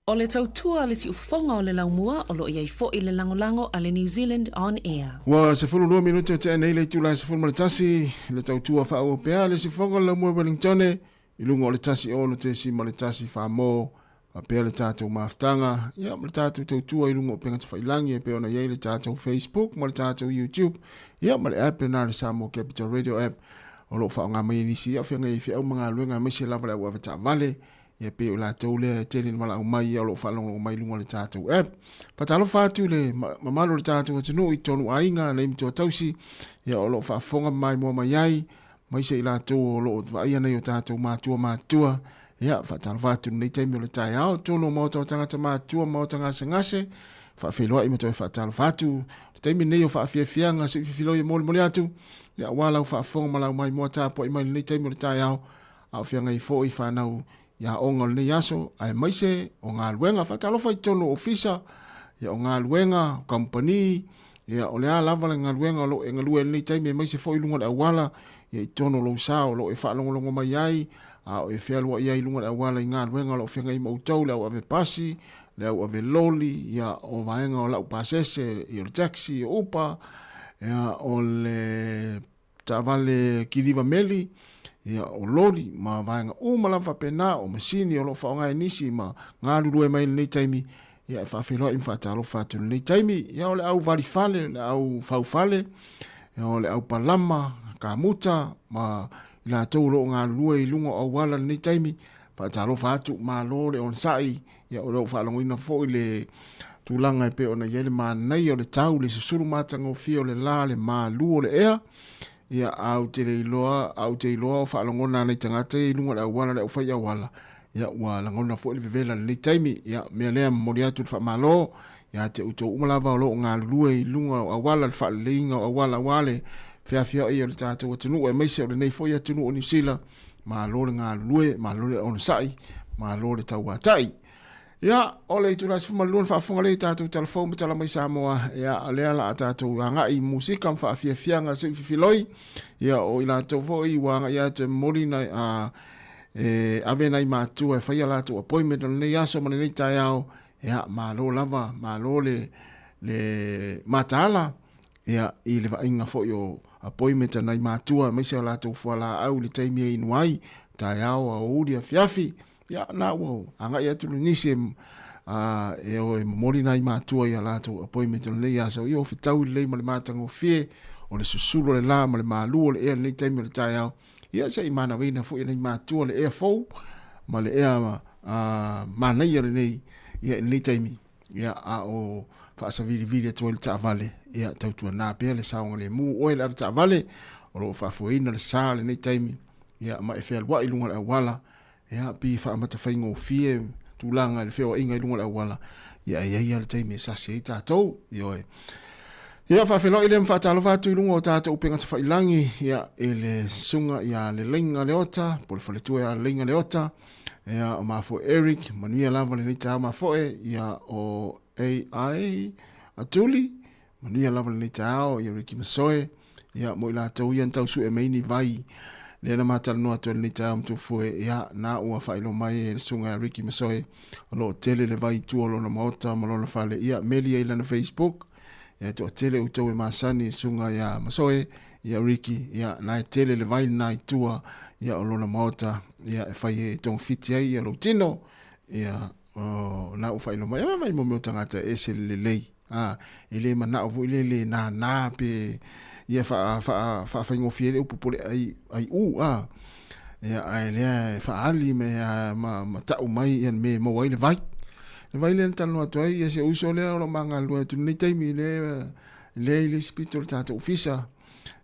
O le tautua a le siufofoga o le laumua o lo o i ai foi le lagolago a le New Zealand On Air. Ua 12 minute o tea nei le itula e 11, le tautua faaauau pea a le siufofoga o le laumua i Wellingtone i luga o le 106.1 Faamo faapea le tatou mafutaga ia ma le tatou tautua i luga o upega tafailangi e pei ona i ai le tatou Facebook ma le tatou YouTube ia ma le app lena le Samoa Capital Radio app o lo o faaaoga mai e nisi ia o feagai ai feau ma galuega aemaise lava le au avetaavale ia pei o latou lea e tele ina valaau mai ia o lo o faalogologo mai i luga o le tatou app. Faatalofa atu i le mamalu o le tatou atunuu i totonu aiga, alii ma tuatausi, ia o lo o faafofoga ma maimoa mai ai, maise i latou o lo o vaaia nei o tatou matua matutua. Ia, faatalofa atu i lenei taimi o le taeao, totonu o maota o tagata matutua, maota gasegase, faafeiloai ma toe faatalofa atu. Le taimi lenei o faafiafiaga, se i fifiloi e molimoli atu, ia aua lau faafofoga ma lau maimoa tapuai mai i lenei taimi o le taeao, a o feagai foi fanau i aoga o lenei aso, aemaise o galuega. Faatalofa i totonu o ofisa, ia o galuega, o kamupani, ia o le a lava le galuega o lo o e galue ai i lenei taimi, aemaise foi i luga o le auala, ia i totonu o lou sa o lo o e faalogologo mai ai, a o e fealuai ai i luga o le auala i galuega o lo o feagai ma outou, le au ave pasi, le au ave loli, ia o vaega o lau pasese, ia o le taxi, o Uber, ia o le taavale kiliva meli, ia, o loli ma vaega uma lava faapena, o masini o lo o faaaoga e nisi ma galulue mai i lenei taimi, ia, e faafeiloai ma faatalofa atu i lenei taimi. Ia, o le au valifale, o le au faufale, ia, o le au palama, kamuta ma i latou o lo o galulue i luga o auala i lenei taimi, faatalofa atu, malo le onosai, ia, o lo o faalogoina foi le tulaga e pei ona i ai le manaia o le tau, le susulu matagofie o le la, le malu o le ea, ia, a ou te le iloa, a ou te iloa o faalogona a nai tagata ia i luga o le auala, le aufai auala, ia, ua lagona foi le vevela i lenei taimi. Ia, o mea lea, momoli atu le faamalo ia te outou uma lava o lo o galulue i luga o auala, le faaleleiga o auala aua le feafiai o le tatou atunuu, aemaise o lenei foi atunuu o Niu Sila. Malo le galulue, malo le onosai, malo le tauatai. Ia, o le itula 12 na faafofoga lea i tatou tala fou ma tala mai Samoa. Ia, o lea la a tatou agai i musika ma faafiafiaga se i fifiloi. Ia, o i latou foi ua agai atu e momoli na, a, e ave nai matua e fai a latou appointment o lenei aso ma lenei taeao. Ia, malo lava, malo le, le mataala. Ia, i le vaaiga foi o appointment a nai matua, aemaise o latou fualaau i le taimi e inu ai, taeao, aoauli, afiafi. Ia, na ua agai atu le nisi e, a, e o e momoli nai matua i a latou appointment o lenei aso. Ia, o fetaui lelei ma le matagofie o le susulu o le la ma le malu o le ea i lenei taimi o le taeao. Ia, se i manavaina foi e nai matua le ea fou ma le ea a, manaia lenei ia, i lenei taimi. Ia, a o faasavilivili atu ai le taavale, ia, tautuana pea le saogalemu oe le avetaavale, o lo o faafoeina le sa i lenei taimi, ia, ma e fealuai i luga o le auala, ia, pei e faamata faigofie tulaga i le feoaiga i luga o le auala, ia, e i ai lava le taimi e sasi ai tatou, ioe. Ia, faafeiloai lea ma faatalofa atu i luga o tatou upega tafailangi, ia, i le susuga ia Leleinga Leota, po o le faletua ia Leleinga Leota, Ia, o mafoe Eric, manuia lava lenei taeao mafoe, ia, o AI Atuli, manuia lava lenei taeao, ia Ricky Masoe, ia, mo i latou ia na tau sue mai ni vai, lea na matalanoa atu ai lenei taeao Matuafoe, ia, na ua faailoa mai e le susuga ia Ricky Masoe, o lo o tele le vai i tua o lona maota ma lona fale, ia, meli ai lana Facebook, ia, e toatele outou e masani i le susuga ia Masoe, ia Ricky, ia, na e tele le vai lena i tua, ia, o lona maota, ia, e fai e togafiti ai ia lou tino, ia, o, na ua faailoa mai, mai mo mea o tagata e ese le lelei, a, e le manao foi le le nānā pe, ia, faa, faa, faafaigofie ai le upu po le ai, ai u, a, ia, ae lea e faaali me, a, ma, ma tau mai ia le mea e maua ai le vai. Le vai lea na talanoa atu ai, ia si ou uso lea o lo o magalulue atu i lenei taimi, lea, lea i le isi pito o le tatou ofisa,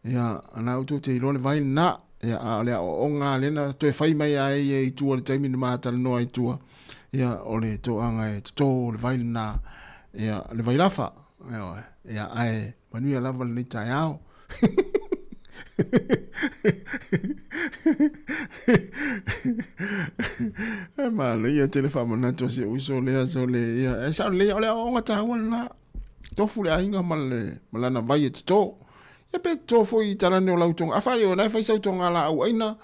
ia, na outou te iloa le vai lena, ia, a o le aoaoga lea na toe fai mai ai ia i tua i le taimi na ma talanoa i tua, ia, o le toaga e toto o le vai lena, ia, le vailafa, ia, ia, ae manuia lava lenei taeao. E manaia tele faamanatu a si ou uso lea, sole, ia, e sao lelei, o le aoaoga taua lena. Tofu le aiga ma, le, ma lana vai e toto. Ia pe toto foi i talane o lau tonga. Afai o nai fai sau tonga la au aina,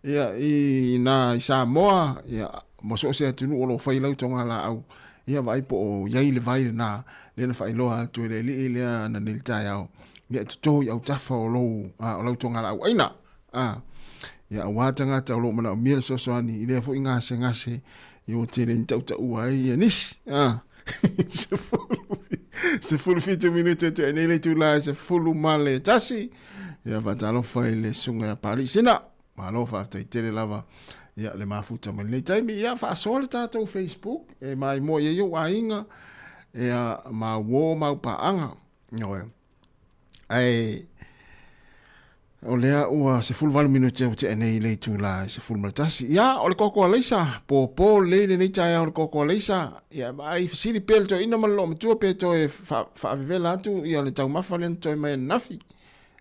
ia i na i Samoa, ia ma so o se atunuu o lo o fai lau tonga la au. Ia vaai po o i ai le vai lenā, lea na faailoa atu e le alii lea ananei i le taeao, ia e toto i autafa o lou, a, o lau togalaau aina. A, ia aua tagata o lo o manaomia le fesoasoani i lea foi gasegase ia ua tele ina tautaua ai ia nisi. A, 17 minute te nei le itula e 11. Ia faatalofa i le susuga ia Papalii Sina. Malo faafetai tele lava ia le mafuta mai lenei taimi. Ia faasoa le tatou Facebook e maimoa i ai ou aiga ia ma uo ma au paaga. Ioe. Ae o lea ua 18 minute ua tea nei i le itula e 11. Ia, o le koko a Leisa, pōpō lelei lenei taeao i le koko a Leisa. Ia, vaai fesili pea le toeaina ma le loomatua pe toe faavevela atu ia le taumafa lea na toe mai ananafi.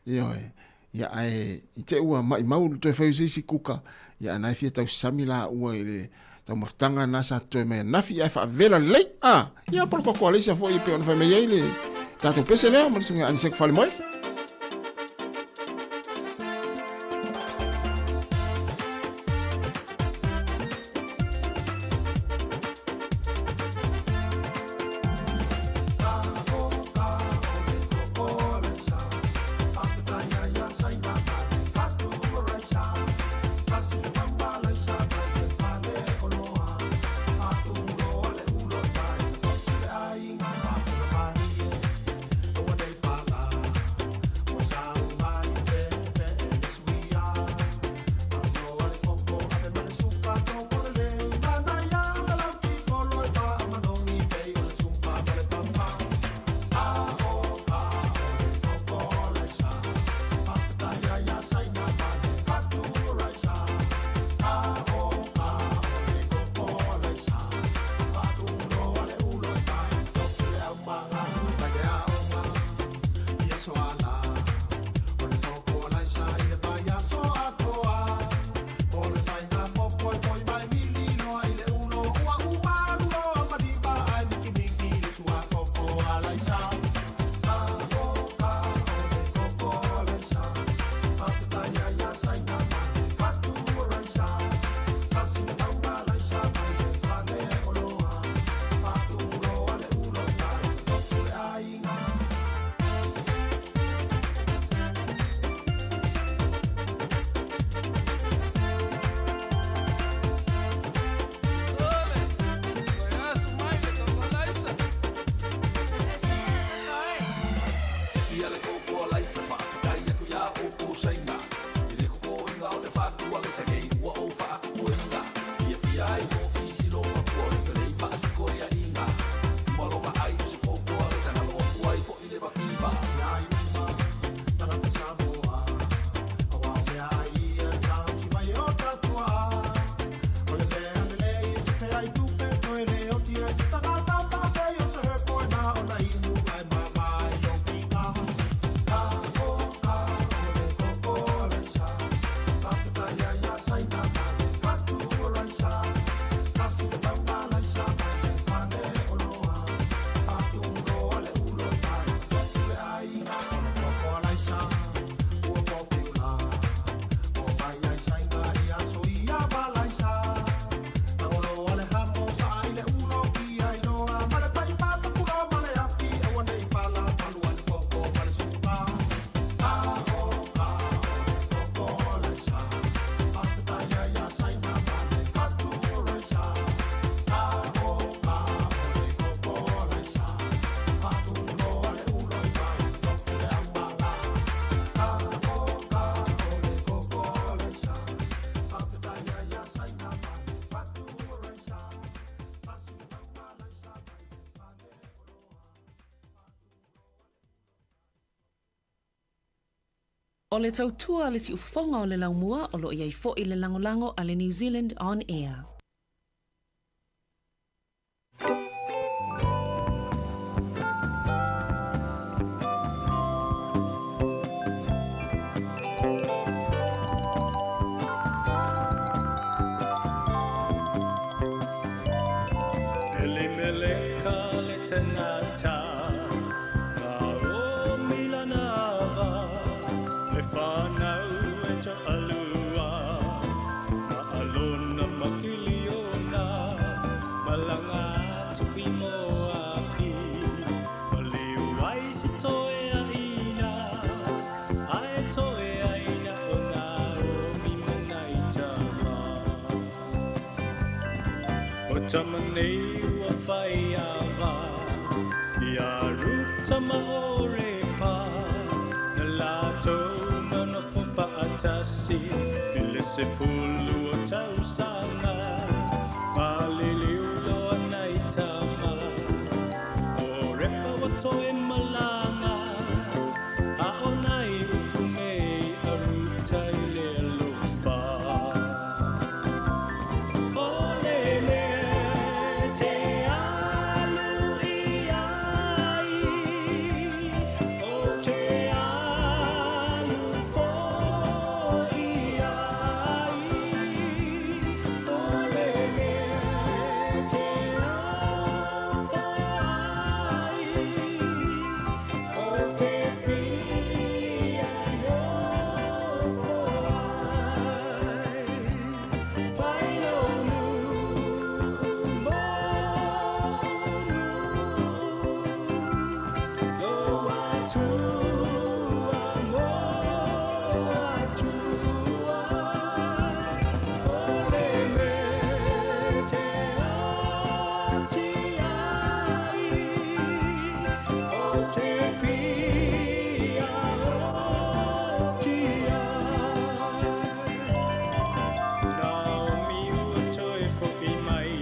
Ioe. Ia, ae i te ua maimau le toe fai o se isi kuka, ia a na e fia tausasami laua i le taumafataga lena sa totoe mai ananafi, ae faavela lelei. A, ia, po o le koko a Leisa foi e pei ona fai mai ai le tatou pese lea ma le susuga ia Aniseko Falemoe. O le tautua a le siufofoga o le laumua o lo o i ai foi le lagolago a le New Zealand On Air. tama nei ua fai ava Ia Ruta ma Orepa Na latou nonofo faatasi I le 12 o tausaga Maliliu loa nai tama O Repa ua toe malaga A o nai upu nei a Ruta i le alofa O le mea te alu i ai O te alu foi ai O le mea te nofo ai O te fia nofo ai Fai lou nuu mo'u nuu Lou Atua mo Atua O le mea te oti ai O te fia oti ai Naomi ua toe fo'i mai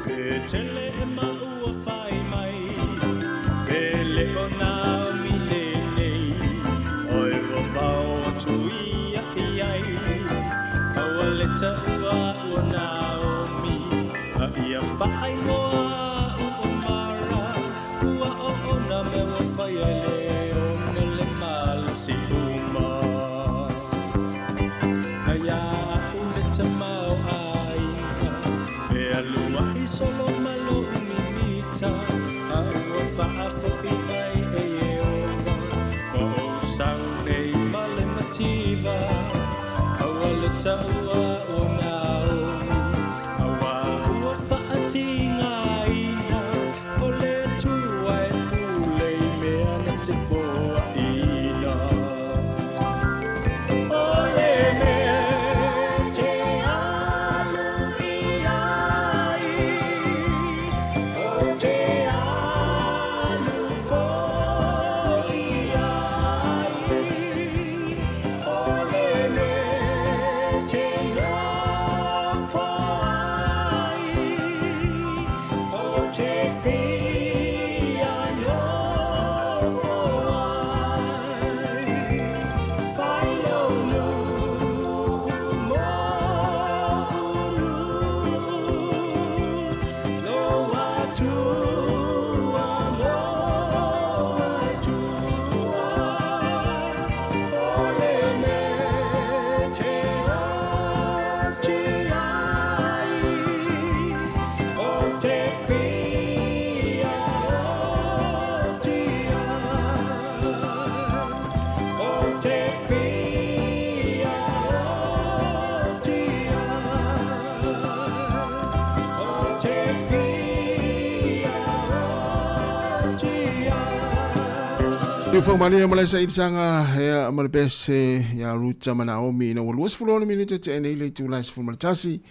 Petelehema ua fai mai Pe le o Naomi lenei Oe vavao atu ia i ai Aua le taua a'u o Naomi A ia faaigoa a'u o Mara Ua oona mea ua faia e le Ona le malosi uma Na iā a'u le tamaoaiga Fealua'i solo ma lo'u mimita A ua faafo'i mai e Ieova Ua ou sau nei ma le mativa Aua le taua a'u o Naomi Auā ua faatigaina O le Atua e pule i mea na te foaina O le mea te alu i ai O te alu foi ai O le mea te nofo ai O te fia nofo ai Fai lou nuu mo'u nuu Lou Atua mo Atua O le mea te oti ai O te fia oti ai O te fia oti ai O te fia oti ai Iufoga malie ma le sailisaga ia ma le pese ia Ruta ma Naomi ina ua 26 minute tea nei le itula e 11.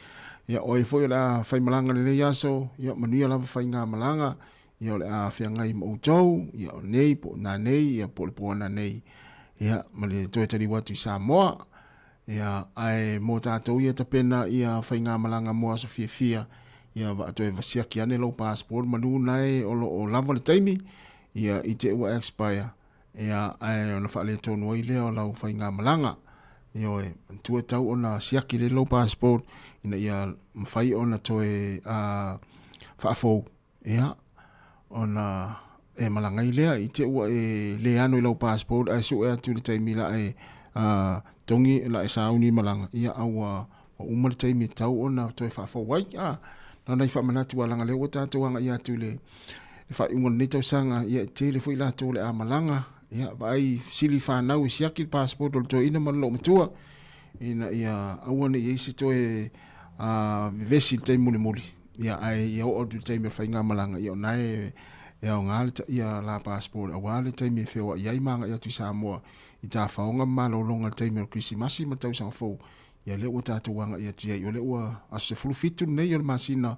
Ia o ai foi o le a faimalaga lenei aso, ia manuia lava faigamalaga, ia o le a feagai ma outou, ia o nei po o nanei, ia po o le po ananei, ia ma le toe taliu atu i Samoa. Ia ae mo tatou ia tapena ia faigamalaga mo aso fiafia, ia vaa toe vasiaki ane lou passport manu nae o lo o lava le taimi, ia i te ua expire, ia ae ona faaletonu ai lea o lau faigamalaga. Ioe, manatua e tau ona siaki lelei lou passport ina ia mafai ona toe faafou, ia ona e malaga ai lea i te ua e le ano i lau passport ae sue atu i le taimi la e togi la e sauni malaga, ia a ua uma le taimi e tau ona toe faafou ai. Na ona i faamanatu a leaga lea ua tatou agai atu i le faaiuga o lenei tausaga, ia e tele foi latou o le a malaga, ia vaai sili fanau e siaki le passport o le toeaina ma le loomatua ina ia aua ne i i ai se toe vevesi i le taimi mulimuli, ia ae ia oo atu i le taimi o le faigamalaga, ia o na e aoga le ia la passport aua le taimi e feoai ai ma agai atu i Samoa i tafaoga ma malologa i le taimi o le Kerisimasi ma le tausaga fou. Ia lea ua tatou agai atu i ai, o lea ua aso 17 lenei o le masina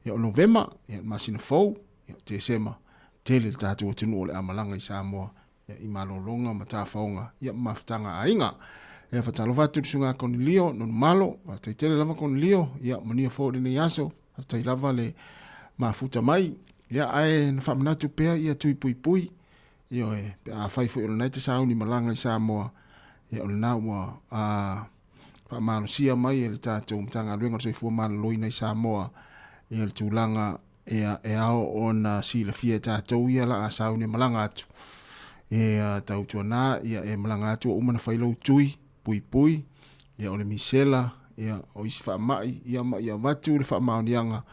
ia o Novema, ia le masina fou, ia o Tesema, tele le tatou atunuu o le a malaga i Samoa ia, i malologa ma tafaoga ia ma mafutaga a aiga. Ia faatalofa atu i le susuga Konilio Nonumalo, faafetai tele lava Konilio, ia manuia foi lenei aso, faafetai lava le mafuta mai. Ia ae na faamanatu pea ia tui puipui, ioe, pe afai foi o lena e te sauni malaga i Samoa, ia o lena ua a faamalosia mai e le tatou Matagaluega o le Soifua Maloloina i Samoa ia le tulaga ia e ao ona silafia e tatou ia la a sauni e malaga atu. Ia tautuana ia e malaga atu ua uma ona fai lou tui puipui, ia o le misela, ia o isi faamai, ia ma ia avatu le faamaoniaga,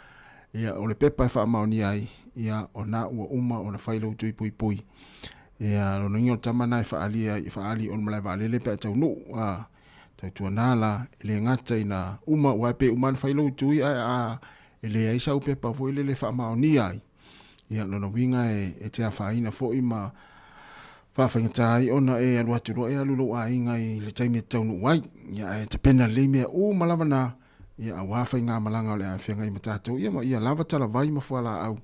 ia o le pepa e faamaonia ai, ia o na ua uma ona fai lou tui puipui. Ia lona uiga o le tama na e faaali ai, e faaali o le malae vaalele pe a taunuu, a tautuana la, e le gata ina uma, aua e pe uma ona fai lou tui ae a e leai sau pepa foi lele e faamaonia ai, ia lona uiga e te afaina foi ma faafaigata ai ona e alu atu loa e alu lou aiga i le taimi e taunuu ai. Ia ae tapena lelei mea uma lava na, ia aua faigamalaga o le a feagai ma tatou, ia ma ia lava talavai ma fualaau,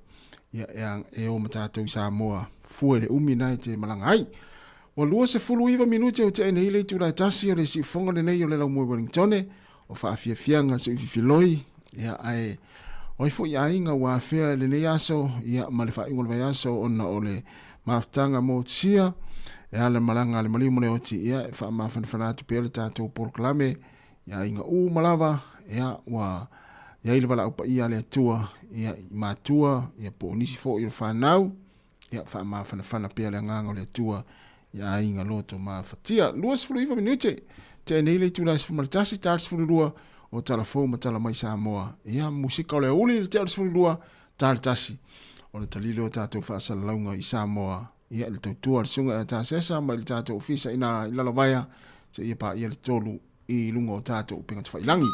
ia e o ma tatou i Samoa fua i le umi na e te malaga ai. Ua 29 minute ua tea nei le itula e tasi o le siufofoga lenei o le Laumua i Wellingtone, o faafiafiaga suififiloi, ia ae o ai foi aiga ua afea i lenei aso, ia ma le faaiuga o le vaiaso ona o le mafutaga motusia e ala malaga a le maliu ma le oti, ia e faamafanafana atu pea le tatou polokalame i aiga uma lava, ia ua i ai le valaau paia a le Atua, ia i matua, ia po o nisi foi o le fanau, ia faamafanafana pea le agaga o le Atua i aiga loto mafatia. 29 minute, tea nei le itula e 11, ta le 12, o tala fou ma tala mai Samoa. Ia, musika o le aouli le tea o le 12, ta le tasi. O le talili o tatou faasalalauga i Samoa. Ia, le tautua le susuga ia Tasesa mai le tatou ofisa ina i Lalovaea, seia paia le tolu i luga o tatou upega tafailangi.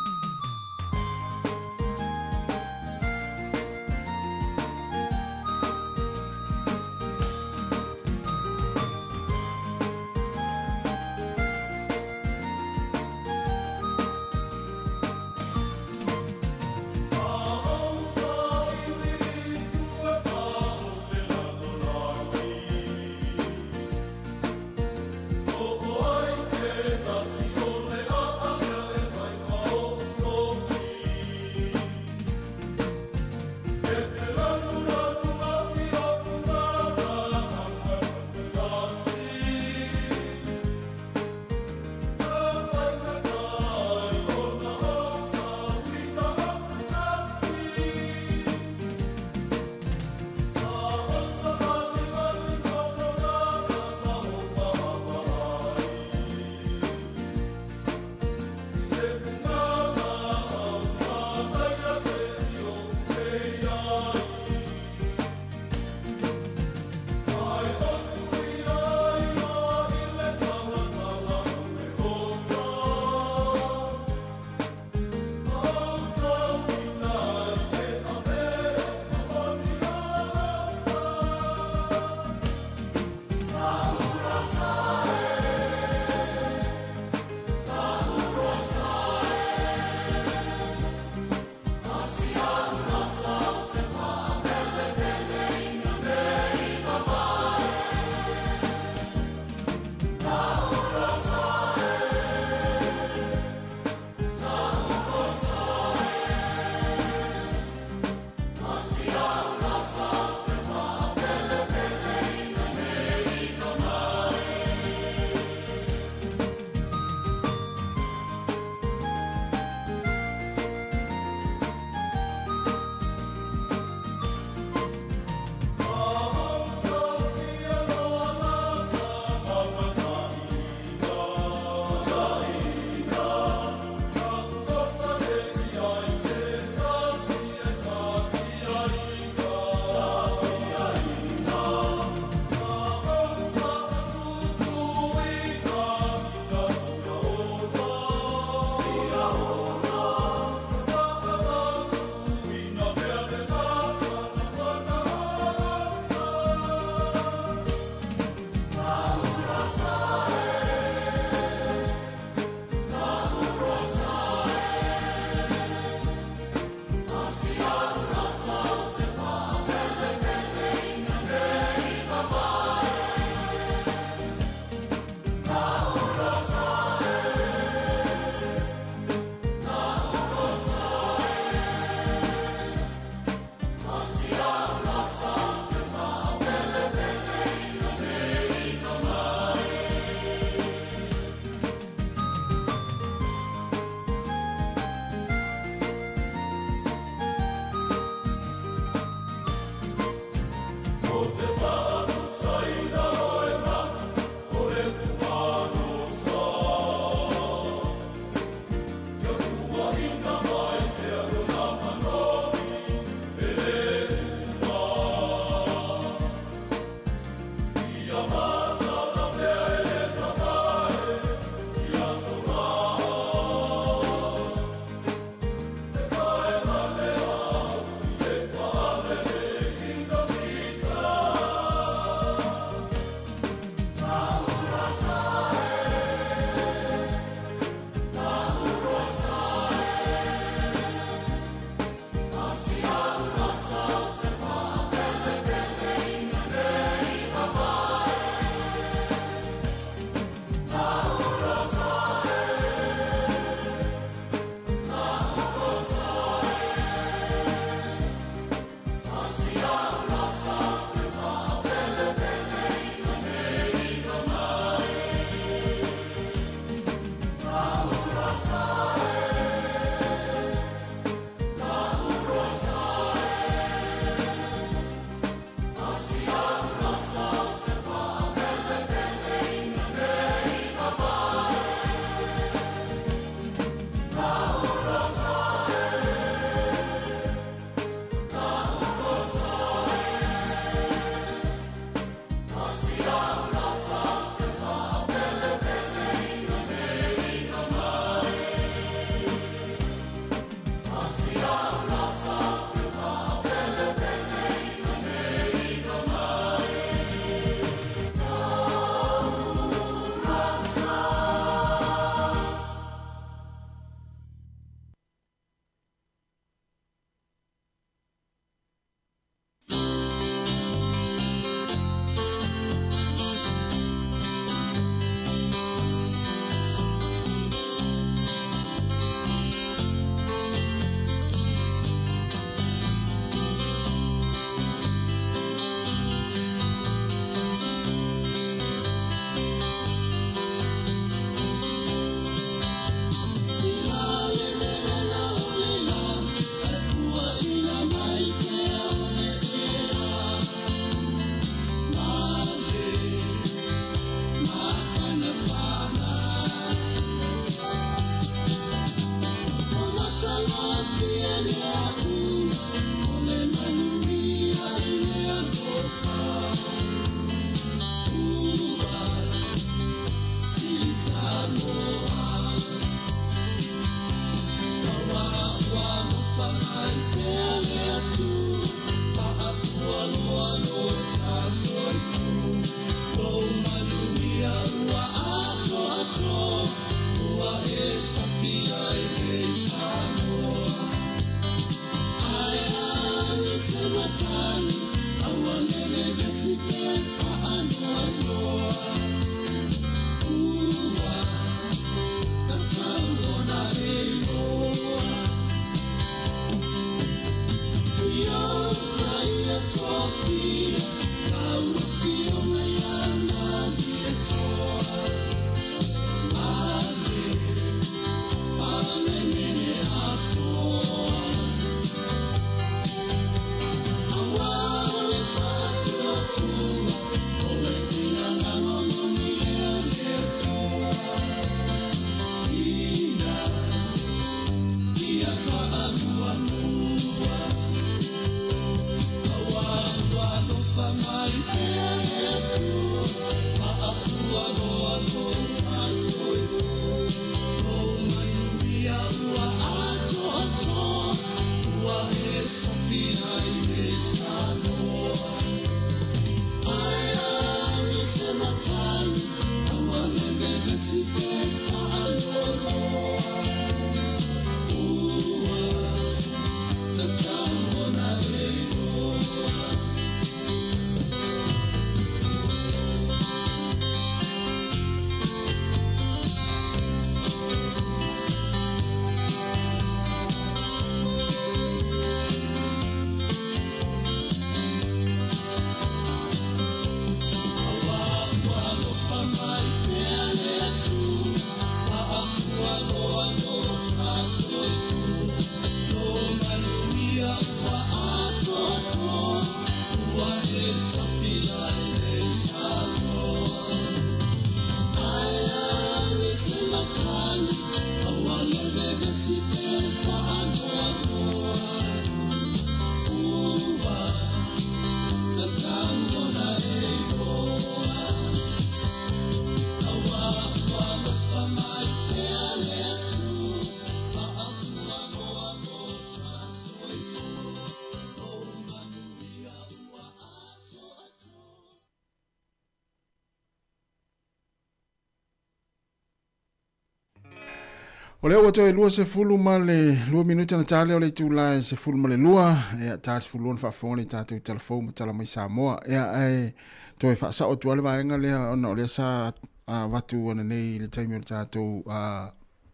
O lea ua toe 22 minute na tale o le itula e 12, ia ta 12 na faafofoga le tatou talafou ma tala mai Samoa. Ia ae toe faasao atu le vaega lea ona o lea sa avatu ananei i le taimi o le tatou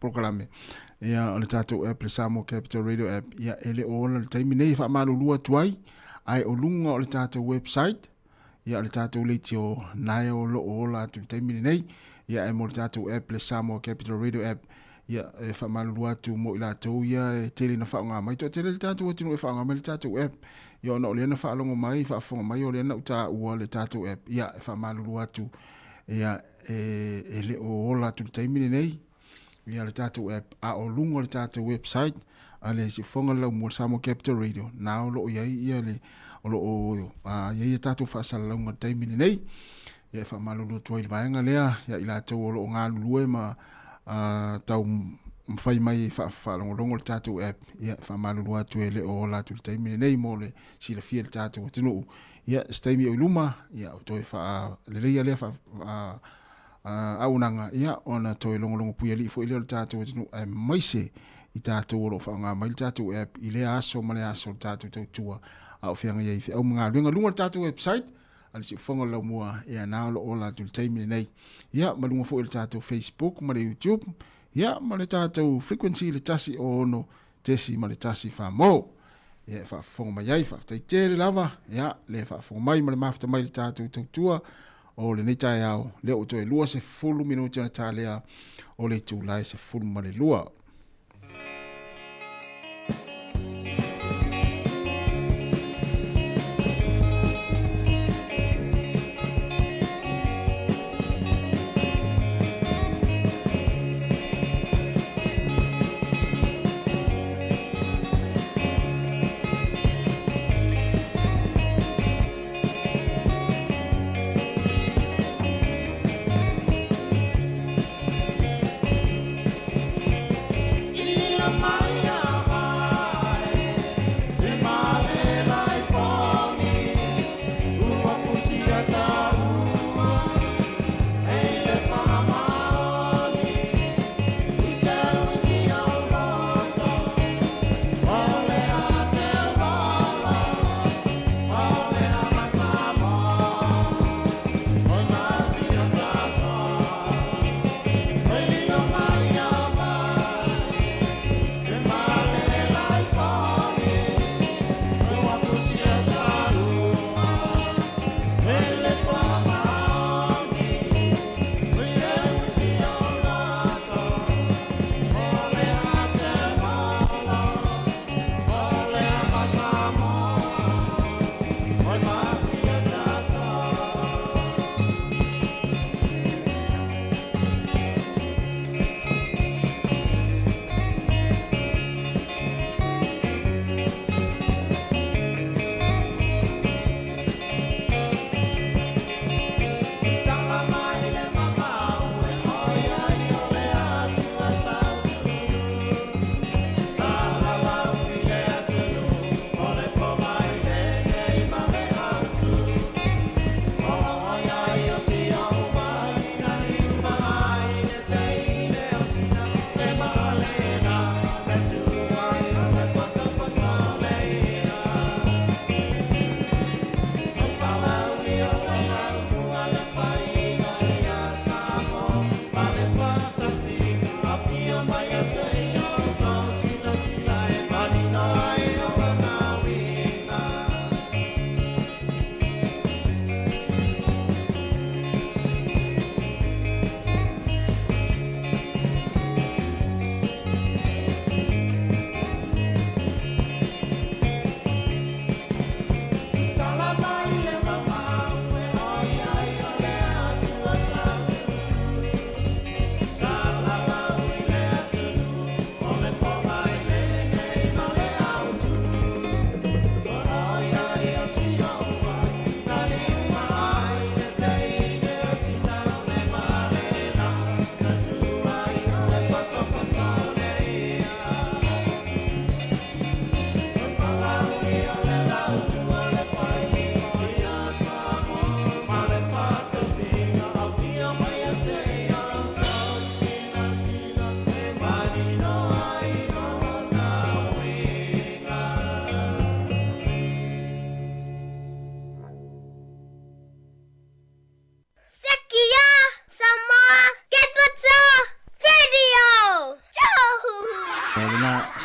polokalame. Ia o le tatou app le Samoa Capital Radio app, ia e le o ola le taimi nei e faamalulu atu ai, ae o luga o le tatou website ia o le tatou leitio nae o lo o ola atu le taimi lenei ia e mo le tatou app le Samoa Capital Radio app ia e faamalulu atu mo i latou ia e tele na faaaoga mai toatele le tatou atunuu e faaaoga mai le tatou app ia ona o lea na faalogo mai faafofoga mai o lea na taua le tatou app ia e faamalulu atu ia e le o ola atu le taimi lenei ia le tatou app a o luga o le tatou website a le siufoga le laumua Samoa Capital Radio na o lo o i ai ia le o lo o i ai ia tatou faasalalauga i le taimi lenei ia e faamalulu atu ai le vaega lea ia i latou o lo o galulue ma tau mafai mai e faalogologo le tatou app ia e faamalulu atu e le o ola atu le taimi lenei mo le silafia le tatou atunuu ia se taimi o i luma ia o toe faaleleia lea auaunaga, ia, ona toe logologo puialii foi lea o le tatou atunuu, aemaise i tatou o lo o faaaoga mai le tatou app i lea aso ma lea aso o le tatou tautua a o feagai ai i feau ma galuega. Luga o le tatou website, a le Siufofoga o le Laumua, ia, na o lo o ola atu i le taimi lenei. Ia, ma luga foi o le tatou Facebook ma le YouTube, ia, ma le tatou frequency le 106 tesi ma le tasi famo. Ia, e faafofoga mai ai, faafetai tele lava, ia, le faafofoga mai ma le mafuta mai le tatou tautua o lenei taeao, lea ua toe 20 minute ona talea o le itula e 12.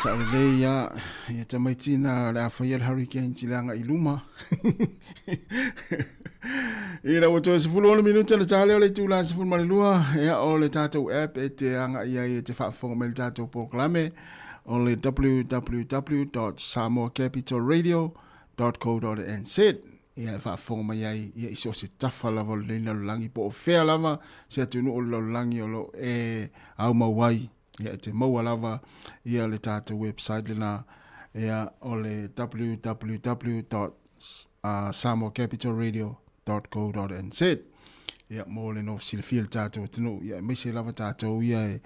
Sao lelei ia, ia tamaiti na o le a faia le hurricane ti le aga i luma. Ina ua toe 16 minute le tale o le itula 12, ia o le tatou app e te aga i ai e te faafofoga mai le tatou polokalame o le www.samoacapitalradio.co.nz ia e faafofoga mai ai ia i so o se tafa lava o lenei lalolagi po o fea lava se atunuu o le lalolagi o lo o e aumau ai ia e te maua lava ia le tatou website lena ia o le www.samoacapitalradio.co.nz ia mo le nofu silafia le tatou atunuu ia aemaise lava tatou ia e,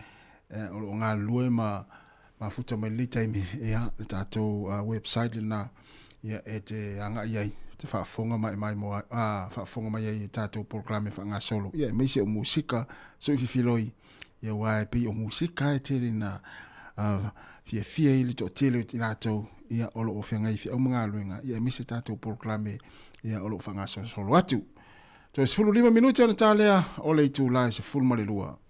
e o lo o galulue ma mafuta mai lenei taimi ia le tatou uh, website lena ia e te agai ai te faafofoga mai mai mo a faafofoga mai ai i tatou polokalame faagasolo ia aemaise o musika soififiloi Ia aua e pei o musika e tele ina uh, fiafia i le toatele o i latou ia o lo o feagai i feau ma galuega ia aemaise tatou polokalame ia o lo o faagasolosolo atu. Toe 15 minute ona ta lea o le itula e 12.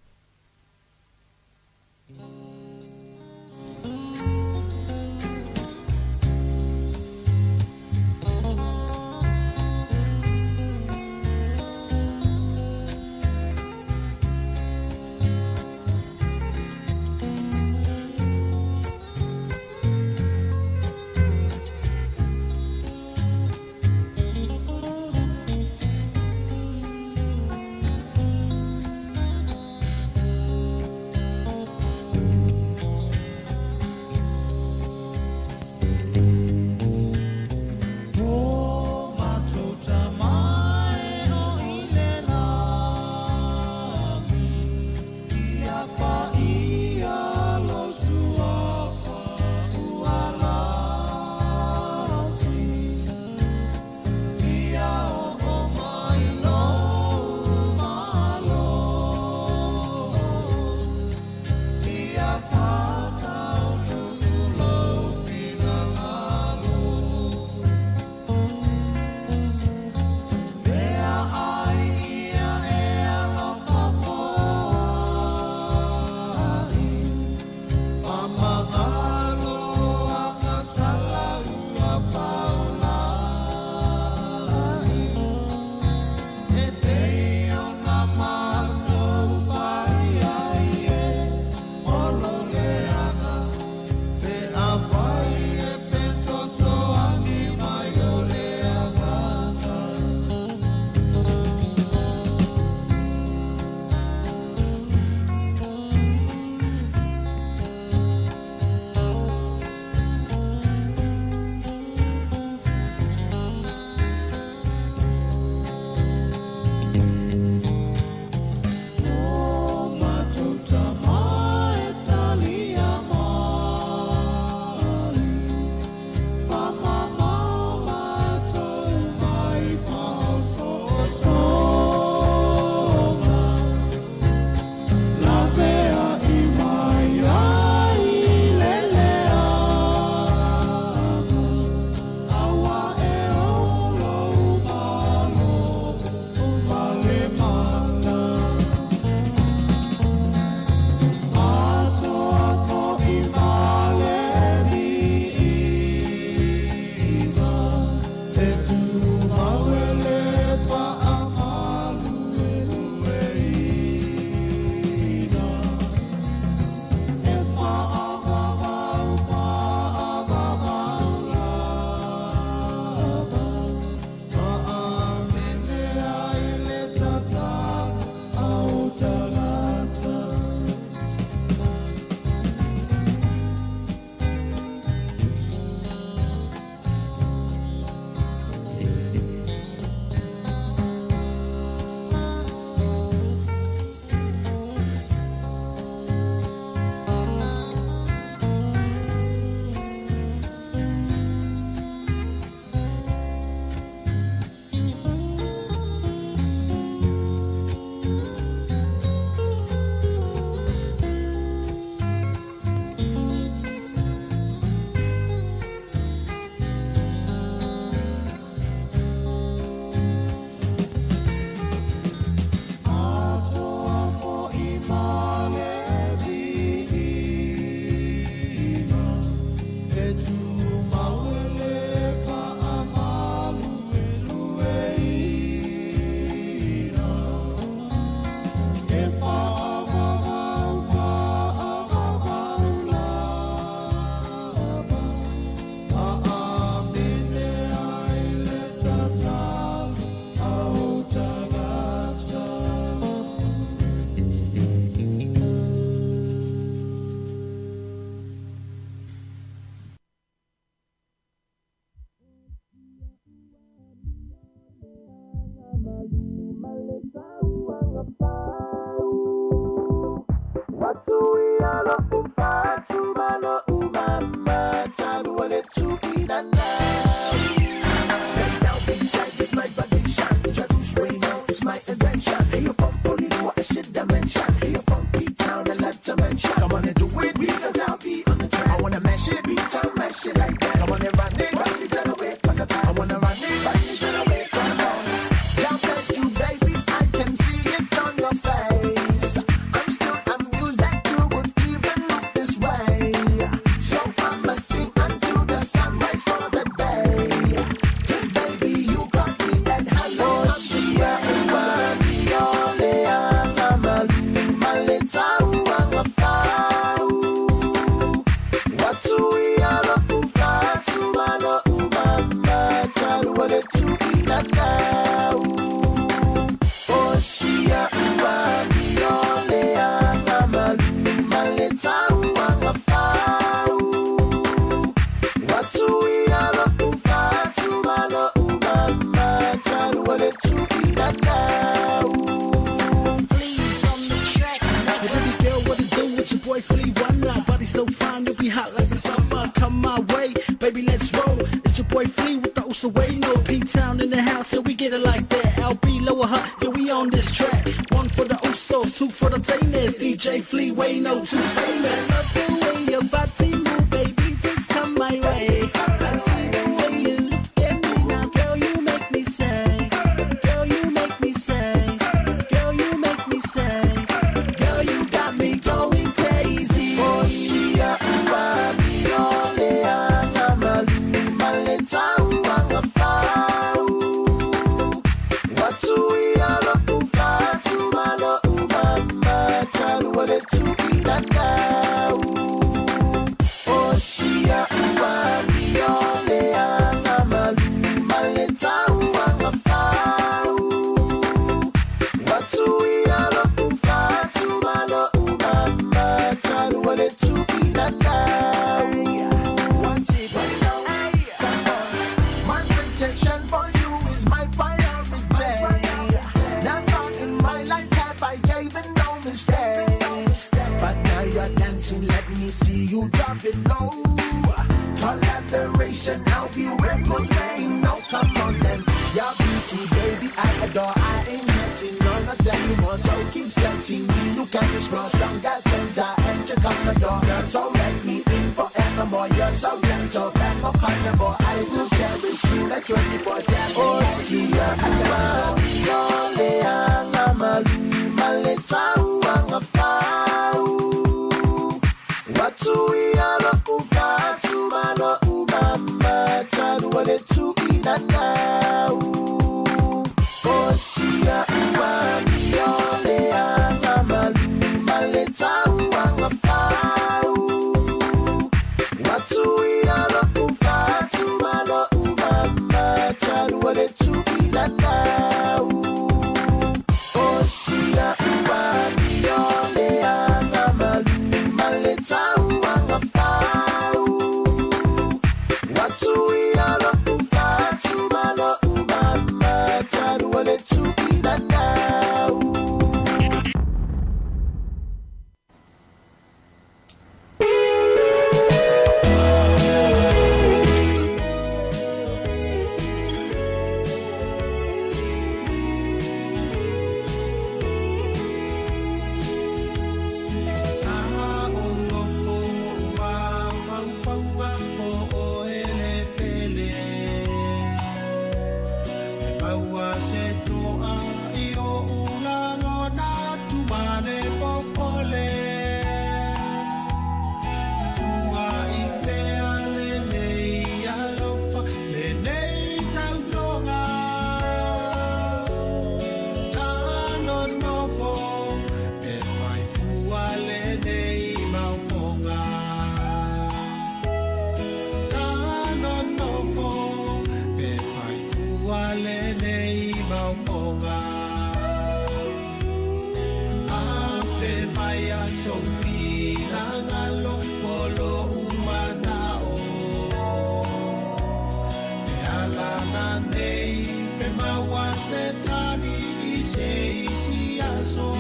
Te ala na nei pe maua se tani i se isi aso.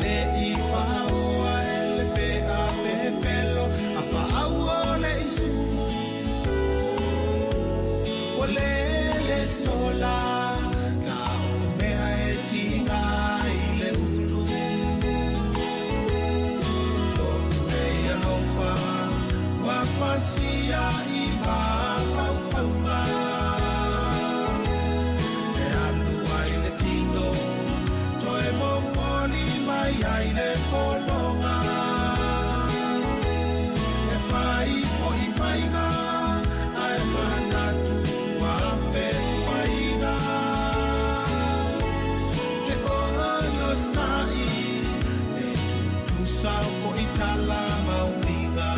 Le i paoa e le pe a pepelo, a paau o le isu. O le le sola, na o mea e tinga i le ulu. O nei alofa, wa fasia i mafaufauga. E alu ai le tino, toe momoli mai ai le pologa. E fai foi faiga, ae manatu afetuaina. Te ono sa'i, e tutusa foi tala mauiga.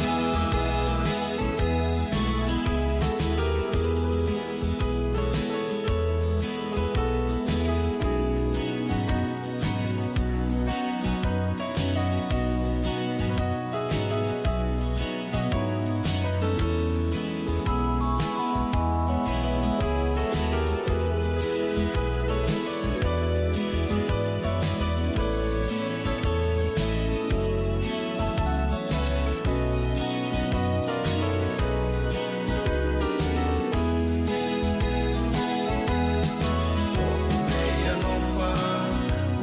Nei alofa,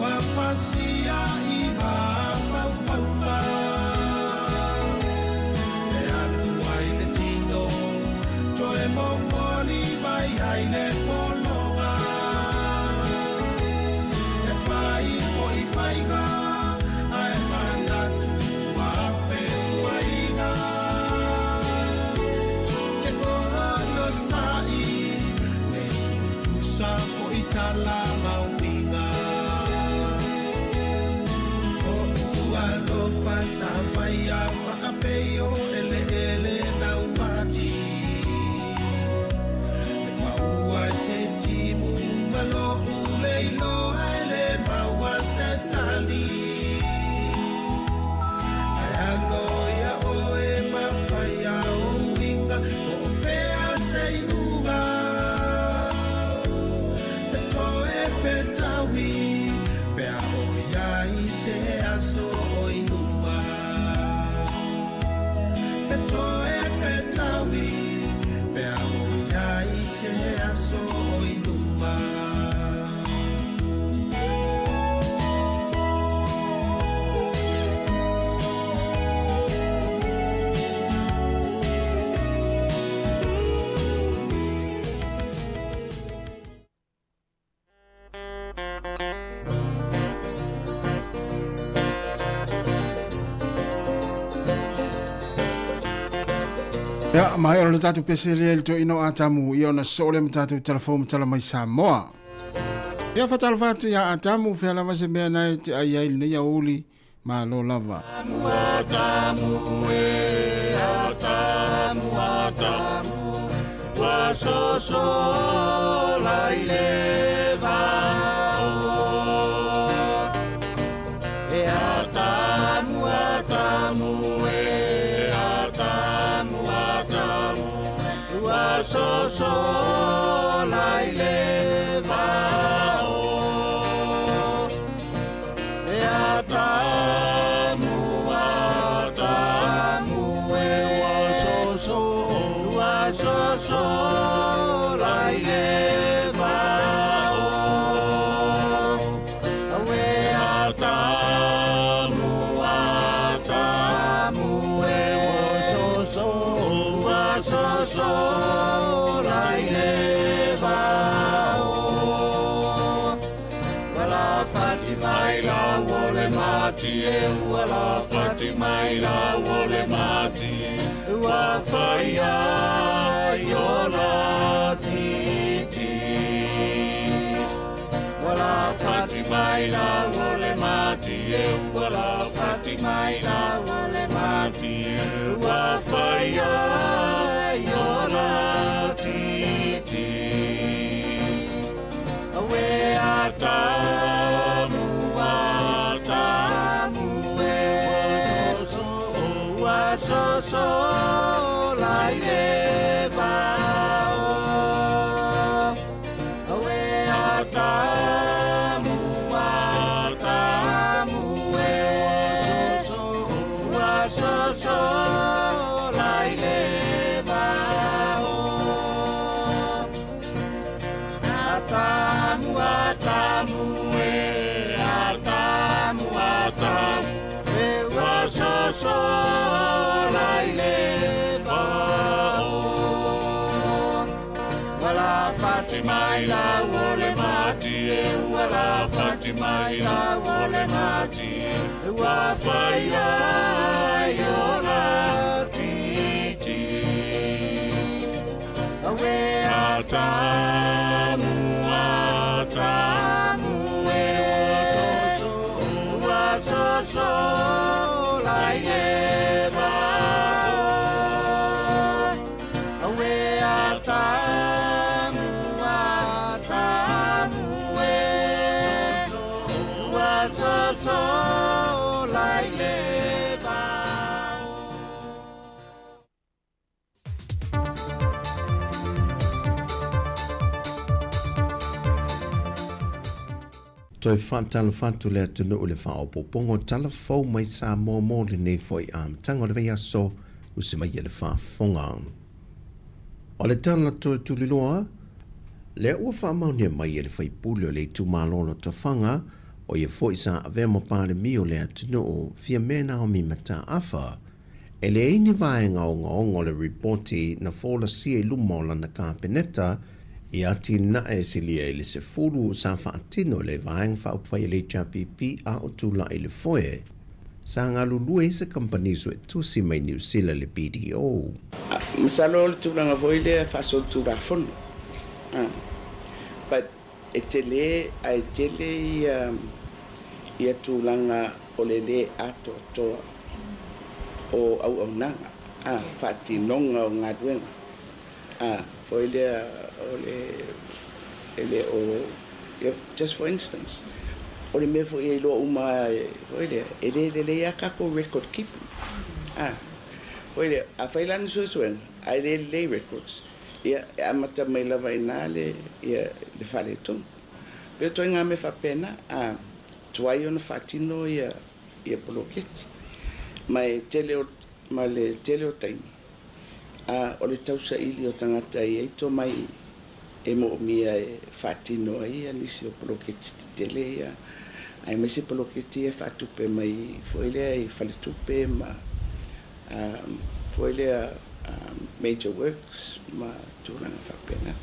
wa fasia i mafaufauga. E alu ai le tino, toe momoli mai ai le pologa. E fai foi faiga, ae manatu afetuaina. Te ono sa'i, le tutusa foi tala mauiga. O ua alofa sa faia faapeio eleele nau mati. E paua i se timu ma lo'u le iloa e le maua se tali. Ae alo ia oe mafaia o uiga, po o fea se iuga. E toe fetaui, pe a o iai se aso o i luma. E toe fetaui, pe a o iai se aso o i luma. Ia, mai o le tatou pese lea i le toeaina o Atamu, ia ona soo lea ma tatou telefoni ma tala mai Samoa. Ia faatalofa atu ia Atamu, fea lava se mea na e te ai ai lenei aoauli, malo lava. Atamu e, Atamu, Atamu, ua sosola i le vao. E Atamu, Atamu e, Atamu, Atamu, ua sosola i le vao. E Atamu, Atamu e, ua sosola, ua sosola i le vao. Awe Atamu, Atamu e, ua sosola, ua sosola i le vao. Wala Fatima ila wole mati e, wala Fatima ila wole mati, ua whaia i ola titi. Wala Fatima ila wole mati e, wala Fatima ila wole mati, ua whaia i ola titi. Awe Atamu, Atamu e, ua sosola i le lafati mai lau o le matie ua lafati mai lau o le matie ua whaia i o la titi. Awe atamu atamu e ua soso lai le vao. Awe atamu atamu e ua soso lai le vao. Toe faatalofa atu le atunuu i le faaopoopoga o tala fou mai Samoa mo lenei foi amataga o le vaiaso usi mai e le faafofoga. O le tala toe tuliloa, lea ua faamaonia mai e le faipule o le itumalo o Lotofaga, o ia foi sa avea ma Palemia o le atunuu, Fiame Naomi Mataafa, e leai ni vaega ogaoga o le ripoti na folasia i luma o lana Kapeneta i atinae e silia i le 10 sa faatino e le Vaega Faaupufai a le HRPP a o tulai i le foe. Sa galulue ai se kamupani suetusi mai Niu Sila le BDO. Masalo o le tulaga foi lea faasolitulafono. But e tele ae tele ia ia tulaga o le lē atoatoa o auaunaga, faatinoga o galuega, foi lea o le e le o just for instance, o le mea foi e iloa uma foi lea, e le lelei lava tatou record keeping. Foi lea, afai la ni suesuega ae le lelei records, ia e amata mai lava i ina le ia le faaletonu. Pei o ituaiga mea faapena, tuai ona faatino ia ia poloketi. Ma e tele o ma le tele o taimi, o le tausaili o tagata e i ai tomai e moomia e faatino ai ia nisi o poloketi tetele ia, aemaise poloketi ia e faatupe mai foi lea i faletupe ma foi lea major works ma tulaga faapena.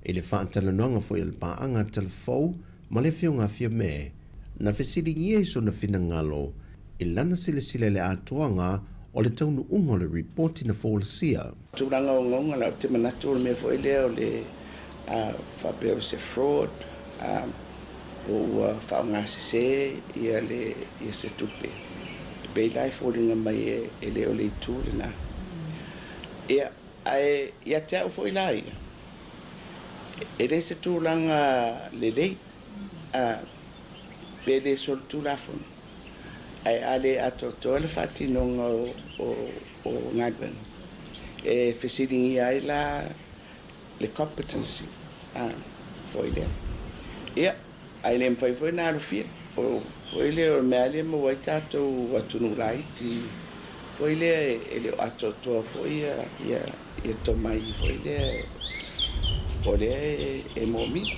I le faatalanoaga foi a le paaga talafou ma le Afioga a Fiame, na fesiligia i sona finagalo i lana silasila i le atoaga o le taunuuga o le ripoti na folasia. Tulaga ogaoga la, ou te manatu o le mea foi lea o le faapea o se fraud po ua faaaogasese ia le ia se tupe. E pei la e foliga mai e le o le itu lena. Ia, ae ia te au foi la ia, e le se tulaga lelei pe le solitulafono, ae a le atoatoa le faatinoga o o galuega, e fesiligia ai la le competency foi lea. Ia, ae le mafai foi ona alofia, o foi lea o le mea lava lea e maua ai tatou atunuu laiti foi lea e le o atoatoa foi ia ia tomai foi lea o lea e moomia.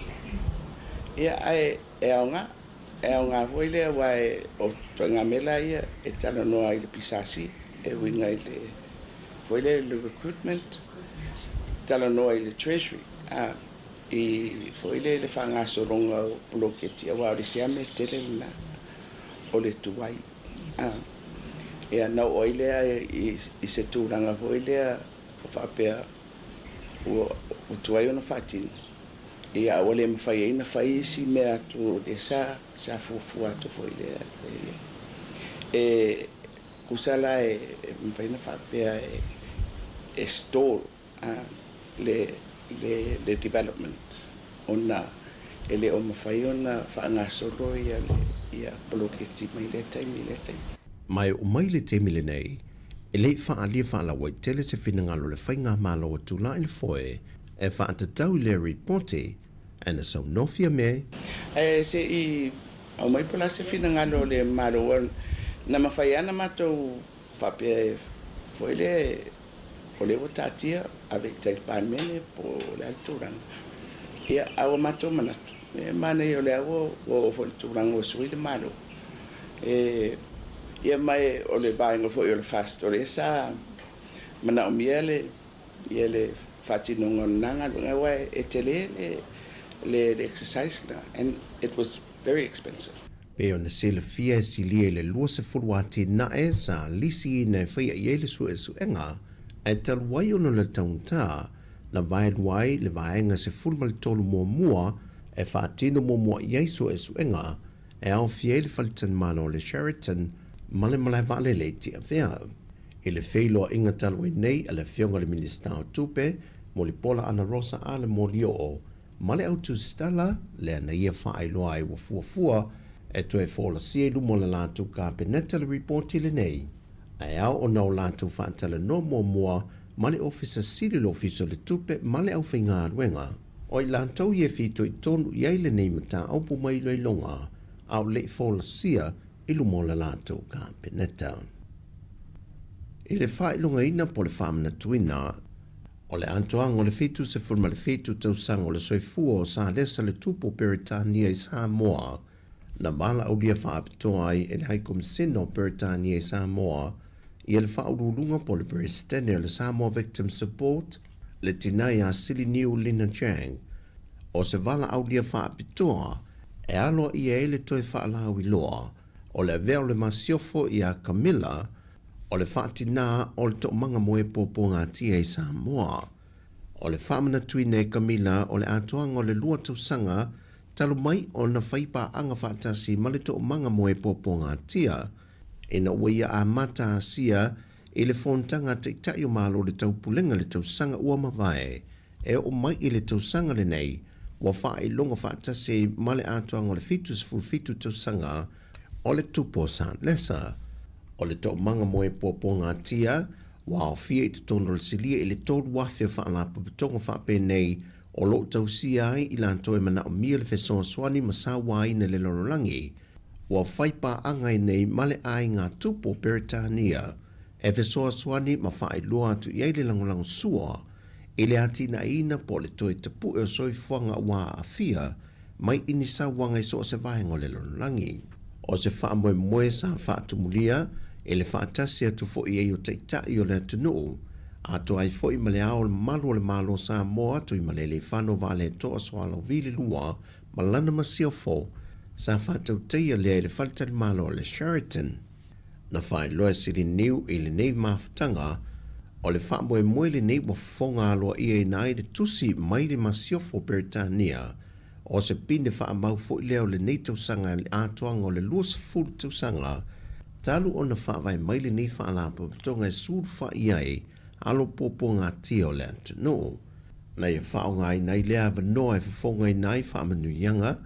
Ia, ae e aoga, e aoga foi lea aua o ituaiga mea la ia e talanoa ai i le PSC e uiga i le foi lea i le recruitment, talanoa i le Treasury i foi lea i le faagasologa o poloketi aua o le isi lava mea tele lena o le tuai. Ia na oo ai lea i se tulaga foi lea o faapea ua tuai ona faatino, ia a ua le mafai ai ona fai isi mea atu o lea sa sa fuafua atu foi lea e e tusa la e mafai ona faapea e stall le le le development ona e le o mafai ona faagasolo ia le ia poloketi mai lea taimi i lea taimi. Ma e oo mai le taimi lenei, e le i faaalia faalauaitele se finagalo o le Faigamalo a Tulai le Foe e faatatau i lea ripoti ae na saunoa Fiame. Ae se i aumai po o le a se finagalo o le Malo ua na mafai lava ona matou faapea e foi lea o lea ua taatia ave i tai i le Palemene po o le a le tulaga. Ia, a ua matou manatu, e manaia o lea ua oo foi i le tulaga ua sui le Malo. E, ia ma o le vaega foi o le FAST, o lea sa manaomia le, ia le faatinoga o lenā galuega aua e telē le le le exercise lena and it was very expensive. Pei ona silafia e silia i le 20 atinae sa lisiina e faia i ai le suesuega, ae talu ai ona o le taugata, na vaelua ai le vaega 13 muamua e faatino muamua i ai suesuega e aofia ai le faletalimalo o le Sheraton ma le malae vaalele i Tiavea. I le feiloaiga talu ai nei a le Afioga i le Minisita o Tupe, Mulipola Anarosa A. Le Molioo, ma le au tusitala, lea na ia faailoa ai ua fuafua e toe folasia i luma o le latou Kapeneta le ripoti lenei, ae ao ona o latou faatalanoa muamua ma le Ofisa Sili o le Ofisa o le Tupe ma le aufaigaluega. O i latou ia e fitoitonu i ai lenei mataupu mai iloiloga a o le i folasia i luma o le latou Kapeneta. I le faailogaina po o le faamanatuina o le atoaga o le 77 tausaga o le soifua o Salesa le Tupu o Peretania i Samoa, na valaaulia faapitoa ai e le Haikomisena o Peretania i Samoa ia le Faauluuluga po o le Peresetene o le Samoa Victim Support, le tina ia Siliniu Lina Chang. O se valaaulia faapitoa e aloaia ai le toe faalauiloa o le avea o le masiofo iā Camilla o le faatinā o le toomaga moe pōpōgatia i Samoa. O le faamanatuina e Camilla o le atoaga o le lua tausaga talu mai ona fai paaga faatasi ma le toomaga moe pōpōgatia ina ua ia amata asia i le fonotaga a Taitai o Malo o le Taupulega i le tausaga ua mavae. E oo mai i le tausaga lenei, ua faailoga faatasi ai ma le atoaga o le 77 tausaga o le tupu o Salesa. O le toomaga moe puapuagatia ua aofia i totonu o le silia i le 3,000 o faalapotopotoga faapenei o lo o tausia ai i latou e manaomia le fesoasoani ma sauaina i le lalolagi ua fai paaga ai nei ma le aiga tupu o Peretania e fesoasoani ma faailoa atu i ai le lagolago sua i le atinaeina po o le toe tapue o soifuaga ua aafia mai i ni sauaga i so o se vaega o le lalolagi. O se faamoemoe sa faatumulia i le faatasi atu foi ai o Taitai o le atunuu, atoa ai foi ma le Ao Mamalu o le Malo o Samoa Tuimalealiifano Vaaletoa Sualauvi lua ma lana masiofo sa faatautaia lea i le faletalimalo o le Sheraton. Na faailoa e Siliniu i lenei mafutaga, o le faamoemoe lenei ua fofoga aloaiaina ai le tusi mai le masiofo Peretania, o se pine faamau foi lea o lenei tausaga i le atoaga o le 20 tausaga talu ona faavae mai lenei faalapotopotoga e sulufai ai alo puapuagatia o le atunuu. Na ia faaaogaina ai lea avanoa e fofogaina ai faamanuiaga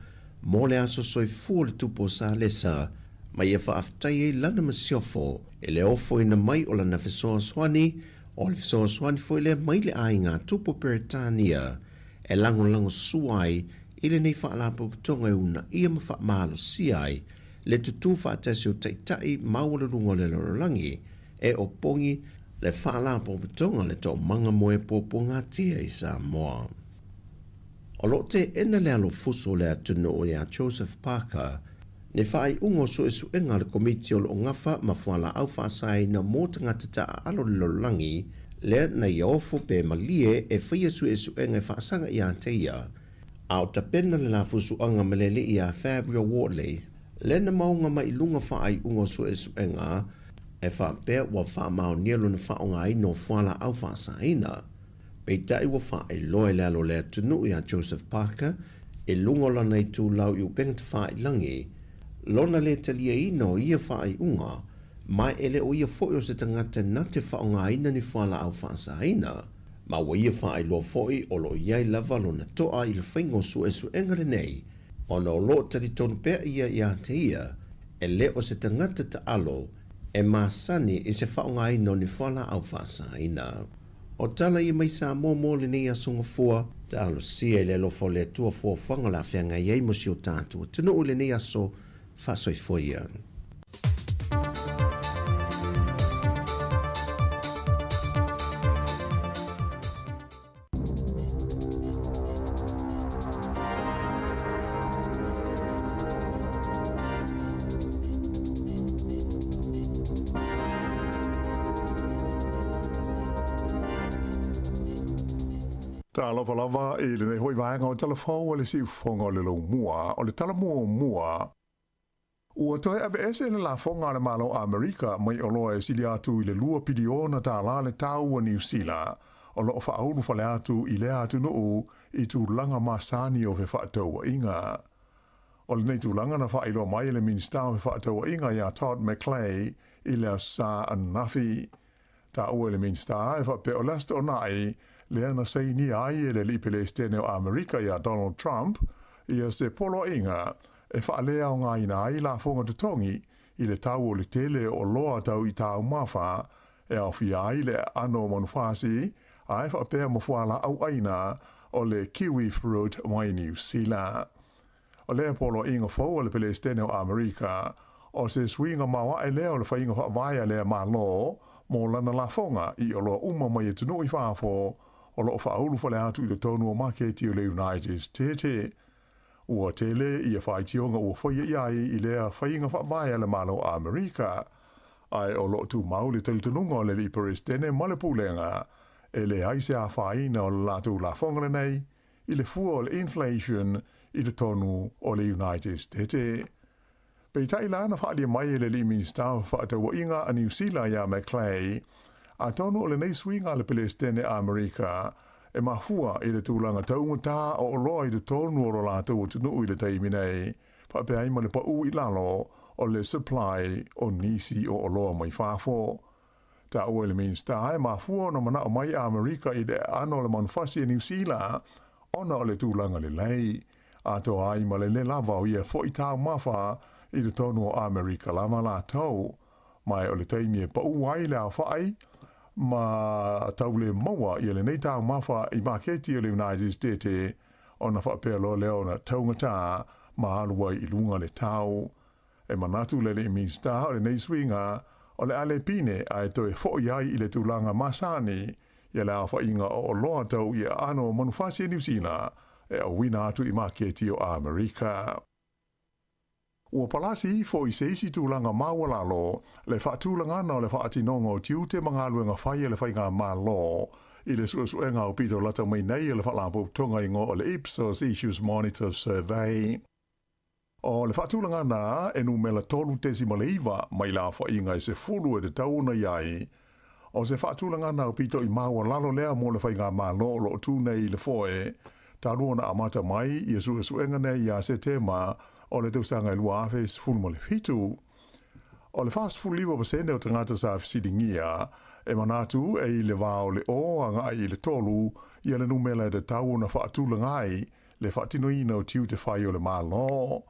mo le aso soifua o le tupu o Salesa, ma ia faafetai ai lana masiofo i le ofoina mai o lana fesoasoani, o le fesoasoani foi lea mai le aiga tupu o Peretania e lagolago sua ai i lenei faalapotopotoga e uunaia ma faamalosia ai le tutū faatasi o taitai maualuluga o le lalolagi e opogi le faalapotopotoga le toomaga moe puapuagatia i Samoa. O lo o teena le alofusu o le atunuu iā Joseph Parker ni faaiuga o suesuega a le Komiti o lo o gafa ma fualaau faasaina mo tagata taaalo le lalolagi lea na ia ofo pe malie e faia suesuega e faasaga iā te ia a o tapena le lafusuaga ma le alii iā Fabio Wardley lea na maoga mai i luga faaiuga o suesuega e faapea ua faamaonia lona faaaogaina o fualaau faasaina. Peitai ua faailoa i le alo o le atunuu iā Joseph Parker i luga o lana itulau i upega tafailagi, lona lē taliaina o ia faaiuga, ma e le o ia foi o se tagata na te faaaogaina ni fualaau faasaina, ma ua ia faailoa foi o lo o i ai lava lona toa i le faiga o suesuega lenei, ona o lo o talitonu pea ia iā te ia, e le o se tagata taalo e masani i se faaaogaina o ni fualaau faasaina. O tala ia mai Samoa mo lenei aso gafua, talosia i le alofa o le Atua fuafuaga o le a feagai ai mo si o tatou atunuu i lenei aso faasoifua ia. Talofa lava i lenei foi vaega o Tala Fou a le Siufofoga o le Laumua, o le tala muamua. Ua toe aveese le lafoga a le Malo o Amerika mai oloa e sili atu i le $2 piliona le tau a Niu Sila o lo o faaulufale atu i lea atunuu i tulaga masani o fefaatauaiga. O lenei tulaga na faailoa mai e le Minisita o Fefaatauaiga ia Todd McClay i le Aso Sa ananafi. Taua e le Minisita e faapea o le Aso Toonai lea na sainia ai e le alii Pelesitene o Amerika ia Donald Trump ia se poloaiga e faaleaogaina ai lafoga totogi i le tau o le tele o oloa tau i taumafa e aofia ai le aano o manufasi ae faapea ma fualaau aina o le kiwi fruit mai Niu Sila. O lea poloaiga fou a le Pelesitene o Amerika, o se suiga maoae lea o le faiga faavae a lea Malo mo lana lafoga i oloa uma mai atunuu i fafo o lo o faaulufale atu i totonu o maketi o le United States. Ua tele ia faitioga ua faia i ai i lea faiga faavae a le Malo o Amerika, ae o lo o tumau le talitonuga o le alii Peresetene ma le Pulega e leai se afaina o le latou lafoga lenei i le fua o le inflation i totonu o le United States. Peitai la na faaalia mai e le alii Minisita o Fefaatauaiga a Niu Sila ia McClay, atonu o lenei suiga a le Pelesitene a Amerika e mafua i le tulaga taugata o oloa i totonu o lo latou atunuu i le taimi nei, faapea ai ma le pau i lalo o le supply o nisi o oloa mai fafo. Taua e le Minisita e mafua ona manao mai a Amerika i le aano o le manufasi a Niu Sila ona o le tulaga lelei, atoa ai ma le le lava o ia foi taumafa i totonu o Amerika lava latou. Ma o le taimi e pau ai le aofai ma tau le maua ia lenei taumafa i maketi o le United States ona faapea loa lea ona taugata ma alu ai i luga le tau. E manatu le alii Minisita o lenei suiga o le a le pine ae toe foi ai i le tulaga masani ia le aofaiga o oloa tau i aano o manufasi a Niu Sila e auina atu i maketi o Amerika. Ua palasi ifo i se isi tulaga maualalo le faatulagana o le faatinoga o tiute ma galuega fai a le Faigamalo i le suesuega aupito lata mai nei a le Faalapotopotoga igoa o le Ipsos Issues Monitor Survey. O le faatulagana e numera 3.9 mai le aofaiga e 10 e tatau ona i ai, o se faatulagana aupito i maualalo lea mo le Faigamalo o lo o tu nei i le foe, talu ona amata mai ia suesuega nei ia Setema o le tausaga e 2017. O le 49% o tagata sa fesiligia e manatu e i le va o le 0 agai i le 3 ia le numera e tatau ona faatulaga ai le faatinoina o tiute fai o le Malo.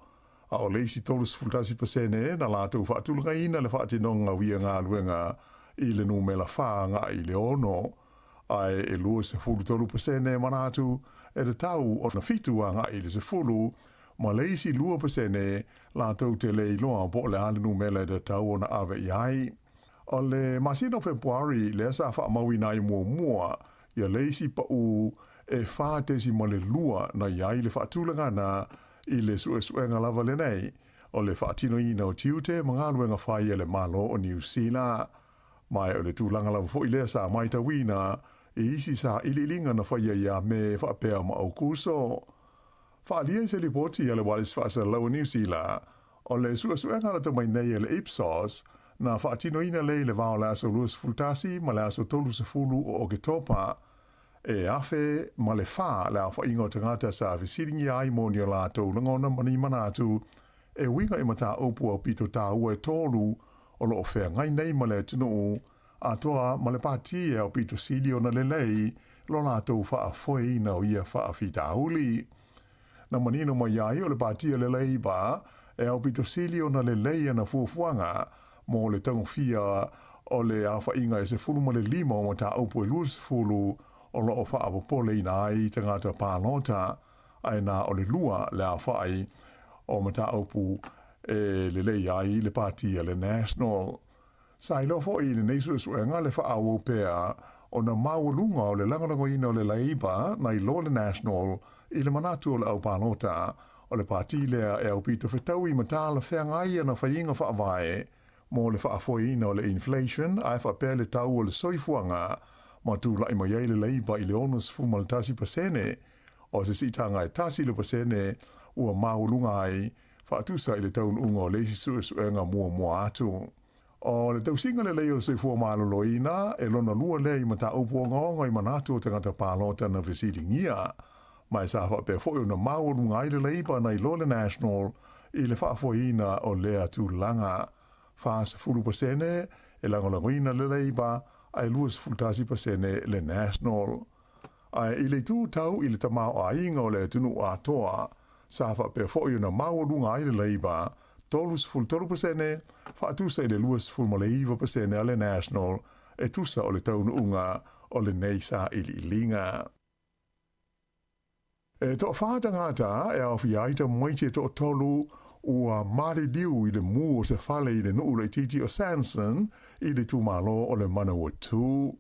A o le isi 31% na latou faatulagaina le faatinoga o ia galuega i le numera 4 agai i le 6, ae e 23% e manatu e tatau ona 7 agai i le 10, ma le isi 2% latou te le iloa po o le a le numera e tatau ona ave i ai. O le masina o Fepuari lea sa faamauina ai muamua ia le isi pau e 4.2 na i ai le faatulagana i le suesuega lava lenei o le faatinoina o tiute ma galuega fai a le Malo o Niu Sila. Ma o le tulaga lava foi lea sa matauina i isi sailiiliga na faia ia Me faapea ma Aukuso. Faaalia i se lipoti a le Ualesi Faasalalau o Niu Sila, o le suesuega lata mai nei a le Ipsos na faatinoina lea i le va o le aso 21 ma le aso 30 o Oketopa, e 1004 le aofaiga o tagata sa fesiligia ai mo ni o latou lagona ma ni manatu e uiga i mataupu aupito taua e tolu o lo o feagai nei ma le atunuu atoa ma le pati e aupito sili ona lelei lo latou faafoeina o ia faafitauli. Na manino mai ai o le pati a le Labour e aupito sili ona lelei ana fuafuaga mo le tagofia o le aofaiga e 15 o mataupu e 20 o lo o faapopoleina ai tagata palota, ae na o le 2 le aofai o mataupu e lelei ai le pati a le National. Sa iloa foi i lenei suesuega le faaauau pea ona maualuga o le lagolagoina o le Labour nai lo le National i le manatu o le aupalota o le pati lea e aupito fetaui ma talafeagai ana faiga faavae mo le faafoeina o le inflation ae faapea le tau o le soifuaga ma tulaʻi mai ai le Leipa i le 61%, o se siitaga e 1% ua maualuga ai faatusa i le taunuuga o le isi suesuega muamua atu. O le tausiga lelei o le soifua maloloina e lona lua lea i mataupu ogaoga i manatu o tagata palota na fesiligia, ma e sa faapea foi ona maualuga ai le Leipa nai lo le National i le faafoeina o lea tulaga. 40% e lagolagoina le Leipa ae 21% le National. Ae i le itu tau i le tamaoaiga o le atunuu atoa, sa faapea foi ona maualuga ai le Leipa, 33% faatusa i le 29% a le National e tusa o le taunuuga o lenei sailiiliga. E toafā tagata e aofia ai tamaiti e toatolu ua maliliu i le mū o se fale i le nuu laitiiti o Sanson i le itumalo o le Manawatu.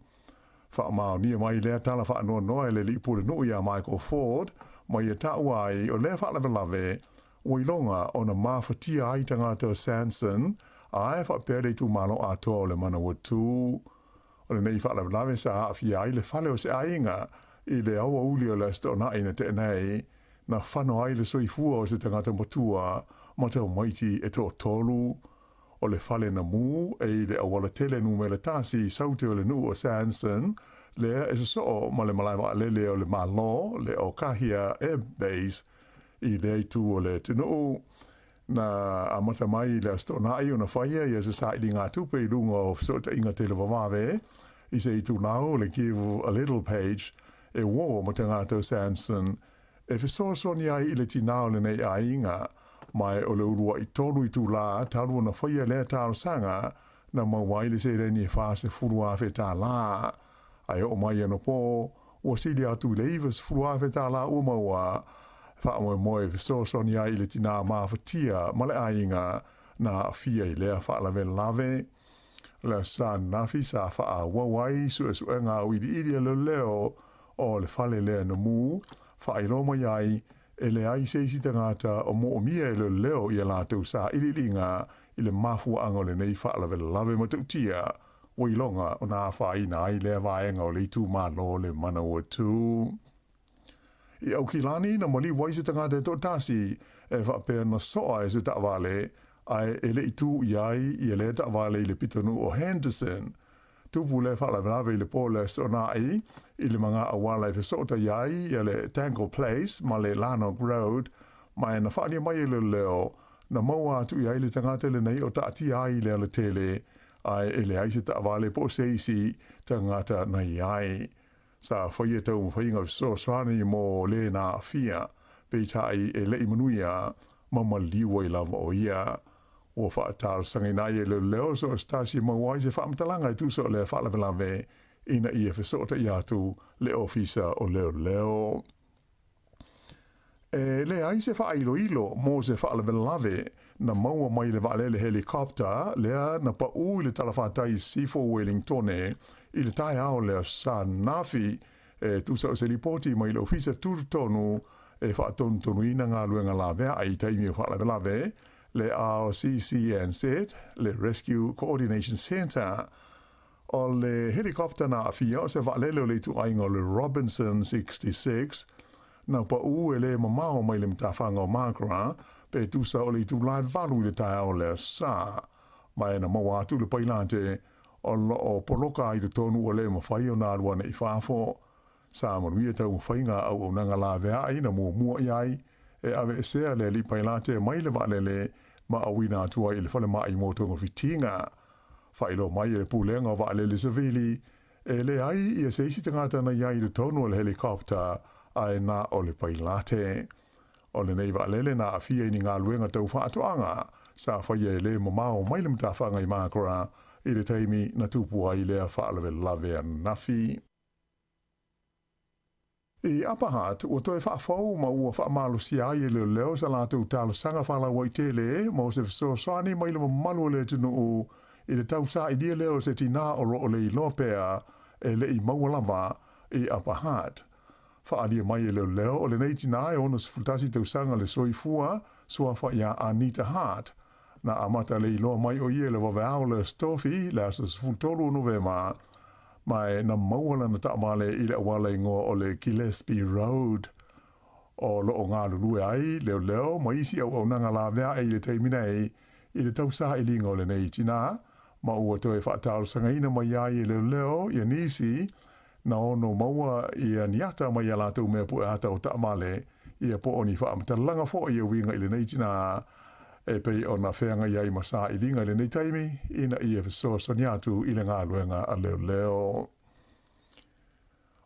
Faamaonia mai lea tala faanoanoa e le alii pule nuu ia Michael Ford ma ia taua ai o lea faalavelave ua iloga ona mafatia ai tagata o Sanson ae faapea le itumalo atoa o le Manawatu. O lenei faalavelave sa aafia ai le fale o se aiga i le aoauli o le Aso Toonai na tea nei, na fano ai le soifua o se tagata matua ma tamaiti e toatolu. O le fale na mū e i le auala tele numera tasi i saute o le nuu o Sanson, lea e sosoo ma le malae vaalele o le Malo, le Okahia Air Base, i lea itu o le atunuu. Na amata mai i le Aso Toonai ona faia ia se sailiga tupe i luga o fesootaiga televavave i se itulau o le Give a Little page e uō ma tagata o Sanson e fesoasoani ai i le tinā o lenei aiga, ma o le uluai 3 itulā talu ona faia lea talosaga na maua ai le seleni e $40,000. Ae oo mai anapo ua sili atu i le $90,000 ua maua, faamoemoe e fesoasoani ai i le tinā mafatia ma le aiga na aafia i lea faalavelave. O le aso ananafi sa faaauau ai suesuega auiliili a leoleo o le fale lea na mū, faailoa mai ai e leai se isi tagata o moomia e leoleo i a latou sailiiliga i le mafuaaga o lenei faalavelave matautia ua iloga ona afaina ai lea vaega o le itumalo o le Manawatu. I Aukilani na maliu ai se tagata e toatasi e faapea na soa e se taavale ae e le i tū i ai ia lea taavale i le pitonuu o Henderson. Tupu lea faalavelave i le po o le Aso Toonai i le maga auala e fesootai ai ia le Tangle Place ma le Lanark Road, ma e na faalia mai e leoleo na maua atu i ai le tagata lenei o taatia ai i le alatele ae e leai se taavale po o se isi tagata na i ai. Sa faia taumafaiga fesoasoani mo le na aafia, peitai e le i manuia ma maliu ai lava o ia. Ua faatalosagaina ai e leoleo so o se tasi e maua ai se faamatalaga e tusa o lea faalavelave ina ia fesootai atu le Ofisa o Leoleo. E leai se faailoilo mo se faalavelave na maua mai le vaalele helicopter lea na paū i le talafatai i sisifo o Wellingtone i le taeao o le Aso Sa ananafi, e tusa o se lipoti mai le Ofisa Tutotonu e faatonutonuina galuega laveai i taimi o faalavelave, le RCCNZ, le Rescue Coordination Centre. O le helicopter na aafia o se vaalele o le ituaiga o le Robinson 66, na paū e le mamao mai le matafaga o Margara pe tusa o le itulā e 8 i le taeao o le Aso Sa. Ma e na maua atu le pailate o loo poloka ai totonu ua le mafai ona alu ane i fafo. Sa manuia taumafaiga a auaunaga laveai na muamua i ai e aveesea le alii pailate mai le vaalele ma auina atu ai i le falemai mo togafitiga. Faailoa mai e le Pulega o Vaalele Savili e leai ia se isi tagata na i ai i totonu o le helicopter ae na o le pailate. O lenei vaalele na aafia i ni galuega tau faatoaga sa faia e le mamao mai le matafaga i Margara i le taimi na tupu ai lea faalavelave ananafi. I Upper Hutt, ua toe faafou ma ua faamalosia ai e leoleo sa latou talosaga faalauaitele mo se fesoasoani mai le mamalu o le atunuu i le tausailia lea o se tinā o lo o le iloa pea e le i maua lava i Upper Hutt. Faaalia mai e leoleo o lenei tinā e 61 tausaga le soifua, suafa iā Anita Hart. Na amata le iloa mai o ia i le vaveao o le Aso Tofi, le aso 13 o Novema. Ma e na maua lana taavale i le auala igoa o le Gillespie Road. O loo galulue ai leoleo ma isi auaunaga laveaʻe i le taimi nei i le tausailiga o lenei tinā, ma ua toe faatalosagaina mai ai e leoleo ia nisi na ono maua ia ni ata mai ia latou mea pue ata o taavale ia po o ni faamatalaga foi e uiga i lenei tinā e pei ona feagai ai ma sailiga i lenei taimi ina ia fesoasoani atu i le galuega a leoleo.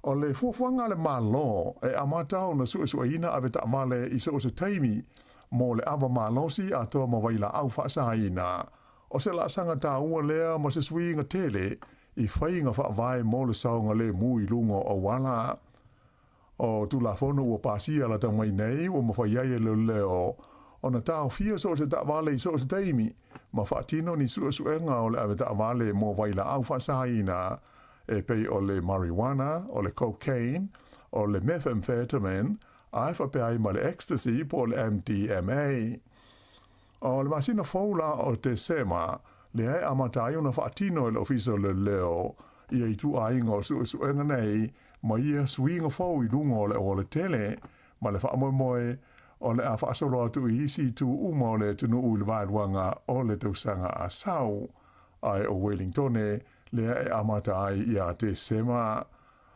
O le fuafuaga a le Malo e amata ona suesueina ave taavale i so o se taimi mo le ava malosi atoa ma vailaau faasaina. O se laasaga taua lea ma se suiga tele i faiga faavae mo le saogalemu i luga o auala. O Tulafono ua pasia lata mai nei ua mafai ai e leoleo ona taofia so o se taavale i so o se taimi ma faatino ni suesuega o le ave taavale mo vailaau faasaina e pei o le marijuana, o le cocaine, o le methamphetamine, ae faapea ai ma le ecstasy po o le MDMA. O le masina fou la o Tesema, lea e amata ai ona faatino e le Ofisa o Leoleo ia ituaiga o suesuega nei ma ia suiga fou i luga o le aualatele ma le faamoemoe o le a faasolo atu i isi itu uma o le atunuu i le vaeluaga o le tausaga a sau. Ae o Welingtone lea e amata ai ia Tesema.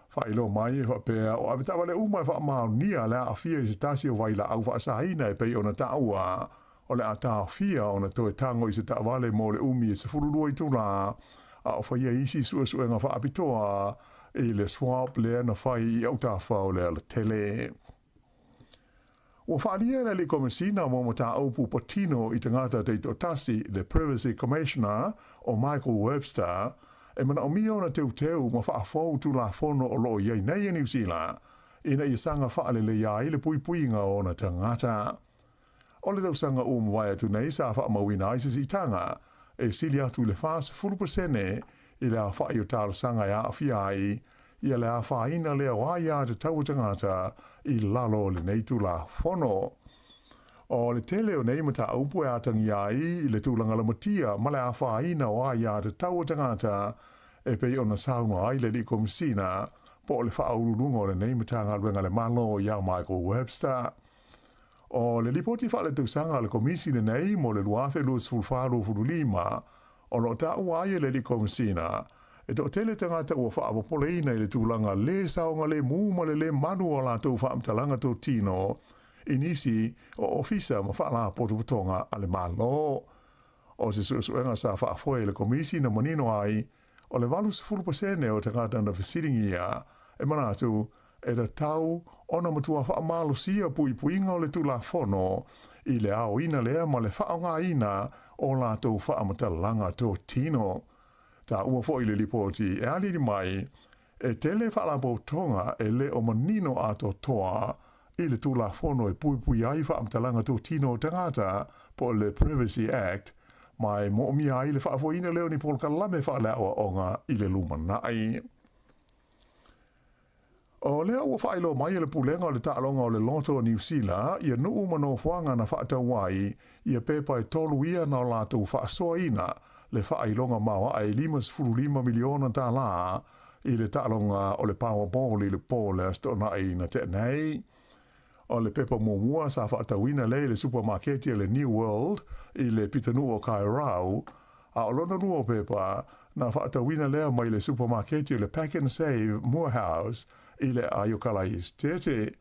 Faailoa mai e faapea o avetaavale uma e faamaonia le aafia i se tasi o vailaau faasaina e pei ona taua, o le a taofia ona toe tago i se taavale mo le umi e 12 itulā, a o faia isi suesuega faapitoa i le swab lea na fai i autafa o le alatele. Ua faaalia e le Alii Komesina mo Mataupu Patino i Tagata Taitoatasi, le Privacy Commissioner, o Michael Webster, e manaomia ona teuteu ma faafou Tulafono o loo i ai nei e Niu Sila ina ia saga faaleleia ai le puipuiga o ona tagata. O le tausaga ua mavae atu nei sa faamauina ai se siitaga e sili atu i le 40% i le aofai o talosaga e aafia ai ia le afaina lea o aia tatau a tagata i lalo o lenei Tulafono. O le tele o nei mataupu e atagia ai i le tulaga lamatia ma le afaina o aia tatau a tagata e pei ona saunoa ai le Alii Komesina po o le Faauluuluga o lenei Matagaluega a le Malo ia Michael Webster. O le lipoti faaletausaga a le Komisi lenei mo le 2024/25 o lo o taua ai e le Alii Komesina e toatele tagata ua faapopoleina i le tulaga le saogalemu ma le le malu o a latou faamatalaga totino i nisi o ofisa ma faalapotopotoga a le Malo. O se suesuega sa faafoe e le Komisi na manino ai o le 80% o tagata na fesiligia e manatu e tatau ona matua faamalosia puipuiga o le Tulafono i le aoina lea ma le faaaogaina o latou faamatalaga totino. Taua foi le lipoti e aliali mai e tele faalapotopotoga e le o manino atoatoa i le Tulafono e puipui ai faamatalaga totino o tagata po o le Privacy Act ma e moomia ai le faafoeina lea o ni polokalame faaleaoaoga i le lumanai. O lea ua faailoa mai e le Pulega o le Taaloga o le Loto o Niu Sila ia nuu ma nofoaga na faatau ai ia pepa e tolu ia na o latou faasoaina le faailoga maoae e $55 miliona tālā i le taaloga o le Powerball i le po o le Aso Toonai na tea nei. O le pepa muamua sa faatauina lea i le supamaketi a le New World i le pitonuu o Kairau, a o lona lua o pepa na faatauina lea mai le supamaketi o le Pak'nSave Moorhouse i le Aiokala Esetete.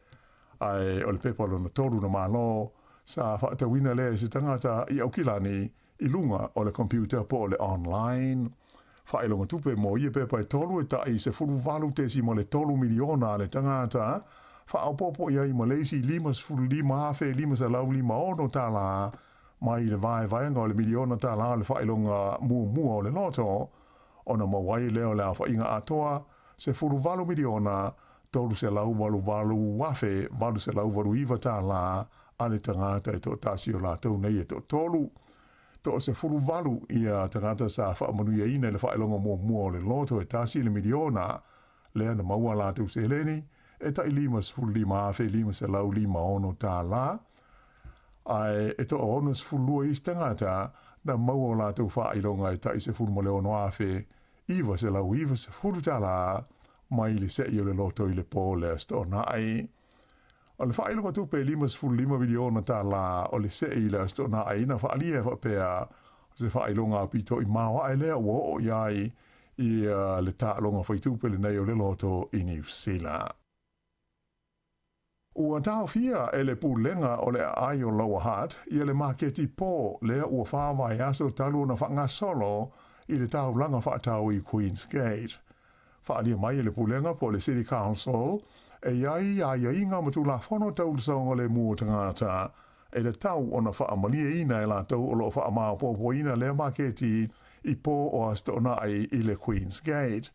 Ae o le pepa lona tolu na malo sa faatauina lea e se tagata i Aukilani i luga o le computer po o le online. Faailoga tupe mo ia pepa e tolu e taʻi $18.3 miliona a le tagata, faaopoopo i ai ma le isi $55,556 tālā mai le vaevaega o le miliona tālā o le faailoga muamua o le loto, ona maua ai lea o le aofaiga atoa $18 miliona $388,889 tālā a le tagata e toatasi o latou nei e toatolu. Toa 18 ia tagata sa faamanuiaina i le faailoga muamua o le loto e tasi le miliona, lea na maua a latou seleni e tai $55,556 tālā, ae e toa 62 isi tagata na maua o latou faailoga e tai $16,000 $990 tala mai le se'i o le loto i le pō le Aso Toonai. O le faailoga tupe $55 miliona tala o le se'i i le Aso Toonai na faaalia e faapea o se faailoga aupito i maoae lea ua oo i ai ia le taaloga faitupe lenei o le loto i Niu Sila. Ua taofia e le Pulega o le Aai o Lower Hutt ia le maketi pō lea ua fa vaiaso talu ona faagasolo i le taulaga faatau i Queen's Gate. Faaalia mai e le Pulega po o le City Council e i ai aiaiga ma tulafono tau le saogalemu o tagata e tatau ona faamalieina e latou o lo o faamaopoopoina lea maketi i pō o Aso Toonai i le Queen's Gate.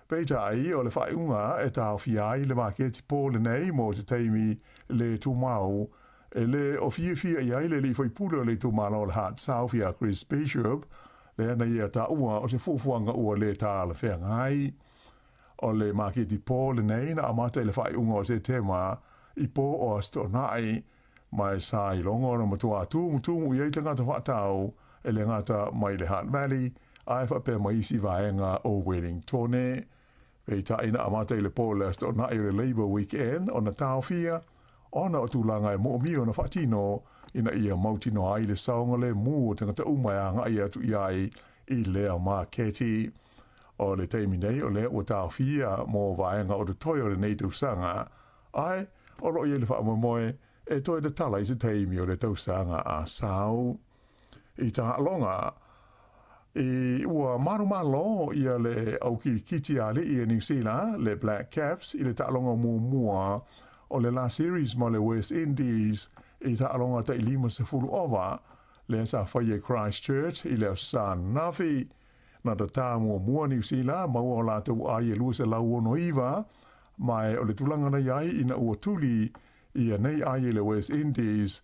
Peitai, o le faaiuga e taofia ai le maketi pō lenei mo se taimi lē tumau, e le o fiafia i ai le alii faipule o le itumalo o le Hutt South ia Chris Bishop, lea na ia taua o se fuafuaga ua lē talafeagai. O le maketi pō lenei na amata i le faaiuga o Setema i pō o Aso Toonai, ma e sa iloga ona matuā tumutumu i ai tagata faatau e le gata mai le Hutt Valley ae faapea ma isi vaega o Wellingtone. Peitai na amata i le pō le Aso Toonai o le Labour Weekend ona taofia ona o tulaga e moomia ona faatino ina ia mautinoa ai le saogalemu o tagata uma e agai atu i ai i lea maketi. O le taimi nei o lea ua taofia mo vaega o totoe o lenei tausaga Ae, o lo o i ai le faamoemoe e toe tatala i se taimi o le tausaga a Sau. I taaloga, i ua manumalo ia le au kirikiti a alii e Niu Sila, le Black Caps, i le taaloga muamua o le la series ma le West Indies i taaloga tai 50 ova, lea sa faia i Christchurch i le Aso Sa ananafi. Na tatā muamua Niu Sila maua o latou ai e 269, Ma e o le tulaga na i ai ina ua tuli ia nei ai e le West Indies,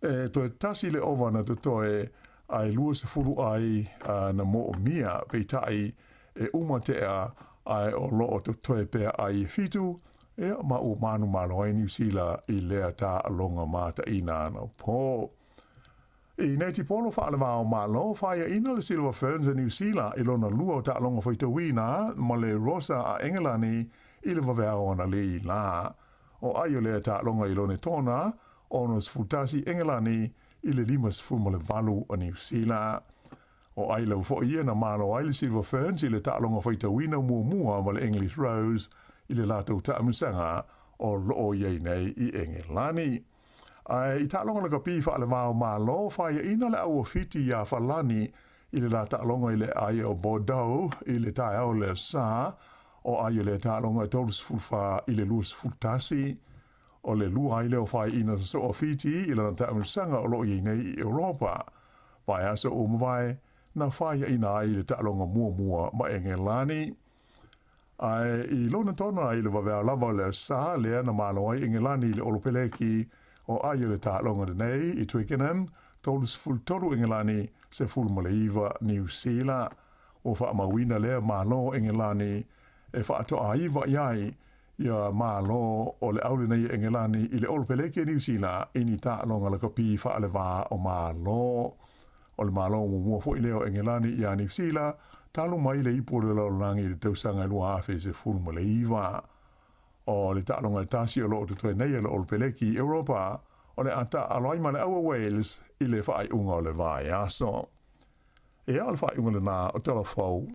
e toe tasi le ova na totoe ae 20 ai na moomia, peitai e uma tea ae o loo totoe pea ai e fitu, ia ma ua manumalo ai Niu Sila i lea taaloga mataina anapo. I netipolo faalevao Malo, faiaina le Silver Ferns a Niu Sila i lona lua o taaloga faitauina ma le Rosa a Engelani i le vaveao analei la. O ai o lea taaloga i lone tona, 61 Engelani i le 58 o Niu Sila. O ai lava foi ia na malo ai le Silver Ferns i le taaloga faitauina muamua ma le English Rose i le latou taamilosaga o loo i ai nei i Engelani. Ae i taaloga lakapi faalevao Malo, faiaina le au o Fiti iā Falani i le la taaloga i le aai o Bordeaux i le taeao le Sa, o ai o lea taaloga e 34 i le 21. O le lua ai lea o faiaina sosoo a Fiti i lana taamilosaga o lo o i ai nei i Europa. Vaiaso ua mavae na faiaina ai le taaloga muamua ma Engelani. Ae i lona tona i le vaveao lava o le Aso Sa lea na malo ai Engelani i le Olopeleki o ai o le taaloga lenei i Twickenham, 33 Engelani, 19 Niu Sila. Ua faamauina lea malo Engelani e faatoaiva i ai ia malo o le au lenei e Engelani i le Olopeleki a Niu Sila i ni taaloga lakapi faalevā o Malo. O le Malo muamua foi lea o Engelani iā Niu Sila, talu mai le ipu o le lalolagi i le tausaga e 2019. O le taaloga e tasi o lo o totoe nei a le Olopeleki i Europa, o le a taaalo ai ma le au a Wales i le faaiuga o le vaiaso. Ea, o le faaiuga lenā o Tala Fou.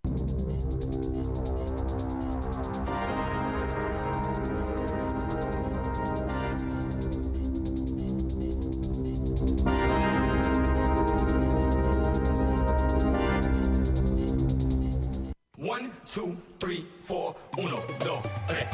One, two, three, four, uno, dos, tres.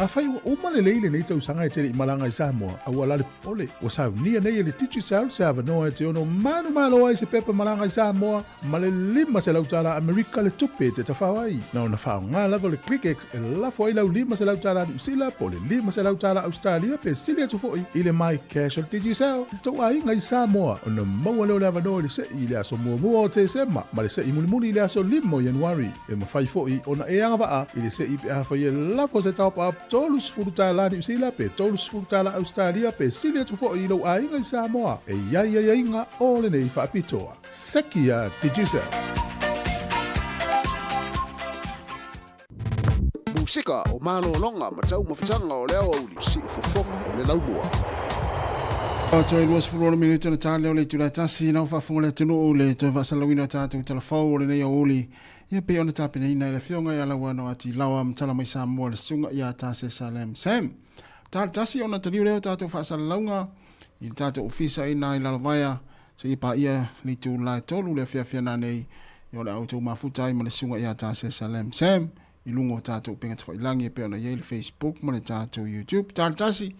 Afai ua uma lelei lenei tausaga e te le i malaga i Samoa, aua la le popole, ua saunia nei e le Digicel se avanoa e te ono manumalo ai se pepa malaga i Samoa ma le $500 Amerika le tupe e te tafao ai. Na ona faaaoga lava o le ClickX e lafo ai lau $500 Niu Sila po o le $500 Ausetalia pe sili atu foi i le MyCash o le Digicel i le tou aiga i Samoa ona maua lea o le avanoa i le se'i i le aso muamua o Tesema ma le se'i mulimuli i le aso 5 o Ianuari. E mafai foi ona e agavaa i le se'i pe afai e lafo se top-up $30 Niu Sila pe $30 Ausetalia pe sili atu foi i lou aiga i Samoa. E i ai aiaiga o lenei faapitoa. Seki a Digicel. Musika o malologa ma taumafataga o le aoauli, siufofoga o le laumua. Toe 26 minute na tali o le itula e tasi lau faafofoga le atunuu le toe faasalalauina o tatou talafou o lenei aoauli ia pei ona tapenaina e le afioga ia Lauano Ati Laoa ma tala mai Samoa le susuga ia Tasesa Lam Sam. Tali tasi ona taliu lea o tatou faasalalauga i le tatou ofisa i ina i Lalovaea seia paia le itula e 3 le afiafi nanei ia o le a outou mafuta ai ma le susuga ia Tasesa Lam Sam i luga o tatou upega tafailagi e pei ona i ai le Facebook ma le tatou YouTube. Tali tasi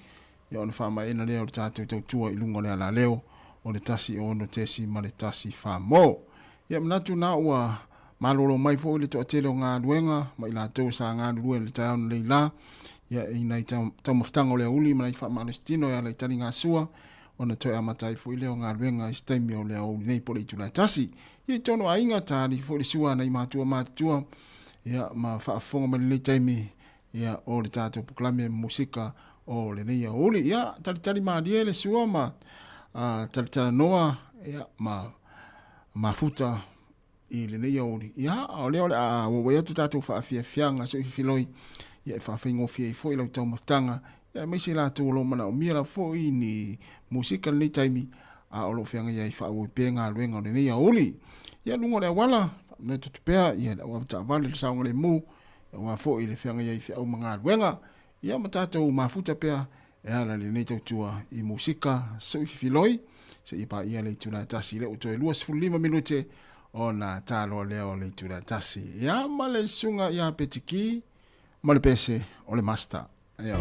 ia ona faamaeaina lea o le tatou tautua i luga o le alaleo o le 106.1 mo. Ia manatu na ua malolo mai foi le toatele o galuega ma i latou sa galulue i le taeao nei la ia i nai taumafataga o le aoauli ma nai faamalositino e ala i taligasua ona toe amata ai foi lea o galuega i se taimi o le aoauli nei po o le itula e tasi. Ia i tonu aiga tali foi le sua nai matua matutua ia ma faafofoga mai lenei taimi ia o le tatou polokalame musika o lenei aoauli. Ia talitali malie le sua ma talitalanoa ia ma mafuta i lenei aoauli. Ia o lea o le a auauai atu tatou faafiafiaga soififiloi ia e faafaigofie ai foi lau taumafataga ia aemaise i latou o lo o manaomia lava foi ni musika lenei taimi a o lo o feagai ai faaauau pea galuega o lenei aoauli. Ia luga o le auala, faamanaia atu pea ia le auavetaavale le saogalemu aua foi le feagai ai feau ma galuega ia ma tatou mafuta pea e ala i lenei tautua i musika soififiloi seia paia le itula e tasi lea ua toe 25 minute ona taloa lea o le itula e tasi ia ma le susuga ia Petiki ma le pese o le master. Ia.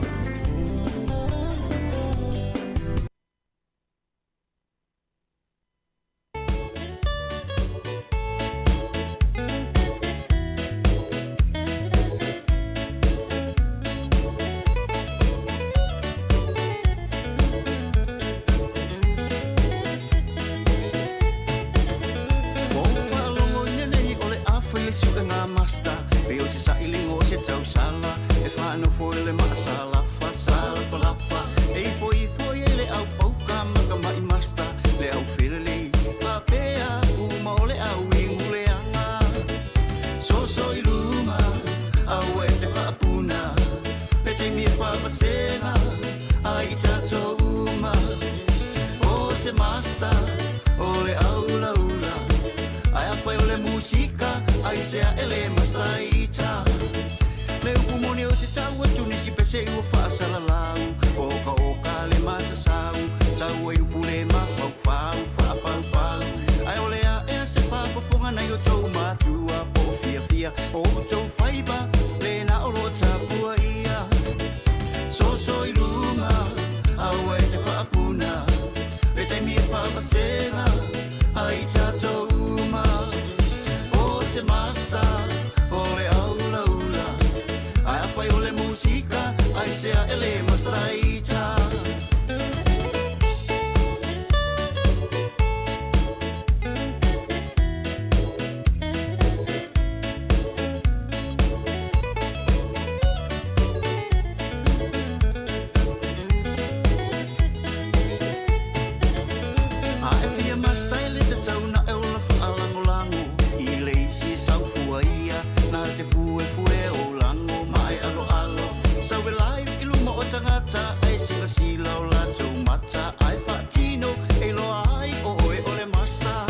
Ua ou faalogo i lenei o le afa i le suega master Pei o se sailiga o se tausala E faanofo i le maasalafa salafalafa E ifo ifo i ai le au pauka makama'i master Le au felelei faapea uma o le au iguleaga Soso i luma aua e te faapuna Le taimi e faavasega ai i tatou uma O se master o le aulaula Ae afai o le musika aisea e le mastaita Le upu moni o te tau atu nisi pese ua faasalalau Oka oka le masasau Sau ai upu le mafaufau faapaupau Ae o le aea se faapopoga nai o tou matua Po o fiafia o outou faiva Le na o lo tapua ia Soso i luma aua e te faapuna Le taimi e faavasega ai tatou uma O se master o le aulaula Ae afai o le musika aisea e le mastaita A e fia master e le tatau na e ola faalagolago I le isi sau fua ia na te fuefue o lago ma e aloalo Sau e live i luma o tagata e silasila o latou mata Ae faatino e iloa ai o oe o le master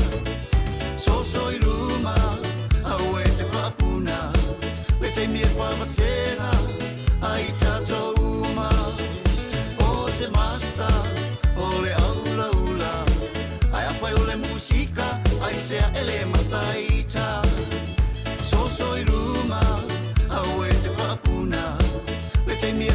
Soso i luma aua e te faapuna Le taimi e faavasega ai tatou uma O se master o le aulaula Ae afai o le musika aisea e le mastaita Soso i luma aua e te faapuna Le taimi e.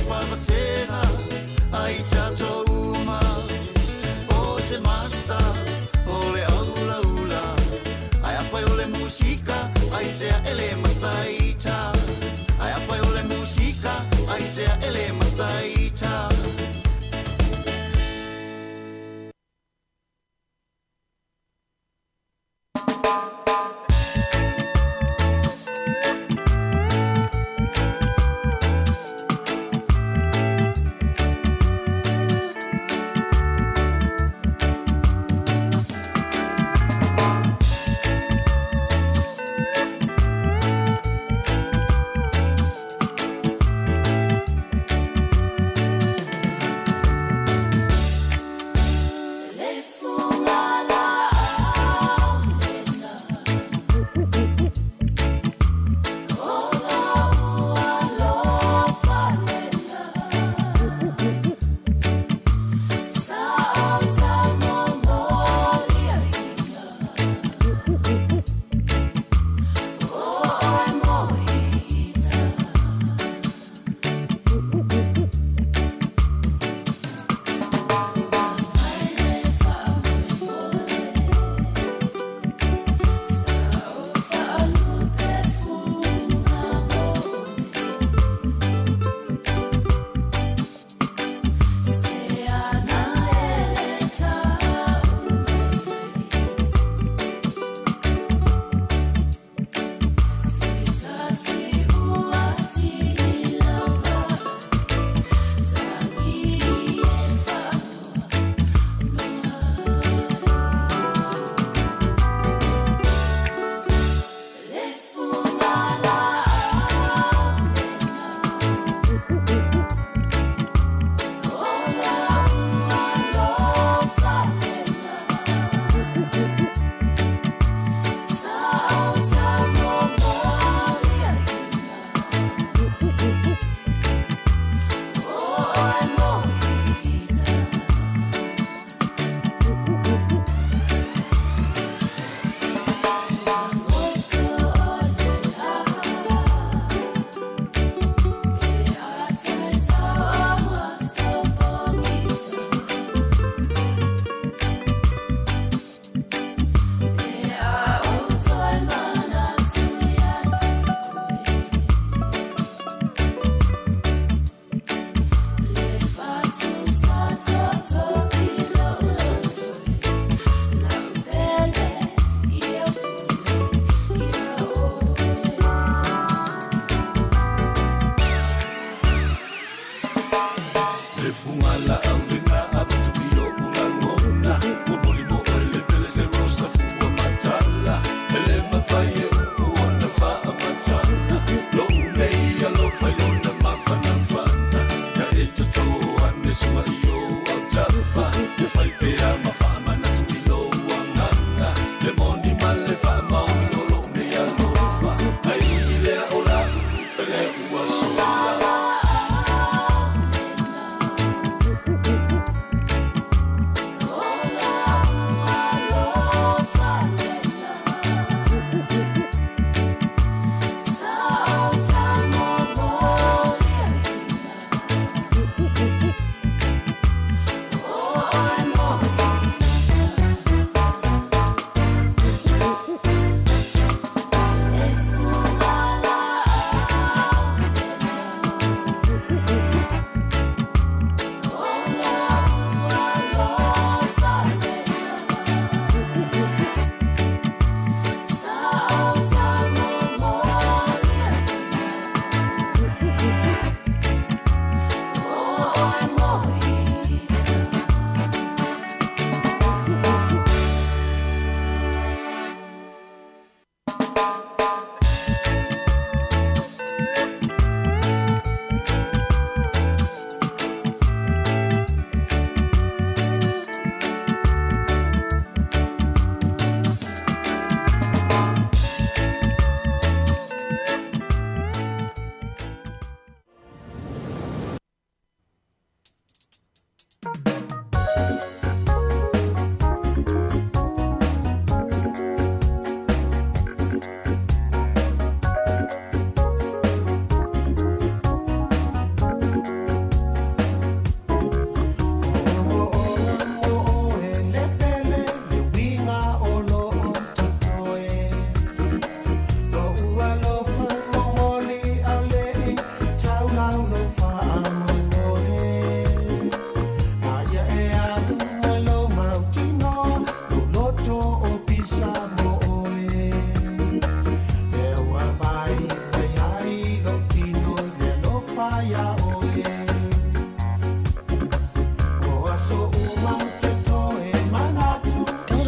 Build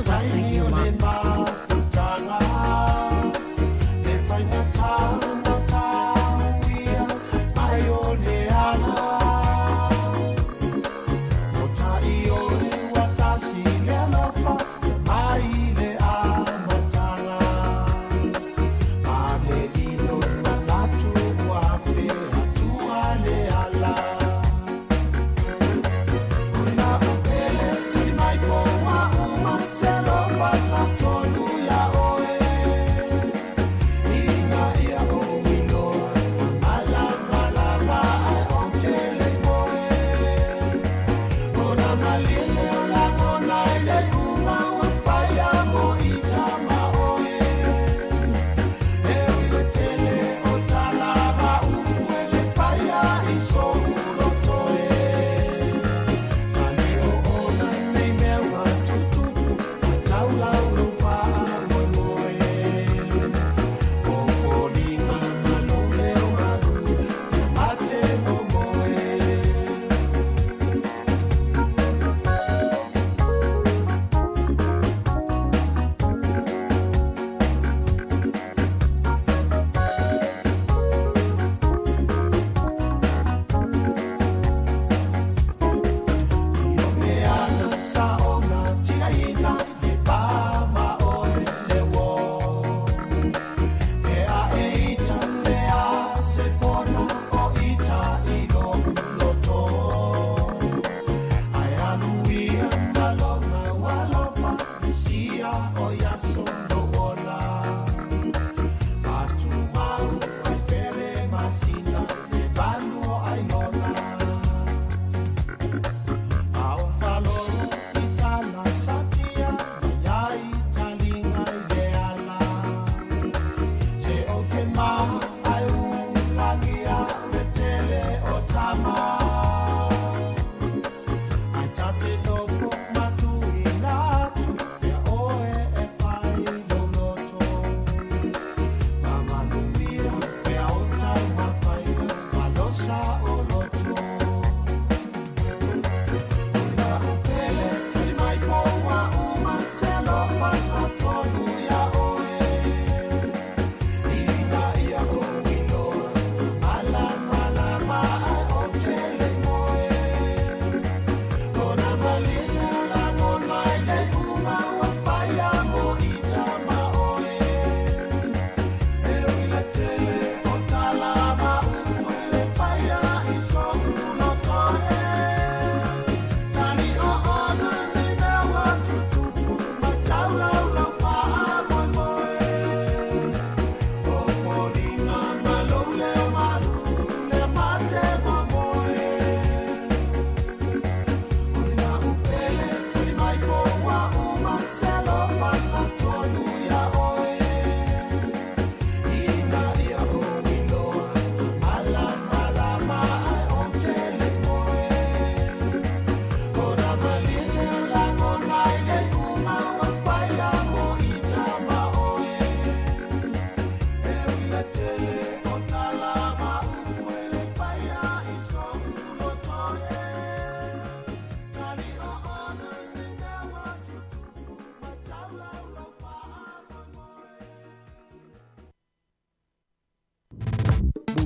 a website you love.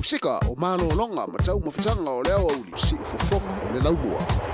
Musika o malōloga ma taumafataga o le aoauli siufofoga o le laumua.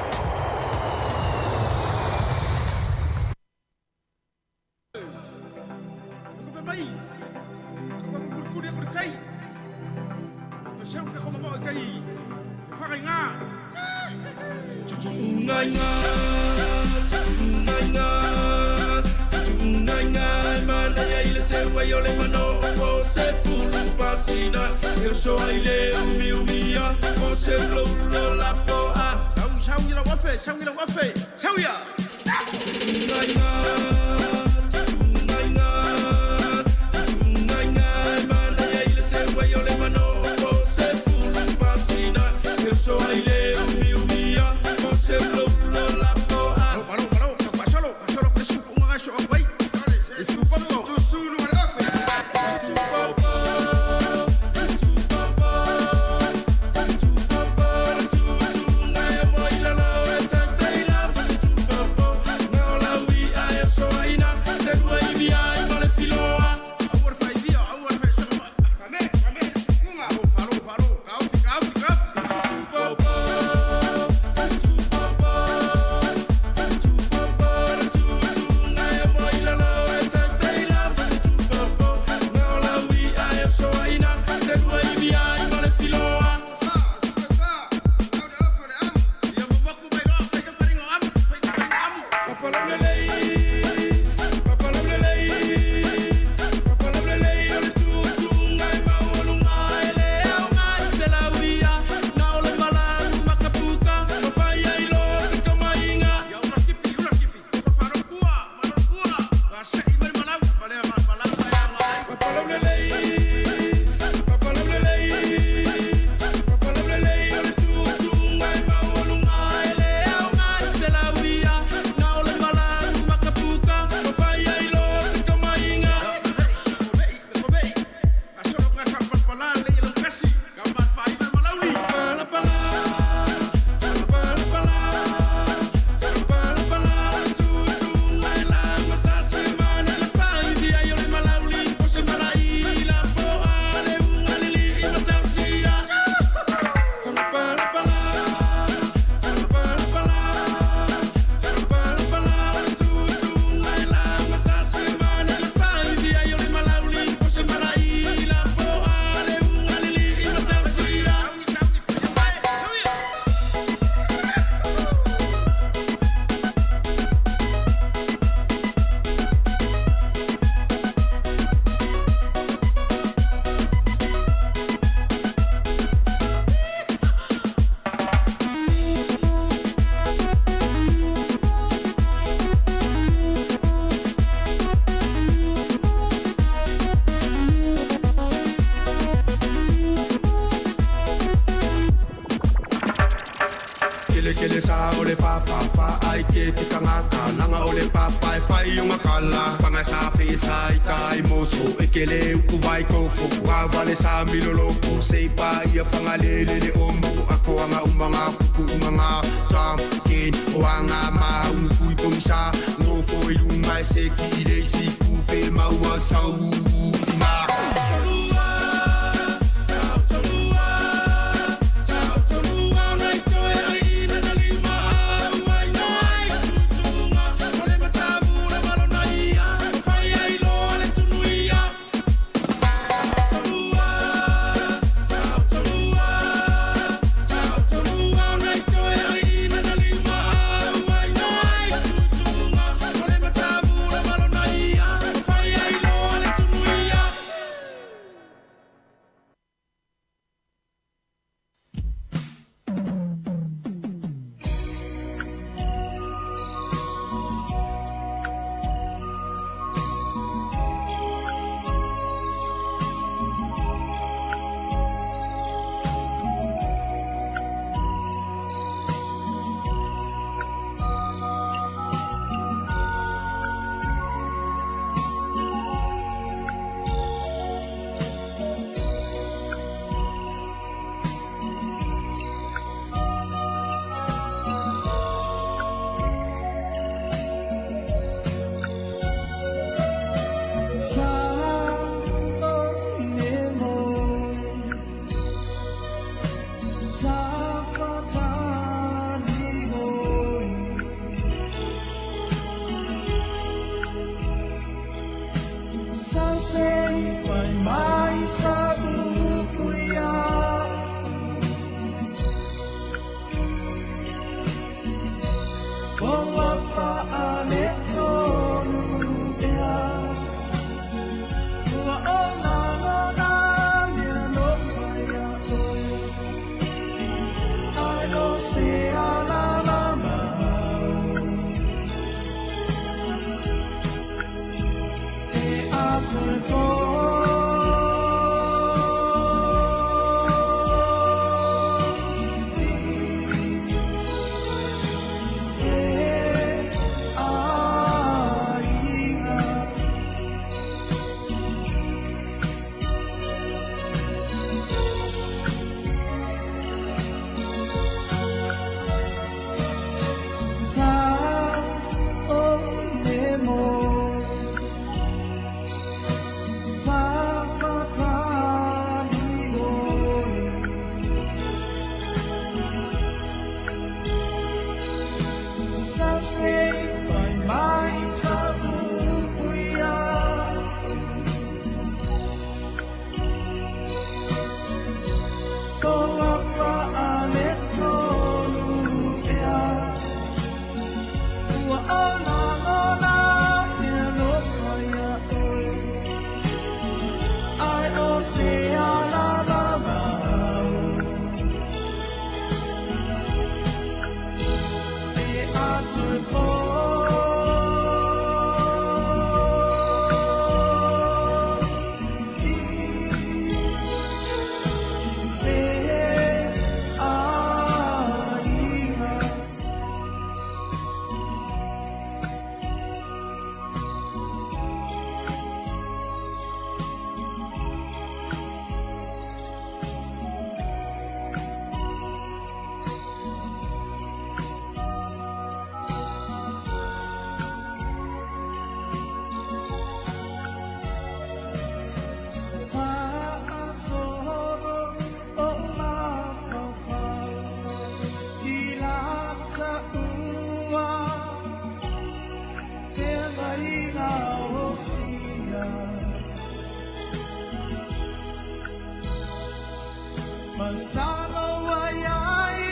Kelekele sa o le papa fa ai ke tikangata langa o le papa e fai unga kala fanga sa fe sa i tai moso e kele uku vai kofo wa vale sa milolo ko se pa ia fanga le le le omo ako anga umanga kuku umanga tam ke o anga ma uku i pomisa no fo i lunga e se ki le si kupe maua sau ma.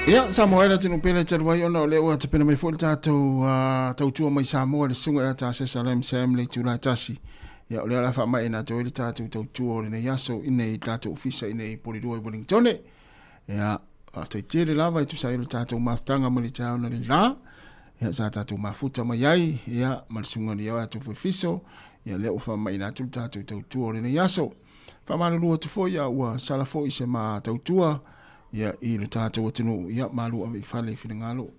Ia, Samoa e la tino pele talu ai ona o lea ua tapena mai foi le tatou tautua mai Samoa le susuga ia Tasesa Lam Sam le itula tasi. Ia, o lea o le a faamaeina atu ai le tatou tautua o lenei aso i nei tatou ofisa i nei Polirua i Wellingtone. Ia, faafetai tele lava e tusa ai o le tatou mafutaga mai le taeao na nei la. Ia, sa tatou mafuta mai ai, ia, ma le susuga nei o atu foi Fiso. Ia, lea ua faamaeina atu le tatou tautua o lenei aso. Faamalulu atu foi, ia, ua sala foi se ma tautua. ia i lo tatou atunuu, ia malu ave i fale i finagalo.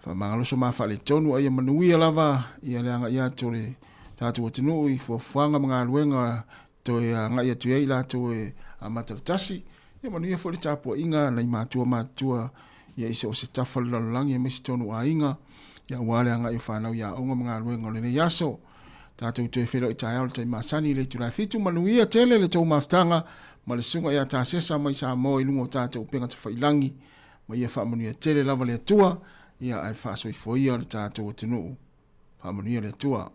Faamagalo so ma faaletonu a ia manuia lava ia le agai atu o le tatou atunuu i fuafuaga ma galuega toe agai atu ai i latou e amata le tasi. Ia manuia foi le tapuaiga a nai matua matutua ia i so o se tafa o le lalolagi aemaise tonu aiga ia aua le agai o fanau i aoga ma galuega o lenei aso. Tatou toe feiloai taeao i le taimi masani i le itula e 7. Manuia tele le tou mafutaga ma le susuga ia Tasesa mai Samoa i luga o tatou upega tafailagi ma ia faamanuia tele lava le Atua ia ae faasoifua ia le tatou atunuu. Faamanuia le Atua.